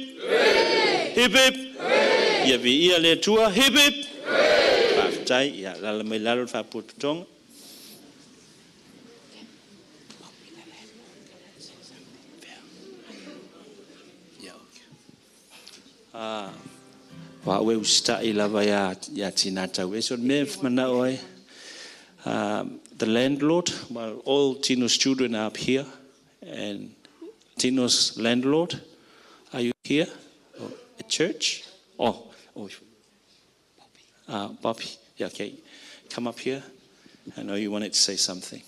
Hip hip. Ia viia le Atua. Hip hip. Faafetai. Ia lala mai lalo le faapotopotoga. Wa ue usita'i lava ia tina tauese. O le mea e mana'o ai, the landlord, well, all Tino's children are up here, and Tino's landlord, are you here? Oh, at church? Oh, Bobby. Yeah, okay. Come up here. I know you wanted to say something.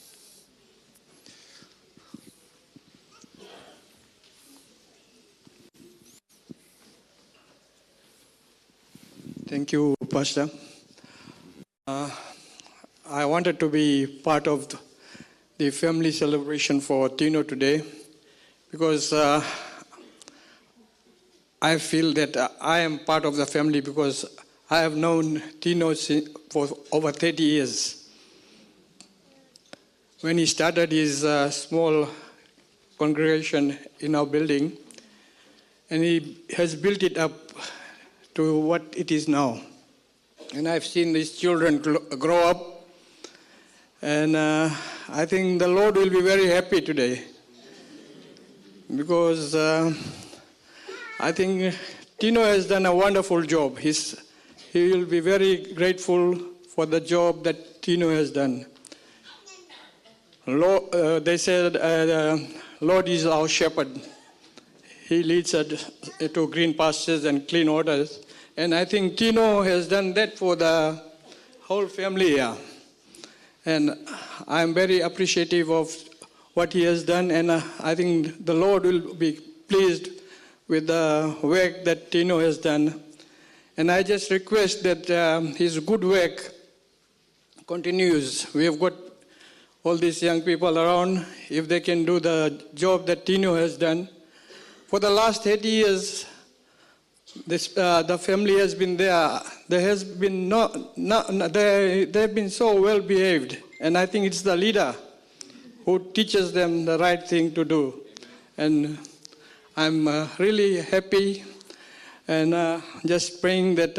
Thank you, Pastor. I wanted to be part of the family celebration for Tino today because I feel that I am part of the family because I have known Tino for over 30 years. When he started his small congregation in our building, and he has built it up to what it is now. And I've seen these children grow up, and I think the Lord will be very happy today because I think Tino has done a wonderful job. He will be very grateful for the job that Tino has done. Lord, they said, Lord is our shepherd. He leads us to green pastures and clean waters. And I think Tino has done that for the whole family here. And I'm very appreciative of what he has done, and I think the Lord will be pleased with the work that Tino has done. And I just request that his good work continues. We have got all these young people around. If they can do the job that Tino has done. For the last 30 years, the family has been there. There has been no, no, no, they have been so well behaved. And I think it's the leader who teaches them the right thing to do. And I'm really happy and just praying that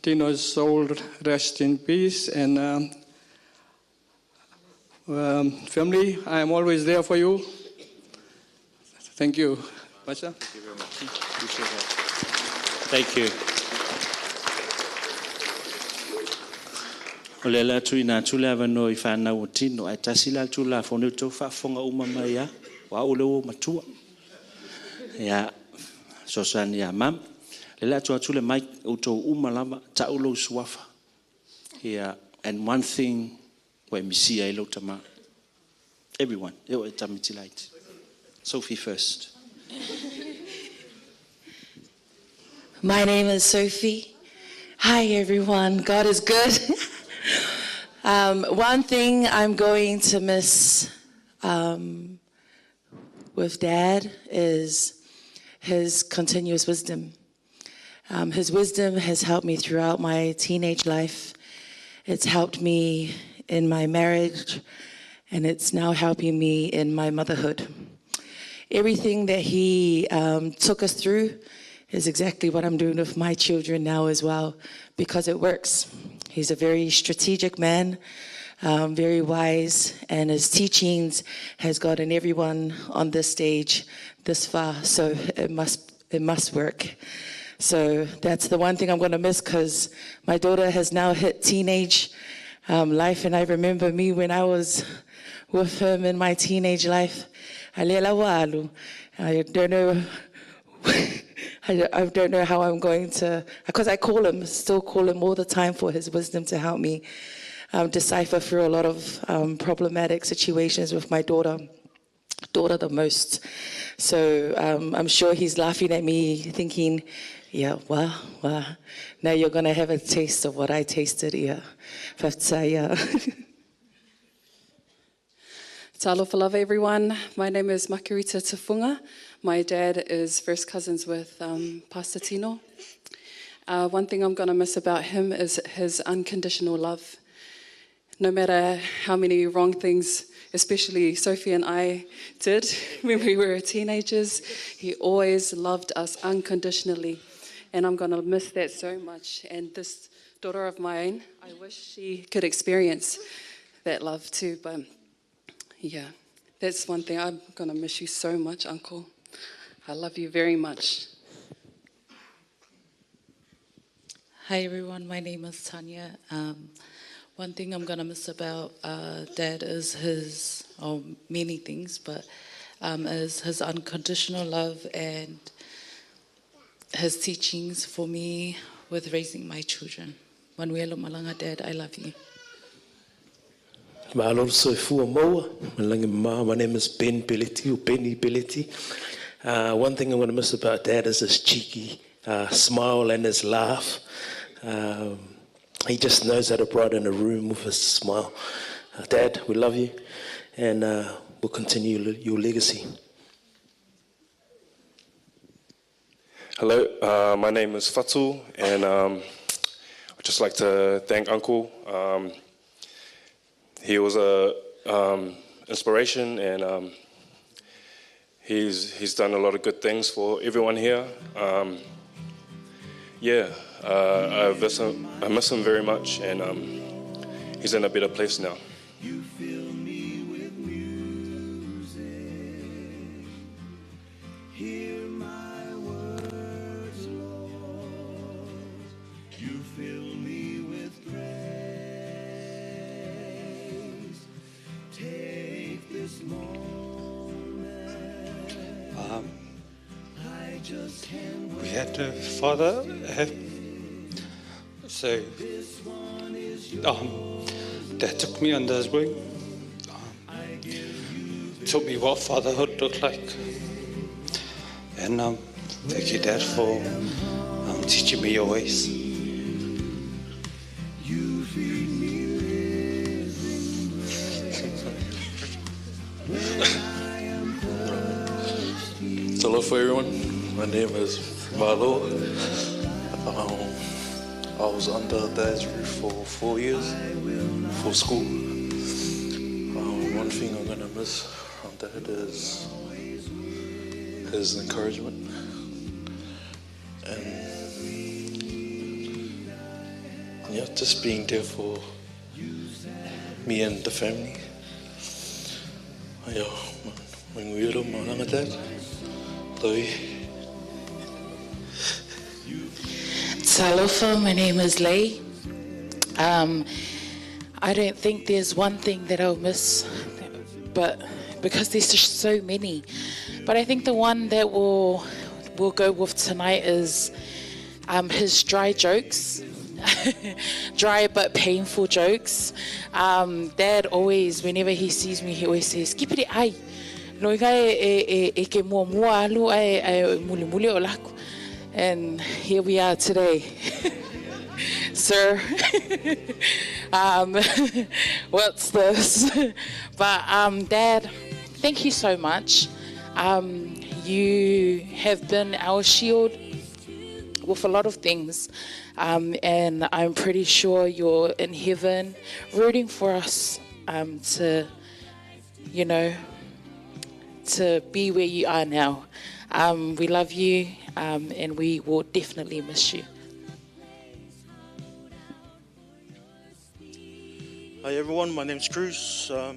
Tino's soul rest in peace. And family, I am always there for you. Thank you, Pastor.
Thank you very much. Appreciate that. Thank you. O le ala atu ina atu le avanoa i whanau o Tino, ae tasi la atu la fone tau faafofoga uma mai a, o au le ua matua. Ia, sosani ia mam. Le la atu atu le mic o tau uma lava, ta'u lou suafa. Ia, and one thing ua e misia ai lou tama. Everyone, e o e tamiti laiti. Sophie first.
My name is Sophie. Hi, everyone. God is good. One thing I'm going to miss with Dad is his continuous wisdom. His wisdom has helped me throughout my teenage life. It's helped me in my marriage, and it's now helping me in my motherhood. Everything that he took us through is exactly what I'm doing with my children now as well, because it works. He's a very strategic man, very wise, and his teachings has gotten everyone on this stage this far, so it must work. So that's the one thing I'm going to miss because my daughter has now hit teenage life, and I remember me when I was with him in my teenage life. I don't know. I don't know how I'm going to, because I call him, still call him all the time for his wisdom to help me decipher through a lot of problematic situations with my daughter the most. So I'm sure he's laughing at me, thinking, yeah, well, now you're going to have a taste of what I tasted here. But yeah.
Talofa lava, everyone. My name is Makarita Tafunga. My dad is first cousins with Pastor Tino. One thing I'm going to miss about him is his unconditional love. No matter how many wrong things, especially Sophie and I did when we were teenagers, he always loved us unconditionally. And I'm going to miss that so much. And this daughter of mine, I wish she could experience that love too. But yeah, that's one thing. I'm going to miss you so much, Uncle. I love you very much.
Hi everyone, my name is Tanya. One thing I'm gonna miss about Dad is his, oh, many things, but is his unconditional love and his teachings for me with raising my children. Manuia lou malaga, Dad, I love you.
Malo soifua maua. My name is Ben Pelletti, or Benny Pelletti. One thing I'm going to miss about Dad is his cheeky smile and his laugh. He just knows how to brighten a room with his smile. Dad, we love you, and we'll continue your legacy.
Hello, my name is Fatu, and I'd just like to thank Uncle. He was a inspiration, and he's done a lot of good things for everyone here. Yeah, I miss him very much, and he's in a better place now.
You fill me with music. Hear my words, Lord. You fill me with praise. Take this moment. I just can't
We had a father, so Dad took me under his wing, taught me what fatherhood looked like, and thank you, Dad, for teaching me your ways.
You feed me living bread when I am thirsty.
Hello for everyone. My name is Malo. I was under Dad's roof for 4 years for school. One thing I'm going to miss from Dad is his encouragement and just being there for me and the family. Yeah, when we were my dad, Louis.
Talofa, my name is Lei. I don't think there's one thing that I'll miss, but because there's just so many. But I think the one that we'll go with tonight is his dry jokes. Dry but painful jokes. Dad always, whenever he sees me, he always says, Kipiri ai. Loiga e ke mua mua alu ai ai muli muli o laku. And here we are today. Sir, what's this? But Dad, thank you so much. You have been our shield with a lot of things, and I'm pretty sure you're in heaven rooting for us to, you know, to be where you are now. We love you, and we will definitely miss you.
Hi everyone, my name's Cruz. The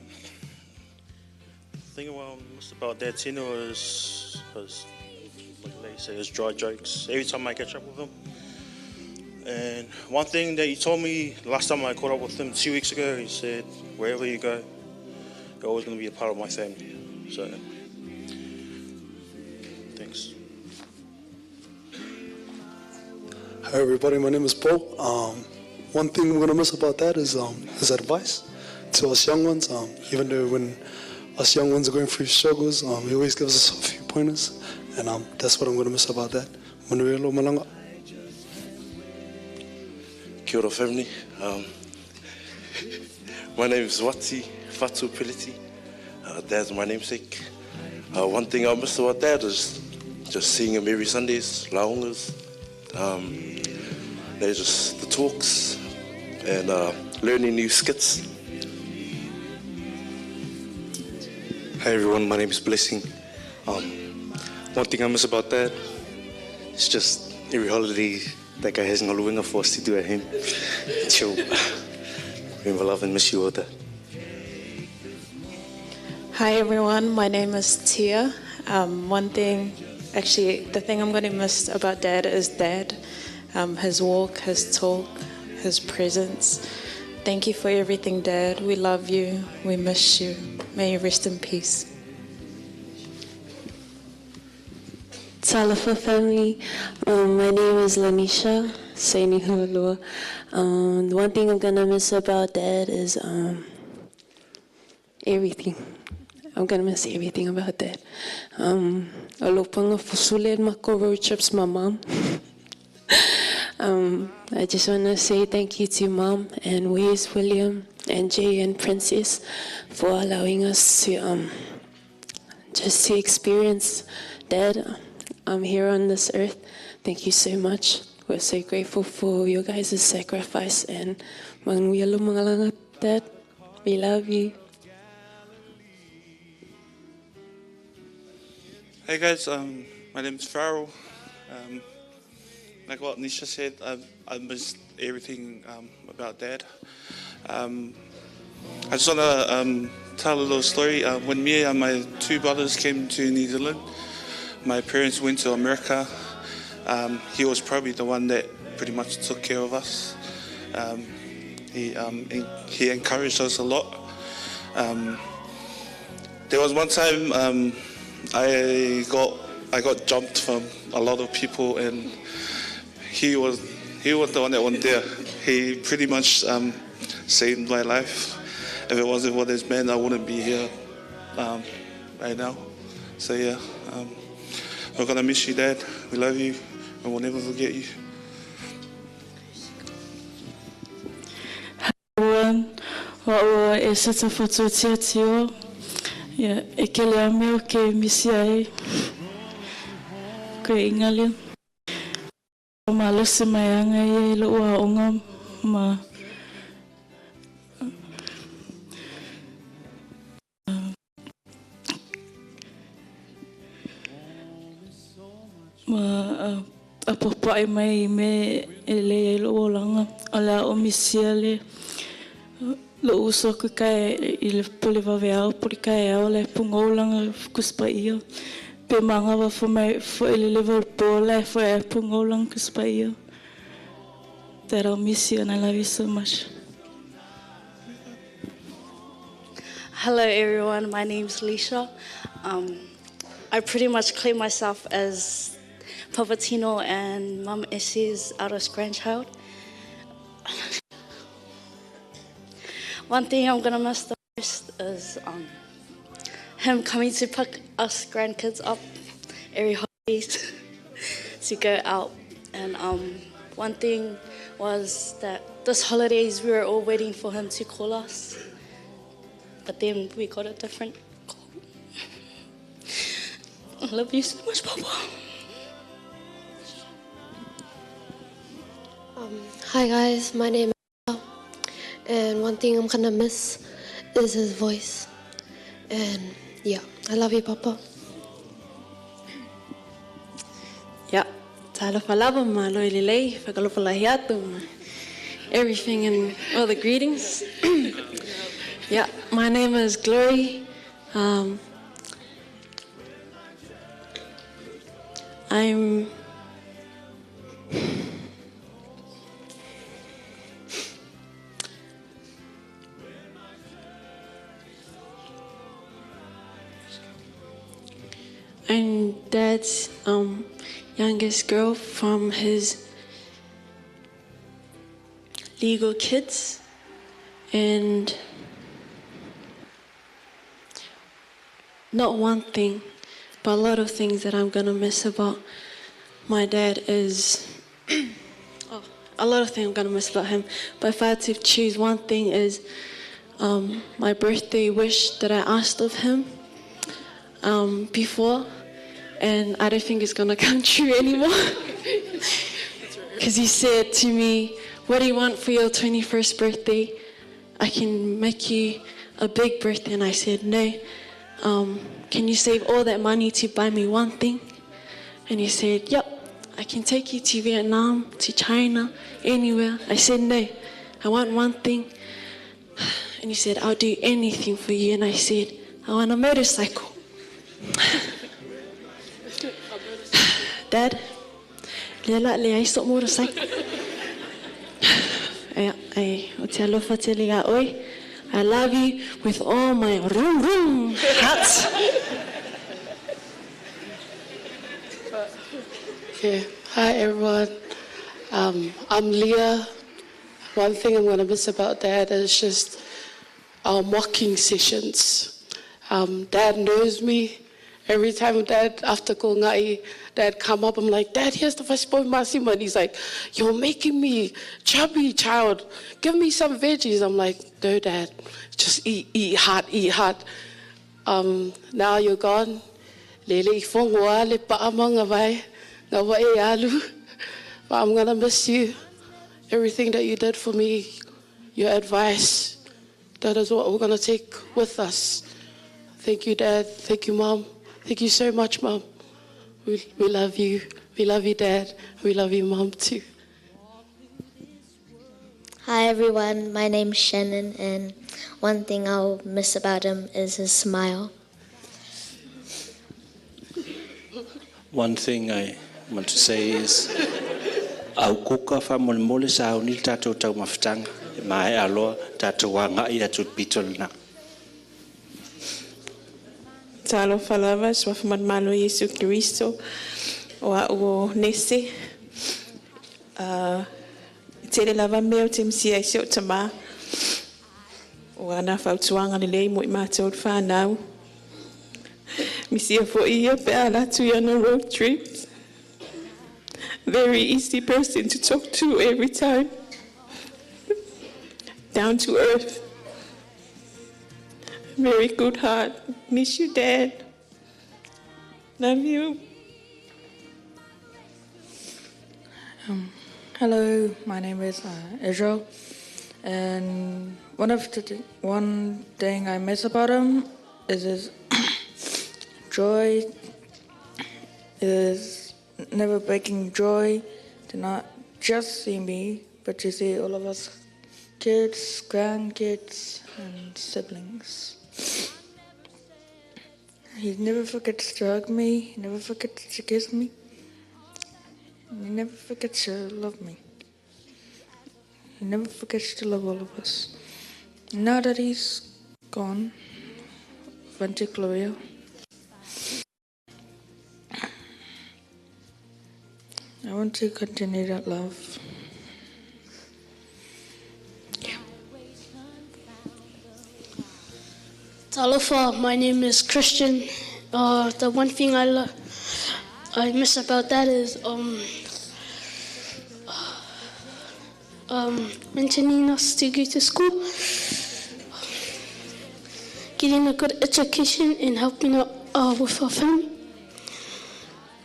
thing I miss about Dad Tino is his, like they say, his dry jokes. Every time I catch up with him. And one thing that he told me last time I caught up with him 2 weeks ago, he said, wherever you go, you're always going to be a part of my family. So, thanks.
Hi everybody, my name is Paul. One thing we're going to miss about that is his advice to us young ones. Even though when us young ones are going through struggles, he always gives us a few pointers, and that's what I'm going to miss about that. Manuelo Malanga.
Kia ora family. My name is Wati Fatu Piliti. Dad's my namesake. One thing I miss about Dad is just seeing him every Sundays, laongas. There's just the talks and learning new skits.
Hi everyone, my name is Blessing. One thing I miss about Dad is just every holiday that guy has ngaluenga for us to do at home. Chill. Remember, love and miss you all, Dad.
Hi everyone, my name is Tia. One thing, actually, the thing I'm going to miss about Dad is Dad. His walk, his talk, his presence. Thank you for everything, Dad. We love you. We miss you. May you rest in peace.
Talofa family. My name is Lanisha Saini Hulua. The one thing I'm going to miss about Dad is everything. I'm going to miss everything about Dad. Alopanga fusule mako road trips, my mom. I just want to say thank you to Mom and Wes, William, and Jay and Princess for allowing us to just to experience Dad here on this earth. Thank you so much. We're so grateful for your guys' sacrifice and manuia lumangalanga, Dad. We love you.
Hey guys, my name's Farrell. Like what Nisha said, I missed everything about Dad. I just want to tell a little story. When me and my two brothers came to New Zealand, my parents went to America. He was probably the one that pretty much took care of us. He encouraged us a lot. There was one time I got jumped from a lot of people, and he was the one that went there. He pretty much saved my life. If it wasn't for this man, I wouldn't be here right now. We're going to miss you, Dad. We love you, and we'll never forget you.
Hi everyone. Wa e seta whatu tia tio. Ia, e kele a meo ke misi ai. Koe ingalia. Ma lose mai anga ia i lo ua onga ma ma a papai mai me e le ai lo olanga. O la o misia le lo uso ku kai i le pole vave au, pole kai au le punga olanga kuspa ia. Pe manga wa fo mai fo ele level po le fo e punga olanga kuspa ia. That I'll miss you and I love you so much.
Hello everyone, my name's Leisha. I pretty much claim myself as Papa Tino and Mum Essie's eldest grandchild. One thing I'm going to miss the most is him coming to pick us grandkids up every holidays to go out. And one thing was that this holidays we were all waiting for him to call us, but then we got a different call. I love you so much, Papa.
Hi guys, my name is and one thing I'm going to miss is his voice. I love you, Papa.
Yeah, talofa lava ma loi lelei, whakalofa lahi atu ma everything and all the greetings. Yeah, my name is Glory. I'm Dad's youngest girl from his legal kids, and not one thing, but a lot of things that I'm going to miss about my dad is, oh, a lot of things I'm going to miss about him, but if I had to choose one thing is my birthday wish that I asked of him before, and I don't think it's going to come true anymore. Because he said to me, what do you want for your 21st birthday? I can make you a big birthday. And I said, no. Can you save all that money to buy me one thing? And he said, yep, I can take you to Vietnam, to China, anywhere. I said, no, I want one thing. And he said, I'll do anything for you. And I said, I want a motorcycle. Dad, lela le ai so motorcycle. Ai, o te alofa te le a oi. I love you with all my room, room heart.
Okay. Hi everyone. I'm Leah. One thing I'm going to miss about Dad is just our mocking sessions. Dad knows me. Every time Dad, after ko ngai, Dad come up, I'm like, Dad, here's the first boy masima. And he's like, you're making me chubby, child. Give me some veggies. I'm like, no, Dad, just eat hot, eat hot. Now you're gone. Lele i whongoa le paamanga vai, ngā wa e alu. But I'm gonna miss you. Everything that you did for me, your advice, that is what we're gonna take with us. Thank you, Dad. Thank you, Mom. Thank you so much, Mom. We, we love you. We love you, Dad. We love you, Mom, too.
Hi everyone, my name's Shannon, and one thing I'll miss about him is his smile.
One thing I want to say is, au kuka whamolemole sa au ni tātou tau mafutanga, e mae aloa tātou wā atu pito na.
Talofa lava, soafa malo Iesu Keriso, o a o nese. Tele lava mea o te misia i se o tamā. O ana fautuanga le lei mo i mātou whānau. Misia fo ia pe a latu i ana road trips. Very easy person to talk to every time. Down to earth. Very good heart. Miss you, Dad. Love you.
Hello, my name is Israel, and one of the one thing I miss about him is his joy, is never breaking joy to not just see me, but to see all of us kids, grandkids, and siblings. He never forgets to hug me, he never forgets to kiss me. He never forgets to love me. He never forgets to love all of us. Now that he's gone, went to Gloria. I want to continue that love.
Talofa, my name is Christian. The one thing I love. I miss about that is mentioning us to go to school, getting a good education, and helping out with our family.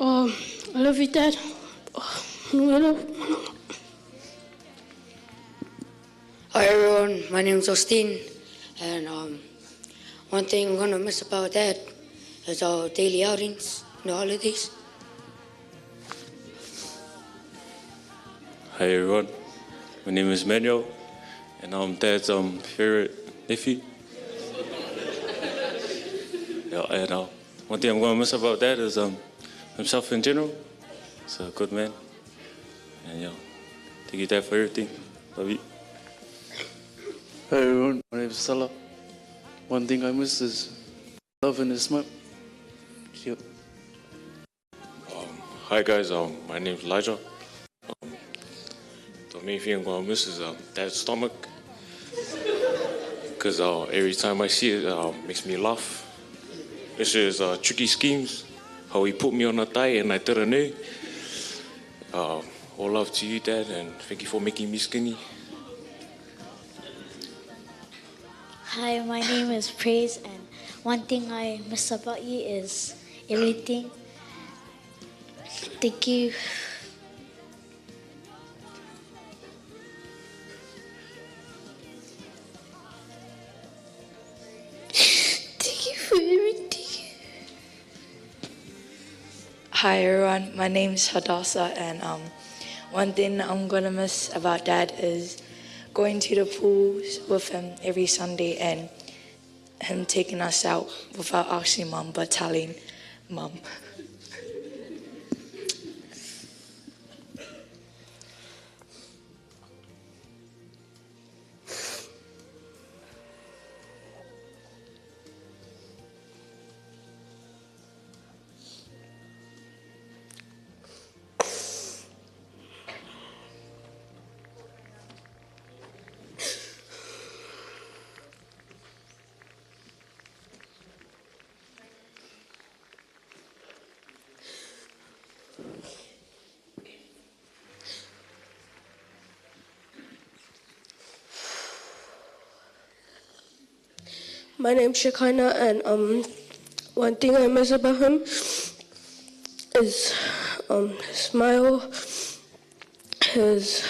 I love you, Dad.
Hi everyone, my name is Austin, and one thing I'm gonna miss about Dad is our daily outings and the holidays.
Hi everyone, my name is Manuel, and I'm Dad's favorite nephew. Yeah, and one thing I'm gonna miss about Dad is himself in general. He's a good man, and yeah, thank you Dad for everything. Love you.
Hi everyone, my name is Salah. One thing I miss is love and his smile. Yep.
Hi guys, my name is Elijah. The main thing I'm gonna miss is Dad's stomach, because every time I see it, makes me laugh. It's his tricky schemes, how he put me on a diet and I didn't know. All love to you, Dad, and thank you for making me skinny.
Hi, my name is Praise, and one thing I miss about you is everything. Thank you. Thank you for everything.
Hi everyone, my name's Hadassah, and one thing I'm gonna miss about Dad is going to the pools with him every Sunday and him taking us out without asking Mum, but telling Mum.
My name's Shekinah, and one thing I miss about him is his smile His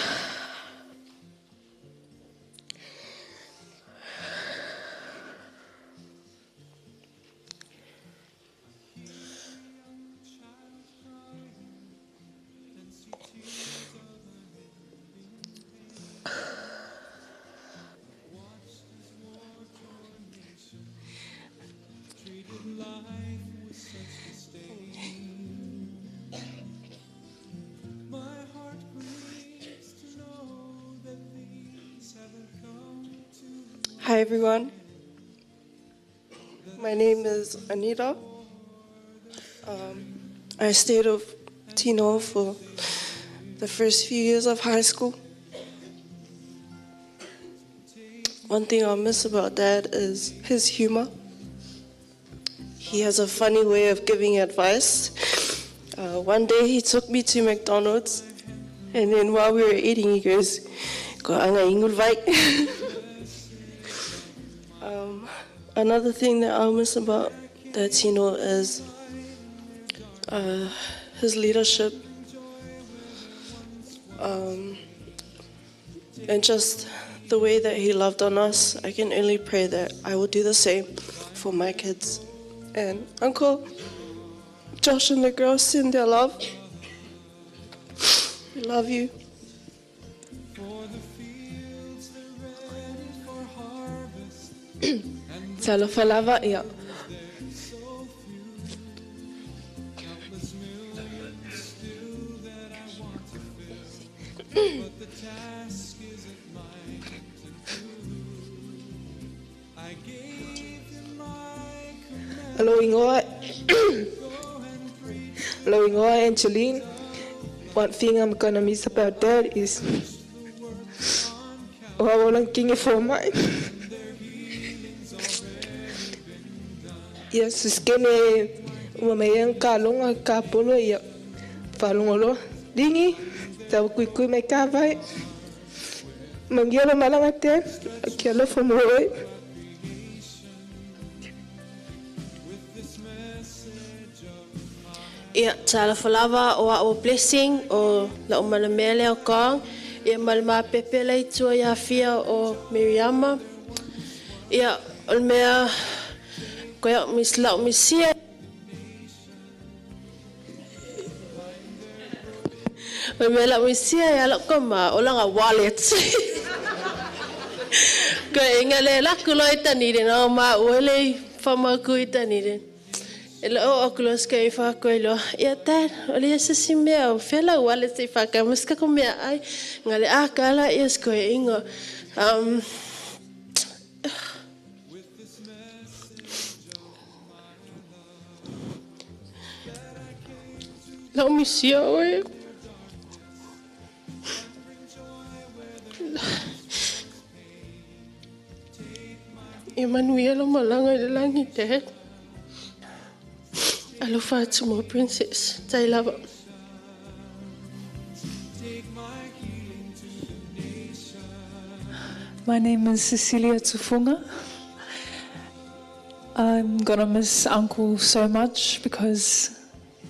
Hi everyone. My name is Anita. I stayed with Tino for the first few years of high school. One thing I'll miss about Dad is his humor. He has a funny way of giving advice. One day he took me to McDonald's, and then while we were eating, he goes, Ko anga ingul vai. Another thing that I'll miss about Dad Tino is his leadership, and just the way that he loved on us. I can only pray that I will do the same for my kids. And Uncle Josh and the girls send their love. We love you.
Talofa lava, ia.
Alo ingoa, alo ingoa Angeline. One thing I'm gonna miss about Dad is o kingi for mai. Ia suskene ua mai ang ka longa ka polo ia whalongolo. Dingi, tau kui kui mai ka vai. Mangiolo malanga te, kia lofo mo oi.
Ia, talofa lava o a o blessing o la o mana mele o kong. Ia malma pepe lei tua ia fia o Miriama. Ia, o mea koe mis lau misia. O mea lau misia ia lau koma o langa wallet. Koe inga le laku lo itani den o ma uele whamaku itani den. E lo o okulos ka i whakoi lo. Ia Dad, o le asa si mea o whela wallet i whaka. Muska ko mea ai ngā le ākala ia skoe ingo. Lau misia oe. Ia manuia lo malanga i le langi, Dad. Alofa atu mo princess. Tai lava.
My name is Cecilia Tufunga. I'm gonna miss Uncle so much because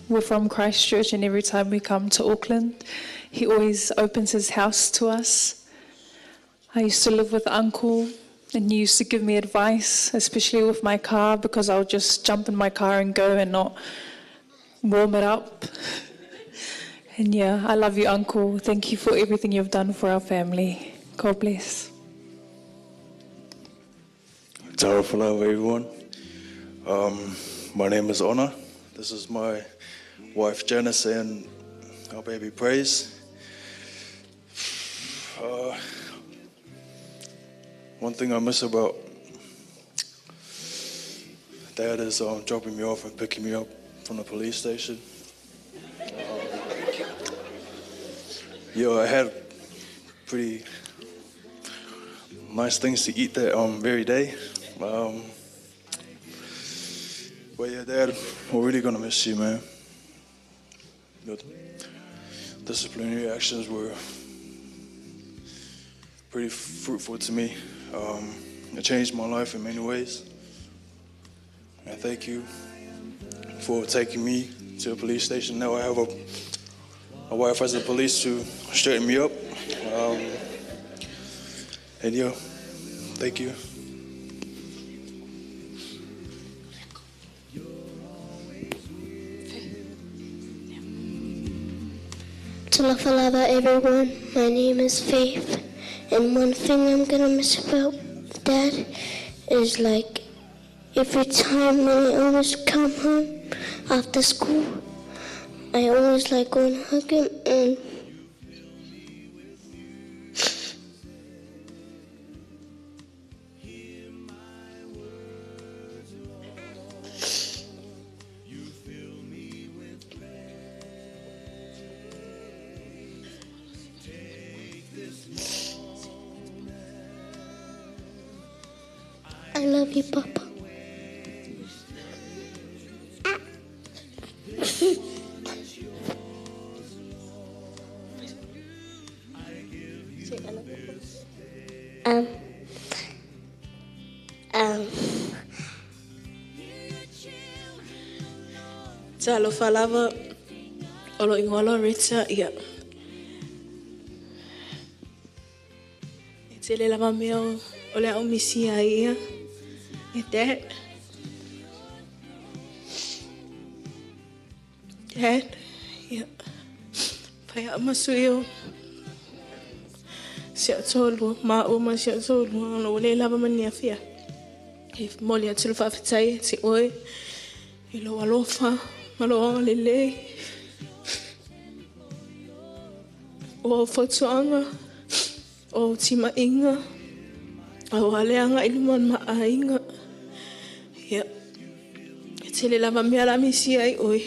we're from Christchurch, and every time we come to Auckland, he always opens his house to us. I used to live with Uncle, and he used to give me advice, especially with my car, because I would just jump in my car and go and not warm it up. And yeah, I love you, Uncle. Thank you for everything you've done for our family. God bless.
Talofa lava, everyone. My name is Honor. This is my wife Janice and our baby Praise. One thing I miss about Dad is dropping me off and picking me up from the police station. Yeah, I had pretty nice things to eat that very day. But yeah, Dad, we're really gonna miss you, man. Your disciplinary actions were pretty fruitful to me. It changed my life in many ways. And thank you for taking me to the police station. Now I have
My wife has the police to straighten me up. And yeah, thank you.
Talofa everyone. My name is Faith. And one thing I'm gonna miss about Dad is like every time when I always come home after school, I always like go and hug him and I love you, Papa. Um, um,
Talofa lava o lo ingoa Loretta ia. E tele lava mea o le au misia ia. E Dad. Dad, ia. Pai a masu ia. Sia tolu, ma o ma sia tolu, lo le lava mania fia. E moli atu le faafetai te oe. I lo alofa, ma lo agalelei. O au fautuaga, o au timaiga, auā le agai i luma o le maaiga. Ia, e tele lava mea la misia ai oe.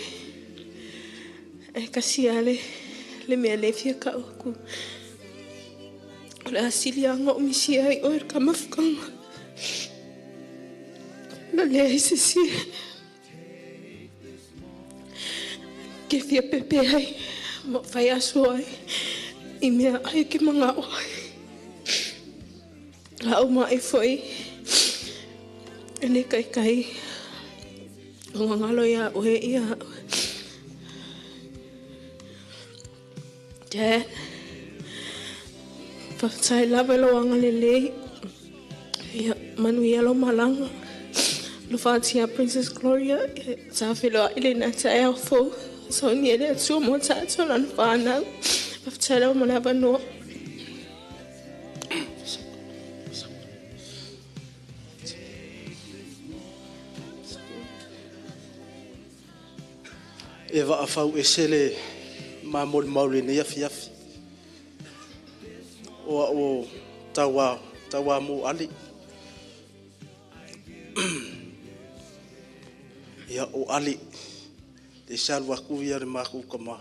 E kasi lava le, le mea lea e fia kau aku. O le a siliaga o misia ai oe le kamafukaga. Na leai se isi ke fia pepe ai ma fai aso ai i mea ai ke mangao ai. A o mai foi e le kaikai o ngangalo ia oe ia. Dad, faafetai lava i lou agalelei. Ia, manuia lau malaga. Alofa atu ia Princess Gloria, sa feloai lena taeao fou. Sauni e le Atua mo tatou lana whānau. Faafetai lava mo le avanoa.
E vaafau ese le mamolimau i lenei afiafi. O au o tauā, tauā mo Ali. Ia o Ali, le se alu aku ia le makou tama,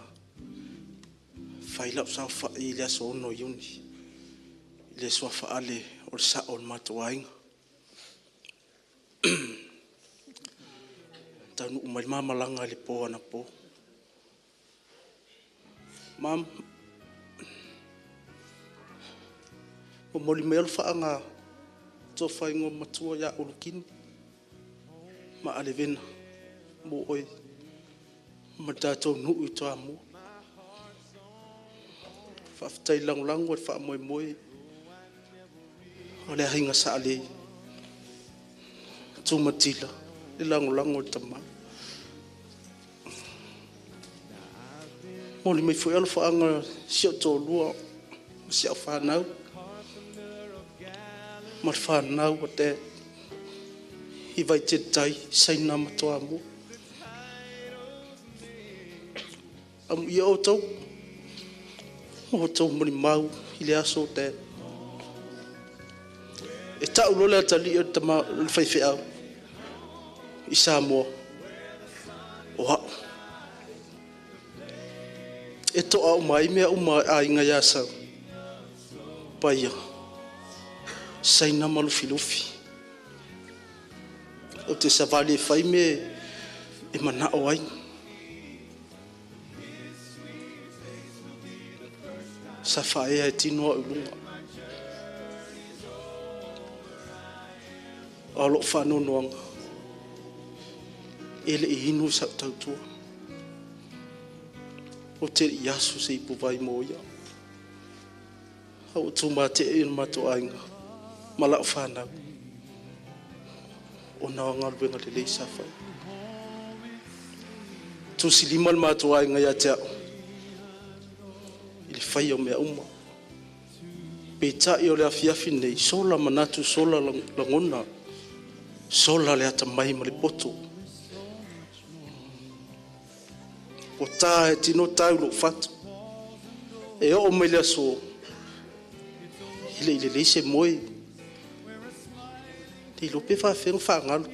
fai lau saofai i le aso 6 Iuni, i le suafa Ale o le sao o le matou aiga. Taunuu mai le ma malaga i le po anapo. Mam, momoli mai alofaaga tofa igoamatua ia Ulukini ma Alevena mo oe ma le tatou nuu i Toamua. Faafetai lagolago i le faamoemoe o le aiga Sa Ale Tumatila le lagolago i le tama. Momoli mai foi alofaaga si ou toalua ma si au fanau ma le fanau a Dad i Vaitele-tai, Saina ma Toamua. Amuia outou, ma outou molimau i le aso o Dad. E tau loa le atalii o le tama le faifeau i Samoa, o au. E to'a uma ai mea uma a aiga ia Sau, Paia, Saina ma Lufilufi. Ou te savali e fai mea e manao ai. Sa faaea e tino au i luga. A o lou faanoanoaga, e le i inu i sau tautua. O te i aso se ipu vai mo ia. Au tu mā te e mato ainga. Ma lau whanau. O nā ngaluenga le lei sa whai. Tusi lima le mato ainga ia te au. I le whai o mea uma. Pe tai o le afiafi nei, sola manatu, sola langona, sola le ata mai ma le poto. O tā e tino tau lo fatu. E o mai le aso, i le leise moe. Te lope wha wha ngalo.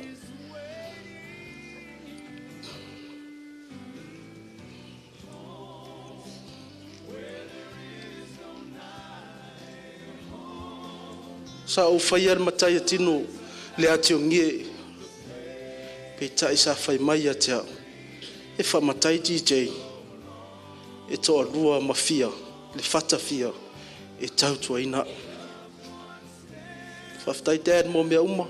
Sa o whai ar matai a tino le ati o ngie. Pe tai sa whai mai a te au. E wha matai DJ. E toa lua mawhia, le whatawhia, e tautua ina. Whawhtai dad mō mea uma.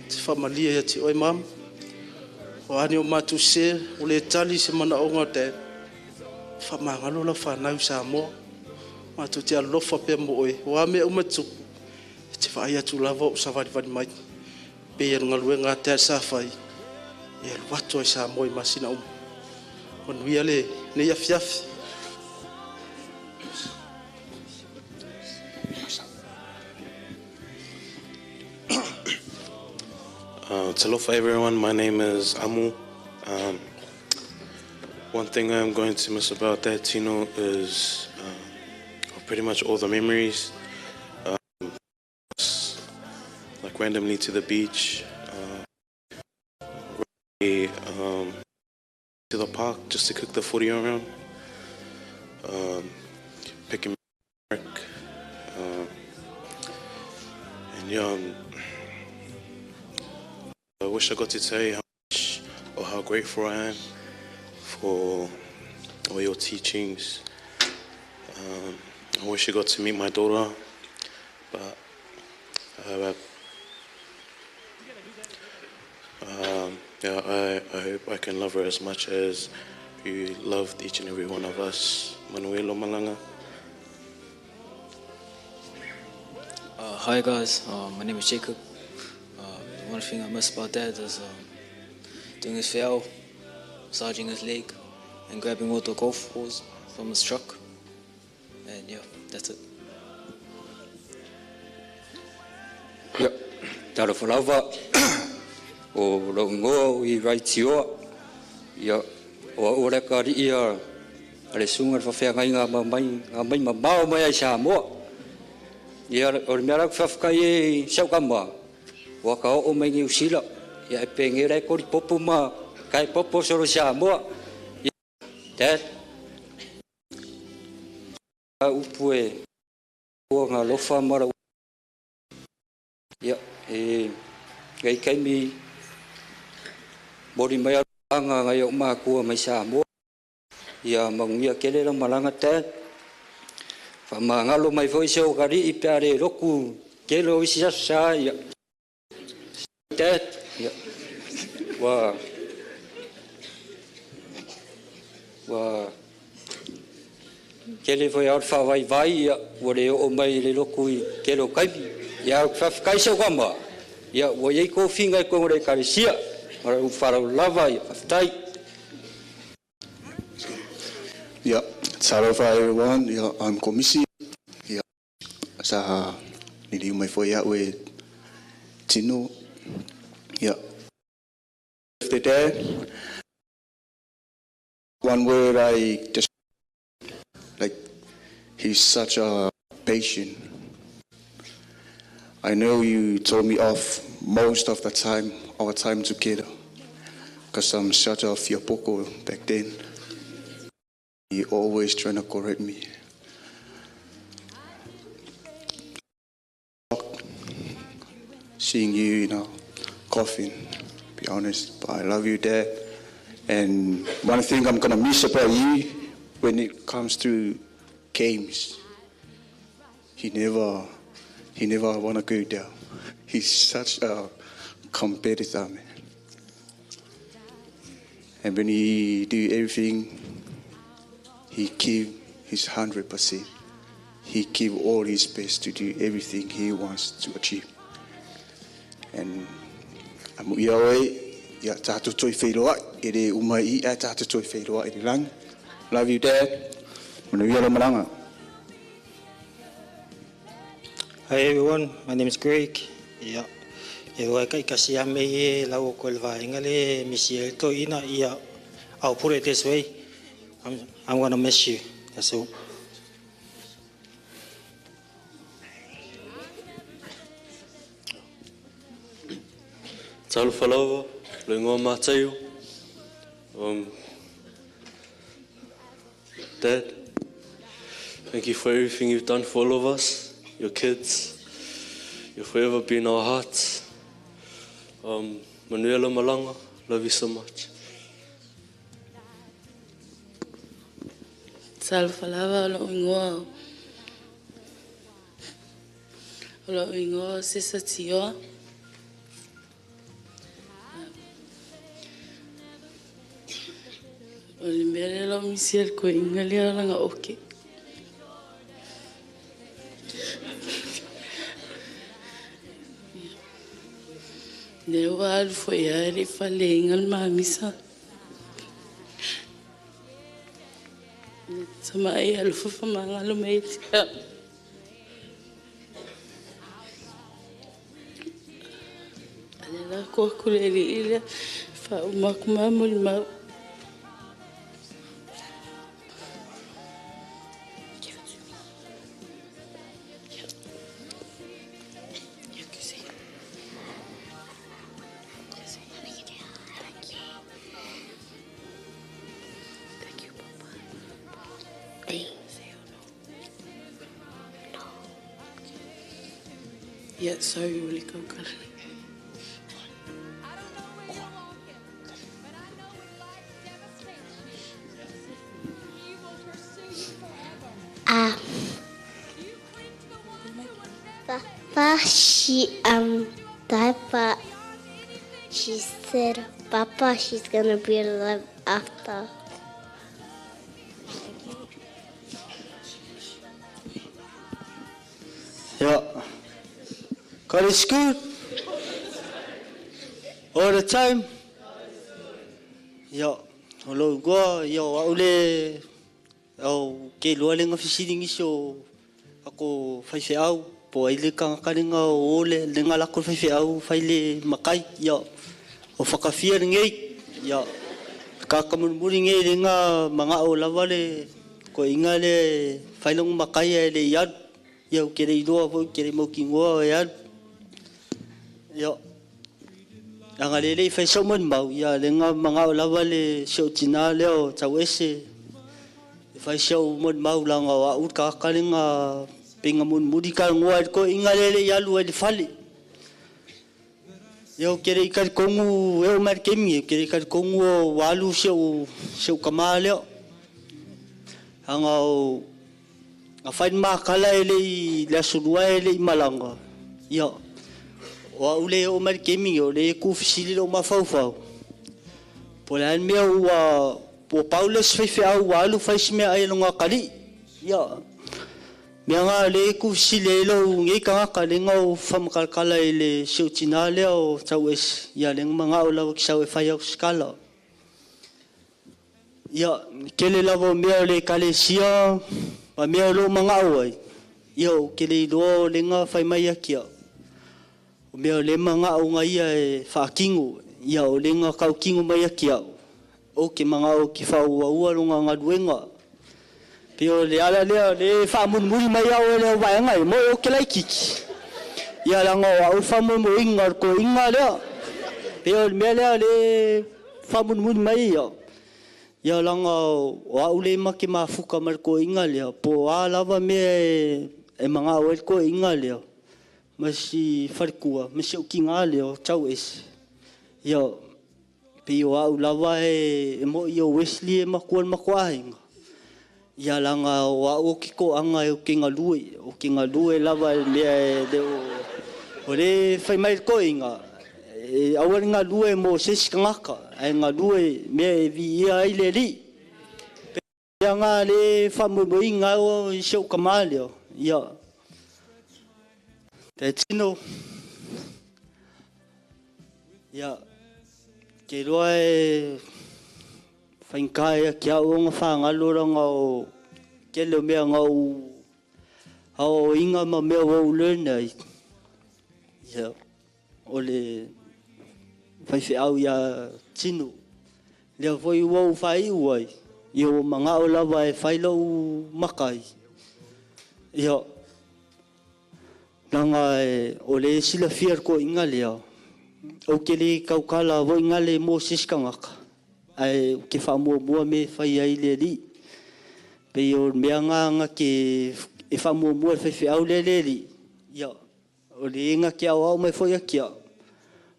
Te whamalia ia te oe mam. O ane o mātou se, o le tali se mana onga dad. Whamangalo la whanau sa moa. Mātou te alofa pea mo oe. O a mea uma tupu. E te whaai atu lava o sa wari mai. Pe ia ngaluenga te sa whai. E alu atu ai sa moe masina uma. O nui ale nei afiafi.
Talofa everyone, my name is Amu. One thing I'm going to miss about that Tino is pretty much all the memories. Like randomly to the beach, to the park just to cook the footy around, picking and yeah. I wish I got to tell you how much or how grateful I am for all your teachings. I wish I got to meet my daughter, but yeah, I hope I can love her as much as you loved each and every one of us. Manuelo Malanga.
Hi guys, my name is Jacob. One thing I miss about Dad is doing his foul, massaging his leg, and grabbing all the golf balls from his truck. And yeah, that's it.
Yeah, talofa lava o lo ngoa i raitioa. Ia, o au le kari ia a le sunga le whawhea ngā mai mamao mai ai Samoa. Ia, o le mea lau whawhakai e saukama. Waka o mai Niu Sila, ia e pengera e kori popo ma kai popo solo Samoa. Ia, Dad, upu e ua ngā lofa mara. Ia, e ngai kaimi mori mai anga ngai o mākua mai Samoa. Ia, maungia kele la malanga Dad. Whamangalo mai foi se o kari i peare roku kele o isi aso sa ia. Dad, yeah. Wa kele foi au whawai vai ia ua le o mai le loku i kele o kaipi. Ia whawhakai se wama. Ia ua iei kōwhinga i kongo re karesia. Mara u wharau lava ia whawhatai.
Yeah, talofa everyone. Yeah, I'm Komisi. Yeah, sa nili mai foi au e tino. Yeah. The day, one word I just like, he's such a patient. I know you told me off most of the time, our time together, because I'm such a fiapoko back then. He always trying to correct me. Seeing you in a coffin, be honest, but I love you, Dad. And one thing I'm gonna miss about you when it comes to games, he never wanna go down. He's such a competitor, man. And when he do everything, He give his 100%. He give all his best to do everything he wants to achieve. And amu ia oe, ia tātou toi whairoa, e re umai i a tātou toi whairoa i re langi. Love you, Dad. Manuia lo malanga.
Hi everyone, my name is Greg. Yeah. E rua kai kasi a me e lau ko le vaenga le misi e to ina ia. I'll put it this way. I'm gonna miss you. That's all.
Talofa lava, lo ingoa Mataio. Dad, thank you for everything you've done for all of us, your kids. You'll forever be in our hearts. Manuela Malanga, love you so much.
Talofa lava, lo ingoa. Lo ingoa Sisa Tioa. O le mea lea lau misia le koeina lea langa oke. Lea ua alu foi a le fale inga le mamisa. Sama ai alu fafa mangalo mai tia. Ale la ko ku le li ile fa uma kuma mo le mau. Yeah, sorry, really go good.
Papa, she died, but she said, Papa, she's gonna be alive after.
Yeah. God is good. All the time. Yeah. O lo goa, ia o aule, au ke lua lenga fisiringi so ako whai au, po ai le kangakaringa o ole, lenga lako whai au, whai le makai, ia o whakawhia ngei, ia kakamurmuri ngei lenga manga o lava le, ko inga le whailongo makai e le iad, ia o kere iroa po, kere mauki ngoa o iad, ia anga le le whai sau man mau, ia lenga manga o lava le seo tina leo tau ese, whai sau man mau langa o aut kakaringa pinga mun muri ka ngoa ko inga le le ialu e le fale. Ia o kere i kari kongu, e o mari kemi, kere i kari kongu o walu seo kama leo. Anga o, a whai mākala e le i le asurua e le i malanga. Ia, o au le o mari kemi, o le kufisili o mawhauwhau. Po le an mea ua, po Paulus whai au walu whai simea ai longa kari. Ia, mea ngā le kufisili e lo ngei kangaka le ngau whamakalakala e le seo tina lea o tau es. Ia, le ngā o lawa ki sau e whai au skala. Ia, kele lava mea o le kalesia, ma mea o lo mangau ai. Ia, o kele iloa o le ngā whai mai akia. O mea o le mangau ngā ia e whaakingo. Ia, o le ngā kaukingo mai akia. O ke mangau ki whaua ua longa ngaluenga. Pio le ala lea le whaamunmuri mai au e leo waenga e moe o ke laikiki. Ia langa o au whamoe inga ko inga lea. Pio le mea lea le whaamunmuri mai ia. Ia langa o au le make mafuka mar ko inga lea. Po a lava mea e manga o el ko inga lea. Masi wharikua, masi o ki ngā lea o tau ese. Ia pio au lava e mo i o Wesley e makua makuahinga. Ia langa o au ki ko anga e o ki ngā lue, o ki ngā lue lava e mea e le o le whai mai ko inga. E awari ngā lue mo sesi kangaka, e ngā lue mea e vi ia ai le li. Pea mea ngā le whaamoemoeina o i si ou tamā lea. Ia, te tino, ia, ke iloa e faigata ia te au ona fagalo laga o tele o mea na ou aoaoina ma mea ua ou learn ai. Ia, o le faifeau ia Tino. Lea foi ua ou faaiu ai, ia ua manao lava e fai lou makai. Ia, laga o le silafia le toeaina lea, ou te le tautala foi gale mo se isi tagata, ae ou te faamuamua mea e fai ai le alii. Pei o le mea lena na te e faamuamua e le faifeau lea le alii, ia, o le na te aoao mai foi ia te au,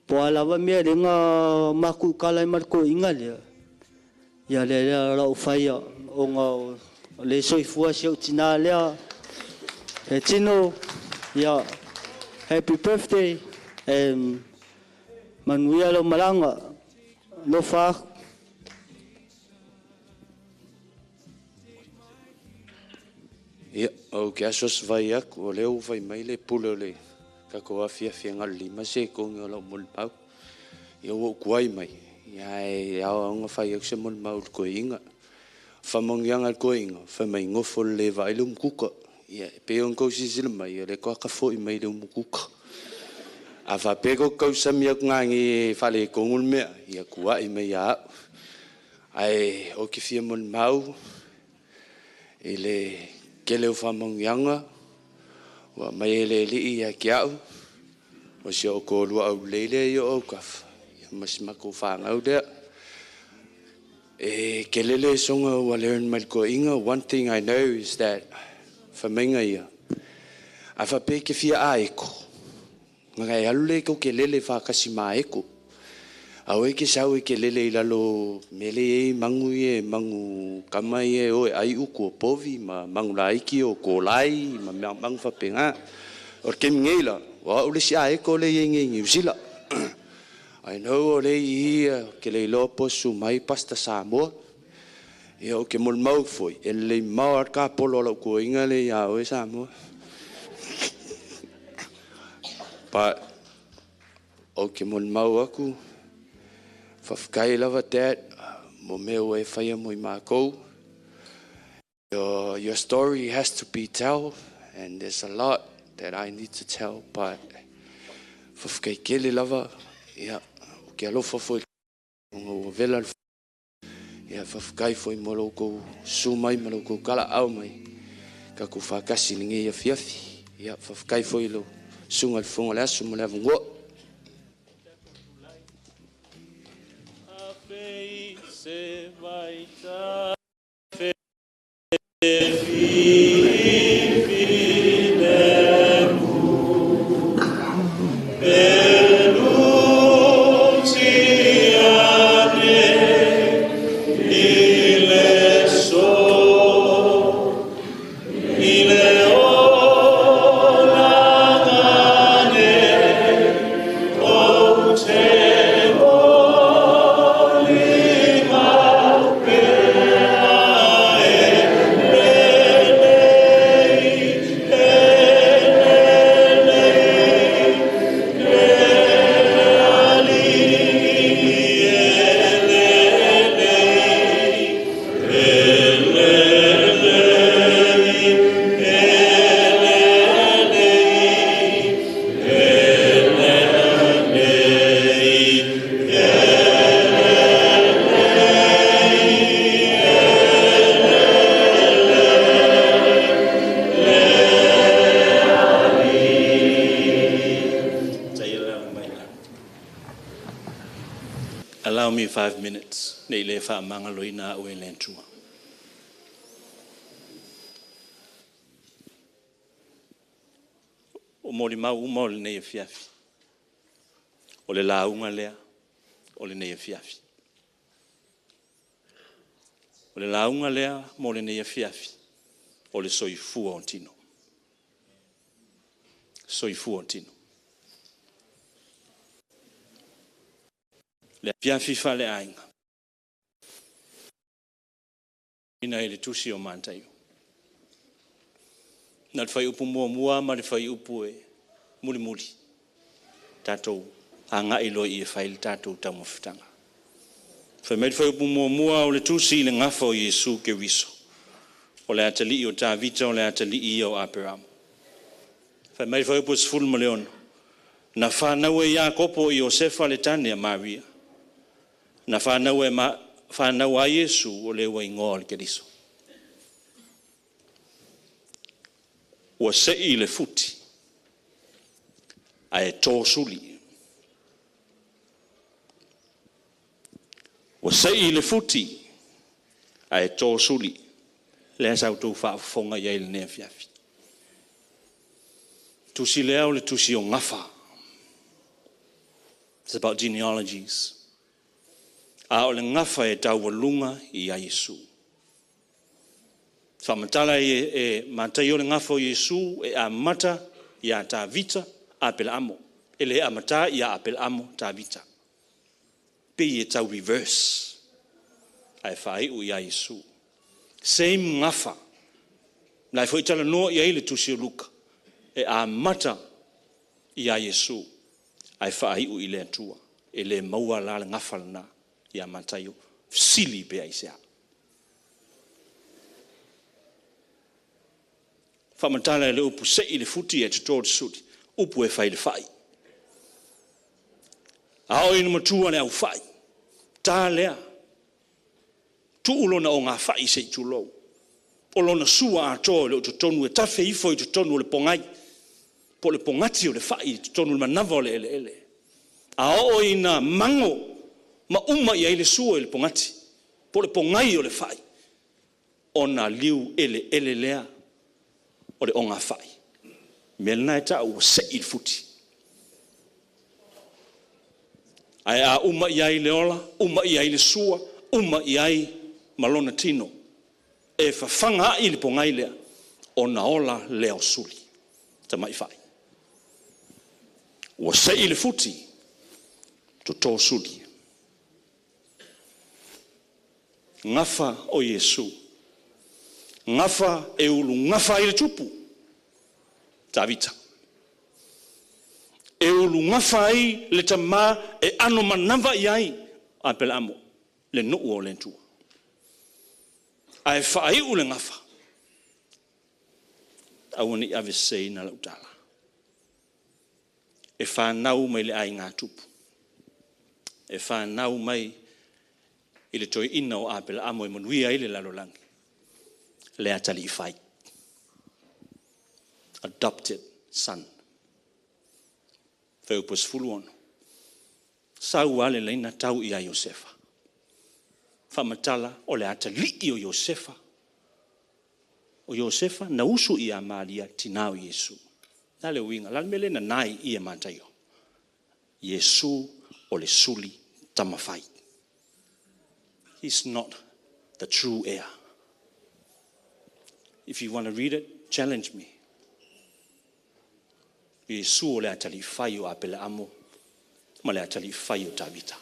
po o a lava mea lea na matou tala ai ma le toeaina lea, ia lea lea o lau faia ona o le soifua si ou tinā lea. E Tino, ia, happy birthday and manuia lau malaga. Alofa aku.
Ia, ou ke asuasu vai aku, o lea ua fai mai le pule o le tatou afiafi e na o le 5 sekone o lau molimau. Ia ua ou tuai mai, ia ae ao lava ona fai atu se molimau i le toeaina. Faamanuiaga a le toeaina, fai mai nofo lelei e vaai le umukuka. Ia e pei ona tou silasila mai, o lea faatoa foi mai le umukuka. A faapea tou te tausami atu nanei e faaletonu le mea, ia tuai mai ia au. Ae ou te fia molimau i le tele o faamanuiaga ua aumai e le Alii ia te au, o si ou toalua aulelei lea i o autafa, ia ma si matou fanau lea. E tele le soga ua learn mai le toeaina. One thing I know is that, fai ia, a faapea e te fia aeko, na e alu lea e tou te lele faatasi ma aeko. Aua e ke sau e ke lele i lalo mele e mangu ia, mangu kama ia e o e ai uku o povi, ma mangu laiki o kolai, ma mea mangu faapena. O le taimi nei la, ua au le isi aeko le i ai nei i Niu Sila. I know o le i ia ke le iloa po susu mai Pastor Samoa. Ia o ke molimau foi, e lelei mamao lava le kapolo a lau toeaina le ia oe Samoa. But ou te molimau aku, faafetai lava Dad, mo mea ua e faia mo i makou. Your story has to be tell, and there's a lot that I need to tell, but faafetai tele lava, ia, ou te alofa foi ona ua vela le ia faafetai foi mo lo outou susu mai ma lo outou talaau mai tatou faatasi i lenei afiafi. Ia faafetai foi i lau susuga i le Fofoga o le Aso mo le avanoa.
Allow me 5 minutes, ne i le faamagaloina au e le Atua. O molimau uma o lenei afiafi. O le lauga lea o lenei afiafi. O le lauga lea mo lenei afiafi, o le soifua o Tino. Soifua o Tino. Le afiafi faaleaiga. Ina i le tusi o Mataio. Na le fai upu mua ma le fai upu e muli muli. Tātou anga i loi i e fai le tātou taumafitaga. Fai mai le fai upu mua o le tusi i le gafa o Iesu Keriso. O le atalii o Tavita o le atalii ia o Aperamo. Fai mai le fai upu 16. Na whānau e Iakopo i Iosefa le tane a Maria. Na whānau e whānau a Iesu o le ua ingoa o le Keriso. Ua sei le futi, a e tō suli. Ua sei le futi, a e tō suli. Lea sau tō whaafonga ia i le nea fiafi. Tusi lea o le tusi o ngafa. It's about genealogies. A o le ngafa e taualunga i a Iesu. Whamatala e mātai o le ngafa o Iesu e amata i a Tavita a Pela Amo. E le amata i a Apela Amo Tavita. Pe e tau reverse. A e whaiu i a Iesu. Same ngafa. Lai foi tala noa i ai le tusi o Luka. E amata i a Iesu. A e whaiu i le atua. E le maua la le ngafa lana i a Mataio. Sili pe ai sea. Whamatala e le upu sei le futi e te tō te suri. Upu e whai le whai. A oi matua le au whai. Tā lea. Tuulona o ngā whai se i tūlou. O lona sua atoa le o totonu e tawhe ifo i totonu o le pongai. Po le pongati o le whai i totonu le manawa o le ele ele. A o ina mango ma uma i ai le sua i le pongati. Po le pongai o le whai. O nā liu ele ele lea o le onga whai. Mea lena e tā ua sei le futi. Ae a uma i ai le ola, uma i ai le sua, uma i ai malona tino. E whawhanga ai le pongai lea, o na ola lea o suli. Ta mai whai. Ua sei le futi, to tō suli. Ngafa o Iesu. Ngafa e ulu ngafa i le tupu. Tavita. E ulu ngafa ai le tama e ano manawa i ai a Pela Amo, le nuu o le ntua. A e whaaiu le ngafa. Aua ni ave sei na lau tala. E whanau mai le ai ngā tupu. E whanau mai i le toi ina o a Pela Amo e manuia i le lalolangi. Le atali i whai. Adopted son. Whai 16. Sau ale leina tau i a Iosefa. Whamatala o le atali o Iosefa. O Iosefa na usu i a Maria tinau Iesu. Nā le uinga, lale mele na nai i e Mataio. Iesu o le suli tamawhai. He's not the true heir. If you want to read it, challenge me. Iesu o le atali whai o Apela Amo, ma le atali whai o Tavita.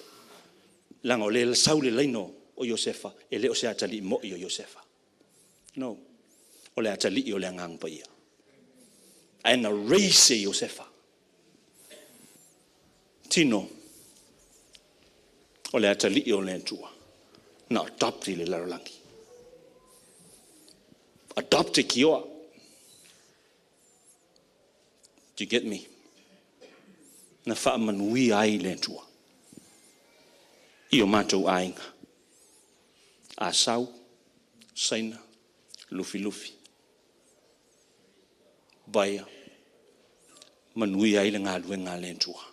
Langa o le saule leino o Iosefa, e le o se atali mo i o Iosefa. No. O le atali o le angang pa ia. Ae na raise Iosefa. Tino, o le atali o le atua. Na adopte le lalolangi. Adopte kioa. Do you get me? Na whaamanuia ai le atua. I o mātou ainga. A sau, saina, lufi lufi. Vaia, manuia ai le ngā luenga le atua.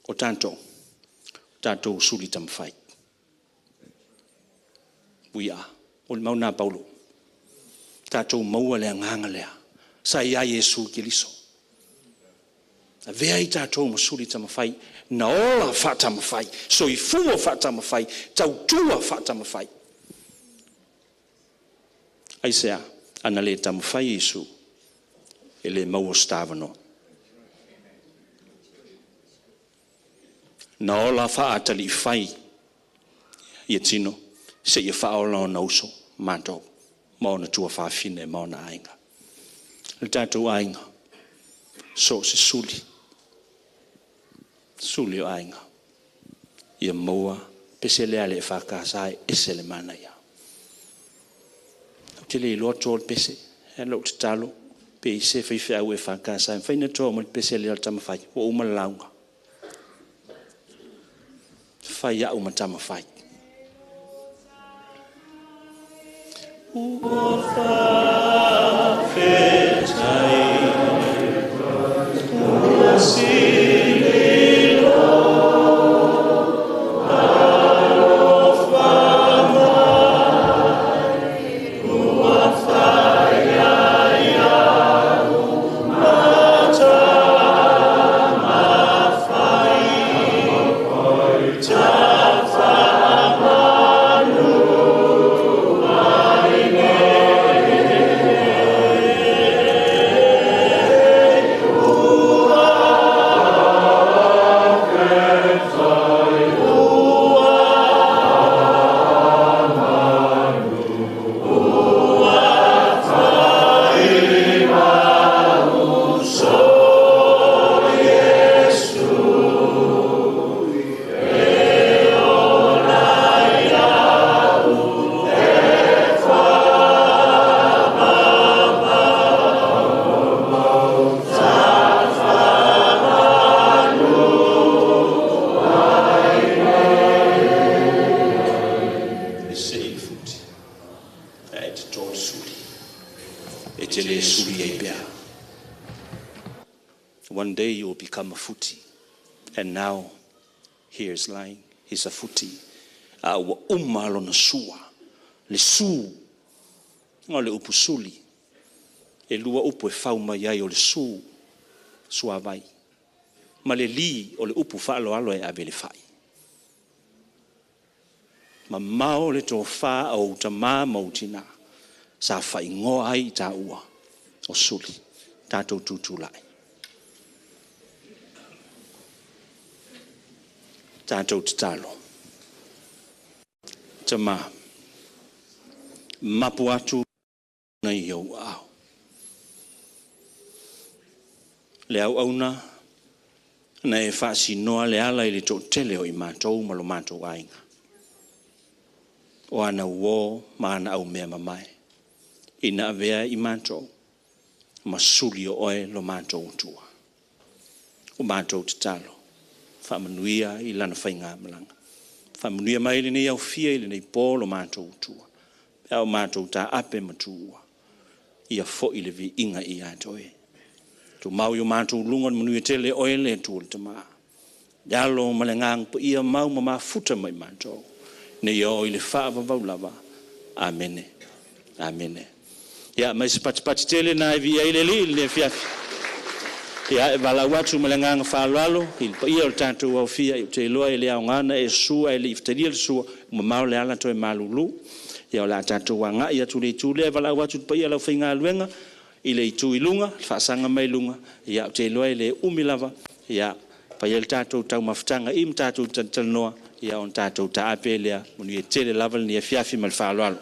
O tātou, tātou suli tamawhai. We are. O le mauna Paulo. Tātou maua le anganga lea. Sa ia Iesu Keriso. A vea i tātou masuli tamawhai. Na ola whaatamawhai. Soifua whaatamawhai. Tautua whaatamawhai. Ai sea, ana le tamawhai Iesu. E le maua stavano. Na ola fa'atali'ifai ia tino seia fa'aola ona uso matou ma ona tuafafine ma ona aiga. Le tatou aiga, so o se suli, suli o aiga, ia maua pese lea a le EFKS e ese le manaia. Ou te le iloa to le pese, ae o lau tatalo, pe i ai se faifeau EFKS e mafai ona to mai le pese lea a le tama fai, ua uma le lauga. Fai au ma tama fai. Ua faafetai ua sili lou alofa mai, Ua fai ia'u ma tama fai, Tafaamanu ai nei. Ua faafetai ua manu, Ua faimauso Iesu, E ola ia'u e faamamau, Tafaamanu ai nei. E sei le futi, ae toto le suli. E te le suli ai pea. One day you will become a futi. And now, here is lying, he's a futi. A ua uma lona sua, le su, o le upu suli. E lua upu e fau mai ai o le su, suavai. Ma le li o le upu faaaloalo e ave i le fai. Mamao le tofa a ou tamā ma ou tinā sa faaigoa ai i taua o suli. Tatou tutulai. Tatou tatalo. Tamā, mapu atu nei i ou aao. Le auauna na e faasinoa le ala i le toatele o i matou ma lo matou aiga. O ana uō ma ana aumea mamae, ina avea i matou ma suli o oe lo matou Atua. O matou tatalo, faamanuia i lana faigamalaga. Faamanuia mai lenei aufia i lenei po lo matou Atua, pe a o matou taape ma tuua, ia foi le viiga ia te oe. Tumau i o matou luga le manuia tele, oe le Atua le Tama, le Alo ma le Agaga Paia, mau ma mafuta ma i matou, nei oo i le faavavau lava. Amene. Amene. Ia, mai se patipati tele na e viia ai le Alii i lenei afiafi. Ia, e valaau atu ma le agaga faaaloalo i le paia o le tatou aofia, ou te iloa e le aoga ona e sua ae le i talia le sua, ua mamao le ala toe malulu. Ia, o le a tatou agai atu i le itu lea, e valaau atu i le paia o le aufaigaluega i le itu i luga, le faasaga mai luga, ia, ou te iloa e le umi lava, ia, fai ai le tatou taumafataga i ma tatou talatalanoa, ia, ona tatou taape lea. Manuia tele lava lenei afiafi ma le faaaloalo.